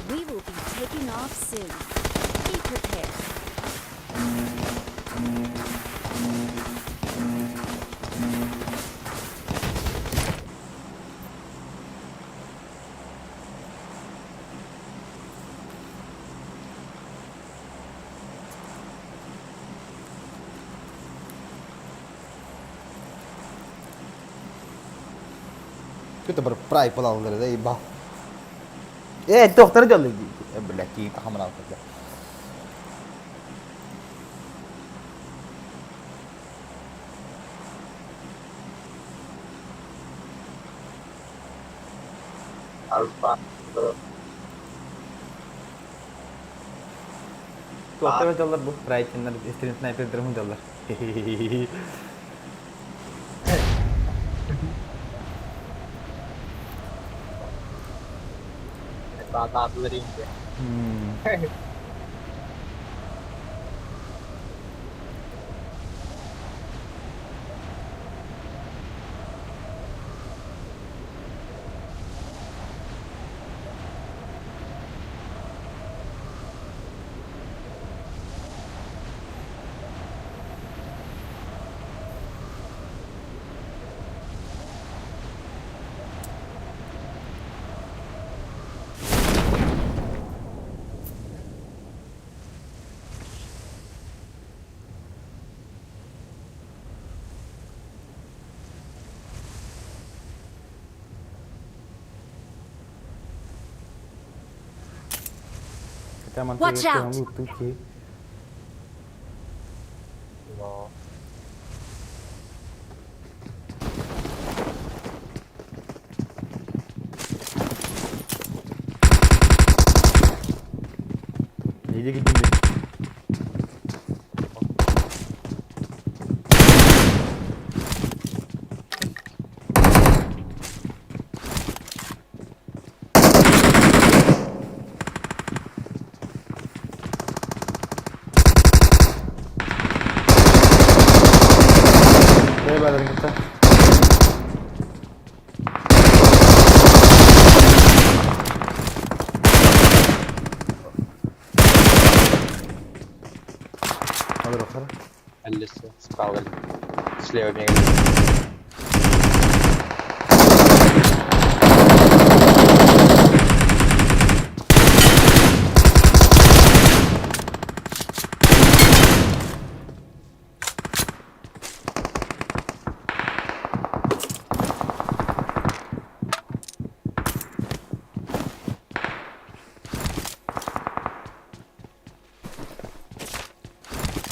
We will be taking off soon. Be prepared. Кто бір прайд балалары да ебал. Э, доктор делай. Э, блядь, кийин тахамын алып. Alfa. Доктор делар бу. Прайд стрим снайпер дырмын делар. Watch out. Иди иди. Лесу справа. Слева бегает.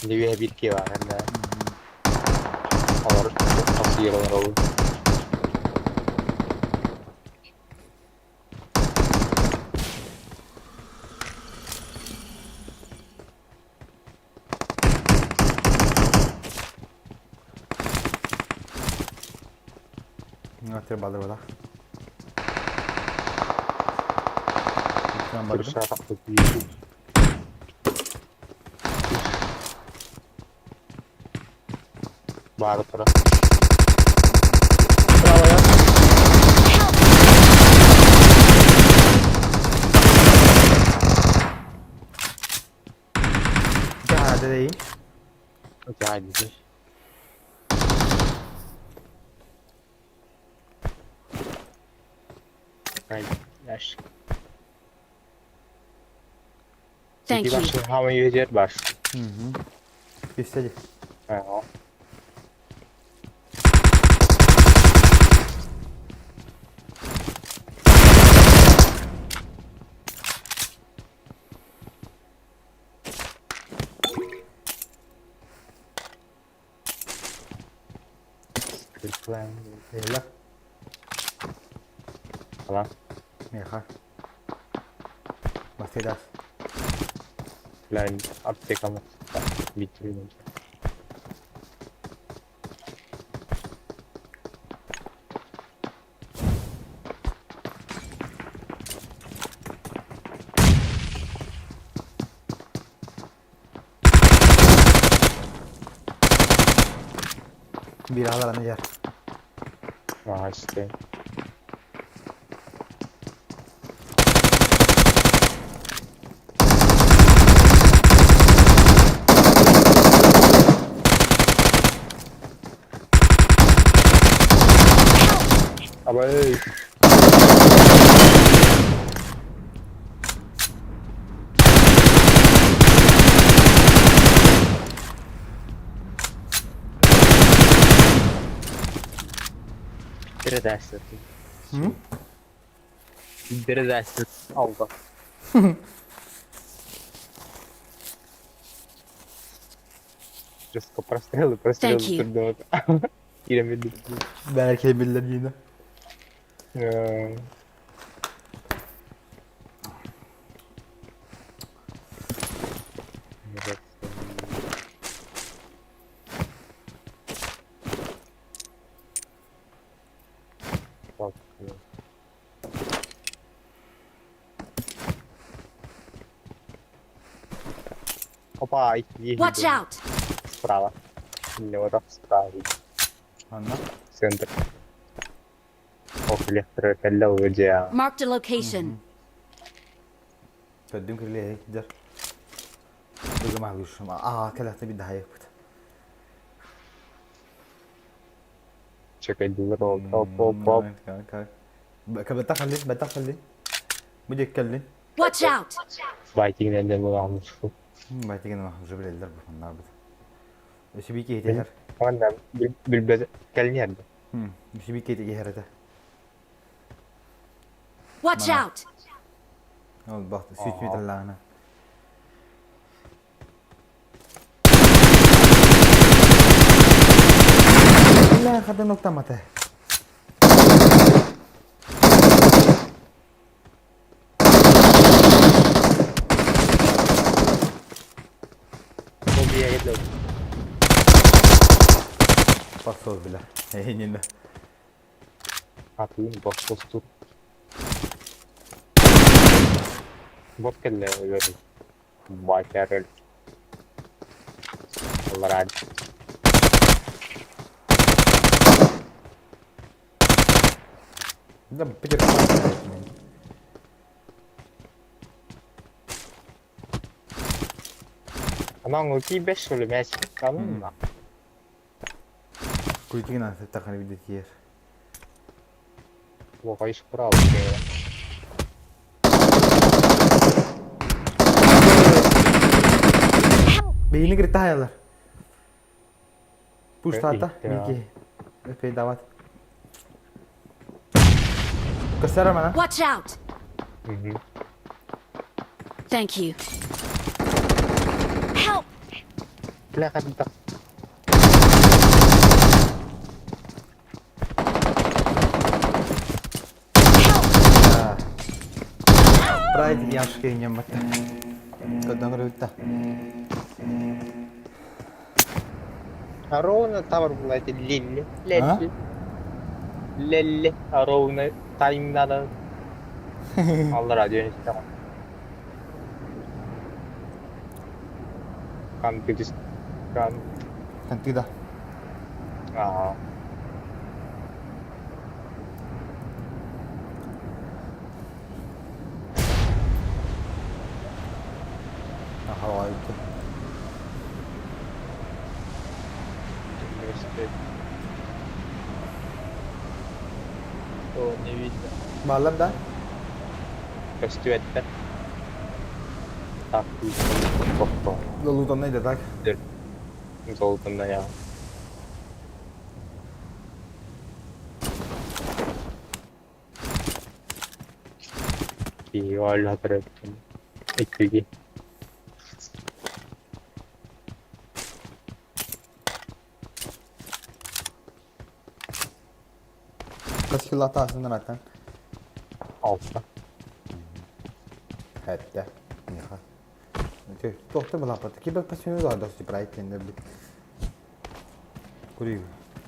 Левее битки var hem de. Olur. Nasıl yaralar olur. Бары тұра. Değil. Thank you. How many yer var? İstedi. Ha. Eyvallah. Tamam. Меха. Бастайдас. Plan аптеканы bitirdim. Биир аҕалараны иһэр. Маҕастыы. Абай. Передача. Передача. Алда. Жестко прострелы, прострелы Thank you. турдук. Киирэн Бәркей биллэр диина. Опа, есть. Watch out! Справа. Или вот так справа. Анна. Центр. Ох, электроэллоудия. Marked a location. Көрдүм кирилиэһи дьэр. Быгым аһылыышым. Аа, кэлэхтэ бидде хайыппыт. Чекай, оп, оп, оп, оп. Бэттэх кэллин, бэттэх кэллин. Бу диэки кэллин. Watch out! Байтигинэн буламмыт. Байтигин уже билэллэр бу маннарбыт. Өсү би киһитигэр. Онна билбэт кэлниэр. Өсү би киһитигэр этэ. Watch out! Ол бахты сүт металлаана. Бля, хадан октамата. Посол, бля. Эй, Атын боппостур. Бот кэллэ өлөр. Бакер өл. Аллараа. Да, Питер. Анан кийбеш өлүмэс. Канунна. Куйтигин таханы бидетиер. Лохайш курал. Бейini киртэ хаялар. Пуштата, бики. Өпей дават. Көстөр мана. Watch out! Thank you. Help! Бля, хадда. Прайд ямшке няммата. Көдөн рүтта. Ароуна тавар булайты лилли. Лелли. Лелли. Ароуна таймнада. Аллара диэн истэҕин. Кантидис. Кан. Кантида. Аа. Ахавайты. Университет. О, не видно. Баллар да? Көстүбэттэр. Так, тохто. Лутаннай да так. Золотунна я. Иккиги көрөттүм. Иккиги. Касхилата асынан аттан. Алта. Хәтта. Неха. Тохты балапат. Кибер пасмы да дости прайд тендер бит. Кури.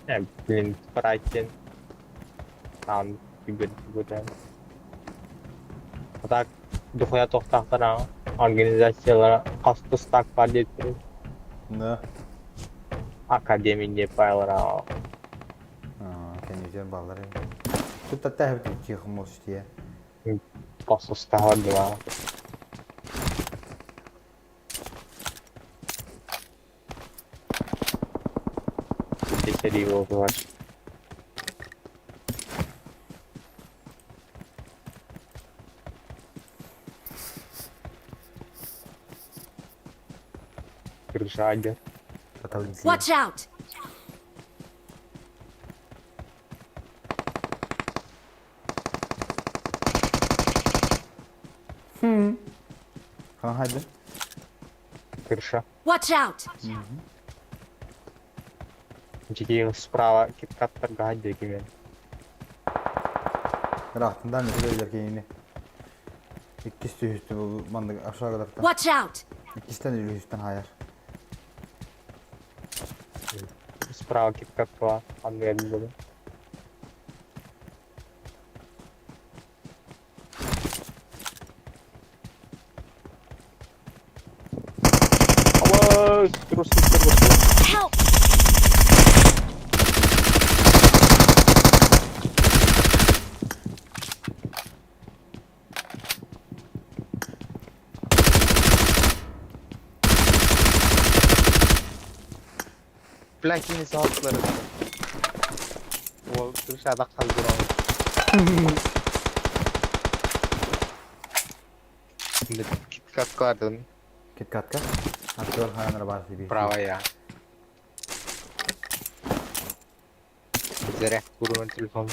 Э, блин, прайд Там түгел түгел. А так дохуя тохтахтара организациялар кастыстак бар деп Да. Академия деп байлара. Телевизор баллар. Тут таһыбыт тихо можете. Посустаҕа дылаа. Сэрии буолугар. Крышагер. Watch out! Хаһайдын? Крыша. Watch out! Дьикиин справа киткаттарга диэки Ыраахтан үлэлэр кинини. Иккис түһүстү бу маннык ашагылартан. Watch out! Иккистен үлүһүстэн хайар. Справа киткатта анныгар буолу. Ама, Help! Блядь, не саатылар. Ол крышада қалдырам. Киткат кладын. Киткатка? Актер хаянар бар себе. Правая. Заряд курван телефон.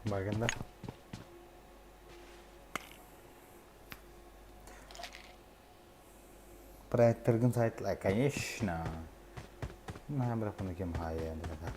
Багында. Проекторгын сайтлар, конечно. На, бірақ бұны кем хайа енді.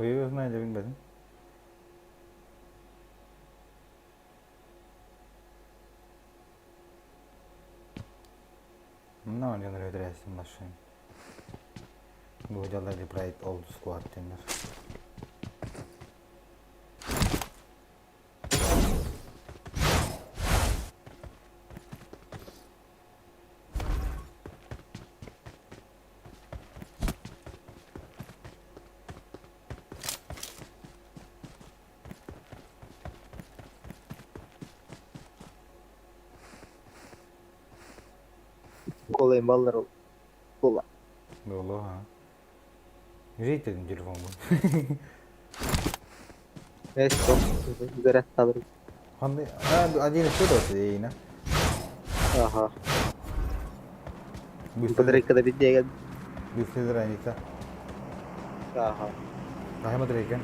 Хуй знает, билбэтим. Ну, не нравится машин. Бу дьаллар Bright Old Squad диэннэр. Школа имбаллар була. Буолуо аа. Житель телефон бу. Ханны один что то ина. Ага. Батарейка биддеген. Быстро раница. Ага. Хаһы батарейка?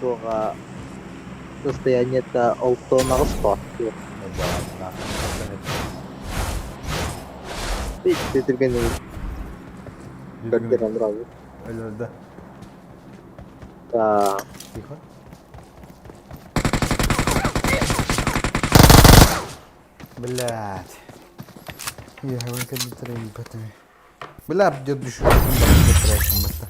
Туга состояние-то алтон ағыс Түрген Өлөрдө. Да. Тихо. Блядь. Я говорю, Бля, düşürdüm bak.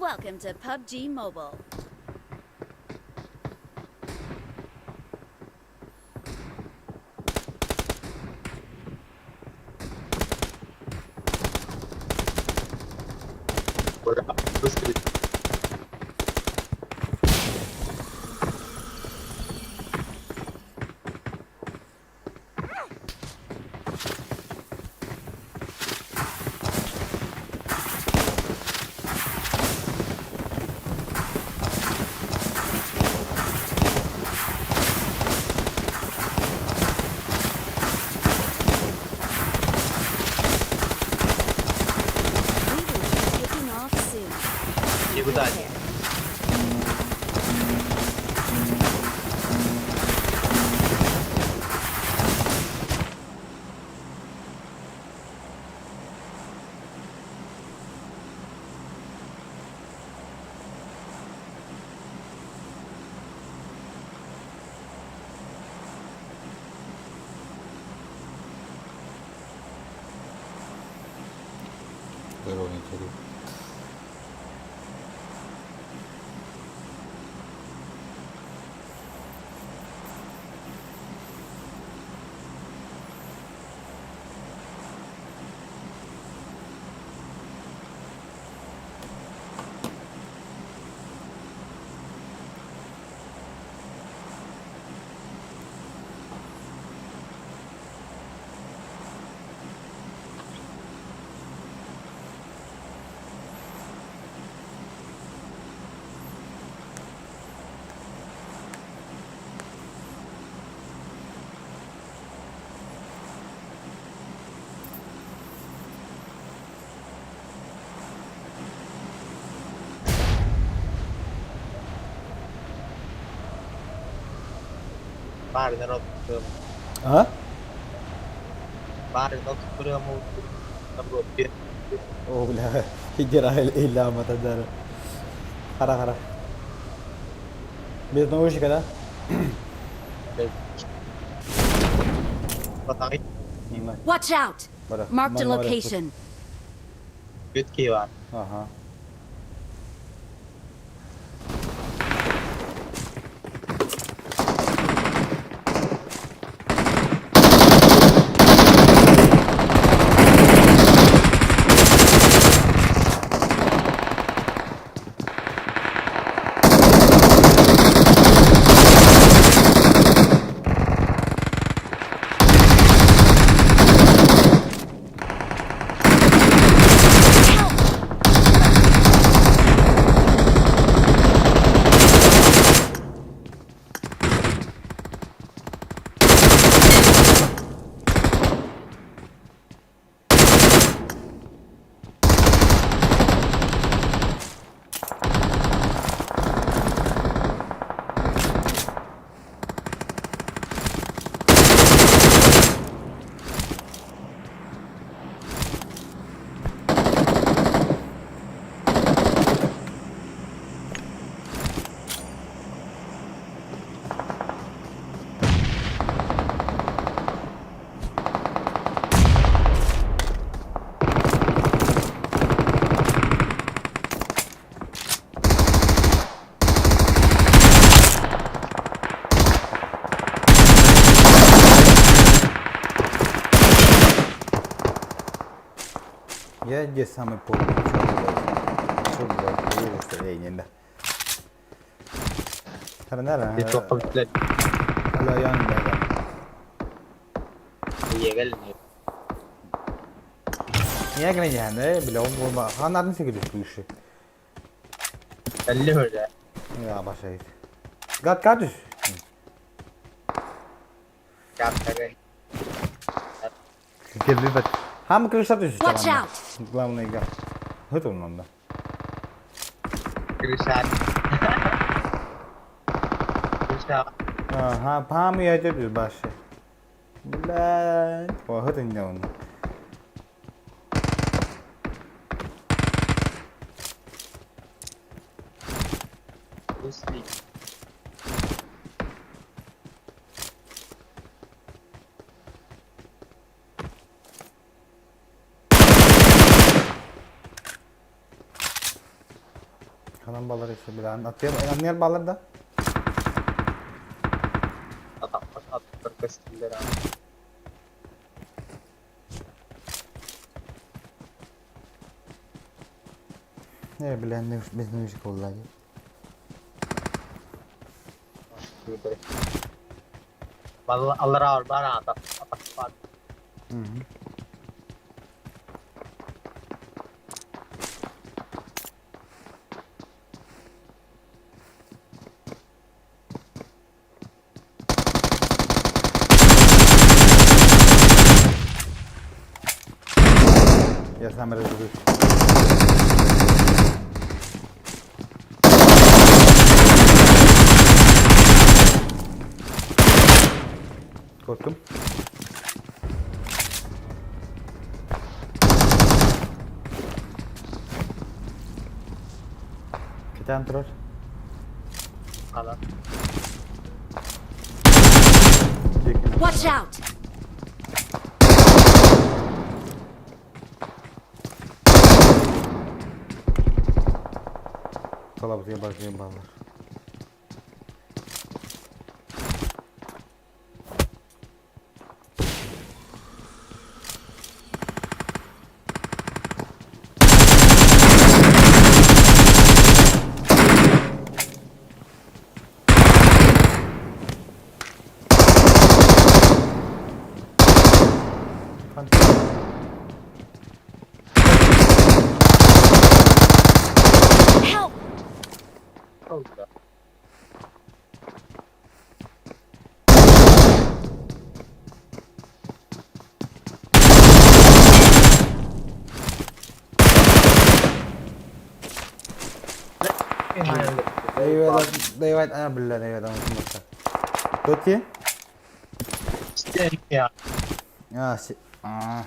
Welcome to PUBG Mobile. We will be taking off soon. Никуда. Здорово, не А? О, бля, хидера илля матадар. Хара хара. Без наушника, да? Watch out! Marked a location. Ага. здесь самый полный? Чё, блядь? Чё, блядь, хуёво, что ли? Эй, не, да. Харанара. Алло, ян, да, да. Не граньян, бля, он был... Ханарын сигили слыши. Я обожаю. Гад кадыш. Хам крыша түс. Watch out! Главный гад. Это он да. Ага, пам я тебе баши. Блядь. О, это не он. Ханан балар еще, бля. Аннер балар да? Не, бля, не без музыки уллади. Я сам разберусь. Korktum. Китан турар. Watch out! Салабытыга баргын баллар. Help! Дайвайт, а, бля, дайвайт, он Кто те? А, си... А.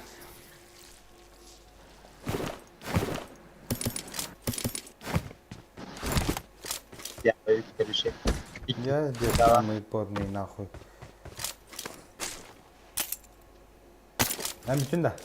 Я здесь самый потный нахуй. Нам бүтүн да.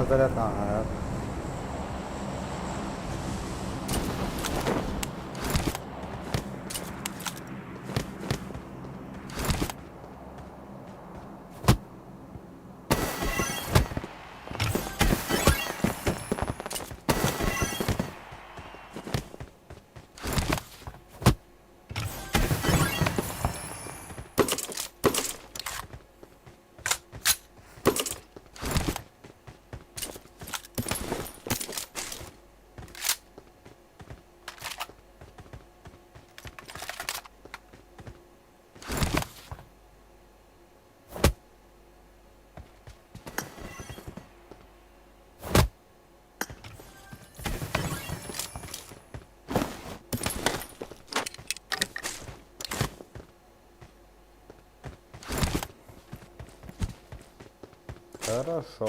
На заряд, ага. Хорошо.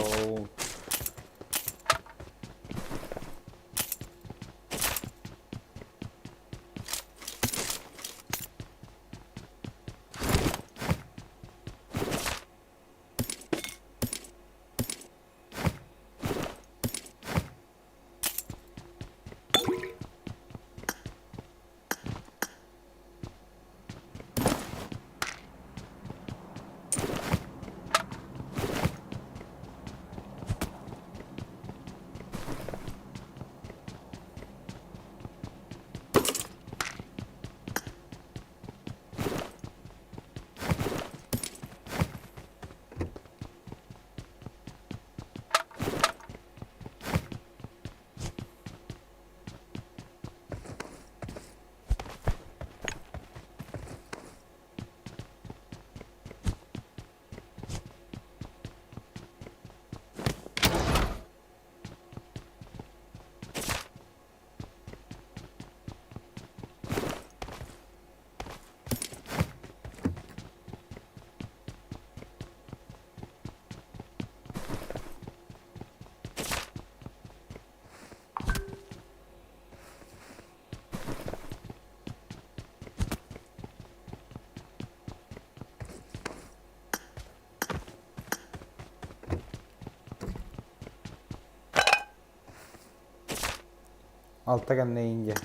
Алта кэннэ инде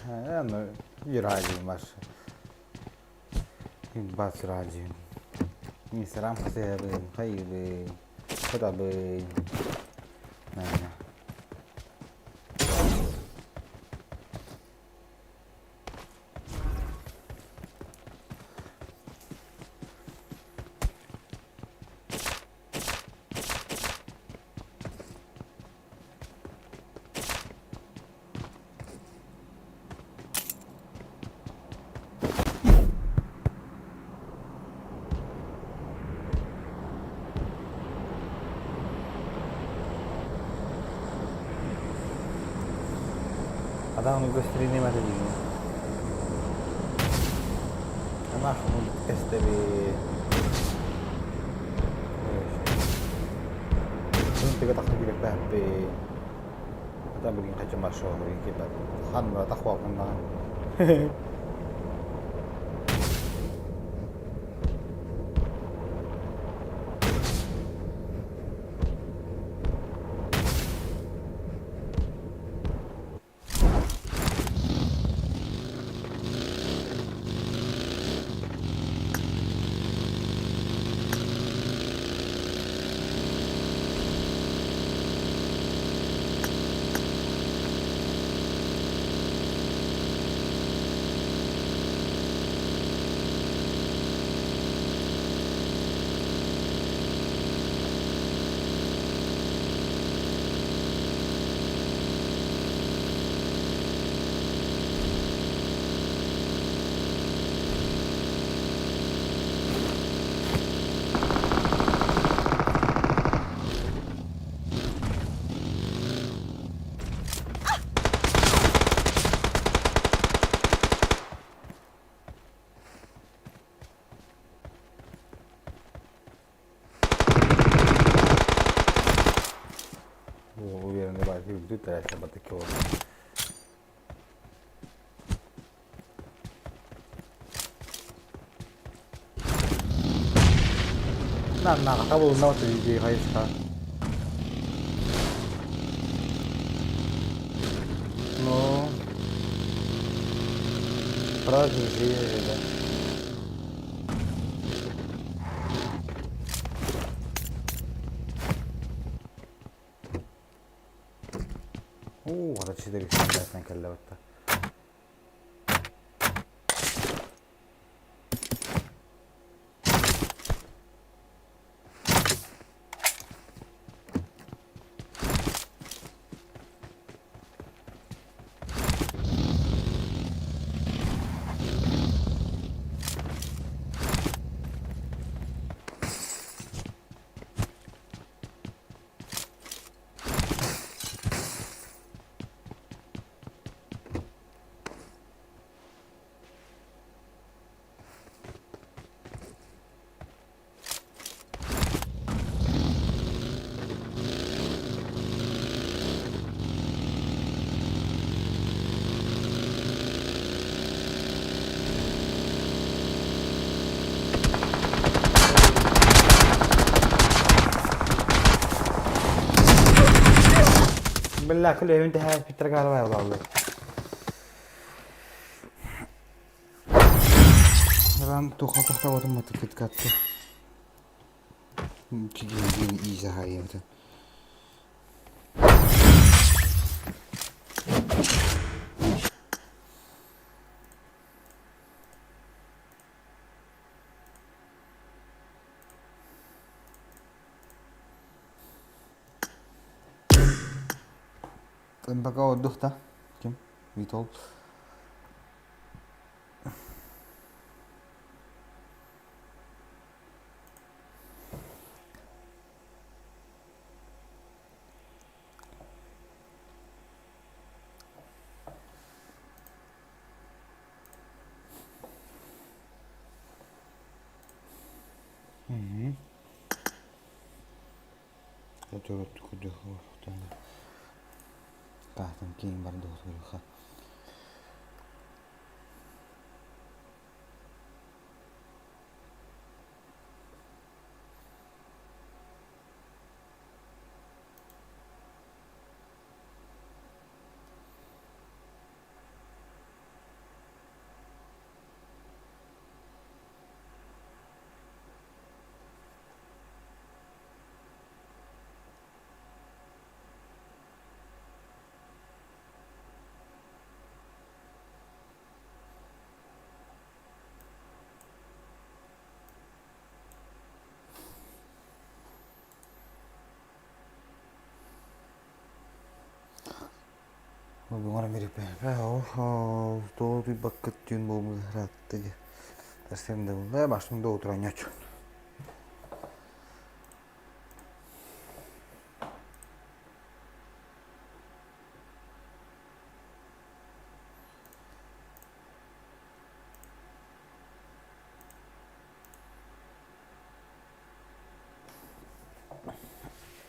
Юрадиумар Бас Юрадиум Инстаграм хасыһабын хайыбын хатабын Adam göstereyim hadi diyeyim. Ama кэстэби Тыга тахса кириэхтээхпи Ата билигин хачым маршал хан тахуаппын Уверенный бай, батыкова. На, на, табыл на вот иди хайска. Праздник же, да. Оо, хата 4 кэллэ батта. بالله كل يوم انتهى في الترقى على والله. Ран туха тохтоботум матыкыт катты. Кигин иisa хайымты. Пока отдых-то. Ким? Витол. Таһтан киин бар дуһутуруха.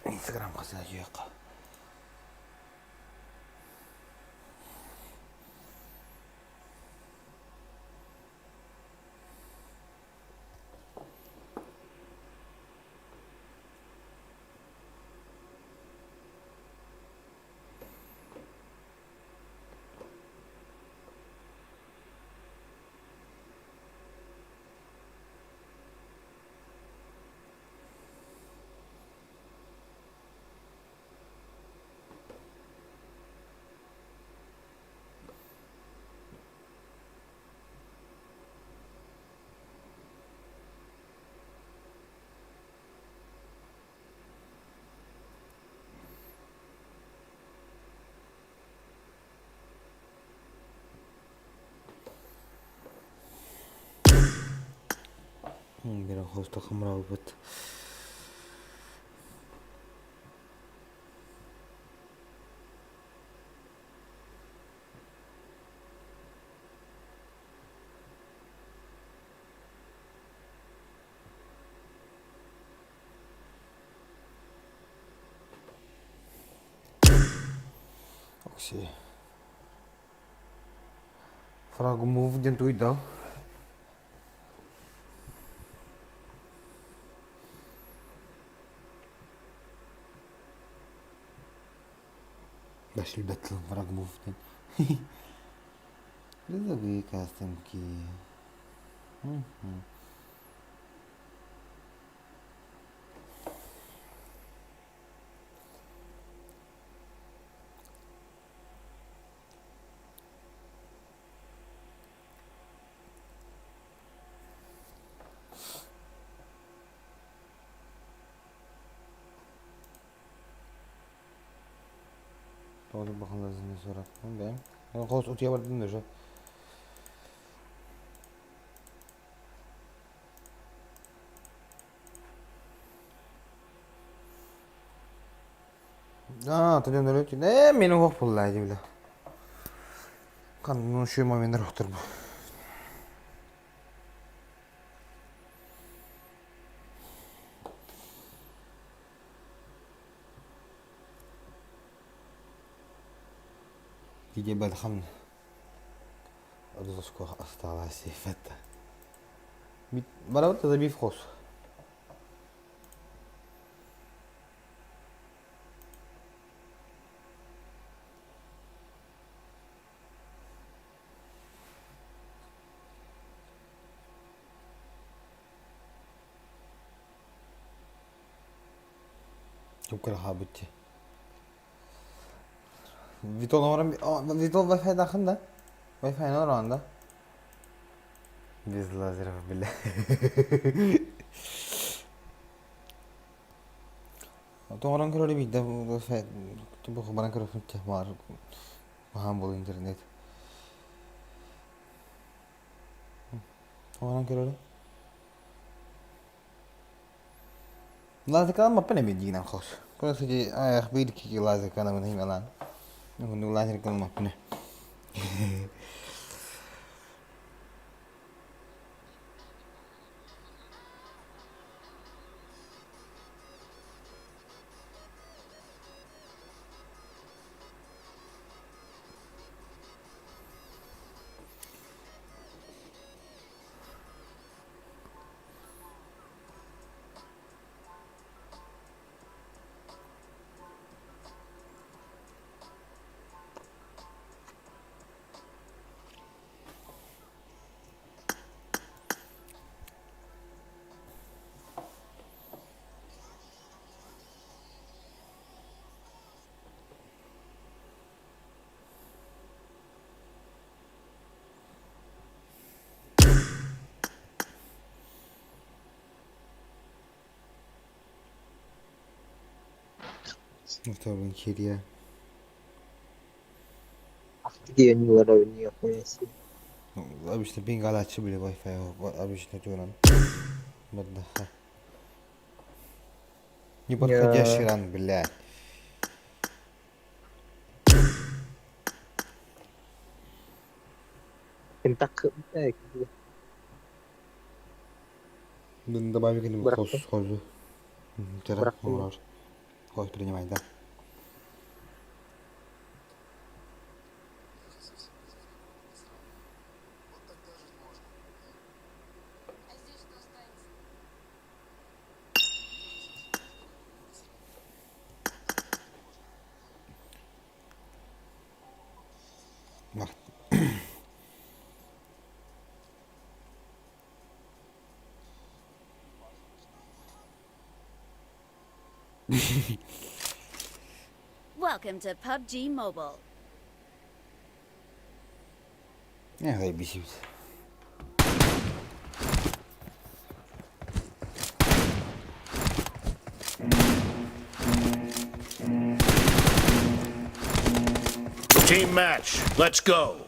Инстаграм хасаа Бирен хоста хамралбыт. Окси. Фрагу мув ден туйдал. باش البتل frag move. Лизовые кастомки. Тоҕо бахалазын сураппын бэйэм. Хос утуйа бардым даже. Аа, төнөн өрөтүн. Ээ, мени уох буллаа дии бile. Канун şu момент рохтор бу. Виде бадхам Сколько осталось это. Барабыт забив хос. Тук кыраха бутти. Витол оҥорон Витол Wi-Fi дахын да? Wi-Fi оҥорон да? Без лазеров, бля. Тоҥорон көрөрү биирдэ Wi-Fi баран көрөппүн баар баһаам буолуо интернет. Тоҥорон көрөрү. Лазеркаламмаппын эмиэ диигинэн хос. Кстати, аах биир кики лазеркаламын хималаан. Уһуннук лазеркаламмаппын. Второй херия. Где они нихуя себе. Ну, обычно бенгалачы были Wi-Fi, обычно туран. Бадаха. Неподходящий ран, блядь. Добавили к нему сходу. Хоз принимай, да. Wacht. Welcome to PUBG Mobile. Не, заебись. Team match. Let's go.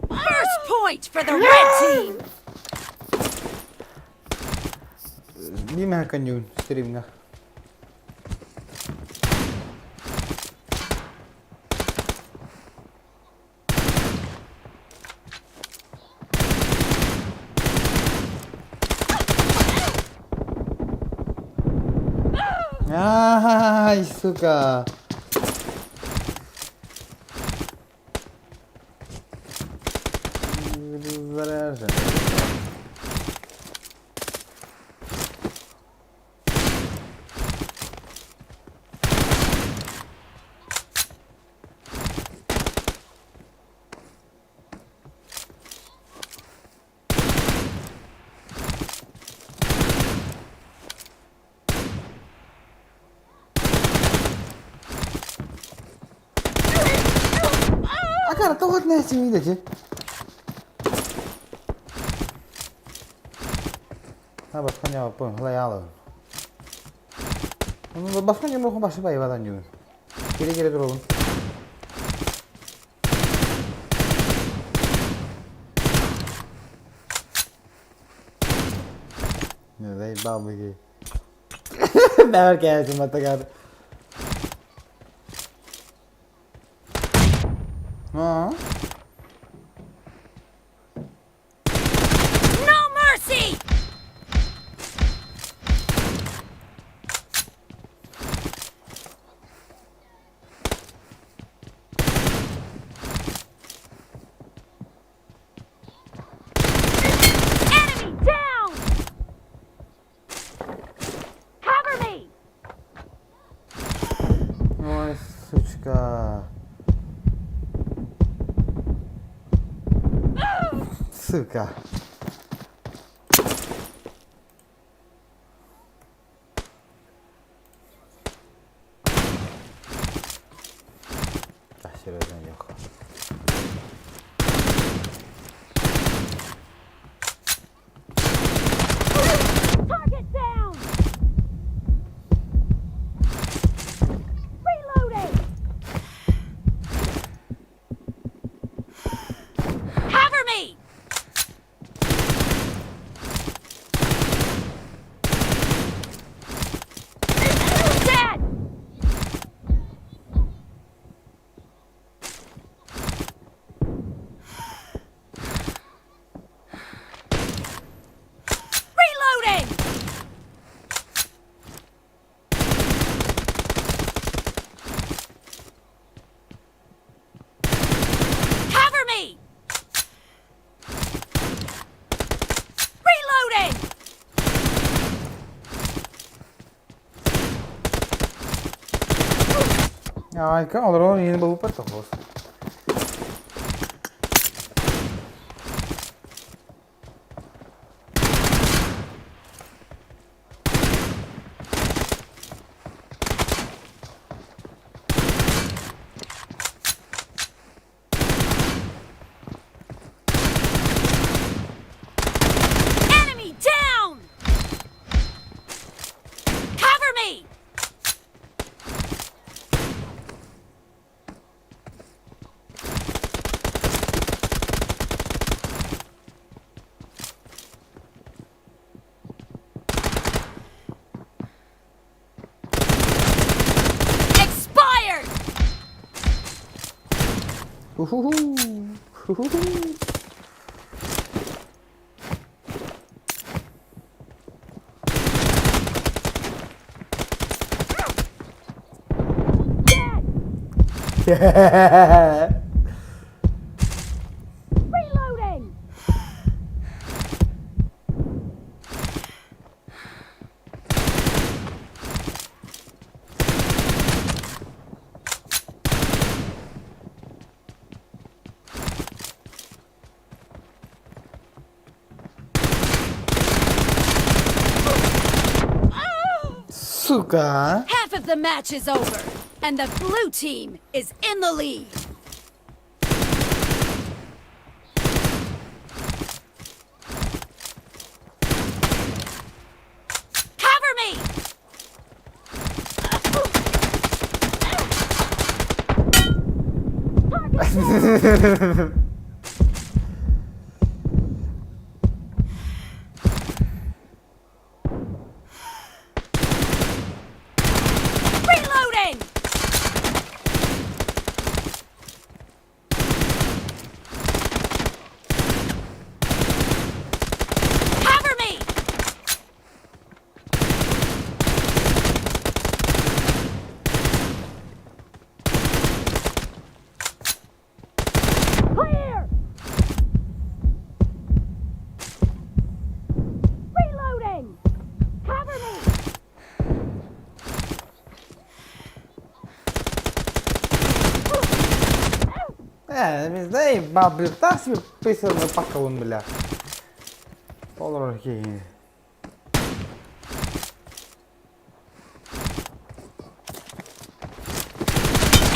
First point for the red team. Биир конюн стримҥа. Ай, сука. Макар, тоҕо нээсиҥий Ha başka ne yapayım? Hala alalım. Onu başka ne yapayım? Başka bayvadan diyorum. Geri geri duralım. Ne бабы. Never geldim Atakan. Ha? No mercy! Enemy down! Cover me! Ой, сучка. Сука. Так, серьезно, ехал. Target down! Reloading! Cover me! Dead! Reloading! Cover me! Reloading! Айка, олорон yeni bulup тоғыз. Enemy down! Cover me! Expired! Уху. Уху. Reloading! Сука. Half of the match is over, and the blue team is in the lead. Cover me! Reloading! Cover me! Clear! Reloading! Cover me! Не бабли, так себе писано пакалун, бля. Полрохи.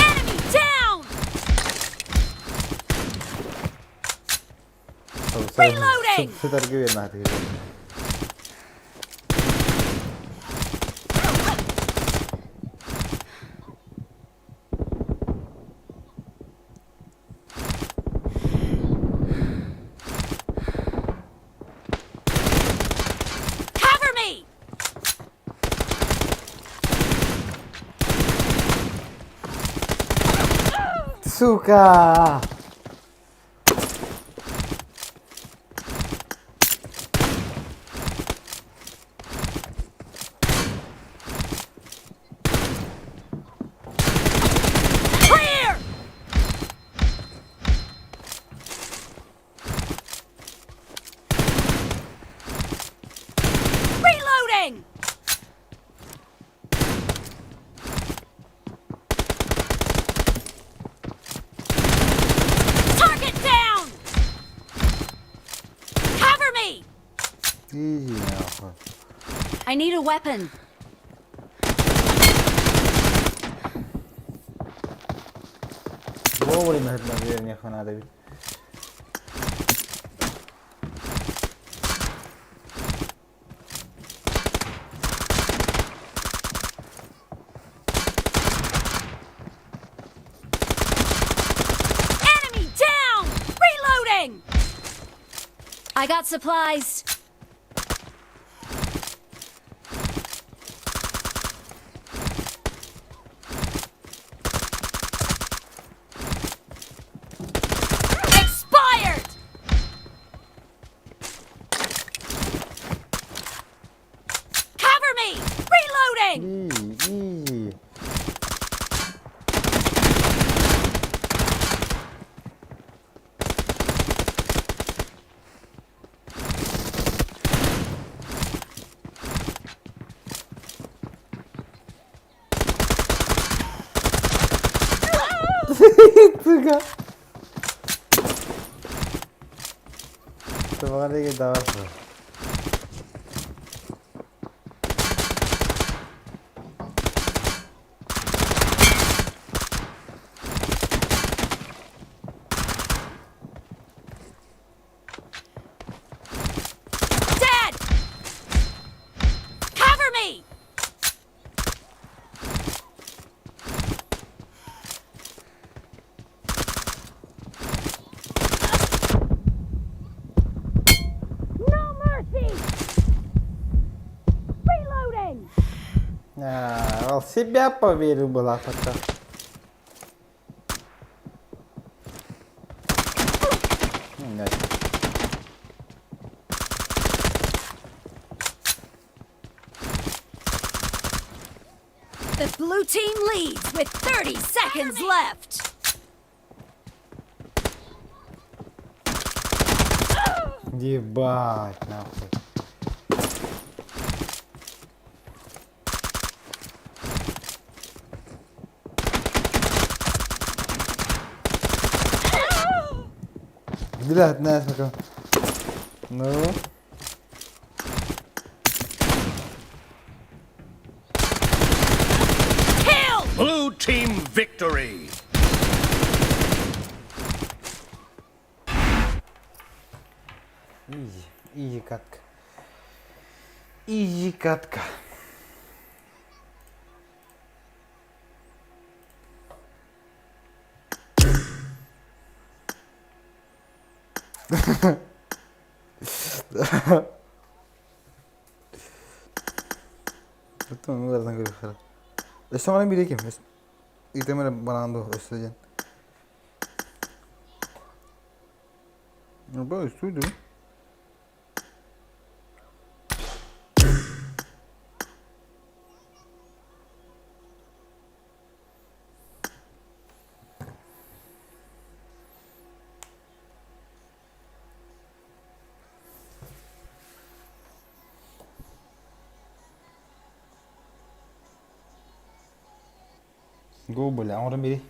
Enemy down! Reloading! Сытарга биэрмэхтик. Cover me! Сука! Clear! Reloading! Target down! Cover me! Иди нахуй. I need a weapon. Вовремя наверное, надо ведь. Enemy down! Reloading! I got supplies. Expired! Cover me! Reloading! Easy, easy. Сука. Товарики давай. Dead! Cover me! No mercy! Reloading! А, он в себя поверил была пока. Ну, блядь. The blue team leads with 30 seconds left. Ебать, нахуй. Блядь, на сука. Ну. Kill! Blue team victory. Изи, изи катка. Изи катка. Өссө оҥорон биэриэ ким? Ыытым эрэ бараан дуо өссө диэн. Бу өссө дуу? Го бля, оҥорон биэриий.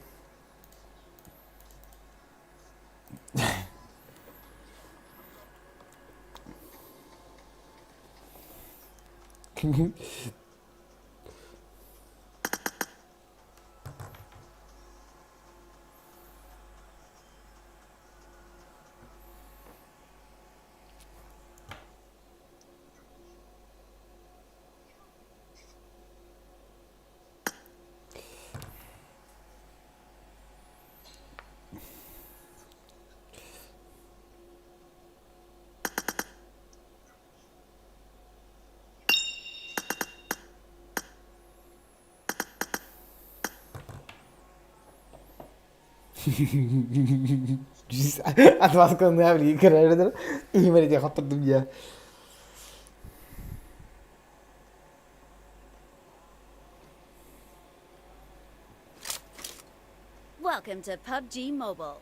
Отмазканы билигин көрөр иһимэр ити хоттордум дии. Welcome to PUBG Mobile.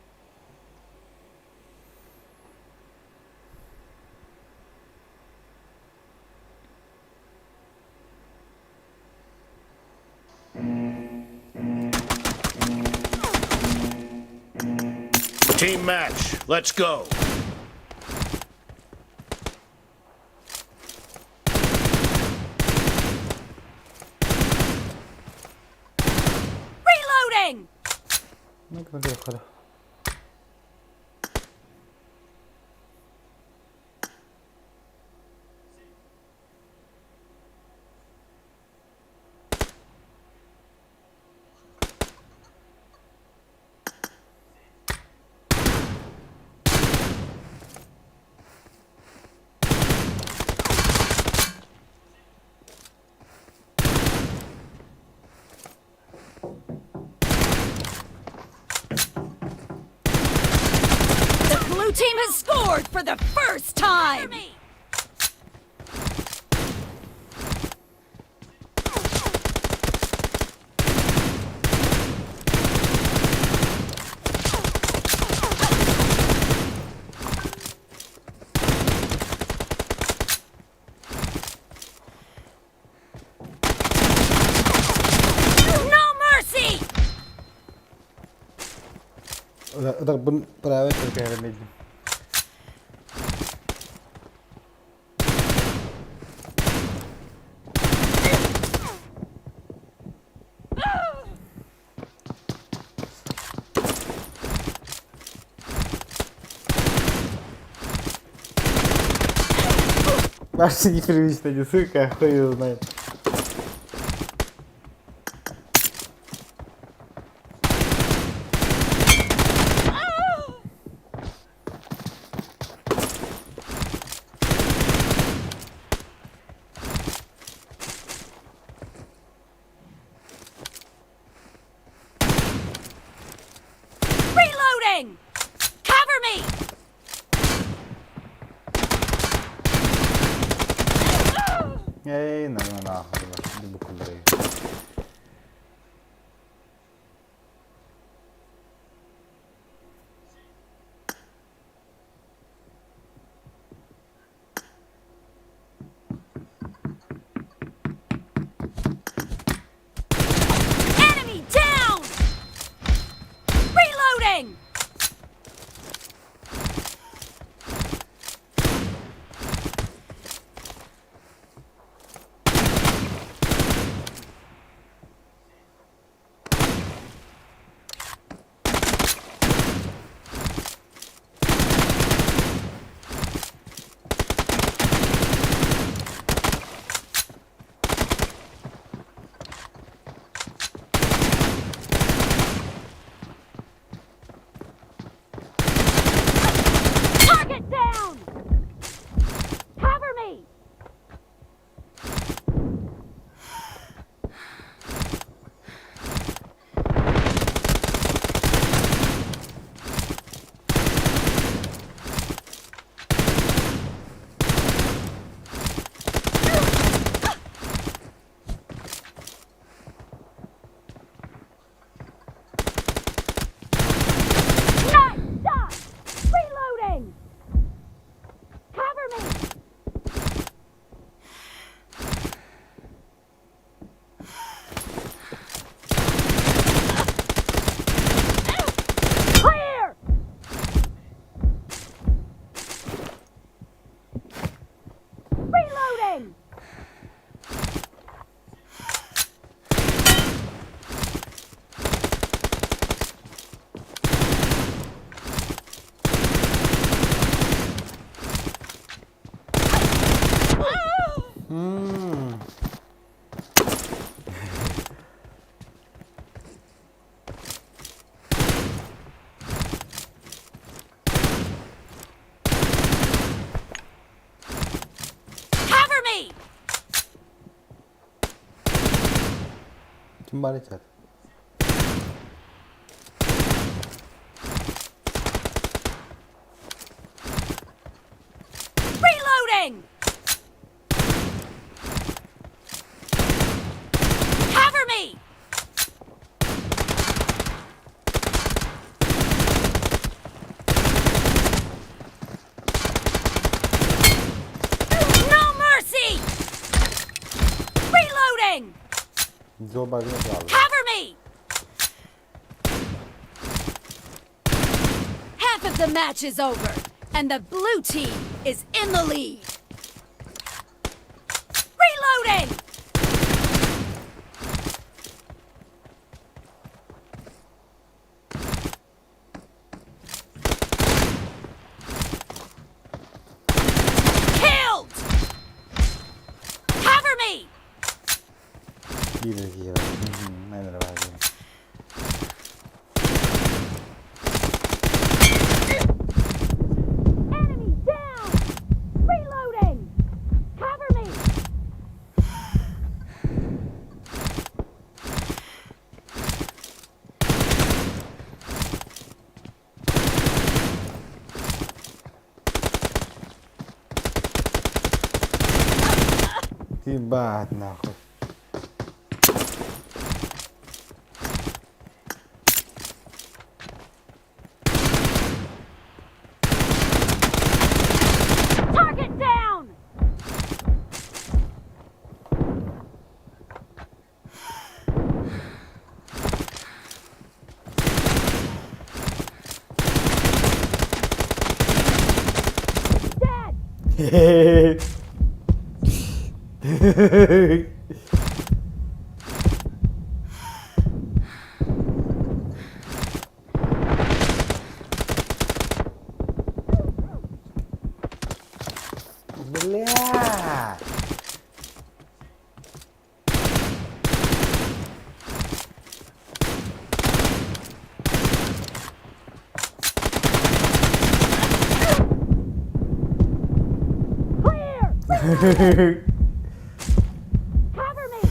Team match. Let's go. Reloading! The blue team has scored for the first time! No mercy! Ытарбын правильно кэһэрэмэйдим. Вообще непривычно, не сука, хуй его знает. Reloading! Cover me! Эй, на на нахуй, буквы. Enemy down! Reloading! Target down! Cover me! Nice shot! Reloading! Cover me! Clear! Reloading! Cover me! Kim bari çat? Cover me! Half of the match is over, and the blue team is in the lead. Reloading! Killed! Cover me! Биир киһи бар. Мэн эрэ баар дии. Enemy down! Reloading! Cover me! Ебать нахуй. Target down! Dead! Бля! Clear! Cover me!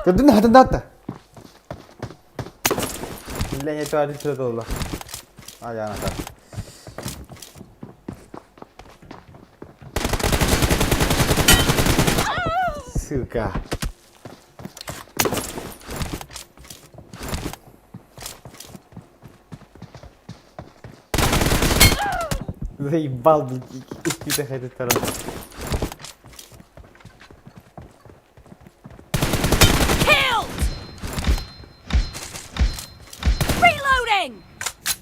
Көрдүн хатын датта. Бля, не то один сюда А, я на так. Сука. Заебал, блядь, икки хайда Killed! Reloading!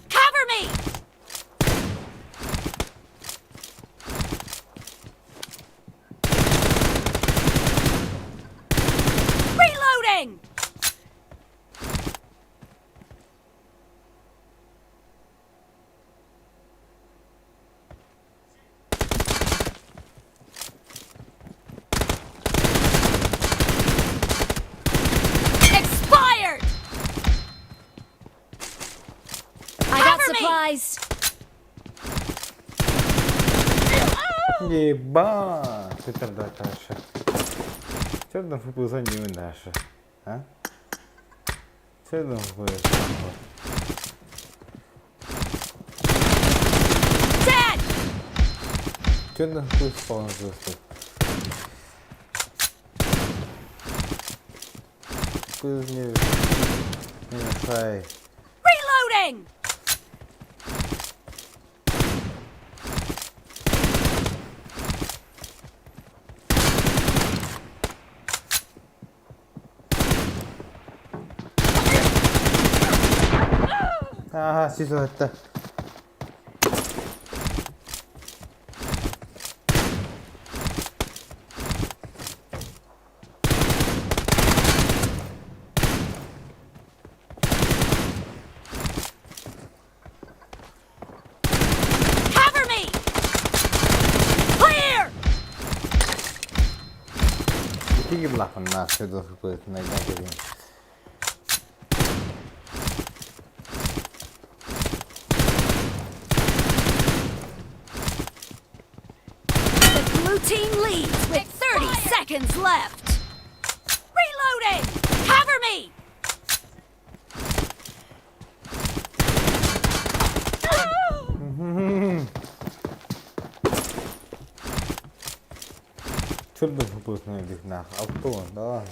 Cover me! Reloading! Expired! I got Cover me! supplies. Ебать! Ты тогда дальше. Что там футбол не дальше? А? Что там футбол? Dead! Что там футбол спаун Не, не мешай. Reloading! Ага, ситуация. Cover me! Clear! Тиги блахын на сөдө футбол найда келген. The blue team leads with 30 seconds left. Reloading! Cover me! Чүрдө футбол найдих нах. Авто, да.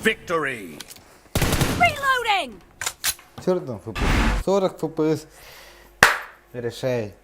Victory! Reloading! Чё там FPS? 40 FPS. Решай.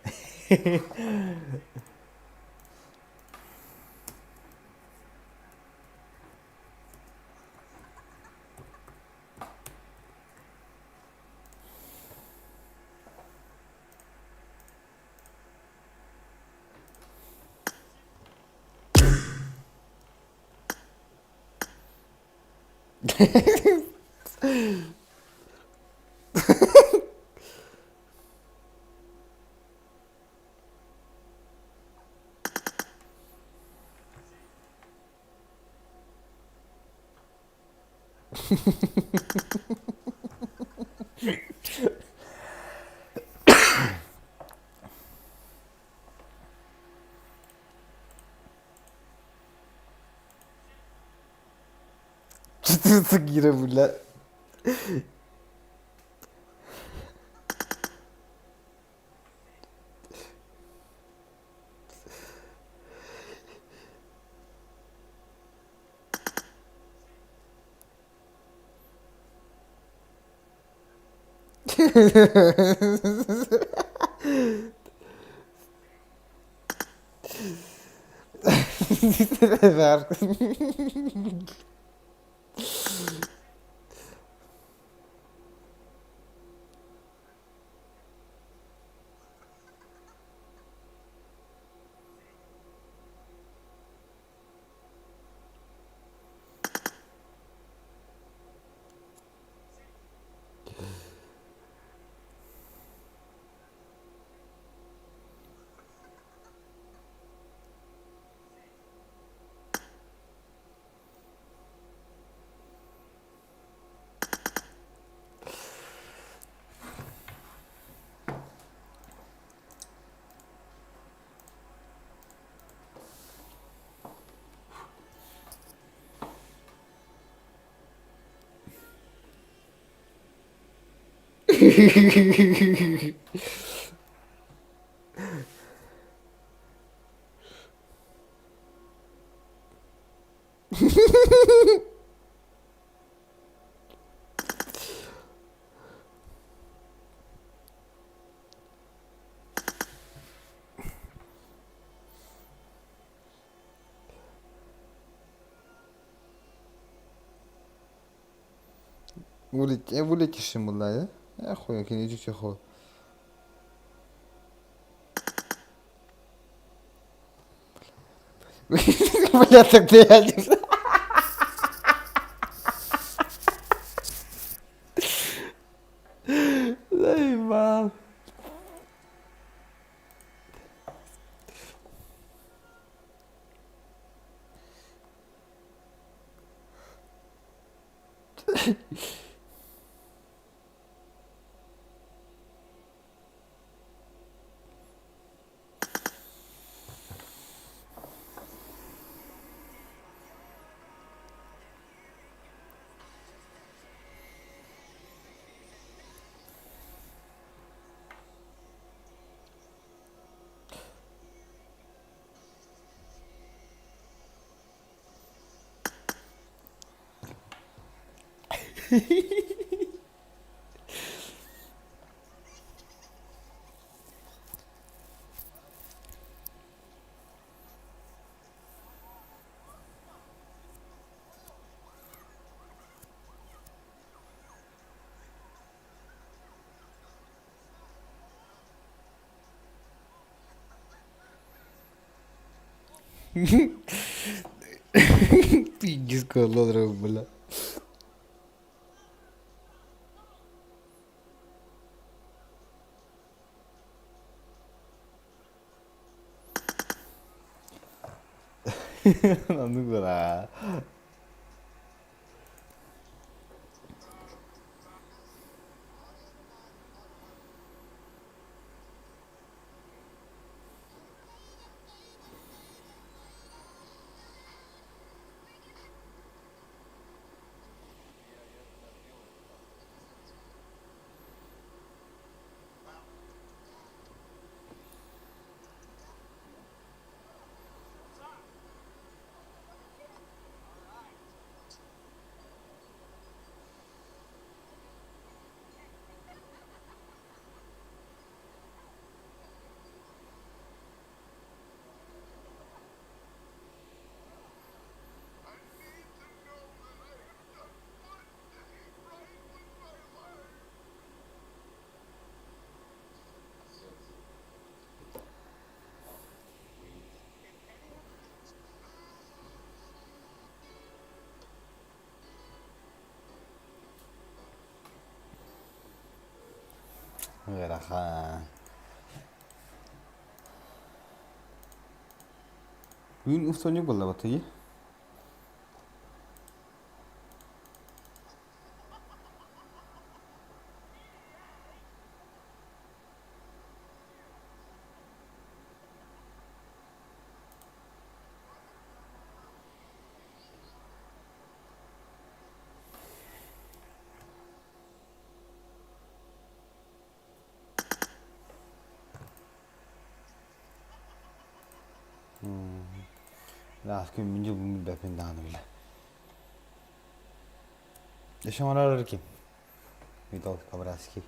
Четырнадцать гира, бля. Вылетишь ему, да? Я хуй, кинетик хуй. Бля, тогда я не... Заебал. Пиздец, бля. Ну да. Ыарахан. Бүгүн вторник буолла батыйы. Last күн дьылбын билбэппин даҕаны бile. Еще оҥорор ким? Витал Коврацкий.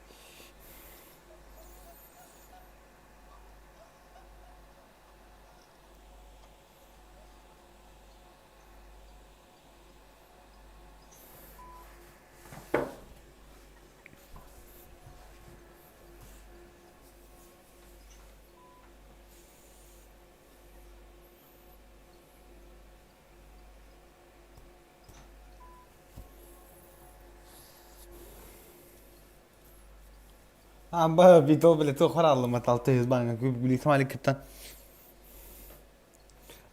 Амба Витал бile туох барааллымат 600 бааҥҥа күлү кыттан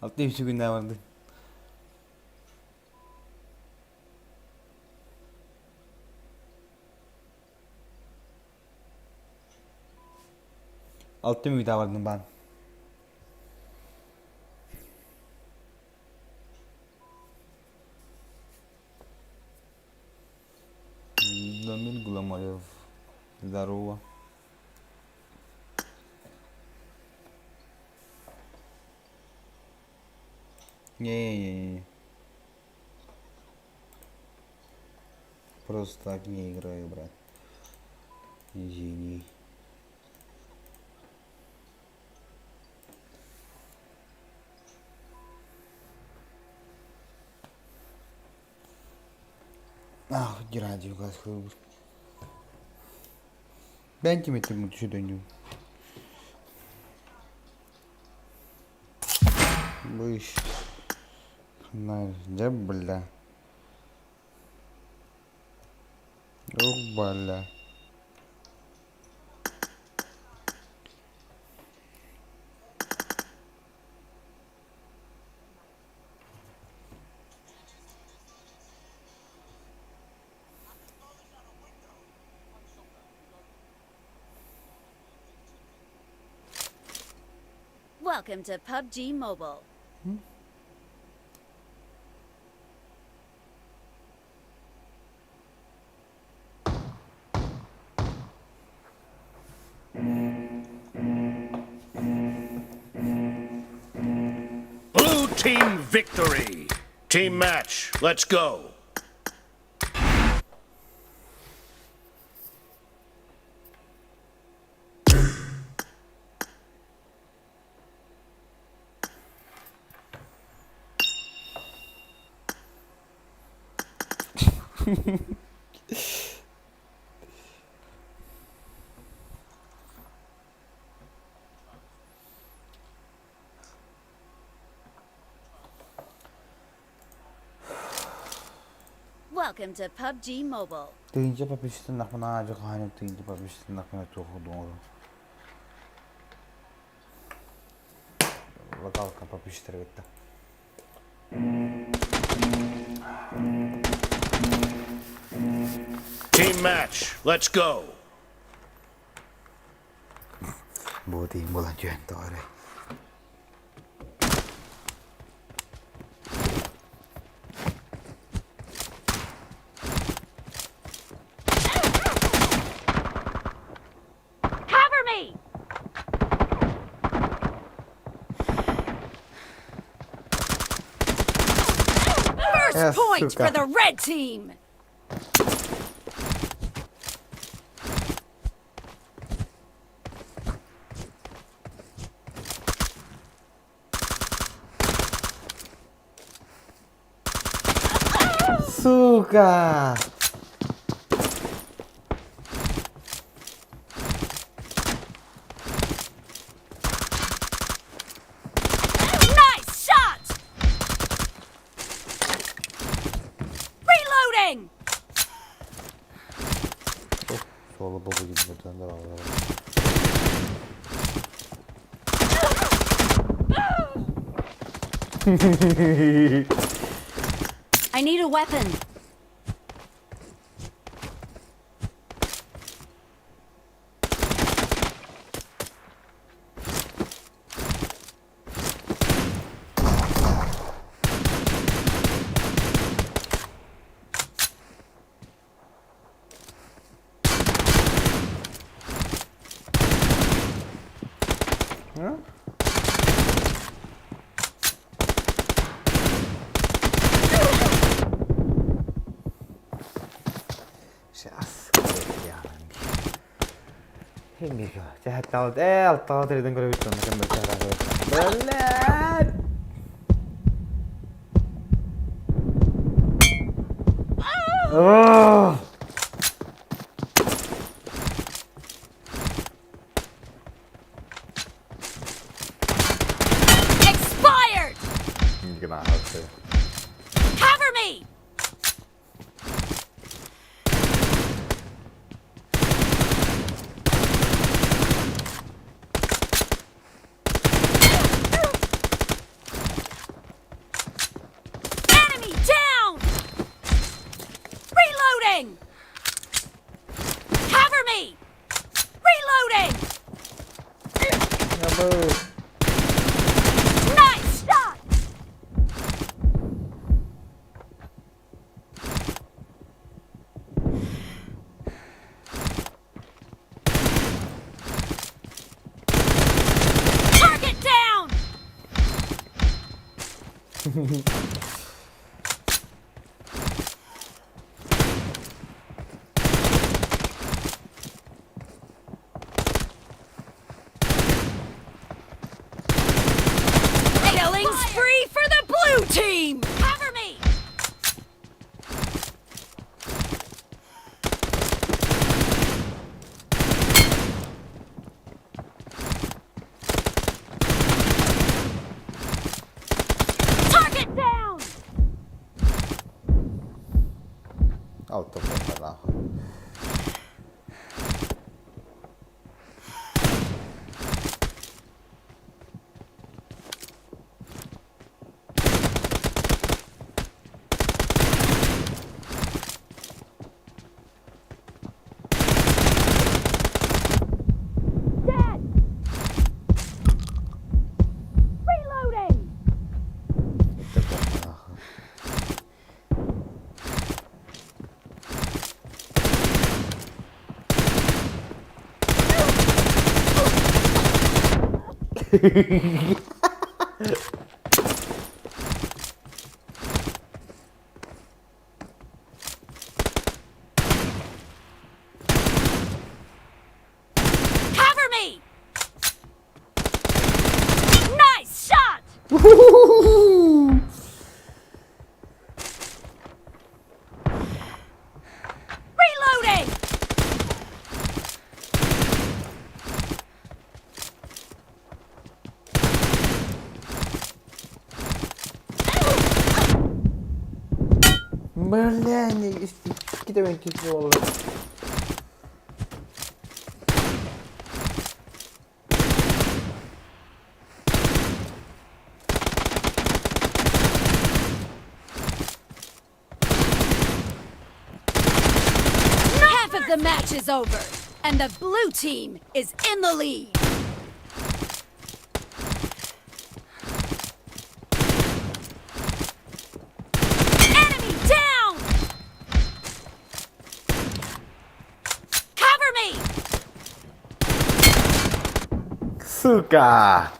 600 күннээ барды. Алта мүнүүтэ бардым баан. Дамир Гламарев. Здорово. Не-не-не. Просто так не играю, брат. Извини. Ах, радио газ Ben kim ettim bu düşü döndüm. Bu iş. Дьэ бля. Ох, бля. Welcome to PUBG Mobile. Blue team victory. Team match. Let's go. Welcome to PUBG Mobile. Тыһыынча подписчиктаннахпына аадьы хаһан тыһыынча подписчиктаннахпына туох оҥору Локалка подписчиктары кытта. Team match. Let's go. Бу тиин буолан түһэн тоҕо Cover me! First Э, point сука. for the red team! Сука! Nice shot! Reloading! Суолу. Бу бу I need a weapon. Блядь! Ugh! Expired! Cover me! Enemy down! Reloading! Cover me! Reloading! Nice shot! Target down! Killing spree for the blue team! Cover me! Target down! Алта Dead! Reloading! Cover me! Nice shot! Reloading! Бля, не кидай кидай. Half of the match is over, and the blue team is in the lead. Enemy down! Cover me! Сука!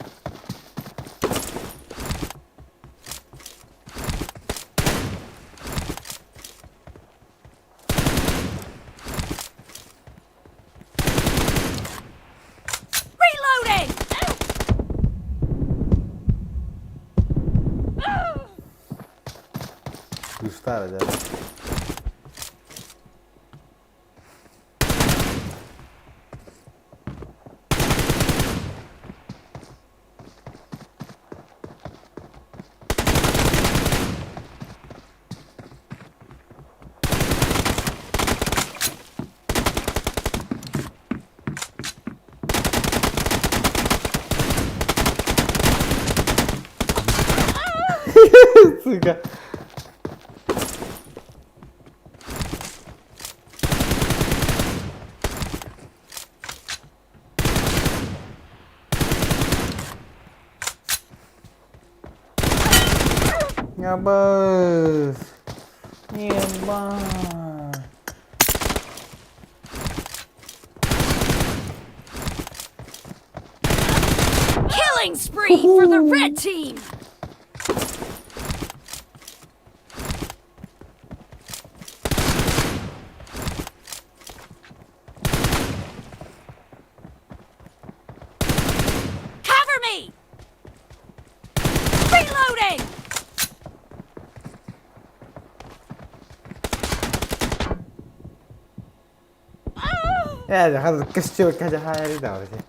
Reloading! Кыштар, да. Сука. Ябыс. Еба. Killing spree for the red team! Cover me! Reloading! Ээ, хас көстүө кэжэ хаайары даҕаны.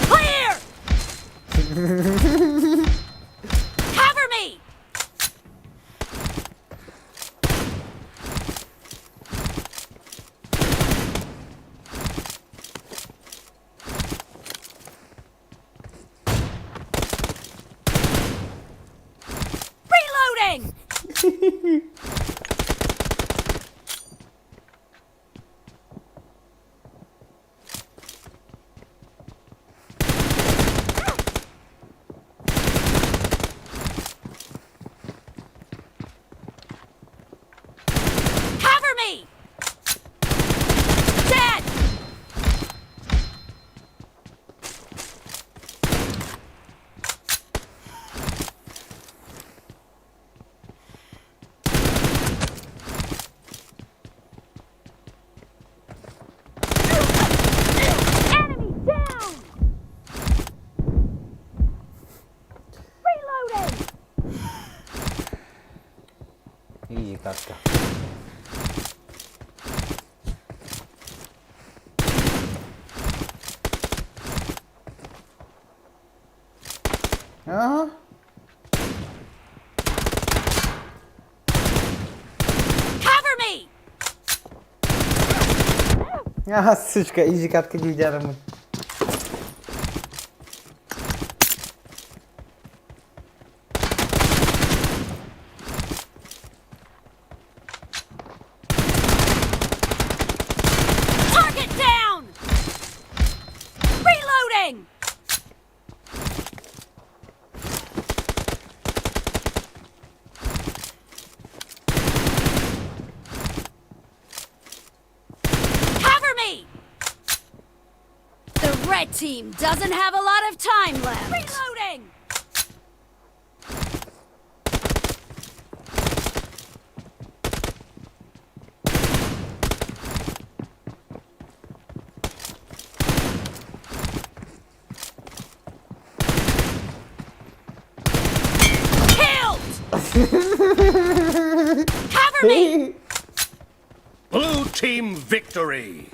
Clear! Cover me! Reloading! Cover me! Dead! Enemy down! Reloading! Изи катка. Ага. Cover me! Ага, сучка, изи катка дии Target down! Reloading! Cover me! The red team doesn't have a lot of time left. Reloading! Killed! Cover me! Blue team victory!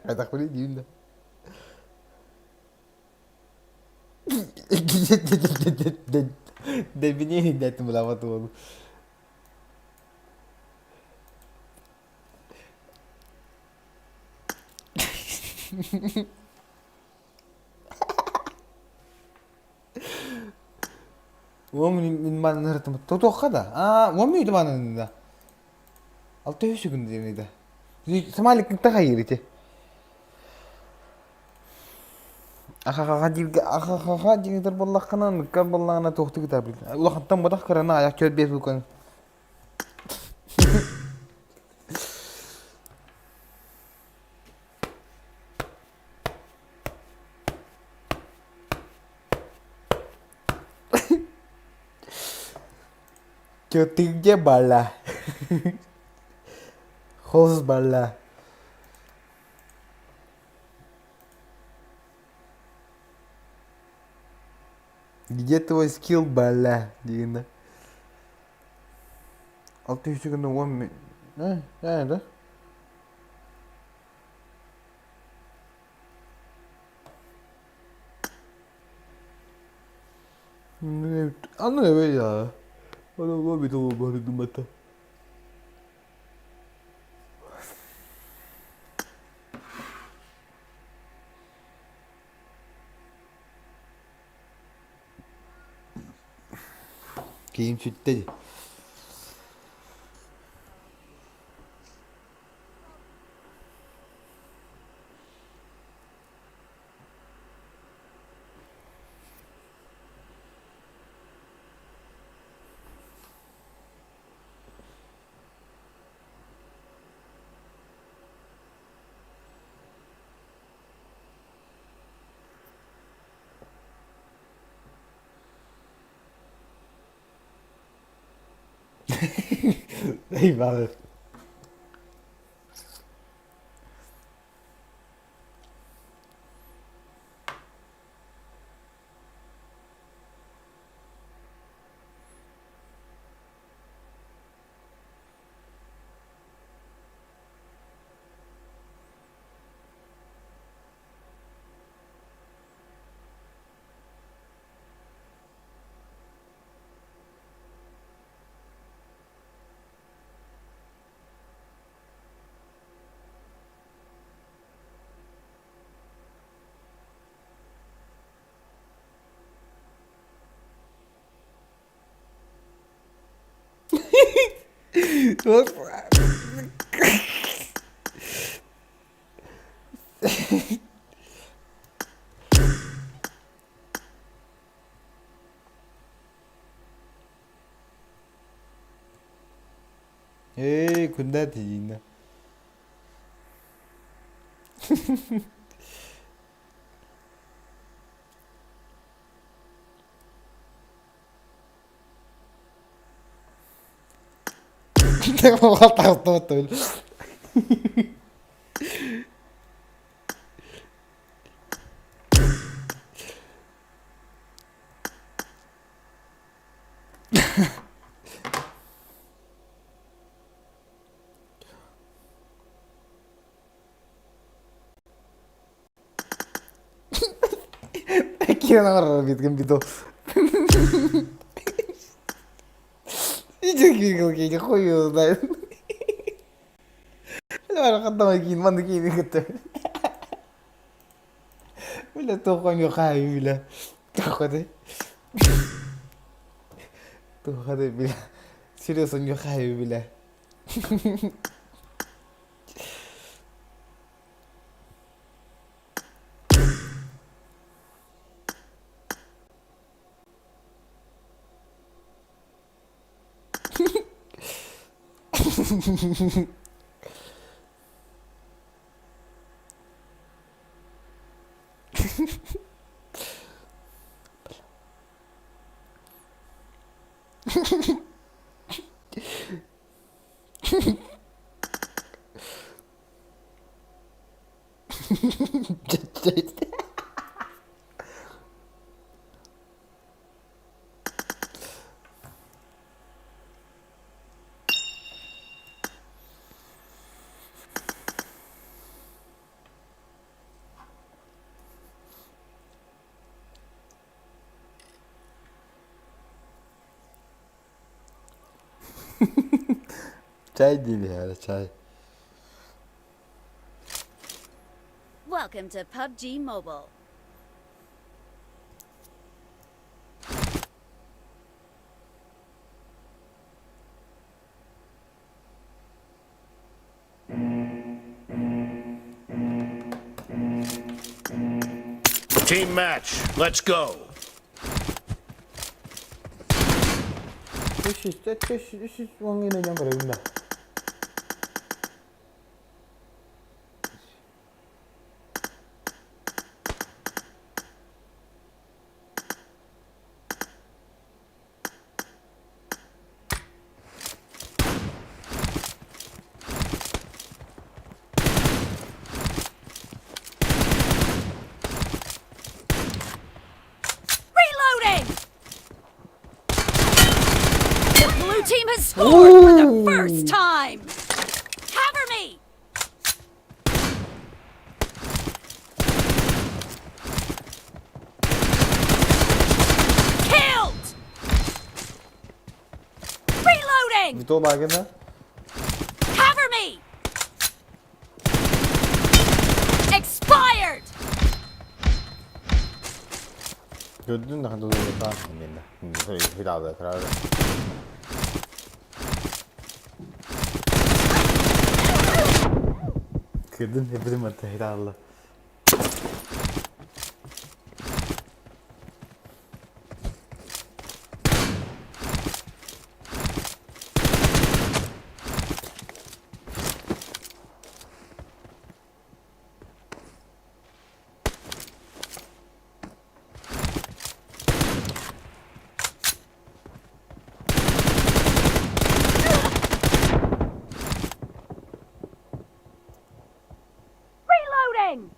Хайдахпыный диибин да. Дэбини иһиллээтим былаабат уолу. Уом мин манна ырытым. Тотуохха да. Аа, уом мүйтү манна да. Алта үс күн диэн да. Смайлик кытта хайыр ити. Ахахаха дииргэ ахахаха диир буоллаххына, ныккар буоллаҕына туохтук ытар Улахантан бадах кырана аяк чөр биэс букан. Чё ты где была? Хос была. Где твой скилл была? Диэн да. Алты секунда он Э, э, да? Аны эбэ Аны бит бары Киим сүттэ дии. Eyvallah. Ээ, күндэ тиийиннэ. Киирэн олорор эбит гын Иди хуй его знает. Хаттама киин манна киини кытта. Бля тоқон бля. Тоқоды. Тоқоды бля. Серьезно нюхаю бля. Чай диэри чай. Welcome to PUBG Mobile. Team match. Let's go. Үс уон дьон көрөбүн да. has scored for the first time! Cover me! Killed! Reloading! Вито багена. Cover me! Expired! Gördün de hadi olur. Кырдын эбирим алла. Reloading!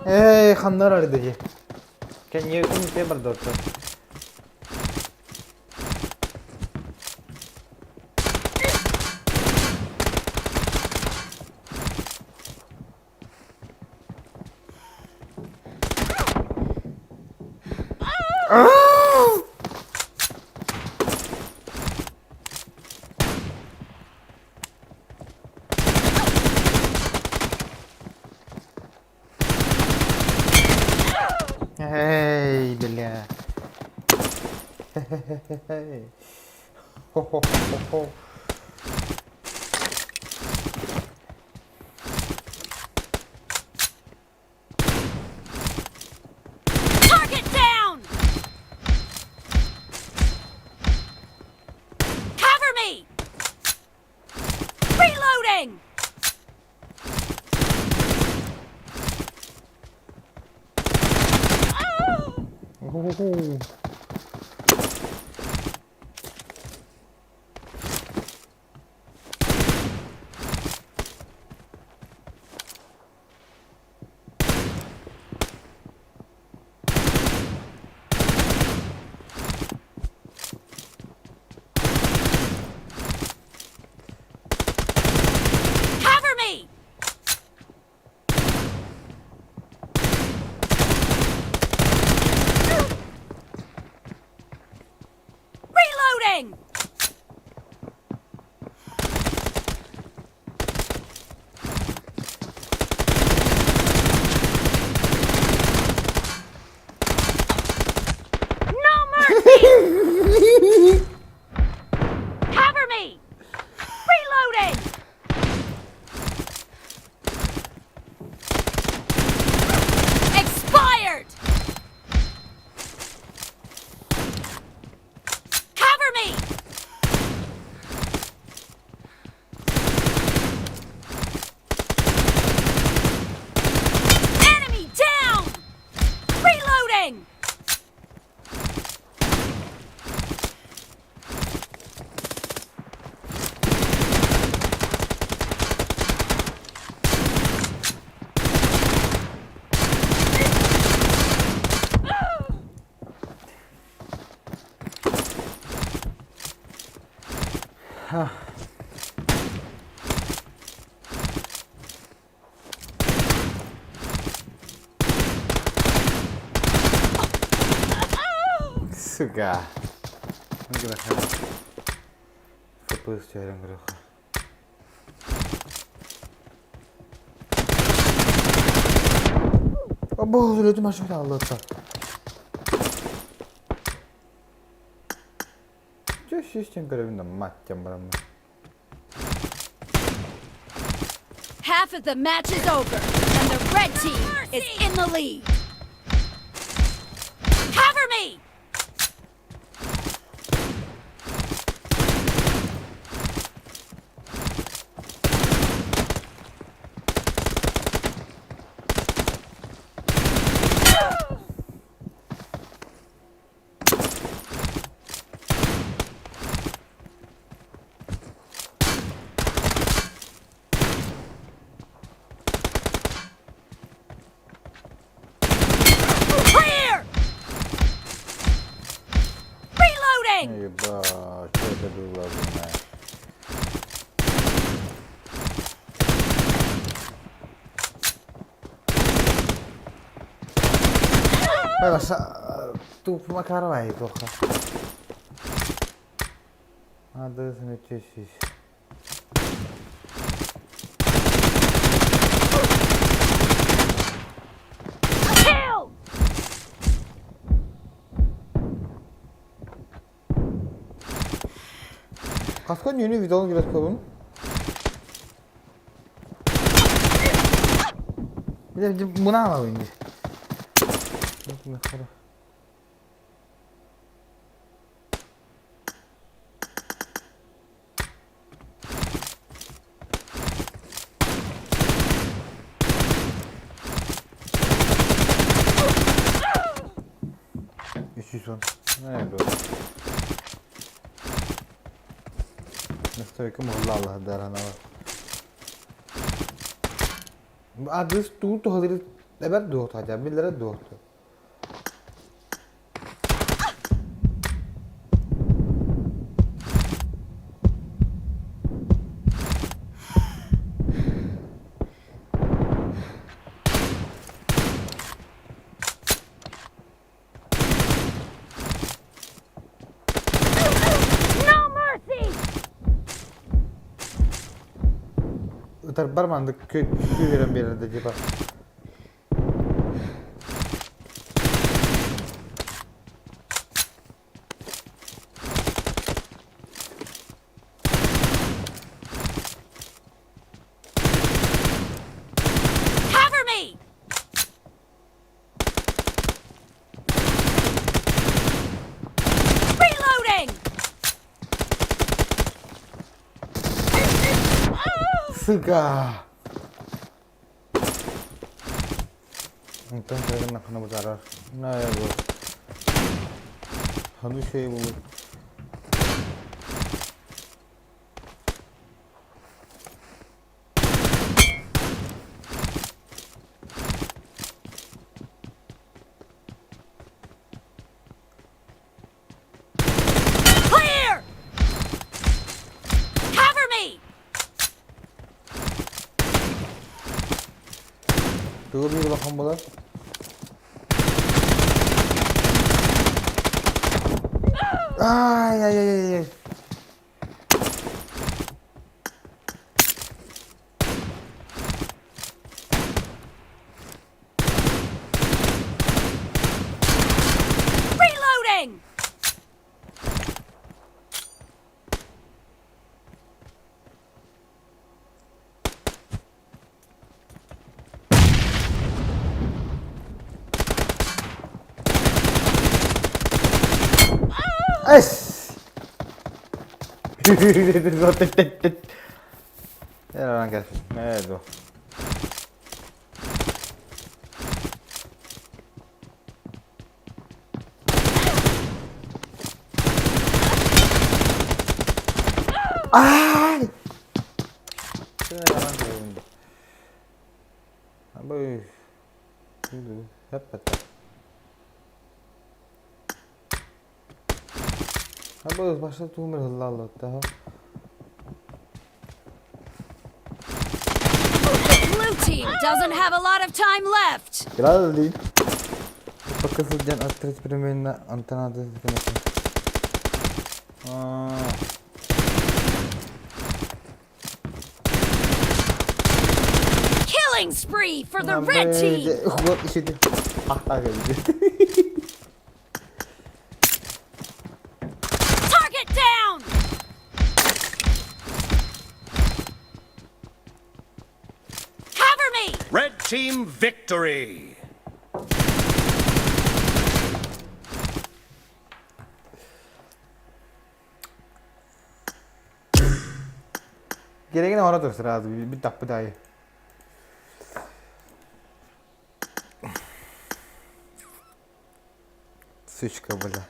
Эй, ханнар ардыги. Кенье күн те бар доттор. Эй, бля. Хо-хо-хо-хо. Target down! Cover me! Reloading! Хо-хо-хо. Cover me! Reloading! No mercy! Cover me! Reloading! Expired! Cover me! Enemy down! Reloading! Сука. Граха. Фпс чайран граха. Або, өлөтүм ашып алды. Чё систем көрөбүн да маттям барамын. Half of the match is over, and the red team is in the lead. Cover me! Reloading! Ебать, что это было, блин? Туп Макарвай плохо. Надо заметить. Kill! Kaskon yeni videonun biraz kovun. Bir de bunu alalım şimdi. 310. Nerede o? Настройка могла даранова. Adres tuğtu hazır. Evet doğtu hacı. Billere doğtu. No mercy! Ытарбар маннык күүһүрэн биэрэр да типа. Cover me! Reloading! Сука! Онтон кэргэннэххинэ бытаарар. Наайа буол. Ханыы үчүгэй буолуо. Clear! Cover me! Тугу биир улахан буолар? Ай, ай, ай, ай, ай. Reloading! Эс! Эран кэлсэн. Ээ доо. Ай! Эран кэлсэн. Абы. Хэппэт. Абы башта туумер хыллааллатта. The blue team doesn't have a lot of time left. Гралли. Пока сылдьан открыть примерно Антонады Killing spree for the red team. Target down! Cover me! Red team victory! Gerekeni orada сразу, bir dakika daha. Сучка, бля.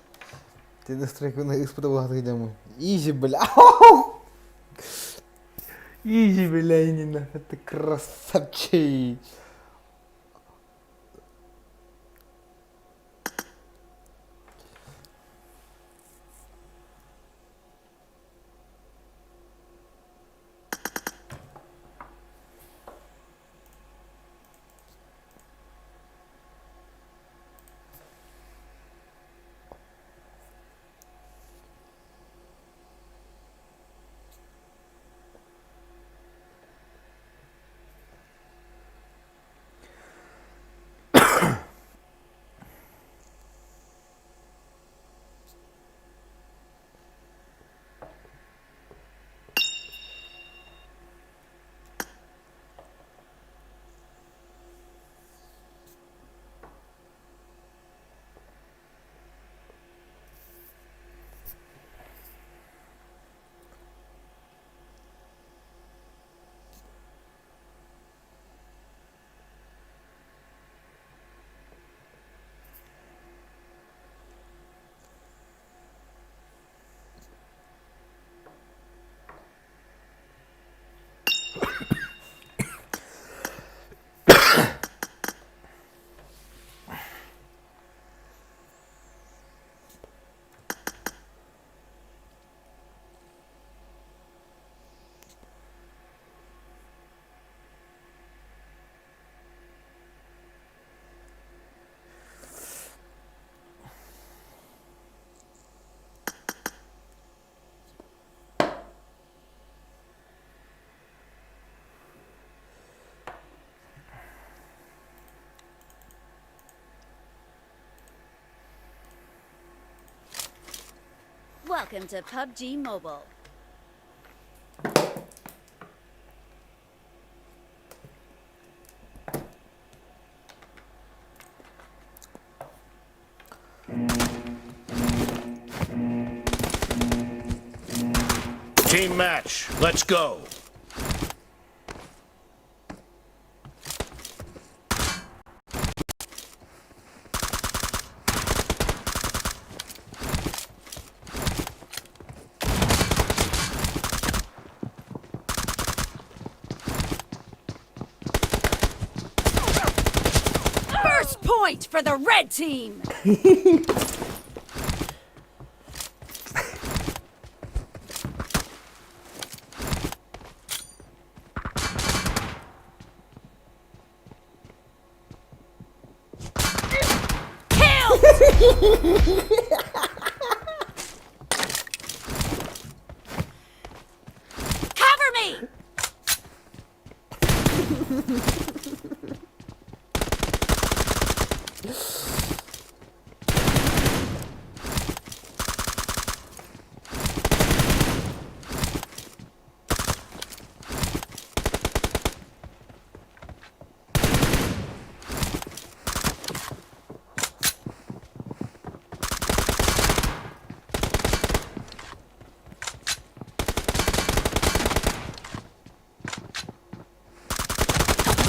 Ты настройку на испытывал домой. Изи, бля. Изи, бля, Нина. Это красавчик. Welcome to PUBG Mobile. Team match, let's go. First point for the red team! Killed! Cover me!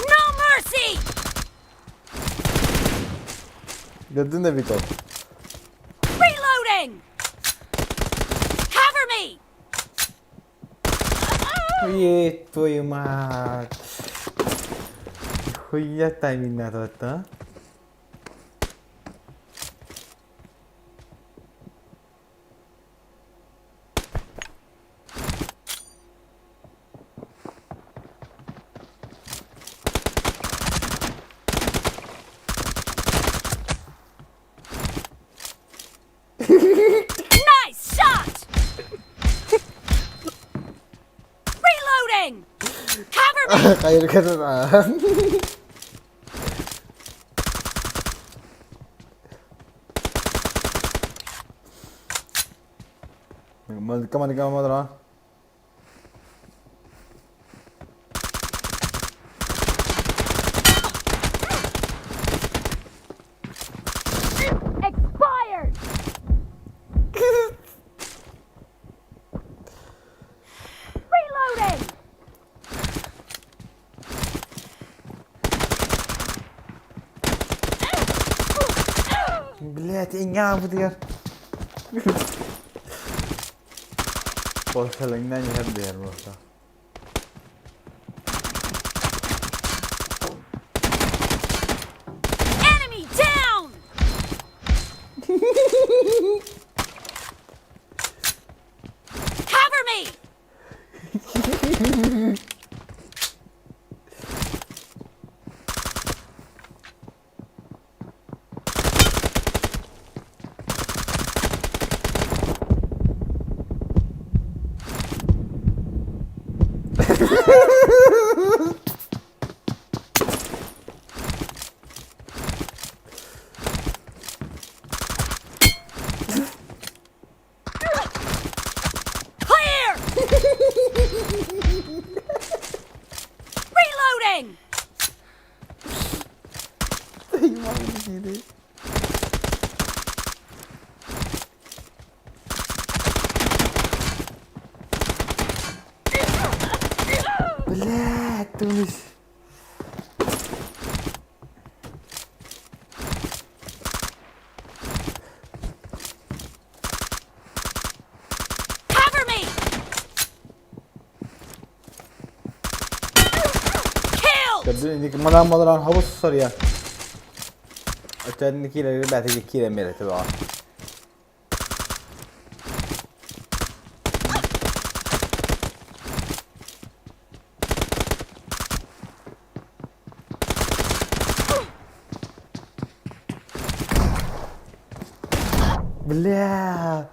No mercy! Gördün de bir top. Reloading! Cover me! Е, твою мать. Хуйня тайминг а? Nice shot! Reloading! Cover me! Hayır kadın. Come on, come on, Expired! Reloading! Блять, я буду Bolsalıngdan yer diğer bolsa. Enemy down! Cover me! Clear! Reloading! Блять, ты Cover me! Killed! Madame Madame hava soruyor. Ötendeki belki kire mere tabii. Бля.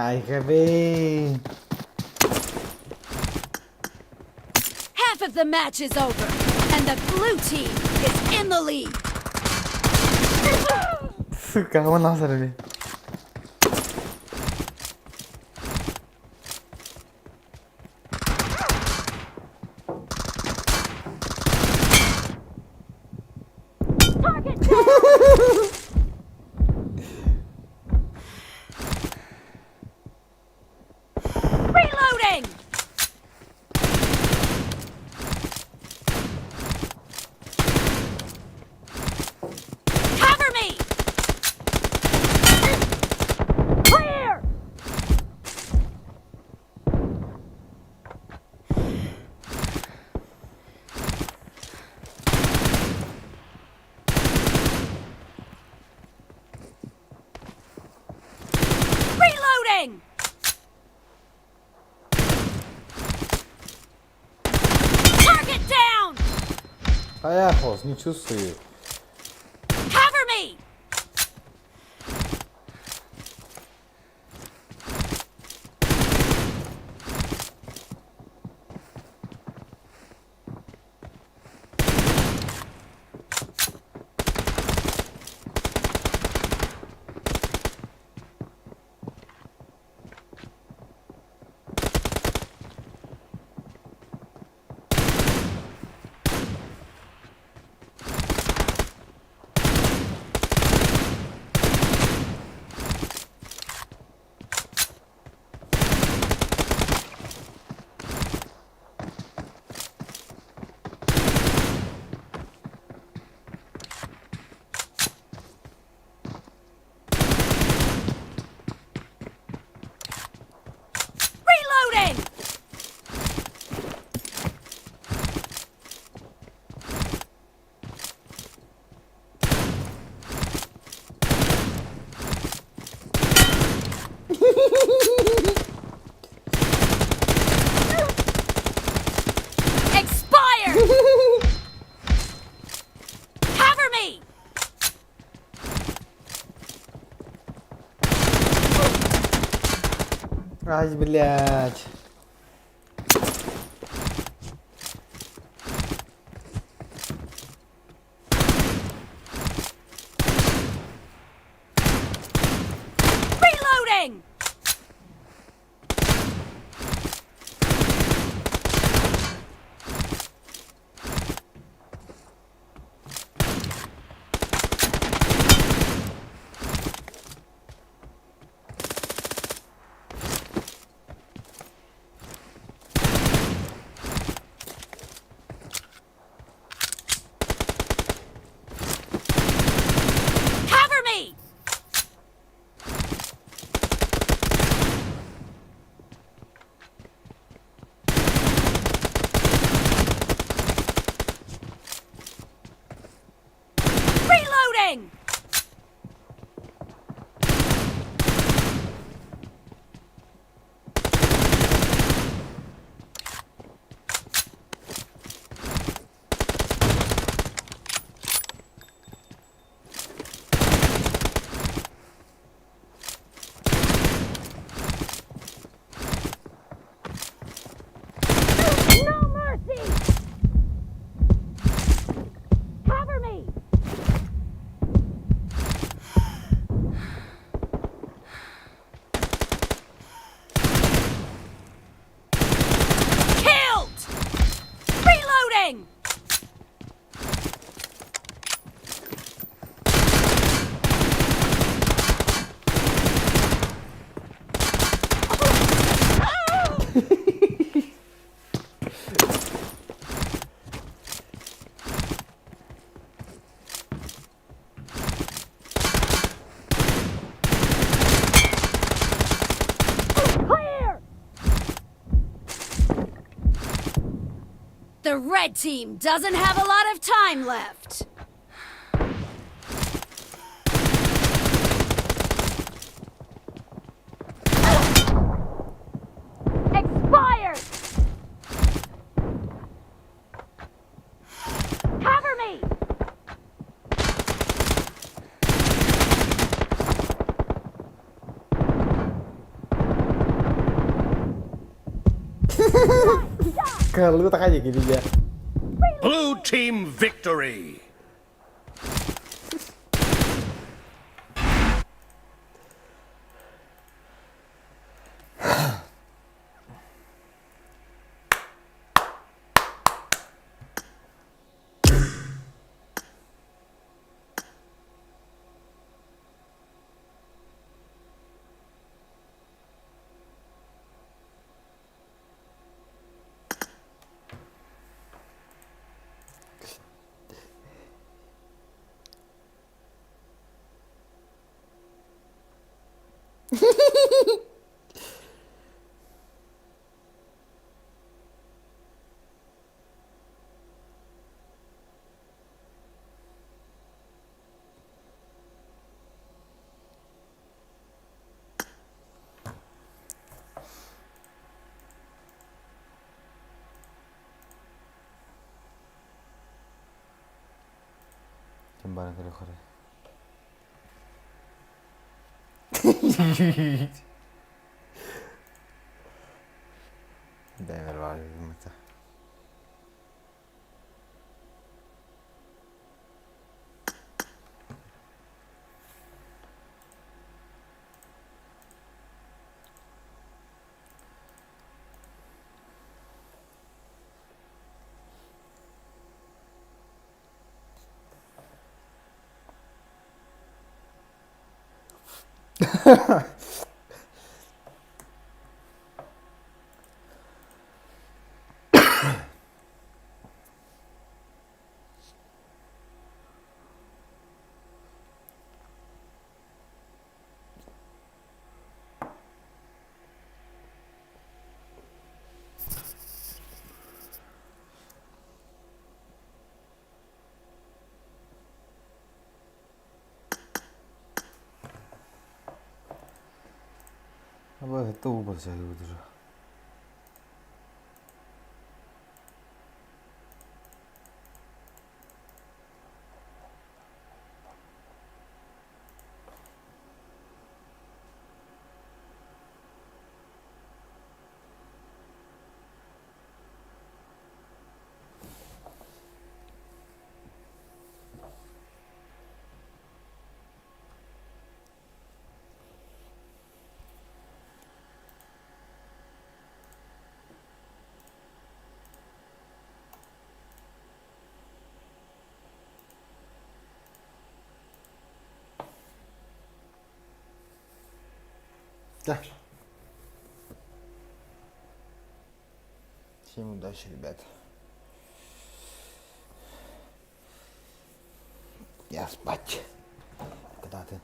Айгабын. Half of the match is over, and the blue team is in the lead. Сука, он назарми. Target down! Reloading! Cover me! Clear! Reloading! Target down! Поехал, не чувствую. Cover me! Reloading! Expired! Cover me! Ай, блядь. Reloading! Cover me! Reloading! No mercy! Cover me! Killed! Reloading! Clear! The red team doesn't have a lot of time left. Expired! Cover me! Кыһаллыы таха диэки билиэ. Blue team victory! Ким бара көрө Бэйбэр баар гыммыта. Это убыл уже. Да. Всем удачи, ребят. Я спать. Когда ты?